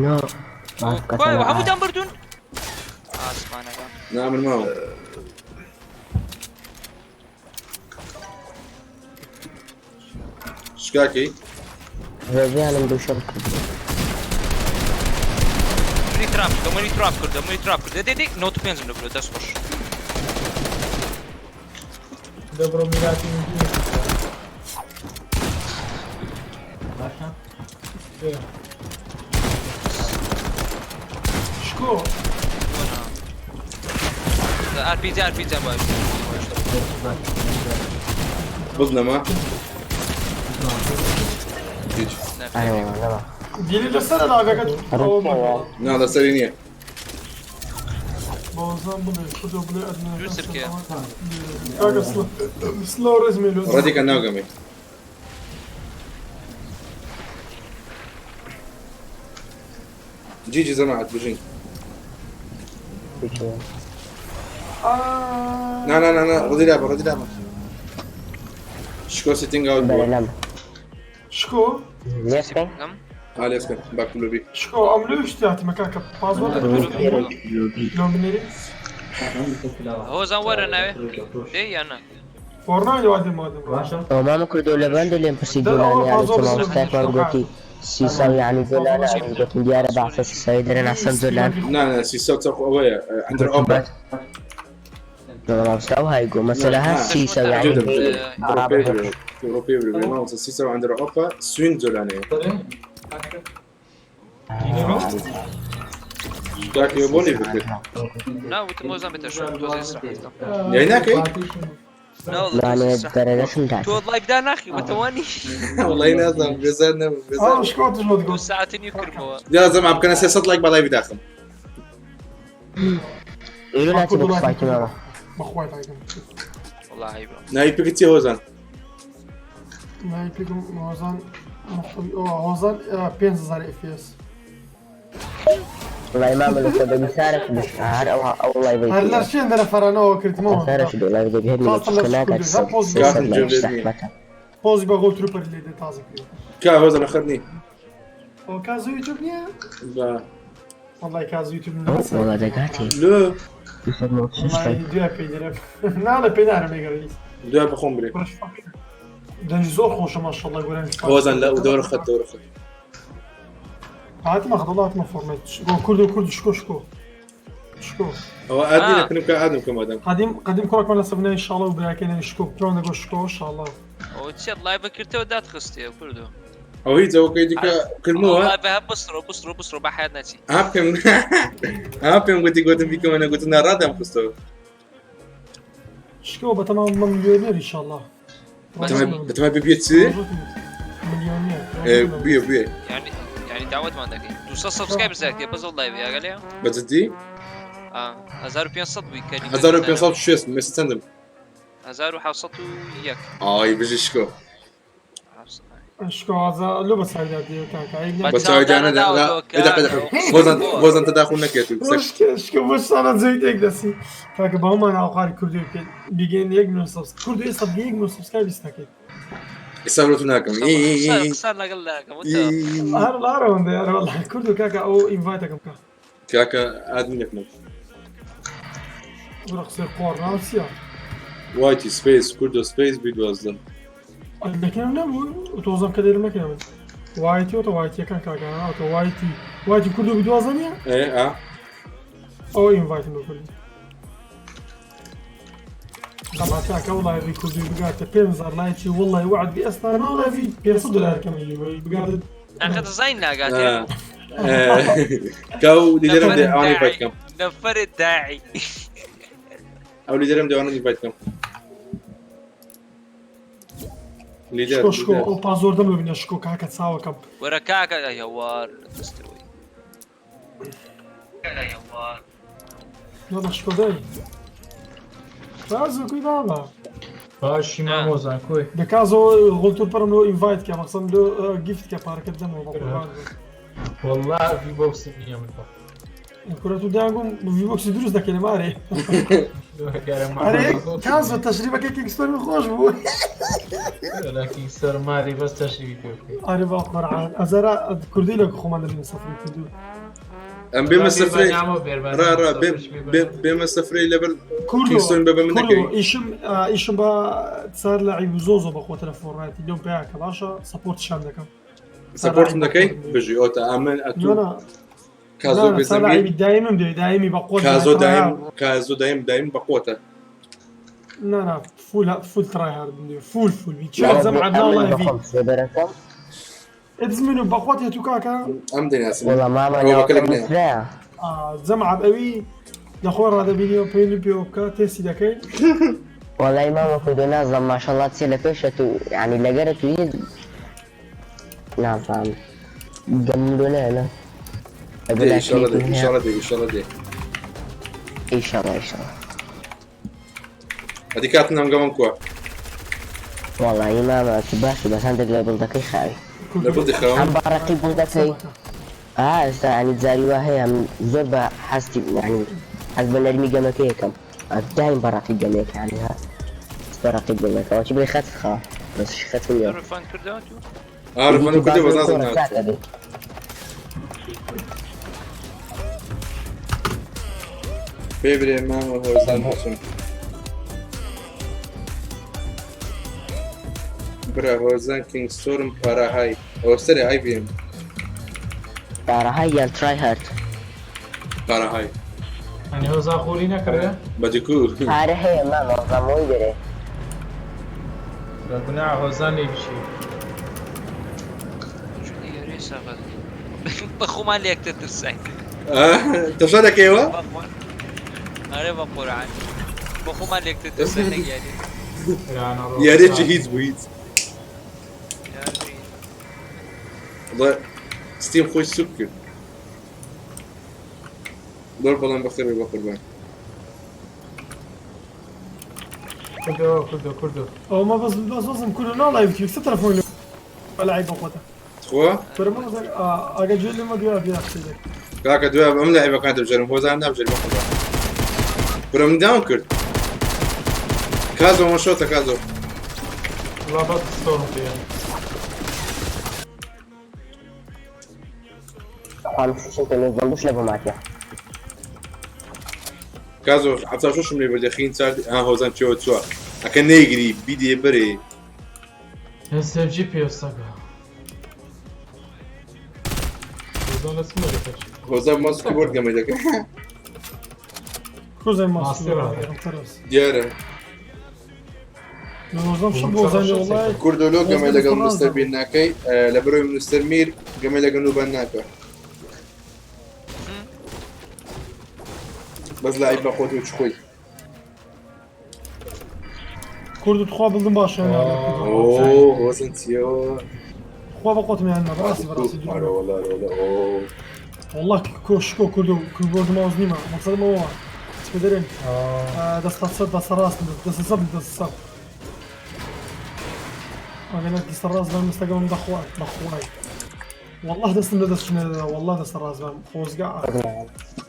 نۆ وای هەمووتان بردوون؟ ئاسمانەکە. نا من ماوە شکاکی ڕێژیانم دوو شەڕ کرد منی trap کردە منی trap کردە منی trap کردە دێ دێ 95 لە بردووە دەست خۆش. دەبڕۆ میراتی من باشە شکۆ RPG RPG باش. بزنەمە هیچ ئەرێ نەما دیلی لەسەر لاڤەکە ڕووکەوە نا لەسەری نییە بۆزان بڵێ کوردۆ بڵێ ئەدنە دوو سرکەیە. کاکە سلاو ڕێزمێ لۆ ڕەدیکە ناگەمێ جیجی زەماعەت بژین نا نا نا نا ڕەدی لابە ڕەدی لابە شکۆ سیتینگ ئاوت بەرە بووە لەم شکۆ لێسکەی ئالێسکە باکلوبی شکۆ ئەم لۆ شتیاتمە کاکە پازۆر لۆ بنێری هۆزان وەرە ناوێ دێ یان نا؟ فۆرنای وادێ مادەم ئەو مامە کوردۆ لە بەندە لێم پرسی جۆلان یعنی چ مامۆستایەکمان گوتی سیساو یعنی جۆلان گوتم دیارە بەعسە سیساوی دەرێن ئەحسەن جۆلان نا نا سیسا چەق ئەوەیە ئەندەر ئۆپە مامۆستا ئەو های گۆ مەسەلە هەر سیساو یعنی ئەوروپی بێ مامۆستا سیسا ئەندەر ئۆپە سوین جۆلانەیە کاکە بۆ لێ بکرد نا وتم هۆزان بێتە شوێن تۆزێ ئیسراحەت بکەم. یای ناکەی نا والله لانێ تۆزێ ئیسراحەت. دەرەدەشم دات تۆ live دا ناخی بەتەوانی وڵی نازانم بێزار نەبوو بێزار ئا شکۆ تژ دوو گۆ ساعەتی نیو کردمەوە. یا زەما بکەنە 300 لایک بە live داخم ئیرو ناچی بۆ فایتی مامە بەخوای لایکم والله عیبە. ناوی پێکت چییە هۆزان ناوی پێکم هۆزان مختبی ئەو هۆزان 5000 FPS. وەڵای مامە لە خۆ دەبی سارە هەر ئەو ئەو هەر لايڤەی لە شوێن دەرە فەرانەوە کردمەوە سارە شدو لايڤ دەبی هەر خاصە لە چکە ناکات شکۆ هەر پۆز سێ سەد کاکم لايڤ گوێم لێت نییە. زەحمەتە. پۆزی بە گۆڵ تروپەر لێ دێ تازە کرد. کا هۆزان خەت نی. ئەو کازو یوتیوب نییە؟ با وەڵای کازو یوتیوب ئەو ناسە. وەڵا دەگاتێ لۆ 296 وەڵای لايڤ. دویا پێی دەرێ. ناڵێ پێی نارم لێگەڕی. دوای بەخۆم برێ. دەنگی زۆر خۆشە ماشەڵڵا گۆرانی هۆزان لە دەورە خەت دەورە خەت. هاتمە خەڵ هاتمە فۆرمێت شکۆ کورد و کورد شکۆ شکۆ شکۆ ئەوە ئادی آه. نەکەم کە ئادم کەم ئادەم. قدیم قدیم کوڕێکمان لە سەبنای ئینشاڵڵا و براکەی ناوی شکۆ پێوان دەگۆ شکۆ ئینشاڵڵا. ئەوە چیە لايڤ کردەوە داتخستێ کوردۆ. ئەو هیچ ئەوەکەی دیکە کردمەوە. لايڤ هە بسڕۆ بسڕۆ بسڕۆ بە حیات نەچی. ها پێم ها پێم گوتی گوتم بیکەمە نەگوتم ناڕادام خستەوە. شکۆ بەتەمام بمە ملیۆنێر ئینشاڵڵا. بەتەمای ببیە چ؟ ملیۆنێر. بویە بویە. يعني يعني دعوتمان دەکەین 200 subscribe زیاد بەس ئەو لايڤ یاگەلێ؟ بە جدی؟ اه 1500 بووی کەلی 1506 مێستا چەندم؟ 1701. ئای بژی شکۆ. شکۆ ئازا لۆ بە سایدا دێ کاکە ئەی بە بە چاویدانە دا دقە دقە هۆزان هۆزان تەداخل نەکرێت و قسە شکۆ بۆ ساڵە زەوی تێک دەسی کاکە باومان هاوقاری کوردی بکەین بیگەین یەک میلیۆن subs کوردی ئێستا بگەین یەک میلیۆن subscribe نەکەیت. ئێستا لۆ تو ناکەم. ئی ئی ئی ئی. قسە لەگەڵ ناکەم ئی ئی ئی. هەر لاڕەوەندە هەر وەڵا کوردو کاکە ئەو invite ەکەم بکە. کاکە ئادمی نەکەم. بڕە قسەی قۆڕ ناو چییە؟ وایتی سپەیس کوردۆ سپەیس بی دوازدە. لەکەم نەبوو تۆزەم کە دێرم نەکەم وایتی وتە وایتیەکان کاکە ئەوتە وایتی وایتی کوردو بی دوازدە نییە؟ ئێ ئا ئەو invite م بۆ کوردی. طبعا کاکە وڵای ڤی کوردی بگاتە 5000 لایکی وڵای وعد بی ئێستا ناڵێ ڤی 500 دلار کەم بگاتە ئەخە دەزانین ناگاتێ. کاو لیدەرم دێ ئەوان invite کەم. نەفەر داعی. ئەو لیدەرم دێ ئەوان invite کەم. لیدەر شکۆ شکۆ ئەو پازۆردەم ببینە شکۆ کاکە چاوەکەم. وەرە کاکە ئەی هەوار دەستەوەی. يلا شکۆ دای تازو کوی بابا باشی مامۆزان کۆی دەکازۆ غڵتور پەرم لۆ invite کە مەقسەم لۆ gift کە پارەکەت دەمەوە بە قوربان بم. والله ڤی بۆکسم نییە من بە کورە تو دانگوم ڤی بۆکسی دروست دەکەین مارێ. ئەرێ کازۆ تەشریبەکەی کینگستۆرمی خۆش بوو. کینگستۆر ماری بەس تەشریبی پێ بکەی. ئەرێ بە قورعان ئەزارا کوردی لە خۆمان دەبینە سەفری کوردی. ئەم بێمە سفرەی ڕا ڕا بێمە سفرەی لەبەر کینگستۆن بە بە من نەکەوی. ئیشم ئیشم بە سار لە عیب زۆ زۆ بەخۆتە لە فۆرنایتی لەو پیاکە باشە سەپۆرتشان دەکەم. سەپۆرتم دەکەی؟ بژی ئۆتە ئەمن ئەتوو نا کازۆ بێزەمین دایمم دەوێ دایمی بە قوت کازۆ دایم کازۆ دایم دایم بە قوتە. نا نا فول فول ترای هاردم دەوێ فول فول بی چار زەم عەدنا ئەمن ڵای ڤی بەخۆم سێبەرەکەم. ئەدزمن و بەخوات هێتو کاکە. ئەم دەیناسم. وەڵا مامە ئەوە ناوەکەم بەکەلک نییە. نووسرایە. جەمعات ئەوی لە خۆی ڕادەبینیەوە پێی پێوە بکە تێستی دەکەین. وەڵای مامە کوردۆ نازانم ماشەڵڵا چیە لە پێشە تو یعنی لەگەرە تو هیچ نازانم گەمم لۆ نایە نا. دێ ئینشاڵڵا دێ ئینشاڵڵا دێ ئینشاڵڵا دێ. ئینشاڵڵا ئینشاڵڵا. ئەدی کاتن ئەم گەمەم کووە؟ وەڵی مامە تو باشی بەس هەندێک لە بڵدەکەی خاوی. لە بڵدی خاوم؟ ئەم بەڕەقی بڵدەکەی ئا ئێستا ینی جاری وا هەیە من زۆر بە حەستی ینی حەز بە نەرمی گەمەکە یەکەم دایم بەڕەقی گەمێک ینی ها بەڕەقی بڵدەکەەوە چی بڵێ خەت خاوە بەس خەت نییە. ڕفان کردەوە تو؟ ئا ڕفانم کردەوە بەس نازانم ناوت. پێ برێ مامە هۆزان بچم. برا هۆزان کینگستۆرم پاراهای ئەوە سەرێ ئای بیم. پاراهای یان ترای هارد؟ پاراهای. ئەنی هۆزان خۆری نەکردە؟ بەدیکو. پارە هەیە مامە هۆزان دەرێ. بە گوناح هۆزان لێ بچی. بە خۆمان لە یەکتر ترساین. تەشا دەکەیەوە؟ ئەرێ بە قورعان بە خۆمان لە یەکتر ترساین نەک یاری. یاریەکی هیچ بوو هیچ. وەڵا ستیم خۆی سوک کرد. زۆر بەڵام بەخێر بێ بە قوربان. کوردۆ کوردۆ کوردۆ. ئەو مە بەس بەس بەسم کوردۆ ناڵای بکی سە تەلەفۆن لەعیب بە خۆتە. تخوا؟ فەرموو ئەگەر گوێ لێمە دوای بیا قسەی دەکەم. کاکە دوای ئەم لاعبەکان دەبژێرم هۆزان نابژێرم بەخۆدا کورە من داوم کرد کازۆ مە شۆتە کازۆ وڵا بەس پستۆڵم پێ خوا ششم پێ نۆزدەم بوش لە بۆ ماتیا کازۆ حەفتا شەشم لێ بردە خین چار ها هۆزان چێوە چووە ئەکە نەیگری بیدێ بەرێ SFG پێ سەگە هۆزان لە چ مۆرێکە چی؟ هۆزان ماس کیبۆرد گەمەی دەکە کۆزای ماسی ماسی ڕادەکەم. تەرەس دیارە نۆزدەم شەم بۆ زانی وڵای کوردۆ لۆ گەمەی هۆزان لەگەڵ ڕازە. مستەر بین ناکەی لە بەرەوەی مستەر میر گەمەی لەگەڵ نوبان ناکە بەس لعیب بە خۆت و چ خۆی کورد تخوا بڵدم باشە ئۆ هۆزان چیەوە خوا بە خۆتم یان بەڕاستی بەڕاستی دوور ئەرە وەڵا ئەرە وەڵا ئۆ والله کۆشکۆ کوردو کیبۆرد ماوس نیمە مەقسەدم ئەوە چ پێ دەرێن دەستە چەپ دەستە ڕاست دەستە چەپ دەستە چەپ ئەگەر دەستە ڕاست بم مستەکەم بەخوا بەخوای والله دەستم لە دەست نەدا والله دەستە ڕاست بم خۆزگا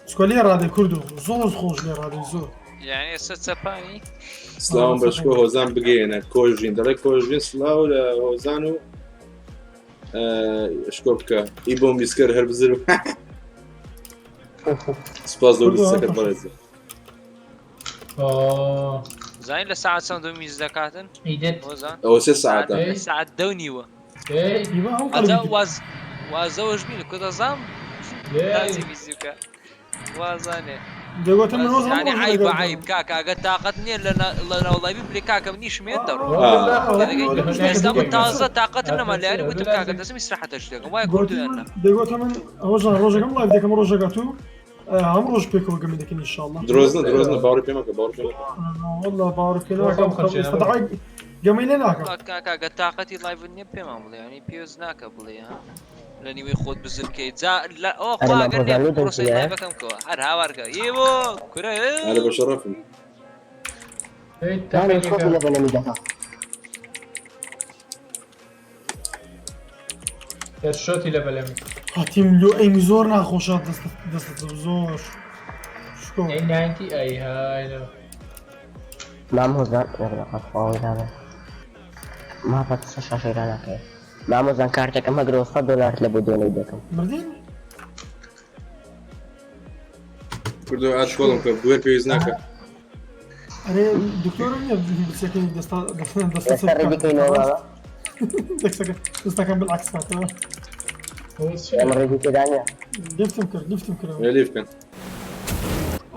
چکۆ لێ ڕادەی کوردو زۆر خۆش لێ ڕادەی زۆر یعنی ئێستا چەپانی سلااوم بەشکۆ هۆزان بگەیەنە کۆژین دەڵێ کۆژین سلااو لە هۆزان و شکۆ بکە ئی بۆم بیسکەر هەر بزر سپاس لەو لیستەکەت بەڕێزە زانین لە ساعت چەند و میز دەکاتن ئیدت هۆزان ئەوە سێ ساعتە لە ساعت دە و نیوە ئەی ئیمە هەم ئەجا قەڵبی واز وازەوەش بین کو دەزام ناچی میزوکە وازانێ دەگوتم من ڕۆژ یعنی عیب عیب کاکە ئەگەر تاقەت نییە لە ناوڵایبی بلێ کاکە منیشم هێت دەڕۆ ئێستا من تازە تاقەتم نەما لە یاری وتم کاکە دەستم ئیسراحەتە شتێکم وایە کوردیان نا دەگوتە من ئەوەژان ڕۆژەکەم live دەکەم ڕۆژەکە تو هەم ڕۆژ پێکەوە گەمی دەکەین ئینشاءالله درۆزنە درۆزنە باوەڕی پێ مەکە باوەڕی پێ مەکە والله باوەڕ پێ خۆم ناکەم خەرجێ ئێستا دەعای گەمەی لێ ناکەم کاکە ئەگەر تاقەتی live نییە پێمان بڵێ یعنی پێویست ناکە بڵێ ها لە نیوەی خۆت بزر بکەی جا لە ئەوە ئەرێ خوا مام ئەگەر هۆزان نێ لۆ پرۆسەی دەنگیە؟ live ەکەم کەوە هەر هاوارکە ئێوە کورە ئەرە بە شەڕەفم ئەی مامە تەقەی خۆت لە بەلەمی دەکا headshot ی لە بەلەمی هاتیم لۆ ئەیمی زۆر ناخۆشە دەست دەست زۆر شکۆ ئەی 90 ئەی های لە مام هۆزان خواوەزانە ما بە شاشەی ناکەی مام هۆزان کارتەکەم هەگرەوە 100 دۆلارت لە بۆ donate دەکەم مردین کوردۆ ئاش کۆڵم کە بوێر پێویست ناکە ئەرێ دکتۆرە نییە بچەکەی دەستا دەستە ئێستا ڕێدی کەینەوە بابا دەستەکە دەستەکەم بالعکس کاتەوە ئێمە ڕێدی تێدا نییە لیفتم کرد لیفتم کرد لێ بکەن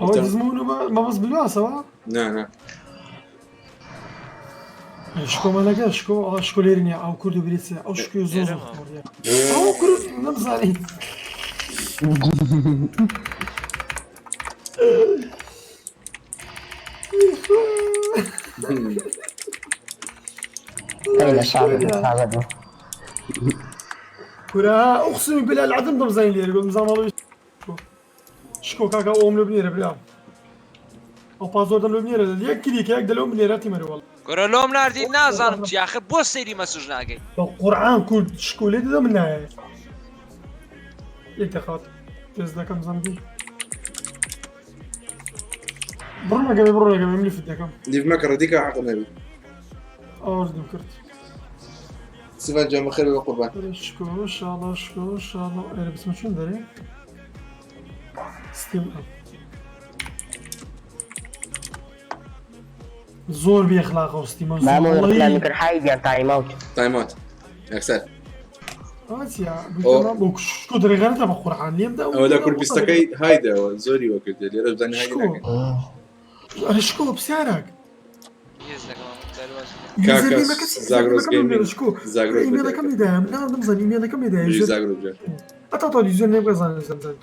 ئەوە دزمون مەبەست بلواسەوە نا نا شکۆ مەلەکە شکۆ ئا شکۆ لێرە نییە ئەو کورد و بریتە ئەو شکۆ زۆر زۆر خۆریە ئەو کورد نەمزانی ئەی لە شاڵ تازە بوو کورە اقسم بالله العظیم دەمزانی لێرە بم زانڵی شکۆ کاکە ئەوم لۆ بنێرە برام ئەو پاسۆردەم لۆ بنێرە یەک کلیکە یەک دەلۆم بنێرە تیمەرە وەڵا کورە لۆم ناردی نازانم چی آخر بۆ سەیری message ناکەی بە قورعان کورد شکۆ لێ دەدەم من نایە یەک دەخات دەست دەکەم زەمبی بڕۆ گەمێ بڕۆ گەمێ من leave ت دەکەم leave مەکە ڕەدیکە حەقم نەبی ئەوەردم کرد سیڤان جان بەخێر بە قوربان شکۆ شاڵە شکۆ شاڵە ئەرێ بچمە چۆن دەرێ Steam app زۆر بێ ئەخلاقە و Steam ە مامۆ زۆر ڕێکلامی کرد حایدیان time out time out یەکسەر ئاسیا بۆ شکۆ دەرێغەرەتە بە قورعان لێم دا ئەوە لە کوردبیستەکەی هایدەوە زۆری وەکردێ لێرە بزانانی هایدە شکۆ ناکەن ئەرێ شکۆ پرسیارێک یەز دەکەم دەروازە کاکە زاگرۆس گەیمینگ شکۆ زاگرۆس ئیمێڵەکەم لێدایە من نەمزانی ئیمێڵەکەم لێدایە بژی زاگرۆس جان ئەتا تۆ user name بزانم زەمزان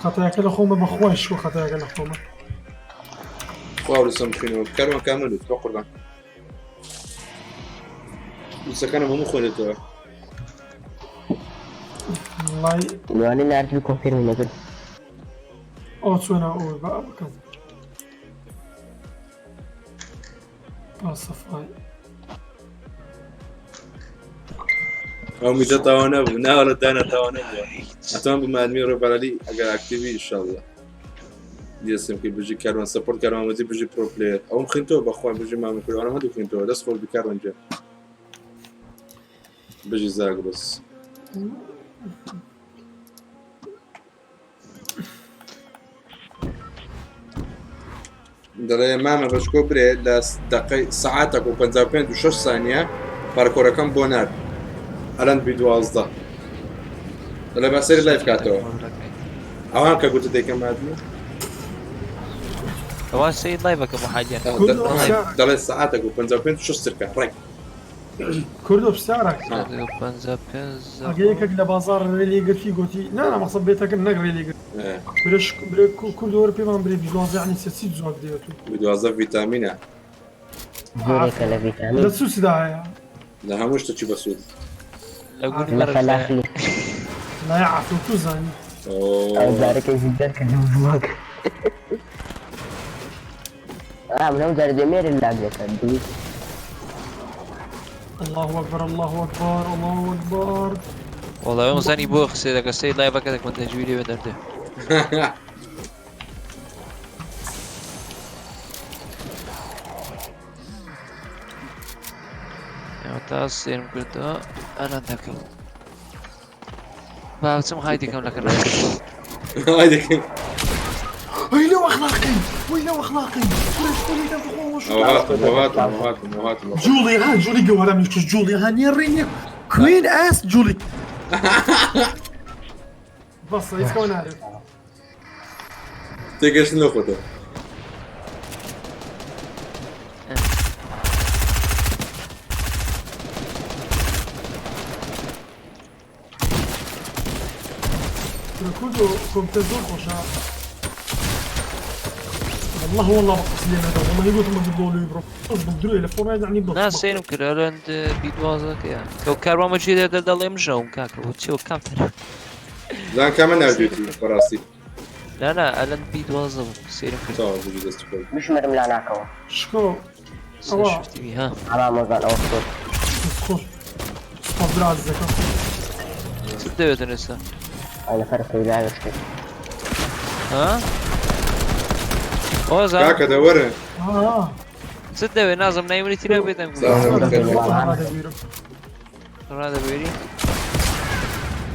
خەتایەکە لە خۆمە بەخوای شکۆ خەتایەکە لە خۆمە خوا ورسم بخینەوە کاروان کامل بە قوربان ورسەکانم هەموو خوێنێتەوە وڵای لەوانەیە ناردبی confirm ی نەکرد ئەو چۆنە ئەو بە بکەم ئاسەفای ئەو میزە تاوانە بوو ناوەڵە دانا تاوانە بووە. ئەتوان بمە ئەدمی ڕێبەرەلی ئەگەر ئاکتیڤی ئینشاءاللە. دێسم کرد بژی کاروان سەپۆرت کاروان وەزی بژی پرۆ پلەیەر ئەوم خوێندەوە بەخوا بژی مامە کورد ئەوانم هەردوو خوێندەوە دەست خۆش بی کاروان گیان بژی زاگرۆس. دەڵێ مامە بەشکۆ برێ لە دقەی سەعاتێک و 55 و 6 سانیە پارکۆرەکەم بۆ نارد ئەلەند بی 12 دەڵێ با سەری live کاتەوە ئەوان کە گوتت دەیکەم هاتنی ئەوە سەید live ەکە بۆ حاجیان دەڵێ سەعاتێک و 55 و 6 چرکە ڕێک کوردۆ پرسیارێک ئەگە یەکێک لە بازاڕ ڕێ لێ گرتی گۆتی نا نا مەقسەد بێتەکەم نەک ڕێ لێ گرت برێ شک برێ کوردۆ وەرە پێمان برێ بی دوازدە یەعنی چ چی جواب دێت و بی دوازدە ڤیتامینە جۆرێکە لە ڤیتامین لە چ چدا هەیە لە هەموو شتێکی بەسوود لە گوندی لە مەڕەش فەلافلی لا یا عەفو تو زانی ئەو جارەکەی دەرکردم بڵاگ آه من ئەو جارە دێمێرە لاگ دەکات دوو الله اکبر الله اکبر الله اکبر وەڵا ئەوم زانی بۆ قسێ دەکە سەید live ەکە دەکەم دەجوی لێ دەردێ تا سێرم کردەوە ئەلان دەکەم با بچم hide ەکەم لە کەناڵ. hide ەکەم. وەی لەو ئەخلاقی وەی لەو ئەخلاقی کورە شتۆ لێدەم بخۆ وەش هاتم هاتم هاتم هاتم جوڵی ها جوڵی گەوهرە منیش جوڵی ها نیە ڕێ نیە کوین ئاس جوڵی بەس هیچ کەوە نارێت تێگەشتن لە خۆتە. کورە کوردۆ کۆمپیوتەر زۆر خۆشە والله والله بقص لي هذا والله يقول ما بيقولوا يبرو بس بدرو لە فۆرنایت یعنی بەس نا سێرم کرد ئەلەند بی دوازدەکەیە کەو کاروان مەجید دەڵێم ژەوم کاکە بۆ چی و کام تەرەف زان کامە ناردوێتی بەڕاستی نا نا ئەلەند بی دوازدە بوو سێرم کرد تەواو بژی دەست خۆش. بشمرم لا ناکەوە شکۆ ئەوە شفتی ها ئەما مۆزان ئەوە خۆش دەست خۆش سوپاس برا عەزیزەکەم. چ دەوێتن ئێستا ئەو نەفەر پەیدا شتێک ها ئۆزا کاکە دەوەرە آه چ دەوێت نازم نایمری تیرا بێتم سلام. ڕادەگیرم. ڕادەبێری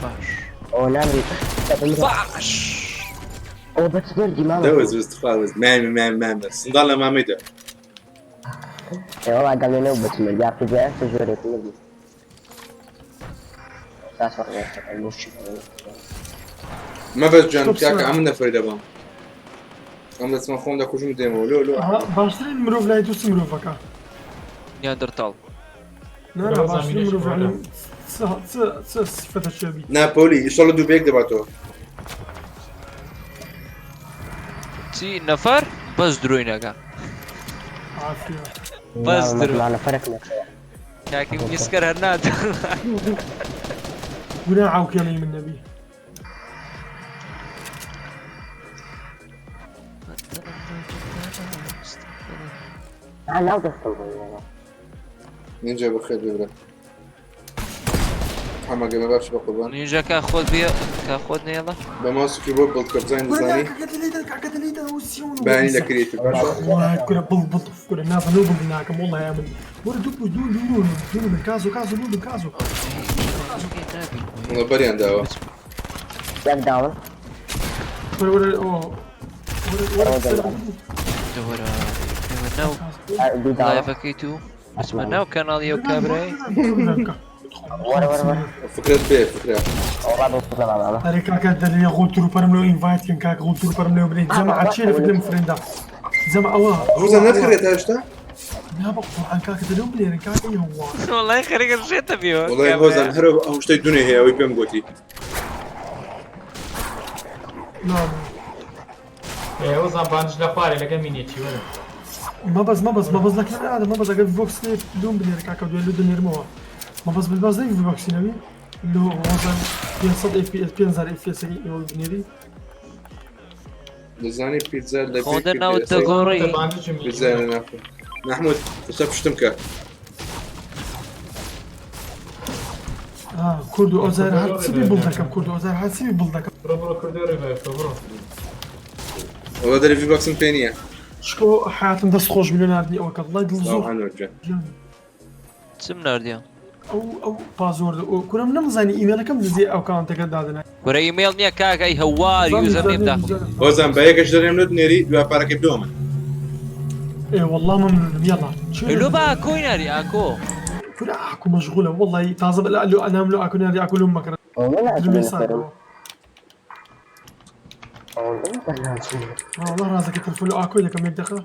باش ئەوە نامری باش ئەوە بەس مردی مامە دەوەز وست خواوز مامە مامە مامە سنداڵ لە مامەیدا ئێوە ئەگەڵ لێ نەبوو بەچ مردی یا پێ ئەستە ژۆرێک مردی ساس وەڕێ بۆ شت مەبەست جان شتۆ کاکە بسەر. ئەمن نەفەری دەبام ئەم دەچمە خۆم دەکوژم دێمەوە لۆ لۆ آها، باشترین مرۆڤ لای تو چ مرۆڤەکە نیاندرتاڵ نا نا باشترین مرۆڤ یعنی چ چ سیفەتە چێ بی ناپۆلی ئیشەڵە دوو بەیەک دەباتەوە چی نەفەر بەس درۆی نەکا عافیە بەس درۆ نەفەرێک نەکەوە کاکی میسکەر هەر نات گوناه عاوکێڵی من نەبی ناو دەستم بۆ نینجا بەخێر بێ برا حەمە گەمە باش بە قوربان نینجا کا خۆت بێ کا خۆت نێڵە بە ماوس و کیبۆرد بڵد کە بزانین کورە دەزانی کاکە لێدەن کاکە لێدەن ئەو سیون بەیانی لە creative باشە والله كرة بل بل كرة نازل لو بل ناكم والله يا من ورا دوب دون دون دون من كازو كازو دون من كازو وەڵا بەریان داوە یەک داون ورا ورا أوه. ورا ورا دەوەرە ناو دوو داون live ەکەی تو بچمە ناو کەناڵی ئەو کابرای وەرە وەرە وەرە فکرت بێ فکرە ئەوە ڕا بۆ مامە ئەرێ کاکە دەلێ غۆ تروپەرم لۆ invite کەن کاکە غۆ تروپەرم لۆ بلێ جەماعە چێ لە فکرم friend ا جەماعە ئەوە هۆزان نەتکرێت تا هێشتا نا بە قورئان کاکە دەلێ بلێرن کاکە ئی هەوا وەڵای خەریکە شێتە بیەوە وەڵای هۆزان هەر ئەو شتەی دونێ هەیە ئەوەی پێم گوتی نا ئێوە بانج لە خوارێ لەگە مینێکی وەرە مەبەز مەبەز مەبەز لە کەناڵ مەبەز ئەگەر ڤۆکس لێ لۆم بنێرە کاکە دوای لۆ دەنێرمەوە مەبەز بالباز نەی ڤۆکسی نەوی لۆ هۆزان 500 اف پی اس 5000 اف پی اس ئێوە بنێری دەزانی پیتزا لە خۆ دەناو دەگۆڕی پیتزا لە ناخۆ محمود ئێستا پشتم کە آه. کوردو ئەو جار هەر چی بڵ دەکەم کوردو ئەو جار هەر چی بڵ دەکەم. بڕۆ بڕۆ کوردۆ ڕیڤایڤ کە بڕۆ. وەڵا دەرێ ڤی باکسم پێ نییە. شکۆ حەیاتم دەست خۆش بی لۆ ناردنی ئەوەکە وەڵای دڵ سڵاو زۆر ئەنوەر گیان. گیان. چم ناردیە؟ ئەو ئەو password ە ئۆ کورە من نەمزانی ئیمێڵەکەم دزی ئەکاونتەکە دادەنا. کورە ئیمەیڵ نییە کاک ئەی هەوار زانی user زانی name داخڵ. زانی. هۆزان بە یەکەش دەرێم لۆت نێری دوا پارەکەی بدەوە من. ئێ وەڵا مەمنونم یەڵا چێ لۆ بە ئاکۆی ناری ئاکۆ. کورە ئاکو مەشغولە وەڵی تازە بە لۆ ئەنام لۆ ئاکو ناری ئاکو لۆم مەکرە ئەوەندە ناچم درمێ نەفەرم ساکەوە. ئەوەندە نەفەر ناچم. وەڵا ڕازەکە تەلفۆن لۆ ئاکۆی دەکەم یەک دەقە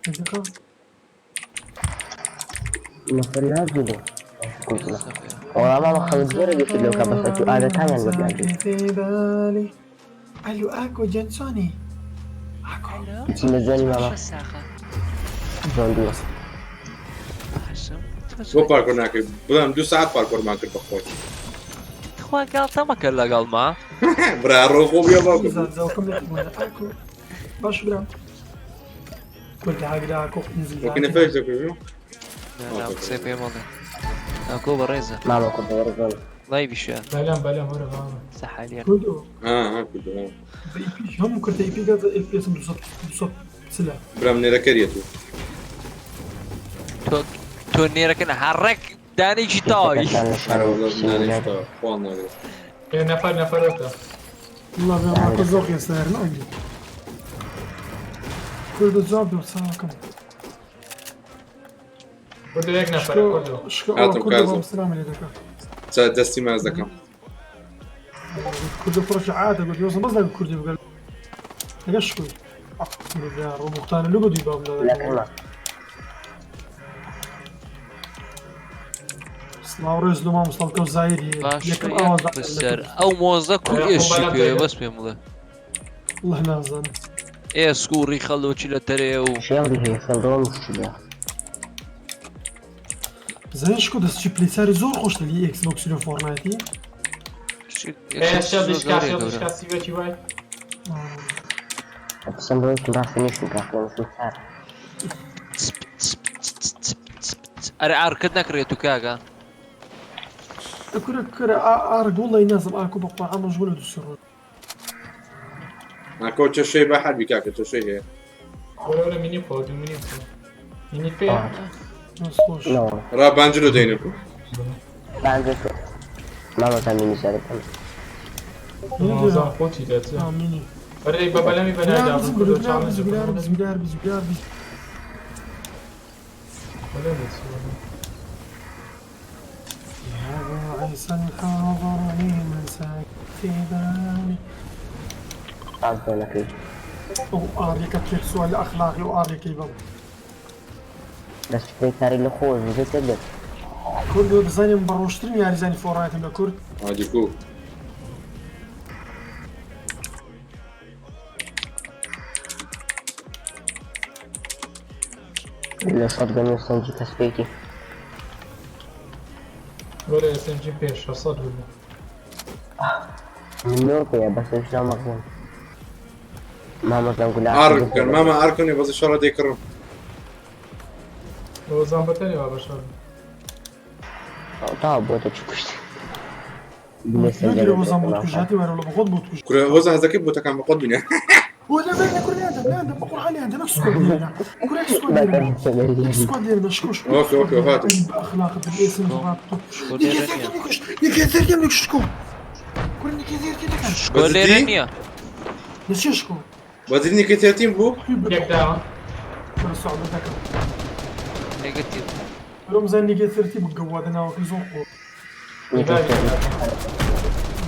یەک دەقە. نەفەر ناچم. وەڵا مامە خەڵک زۆرە گەشت لەو کە بەسەر تو ئادەتانیان بۆ دیار بێت. ئەلو ئاکۆ گیان چۆنی؟ ئاکۆ چی لە جوانی مامە زۆن دووە. باشم بۆ پارکۆر ناکەی بڵام دوو سەعات پارکۆرمان کرد بە خۆت. تخوا گاڵتە مەکە لەگەڵما. برا ڕۆ خۆ بیا باوکم. زان زاوکەم لە خۆمانە ئاکۆ باش برام. کورد هاگرە ئاکۆ قنزی وەکی نەفەرێک دەکوژم. نا قسەی پێ مەڵێ. ئاکۆ بەڕێزە. مامە کوردە وەرە زۆن. لایڤیشە. بەلام بەلام وەرە مامە. سەحالیە. کوردۆ ها ها کوردۆ ها. بە ئیپیش هەموو کردە ئیپی گەزە ئێف پی ئێسم 200 240. برام نێرەکەریە تو. تۆ تۆ نێرەکەن هەڕێک دانێکی تەواوی. کەسان لە ئەرە شارە وەڵا دانێکی سنوورە. تەواو خوا ناگرێ. ئێ نەفەر نەفەرۆتە. والله برام ئاکۆ زۆر ئێستا ناگری. کوردۆ جواب دەو چاوەکەم. کوردۆ یەک نەفەرە شکۆ کوردۆ. شکۆ ئەوە هاتم کوردۆ کازم. بەم سلام لێ دەکا. چا دەستی ماز دەکەم. کوردۆ کوڕێکی عادە گوتی وەزم بەس لەگەڵ کوردی بگەل لەگەڵ شکۆی. برا ڕۆ بوختانە لۆ بەدووی بام دەدەکەم. لەکەمە. سڵاو ڕێز لۆ مامۆستا بکەو زایری باشە یەکەم یەک ئاواز پرسیار ئەو مۆزە کو ئەرێ خۆ ئێشی بەلام پێ دەکەم. بەس پێم بڵێ. والله نازانم. ئێسک و ڕیخەڵۆکی لە دەرێ و شێڵی هەیە شێڵ مشکلە. زانین شکۆ دەست چی پلیساری زۆر خۆش لەلی ئێکس بۆکسی لۆ فۆرنایتی. ئێ شێڵ زۆر دیشکا گەورەیە شێڵ گەورە. دیشکا سیوەکی وای. قسم بۆ ڕاستە نیشم کاکە سار. ئەرێ ئارکت نەکرێت و کاکە. کورە کورە ئارگ وەڵی نازم ئاکۆ بە قورعان مەشغولە دوو سێ ڕۆژ. ئاکۆ چەشەی بە حەربی کاکە چەشەی هەیە. وەرە وەرە مینی بخۆ دوو مینی بخۆ. مینی پێ؟ دەست خۆش. نەوەڵا. ڕا بانجلۆ دەینە کو. بانجۆ تۆ. مامە تا مینی سارە بکەم. مینی دێ. زان خۆتی دەچێ. آ مینی. وەرە بە بەلەمی بەنای برا دابن بزی کوردۆ برا چاڵنج بزی بکەم. برا بزی برا بزی برا بزی. بەلەم دەچی وەرە. يا باعث الحاضر لمن في بالي. باز دۆنەکەی. ئەو ئاریەکە تێکسووە لە ئەخلاقی و ئاریەکەی بەم. دەست پێی کاری لە خۆش بێت تێک دەچ. کوردۆ بزانیم بە ڕۆژترین یاریزانی فۆرنایتم لە کورد. عادی کو. لە شۆتگەن و سەنجی کەسپێکی. وەرە SMG پێ 600 بوو. من نۆر پێیە بەس هێشتا مەخزن. مامەزان گولا ئارک بکەن مامە ئارکۆنی بەزە شەڕە دەیکڕم. هۆزان بەتەنێ وا بەشەڕ. تا بۆتە چ کوشت. لۆ دیرە وەزان بۆت کوژاتی وەرە لە بەخۆت بۆت کوژ. کورە هۆزان حەزەکەی بۆتەکان بە خۆت بینە. وەلا بەر لە کورد نادەم نادەم بە قورعان نادەم یەک squad لێرە. کورە یەک squad لێرە. یەک squad لێرە شکۆ شکۆ. okay okay هاتم. بە ئەخلاقت ئێسم ڕاب تۆ. شکۆ لێرە نییە. نیکێ زەردیم لە شکۆ. کورە نیکێ زەردی دەکەن. شکۆ لێرە نییە. لە چێ شکۆ؟ بەزدی نیکە تێتیم بوو؟ یەک داوە. کورە سوعبە دەکەم. نێگەتیڤ. کورە مزان نیکێ زەردی بگەوادە ناوەکەی زۆر قوڵ.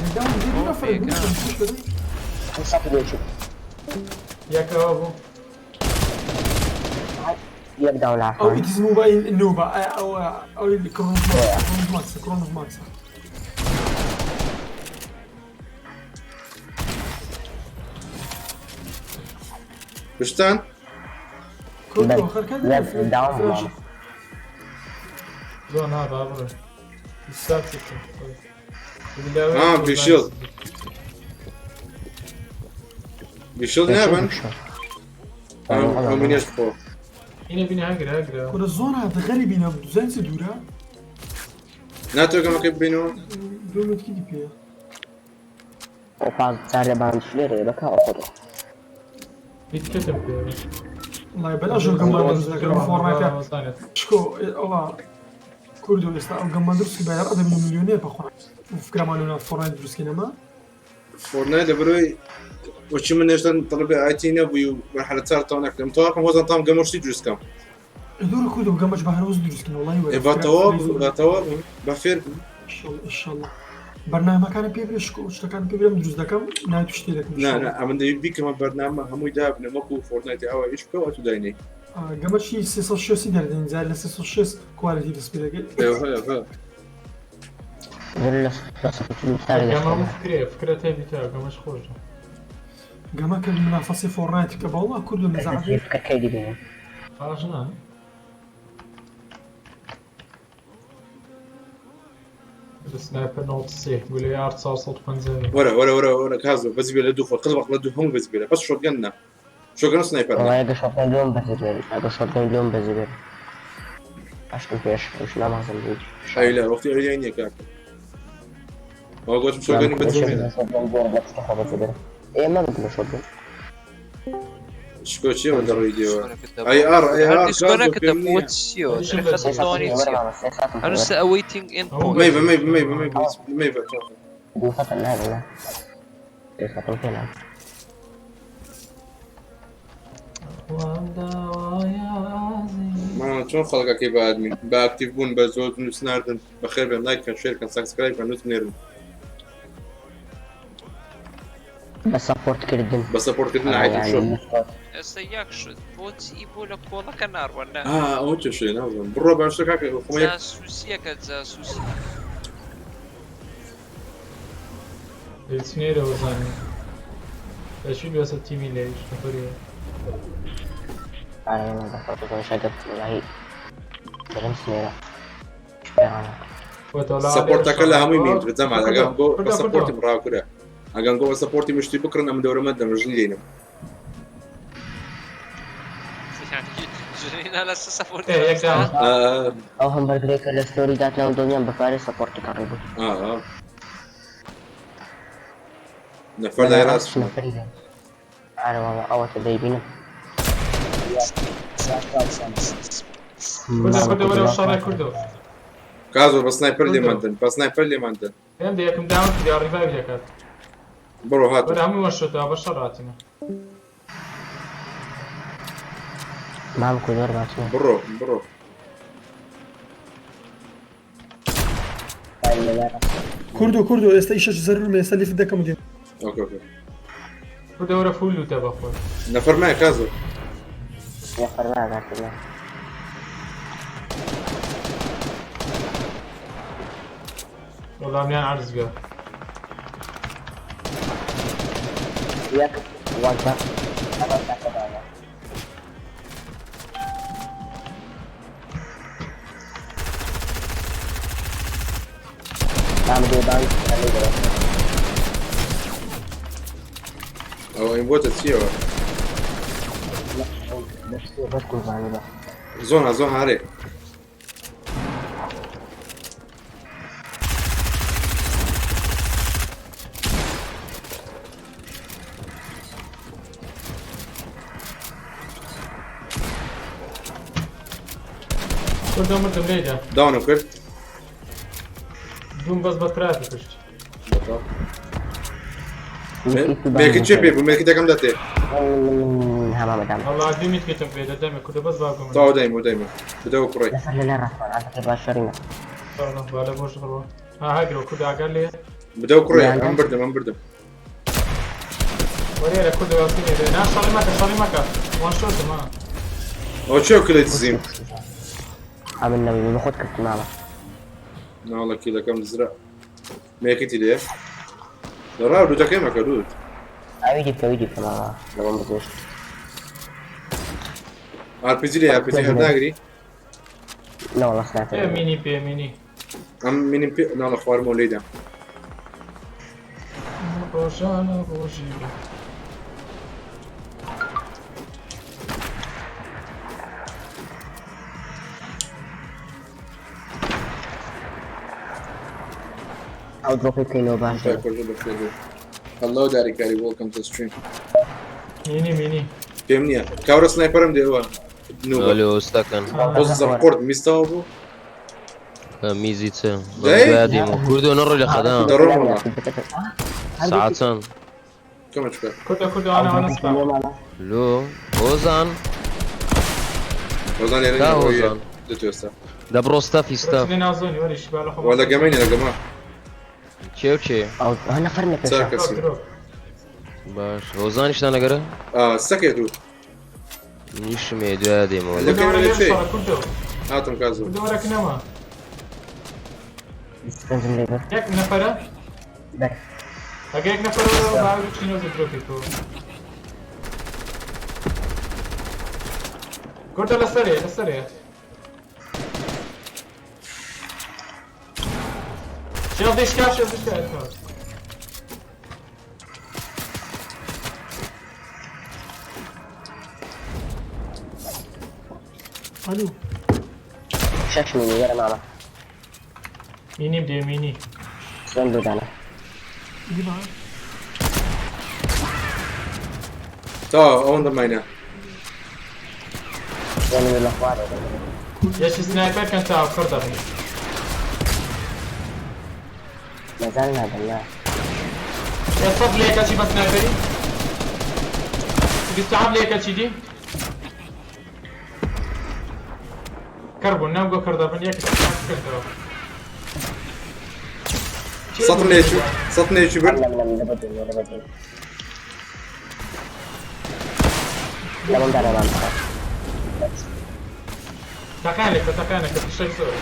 لەداوم دێ دوو نەفەر بوو، خوش دەدەی. یەکەوە بوو. یەک داو ئەو لافان. ئیتیز موبایل نوبە ئەو ئەو کرۆنوس ماکس کرۆنوس ماکس. کوشتان؟ کوردۆ خەرکە داوم مامە. زۆر نابا بڕۆ. سات سیستم. آ بیشیڵ. بیشیڵ نابن؟ ئەو منیش بخۆ. اینە بینە هەگرە هەگرە. کورە زۆر هاتە غەریبینە دوزان چ دوورە؟ ناتۆ گەمەکە ببینەوە؟ دوو متکی پێیە. ئەو پاز چار لە بان لێرەیە بەکا ئەو خۆ. بیتکەتم پێ. وڵای بەلاش ئەو گەمە دروست دەکەم فۆرنایتە. شکۆ ئەوە کوردۆ ئێستا ئەو گەمە دروست بە ئەدەبی ملیۆنێر بەخوا فکرەمان لەنا فۆرنایت دروستکەینەمە. فۆرنایت لەبەرەوەی وەچی من هێشتا تەڵەبی ئایتی نەبووی و مەرحەلە چار تەواو نەکردم تەواو هۆزان تام گەمە شتی دروست کەم. دورە کوردۆ گەمەش بە هەرۆز دروستکەن وڵای وەرە. با تەواو بم با تەواو بم با فێر بم. ئینشەڵڵا بەرنامەکانم پێ برێ شکۆ شتەکان پێ برێم دروست دەکەم ناوی تو شتێ دەکەم. نا نا ئەمن دەوی بیکەمە بەرنامە هەمووی دابنێم وەکو فۆرنایتی ئاوا ئیش بکە و ئەتوو داینێی. گەمە چی 360 دەردێن جار لە 360 quality دەست پێ دەکەی. ئێوە هەیە هەیە. گەمە فکرەیە فکرە تێبی تا گەمەش خۆشە. گەمە کە منافەسی فۆرنایت کە بەوڵا کوردۆ نەزعەتی. فکرەکەی دەبینم. باش نا. سنایپەر 93 گولەی ئار 450. وەرە وەرە وەرە وەرە کازۆ بەس بێ لە دوو خۆ قڵ بەق لە دوو هەموو بەس بێ بەس shotgun نا shotgun sniper نا. وەڵا ئەگە shotgun لۆم بەزێ بێ ئەگە shotgun لۆم بەزێ بێ ئەشکم پێش ئەوش نامازم بوو. ئەی لە وەختی ئەوی نییە کاکە. ئەوە گۆتم shotgun ی بەجێ بێنە. ئێمە بگلە shotgun. شکۆ چییە وە دەڕۆی دێوە؟ ئەی ئار ئەی ئار دیسکۆ نەکردم بۆ چیەوە خەسەوانی چیە هەنووسە awaiting end point. مەیبە مەیبە مەیبە مەیبە مەیبە دوو خەتە نابێ نا سێ ساتم پێ نابێ. ماما چۆن خەڵکەکەی بە admin بە active بوون بە زۆر نووس ناردن بەخێر بێن لایک کەن share کەن subscribe کەن نووس نێرن بە support کردن. بە support کردن ئایتم shop. ئێستا یەک شت بۆچی بۆ لە کۆڵەکە ناڕوە نا ئا ئەوە کێشەیە نازانم بڕۆ باشتر کاکە خۆم یەک جاسوسیەکە جاسوسی. چنێرەوە زانێ لەچی بێسە تیمی لێش نەفەریە. ئارە بەخۆ شەگەر وڵی دەرم سنێرە سەپۆرتەکە لە هەمووی مین جەماعەت ئەگەم گۆ بە سەپۆرتی ڕاکورە ئەگەم گۆ بە سەپۆرتی مشتی بکڕن ئەم دەورەمەند دەم ژنی دێنم. ئەو هەمبەرگرەی کە لە ستۆری داتناوم دڵنیام بە پارەی سەپۆرتی کڕی بوو. نەفەر لای ڕاست نەفەری هەیە. ئارە وەڵا ئەوەتە دەیبینم. کوردە کوردە وەرەوە شەڕێ کوردۆ. کازۆ بە sniper لێمان دەن بە sniper لێمان دەن. پێم دە یەکم داوم کردیا revive دەکات. بڕۆ هاتم. وەرە هەمووی وەشۆتەوە بە شەڕ هاتینە. مام کودۆر باچنە. بڕۆ بڕۆ. کوردۆ کوردۆ ئێستا ئیشەش زەرورمە ئێستا lift دەکەم و دێم. okay okay. کوردە وەرە full loot ە بەخۆت. نەفەرمایە کازۆ. نەفەرمایە کاکە. وەڵامیان عەرزگە. یەک وەزە ئەوە ئەم بۆتە چیەوە؟ زۆنا زۆن هارێ. کوردە مردم لێیدا. داونم کرد. دوم بەس بە ترافی کوشت. مێکی چێ پێ بوو مێکی دەکەم دەتێ. هەمامەدام. وەڵا دوو میتکێتم پێ دەدەمێ کوردە بەس باگوم. تاو دایم و دایم بدەوە کوڕی. لەسەر لە لای ڕاستمان عادەتە باش شەڕینە. بالە بۆش بڕۆ. ها هاگرەوە کوردە ئاگار لێ. بدەوە کوڕی ئەم بردم ئەم بردم. وەرێرە کوردە واسینێ لێ نا شەڕی مەکە شەڕی مەکە وان شۆتم ها. ئەوە چێ کلێ دزیم؟ ئەمن نەبی بە خۆت کردی مامە. ناوەڵا کیلەکەم دزرا. مێکیتی لێ؟ لە ڕاو لوتەکەی مەکە لوت. ئەوی دی بکە ئەوی دی بکە مامە لەوەم بزێشت. ئارپیجی لێ ئارپیجی هەر ناگری؟ نەوەڵا سنایپەر. ئێ مینی پێ مینی. ئەم مینیم پێ ناڵە خوارمەوە لێیدا. ڕۆژانە ڕۆژی بێ. ئەو drop ی بکەینەوە باش کاک کوردۆ بەخێر بێی. Hello داریکاری welcome to stream. مینی مینی. پێم نییە کاورە sniper م دێوە نوبە. ئەلۆ ئوستاکان. بۆ زەقورد میستەوە بوو. میزی چ؟ دەی؟ کوردۆ نەڕۆی لە خەدا. دەڕۆم وەڵا. ساعت چەند؟ کەمە چکە. کوردە کوردە ئەوانە ئەوانە سپا. لۆ هۆزان. هۆزان لێرە کا نییە، ئەوەیە. هۆزان؟ دە ئێستا. دە بڕۆ ستافی ستاف. لێ ناو zone ی وەریش با لە خۆ. وە لە گەمەی نیە لە گەمە. کێ و کێ؟ ئەو نەفەر لە چار پێشە. کەسی. باش هۆزانیشتان لەگەرە؟ ئا سەکێ دوو. منیشم هەیە دوای دێمەوە. لە کوردە وەرە کەمە لێ چێ؟ شەڕە کوردۆ. هاتم کازم. کوردۆ وەرە کنەوە. پێنجم لێ برد. یەک نەفەرە؟ بەر. ئەگە یەک نەفەرە وەرە با بچینەوە زە drop ی تۆ. کوردە لەسەرێ لەسەرێ. shield ی شکا shield ی شکا. ئەلو. شەش مینی وەرە مامە. مینیم دێ مینی. چۆن دوودانە. ئیما. تا ئەوەندە ماینە. چۆن لە خوارێ. یەکی sniper کەن تا کڕ دەبن. مەزال نادەم نا. ئێ سەد لە یەکەچی بە sniper ی؟ 27 لە یەکەچی دی؟ کەڕ بوون نامگۆ کڕ دەبن یەک کردەوە. سەد لێ چوو سەد لێ چوو برد. لەم لەم لە بەدوێ لە بەدوێ. لەمم دانا مام. تەقانێکە تەقانێکە فشەک زۆر.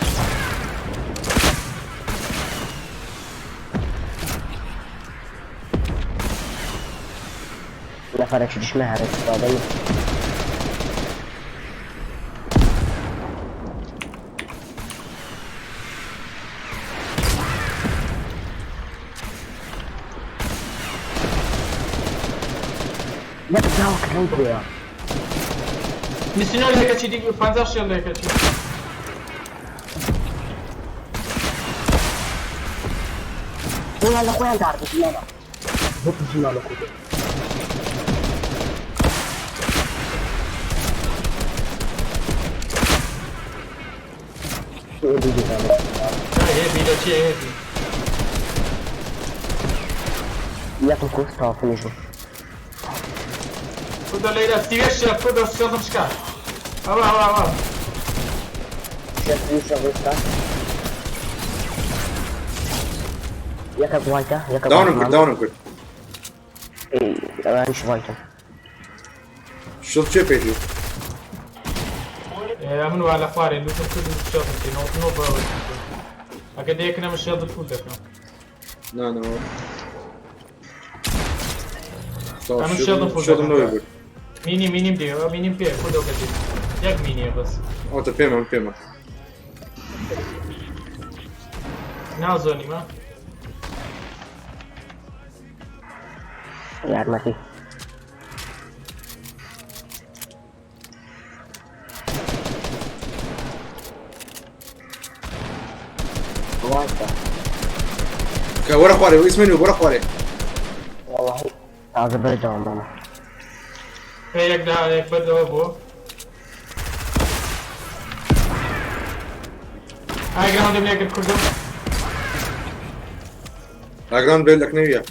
نەفەرێکی دشمە هەرە استفادە لا داوك لو بيا. میسینۆ لە یەکەچی دی 50 شێڵ لە یەکەچی. والله لە خۆیان دار بژیانە. بۆ بژیانە کوردی. هێبی لە چێ هێبی. یەکم کوشت تەواو finish بوو. کوردە لەیلا سیوێ شێڵ کوردە shield م شکا. ئەوە ئەوە ئەوە. شێڵ شێڵ یەکە white ە یەکە down م کرد down م کرد. ئەوانیش white ن. shield چێ پێ من وا لە خوارێ loot م کرد و shield م کرد نۆ بەوە. ئەگە دەیەک نەمە shield full دەکەم. نا نا. ئەمن shield م full shield م دەکەم. نەوەی برد. مینی مینیم دێ مینیم پێ کوردەوە کەتی. یەک مینیە بەس. ئەوتە پێمە پێمە. ناو zone یمە. یارمەتی. وایتە. کە وەرە خوارێ ئیسمەنی وەرە خوارێ. والله تازە بەردەوام ماما. پێ یەک دا یەک بەردەوە بوو. high ground م لێ کرد کوردم. high ground بێ لەکنەویە.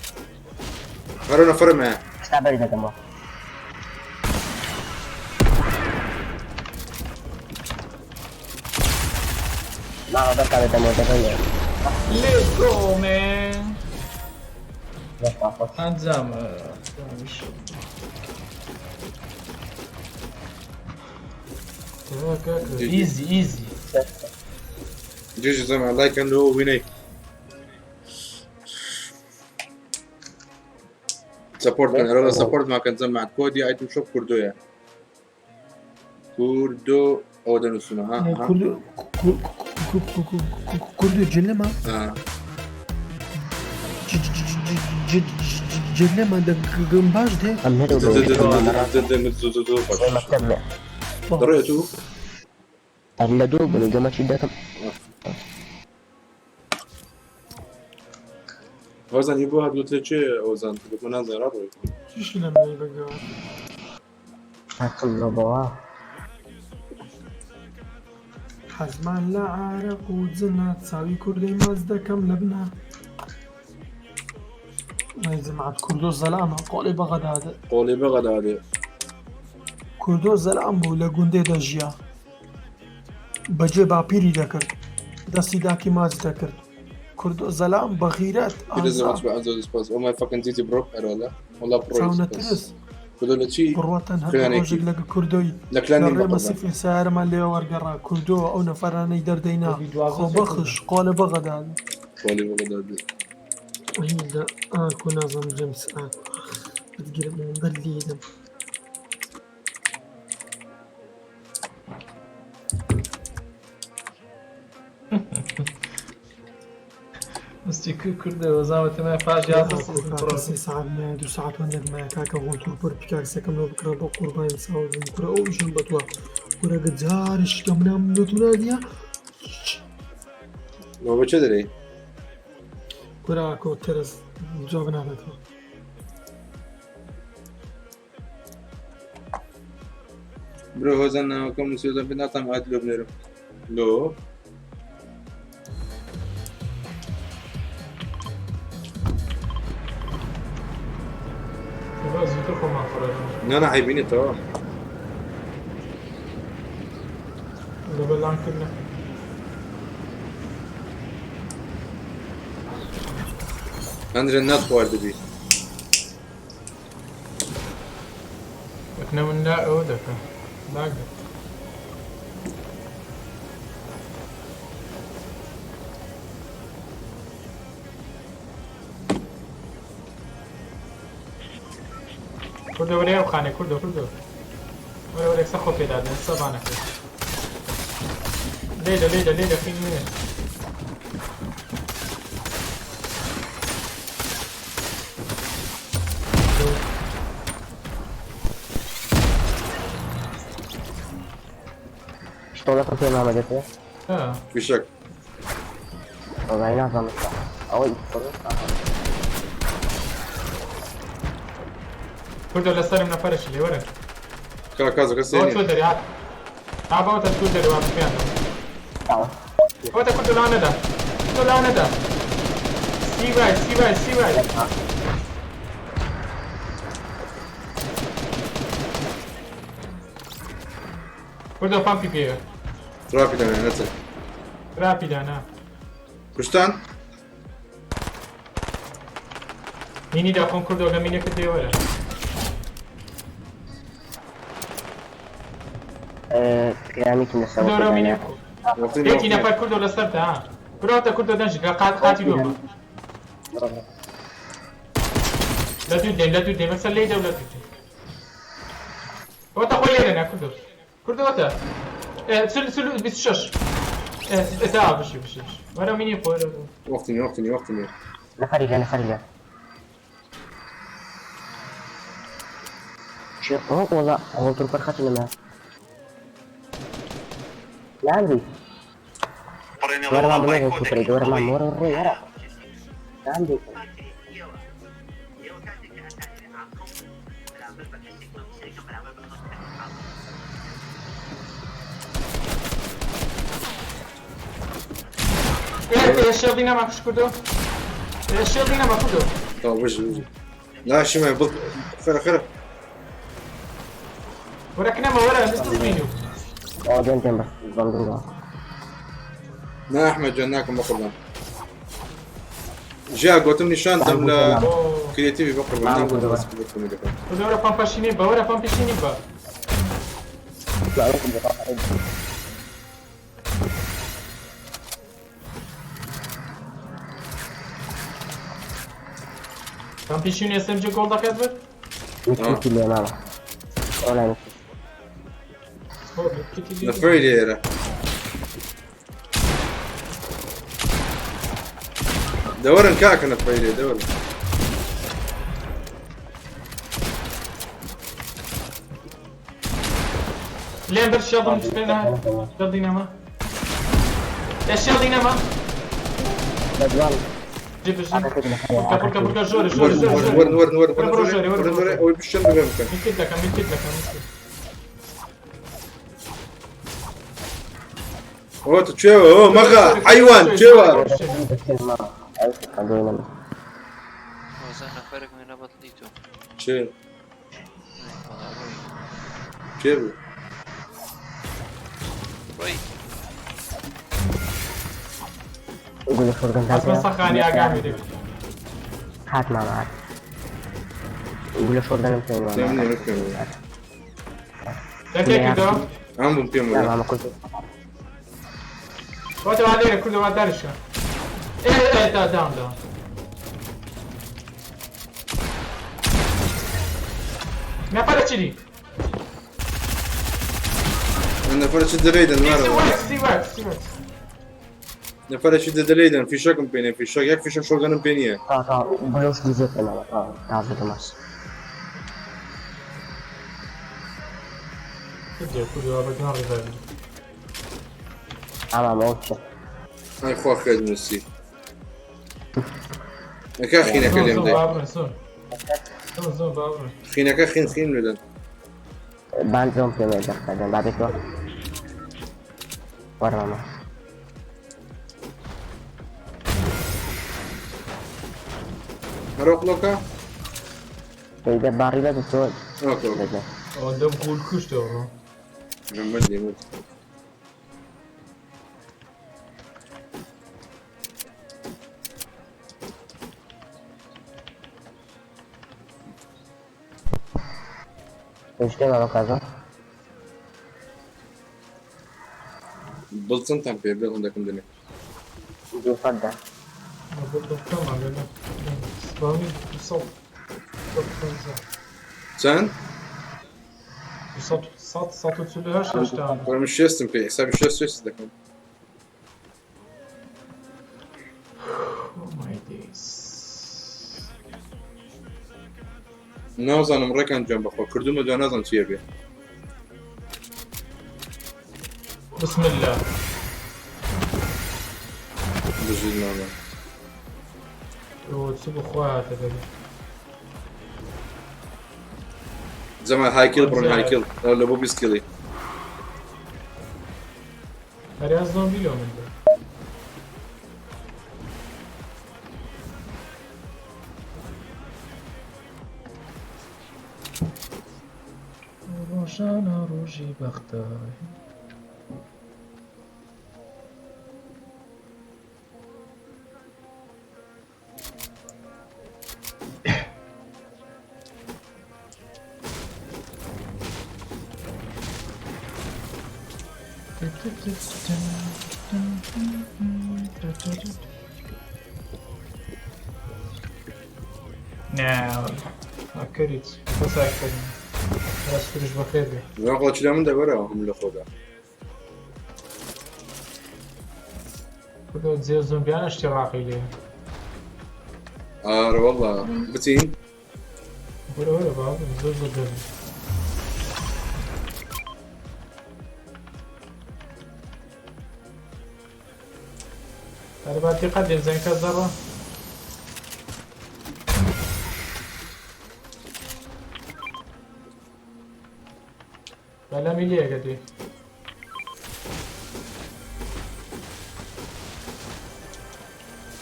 هەرۆ نەفەرم هەیە. ئێستا بەری دەکەمەوە. ماما بەرکا دەدەمەوە دەبەن. Let's go man. بەس. ئەنجام. Easy easy. GG زەمە like and وینەی. support کەن ئەرۆ support ماکەن زەمات کۆدی item shop کوردۆیە. کوردۆ ئەوە دەنووسنە ها ها. کوردۆ کوردۆ جلەمە جلەمە دەگەم باش دێ. ئەم هەرە دەڕۆیە تو؟ هەر لە دوو بن گەمەچی دەکەم. هۆزان ئی بۆ هات گوت لە چێ ئۆزان گوتمە نازانم ڕابڕۆی. چیشی لە منەی بەگەوە؟ هاتم لۆ بەوە. حەزمان لە عارەق و جنە چاوی کوردەی ماچ دەکەم لە بنە. ئەی جەماعەت کوردۆ زەلامە قۆڵی بەغەدادێ. قۆڵی بەغەدادێ. کوردۆ زەلام بوو لە گوندێ دەژیا بەجێ باپیری دەکرد دەستی داکی ماچ دەکرد کوردۆ زەلام بەغیرەت ئازا چاونەترس بڕواتان هەر ڕۆژێک لەگە کوردۆی لە ڕێ مەسیفی سیارەمان لێ وەرگەڕا کوردۆ ئەو نەفەرانەی دەردەینا خۆبەخش قۆلە بەغەداد هیلدا ئاکۆ نازم جەمس ئاکۆ ئاخ بتگرم ئەوەندە لێدەم. مستی کوردە وەزاوە تەمای پاش یازدە کاکە سێ سەعات مایە دوو سەعات وەندێک مایە کاکە غۆ تۆ پڕ پیکاکسەکەم لۆ بکڕە بۆ قوربانی ساوە بم کورە ئەو ئیشم بە تۆ کورە گە جارش کە منام لۆ تو نادیە لۆ بە چێ دەرێی؟ کورە ئاکۆ ترس جواب ناداتەوە. برۆ هۆزان ناوەکەم نووسیوە پێ ناتام ئاد لۆ بنێرم لۆ زووتر خۆمان فڕێ نا نا عەیبینێتەوە. لەبەر لانکردنە. ئەندرێ ناتخواردبی. وتنە من لا ئەوە دەکەم لاگ دەکەم. کوردە وەرە ئەو خانەی کوردە کوردە وەرە وەرە یەکسەر خۆ پێدا دێن سەبانەکەی لێدە لێدە لێدە فین نییە شتۆڵەکە پێ مامە دەکرێ فیشەک وەڵای نازانم ئەوەی کوردە لەسەرم نەفەرش لێ وەرە کاکازە کەسێ ئەوە تۆ دەری هات تا بەوەتە تۆ دەری وا پێیان ئەوەتە کوردە لا نەدا تۆ لا نەدا سی وای سی وای سی وای کوردە پامپی پێیە تراپی دانا نەچن تراپی دانا کوشتان مینی داخۆم کوردۆگە مینەکە دێوەرە پەیامیکی لەسەر کوردۆرە مینە یەکی نەفەر کوردۆ لەسەر تا براتە کوردۆ دەنج لە قات قاتی لۆ لە دوو دێن لە دوو دێن مەسەر لێی دەو لە دوو دێن ئەوەتە خۆی لێرە نا کوردۆ کوردۆ وەتە چل چل 26 تا بشی بشی بشی وەرە مینی خۆ وەرە وەختی وەختی وەختی نەفەری لێ نەفەری لێ شێ ئەوە وەڵا ئەوە تورپەر خەتی نەما نامری وەرە مام بڵێ تورپەری وەرە مام وەرە ڕێ وەرە نامری شێڵی نەما کوش کردو شێڵی نەما کردو تا بژی بژی ناشمە بڵ خرە خرە وەرە کنەمە وەرە مستمینو ئەوە دێن دێن بەس بەم نا ئەحمەد جان ناکەم بە قوربان ژیا گوتم نیشان دەم لە کرێتیڤی بە قوربان ناگوتم بەس کۆمیدەکەم وەرە پەمپەشینی بە وەرە پەمپشینی بە پەمپشینی SMG گۆڵ دەکات بێت متکی لێ مامە ئەوە نەفەری لێرە دەوەرن کاکە نەفەری لێ دەوەرن لێم بەر شێڵم شوێنە شێڵی نەما ئێ شێڵی نەما بەدوام جێ بژی بژی. بکە بکە بکە ژۆرە ژۆرە ژۆرە ژۆرە. وەرن وەرن وەرن وەرە بڕۆ ژۆرێ وەرە وەرن بڕۆ ژۆرێ ژۆرێ. ئەوەی بشتن ببێ بکەن. میتکت دەکەم میتکت دەکەم میتکت. ئەوە تۆ کوێوە ئەوە مەغا حەیوان کوێوە. وەزان نەفەرێک مێنە بەدڵی تۆ. چێ کێ بوو؟ ڕۆی. گولە شۆرگەن ئەسمە سەخانی ئاگامی دەبێت. هات مامە هات. گولە شۆرگەنم پێ پێم نییە پێم نییە. دەکێ کردەوە؟ ئەم بووم پێم وەرە. مامە کورد وەتە وا لێرە کوردە وا دەرشە. ئێ ئێ تا داون داون. نەفەرە چی؟ نەفەرە چ دەلەیدەن سی مارەوە. وەرک سی وەرک سی وەرک. نەفەرە چ دەلەیدەن فیشەکم پێ نییە فیشەک یەک فیشەک شۆگەنم پێ نییە. تا تا گولەش دیزێ پێ مامە تا تازە دەماس. کوردە کوردە وا بەگەڵ ڕێبازی. ئامامە ئەو چێ. ئای خوا خێر نووسی. ئەکا خینەکە زۆن لێم زۆن دەی. بابڕن زۆن. زۆن زۆن بابڕن. خینەکە خین خین لێدەن. بان زۆم پێ مێ دەخەدەن بابێتەوە. وەرە مامە. هەرۆ قڵۆکە؟ دەیدە باڕی لە تۆ ئۆکە ئۆکە. دەدە. ئەوەندەم گول کوشتەوە. مردی مرد. پێشتێ مامە کازە. بڵ چەندتان پێ بێ هەندەکەم دەنێ. دوو سەد دە. چەند؟ 148 وەرە من شێستم پێ حسابی شێست شێست دەکەم. نازانم ڕێکان جان بەخوا کردومە جا نازانم چییە بێ. بسم الله. بژیت مامە. چ بخوا دەبێت. جەمال هایکل بڕۆن هایکل لە بۆ 20 کیڵی. هەریا زۆمبی لۆ من بێ. ڕۆژانە ڕۆژی بەختای. نا ئەکەریت بەس ئەکەری ڕاستریش بەخێر بێ. جوان قڵە لە من دەبەرەوە هەم لە خۆدا. کوردە جێ زۆمبیانە شتی ڕاقی لێ. ئارە والله بچین؟ وەرە وەرە بابم زۆر زۆر دەبی. ئەرە با دیقەت لێ بزانین کەس دەڕۆ. بەلەمی لێگە دێ.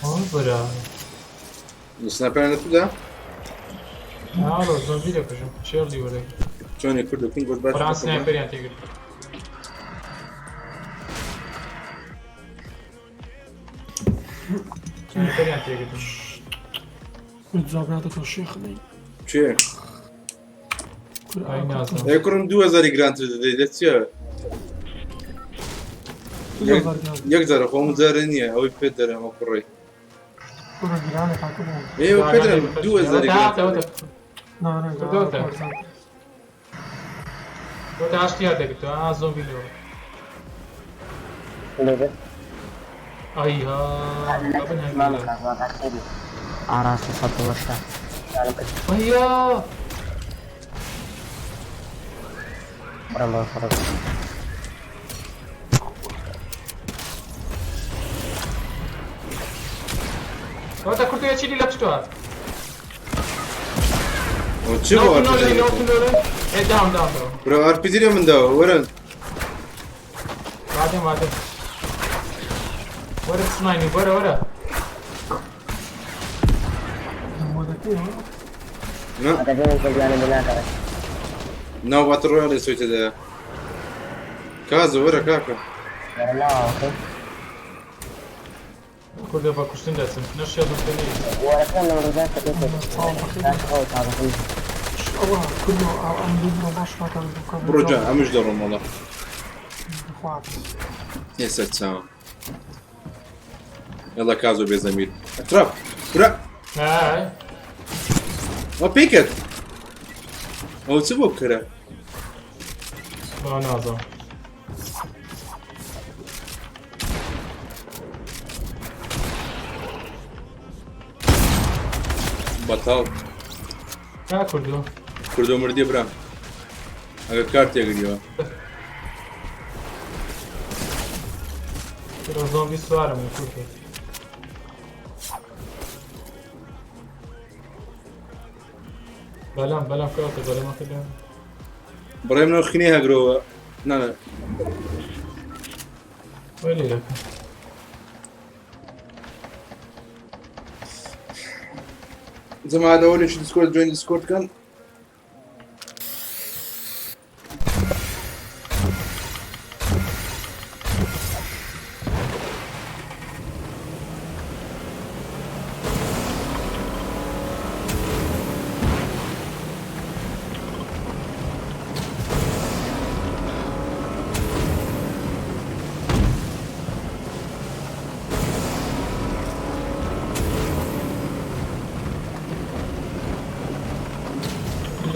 ئەو برا. سناپیان لە تودا؟ ئاڕۆ زۆمبی دەکوژم چێڵی وەرە. چۆنی کورد و کون گۆشت باش قورئان سنایپەریان تێگرت. سنایپەریان تێگرتم. کورد جواب نادەتەوە شێخ نەی. چێ؟ کورد ئای نازانم. ئێ کوڕم 2000 گرانتر دەدەی لە چییە؟ یەک جارە خۆم جارە نییە ئەوەی پێت دەرێم ئەو کوڕەی. کورە گرانە کاکە بۆ. ئێوە پێت دەرێم 2000 گرانتر. ئەوەتە نا نا کردووەتە. ئەوەتە ئاشتی هاتێگرتەوە ئا زۆمبی لێوە. لێدە. ئای ها بابن مامە هەنگی. کازە ئاخری. ئاڕاستی سەد وەشتا. ئەیا بڕم بۆ فڕ. وەتە کوردەیە چیلی لە پشتوە. چی بۆ نۆ نۆ ئێ داون داون داون. برا RPG لێ من داوە وەرن. وادێم وادێم. وەرە سناینی وەرە وەرە. مۆدەکەی نا دەبێت کەجوانە بناکەوە. ناو باتل ڕۆیاڵ ئێسۆی تێدایە. کازە وەرە کاکە. وەرە ناوەکەی. کوردە بە کوشتن دەچم. نەشێڵم پێ نییە. وەرەکە لە ڕوودا کە تازەکەی. ئەوە کوردۆ ئەم دوو باش ناکەم. بڕۆ جا ئەمش دەڕۆم وەڵا. خوات. ئێستا چاوە. يلا كازو بيزميل اتراب برا های. ما بيكت او چ بۆ بکەرە با نازانم. بەتاڵ کا کوردۆ. کوردۆ مردیە برام ئەگەر کار تێگریەوە. برا زۆمبی سوارم لە کوردۆ. بەلام بەلام کەوتە بەلەمەکە لێم. بڕێ منەوە خینەی هەگرەوە نا نا. وەی لێ دەکەم. جەماعەت ئەوە لێکی دیسکۆرد جوێن دیسکۆرد کەن.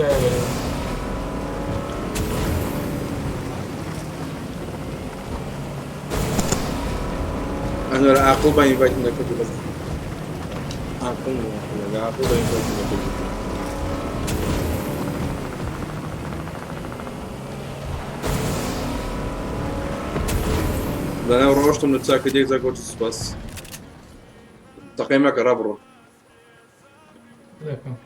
لایە بەرەوە. ئەنوەر عاقڵ بە ئینڤایتم دەکرد بەس عاقڵ عاقڵ بە ئینڤایتم دەکرد. لەناو ڕۆشتم لە چاکە دێک زاگۆتی سوپاس. تەقەی مەکە ڕابڕۆ. دەکەم.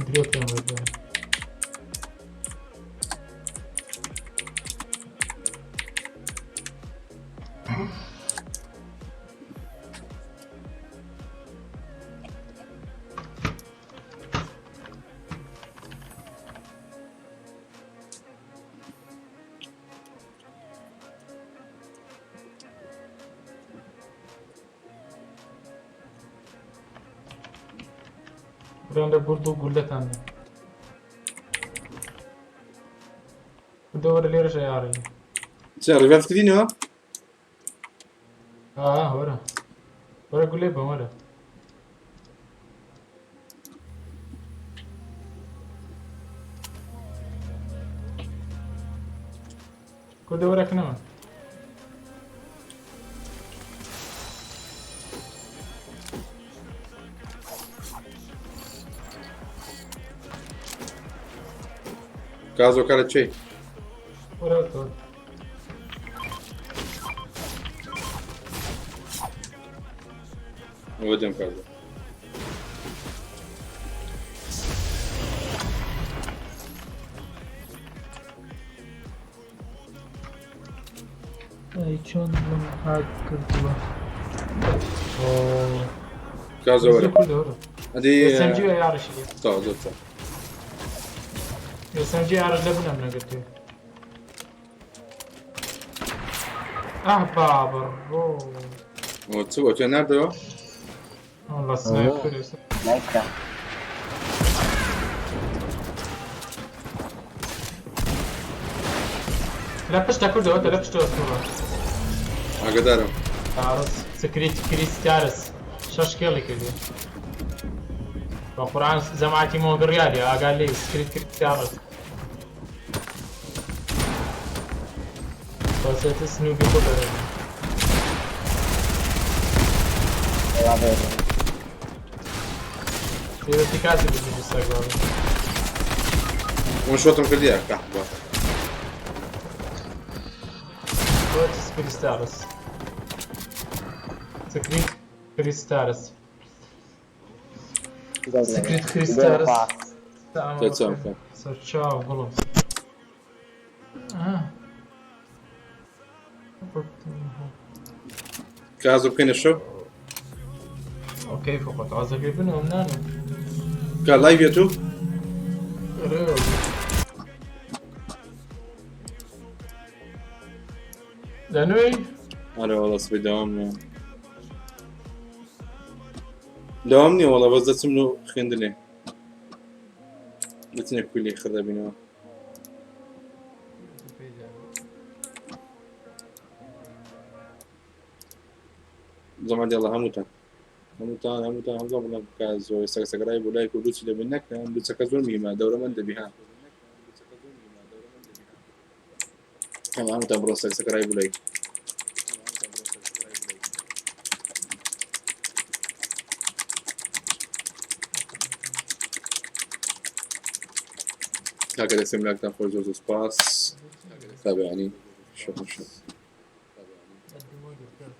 درێ پێم بردەوە. برام لە گورد و گولەتان دێ. کوردە وەرە لێرەش ئەیاڕی. چ ڕیڤایڤ کردینەوە؟ ئا وەرە. وەرە گولەی بەم وەرە. کوردە وەرە کنەوە. کازۆ کارە چی؟ وەرە تۆ. ئەوە دێم کازۆ. ئەی چۆن دڵم هاک کردووە. کازۆ وەرە. کوردە وەرە. ئەدی SMG ئەیاڕیشی لێ. تا زۆر تا. SMG ئارش لە بنەم نەگرتێ. ئاه بابە ڕۆ. ئەوە چ بوو تۆ ناردەوە؟ والله sniper نایکرا. لە پشتە کوردەوە لە پشتەوە سوورە. ئاگادارم. تارس سکریت کریستارس شەش کێڵی کردی. بە قورئان جەماعەتی مۆگڕیالی ئاگا لێی سکریت کریستارس. بەسێتە سنووبی خۆ دەرێنێ. وا بێ. پێوەستی کاتی بزنی سەگ بابە. وان شۆتم کردیە کەحبە. بۆت کریستارس. سکریت کریستارس. سکریت کریستارس. تۆ چاوم کە. سەرچاو گوڵم. آه. کازۆ بکەینە شەو؟ اوكي فقط عاوز بنهم نانو. کا لایڤ تو؟ لانوي ئەرێ وەڵا سبەی دەوام نییە. دەوام نییە وەڵا بەس دەچم لۆ خوێندنێ. دەچنە کولی خڕ دەبینەوە. زەمان دێڵە هەمووتان هەمووتان هەمووتان هەمووتان بڵێم کە زۆر سەگرای بۆ لایک و لوچی لەبین نەکەن لوچەکە زۆر مهمە دەورەمەند دەبی ها هەمووتان بڕۆ سەگرای بۆ لایک. کاکە دەستم لاکتان خۆش زۆر زۆر سپاس تا بەیانی شەو شەو.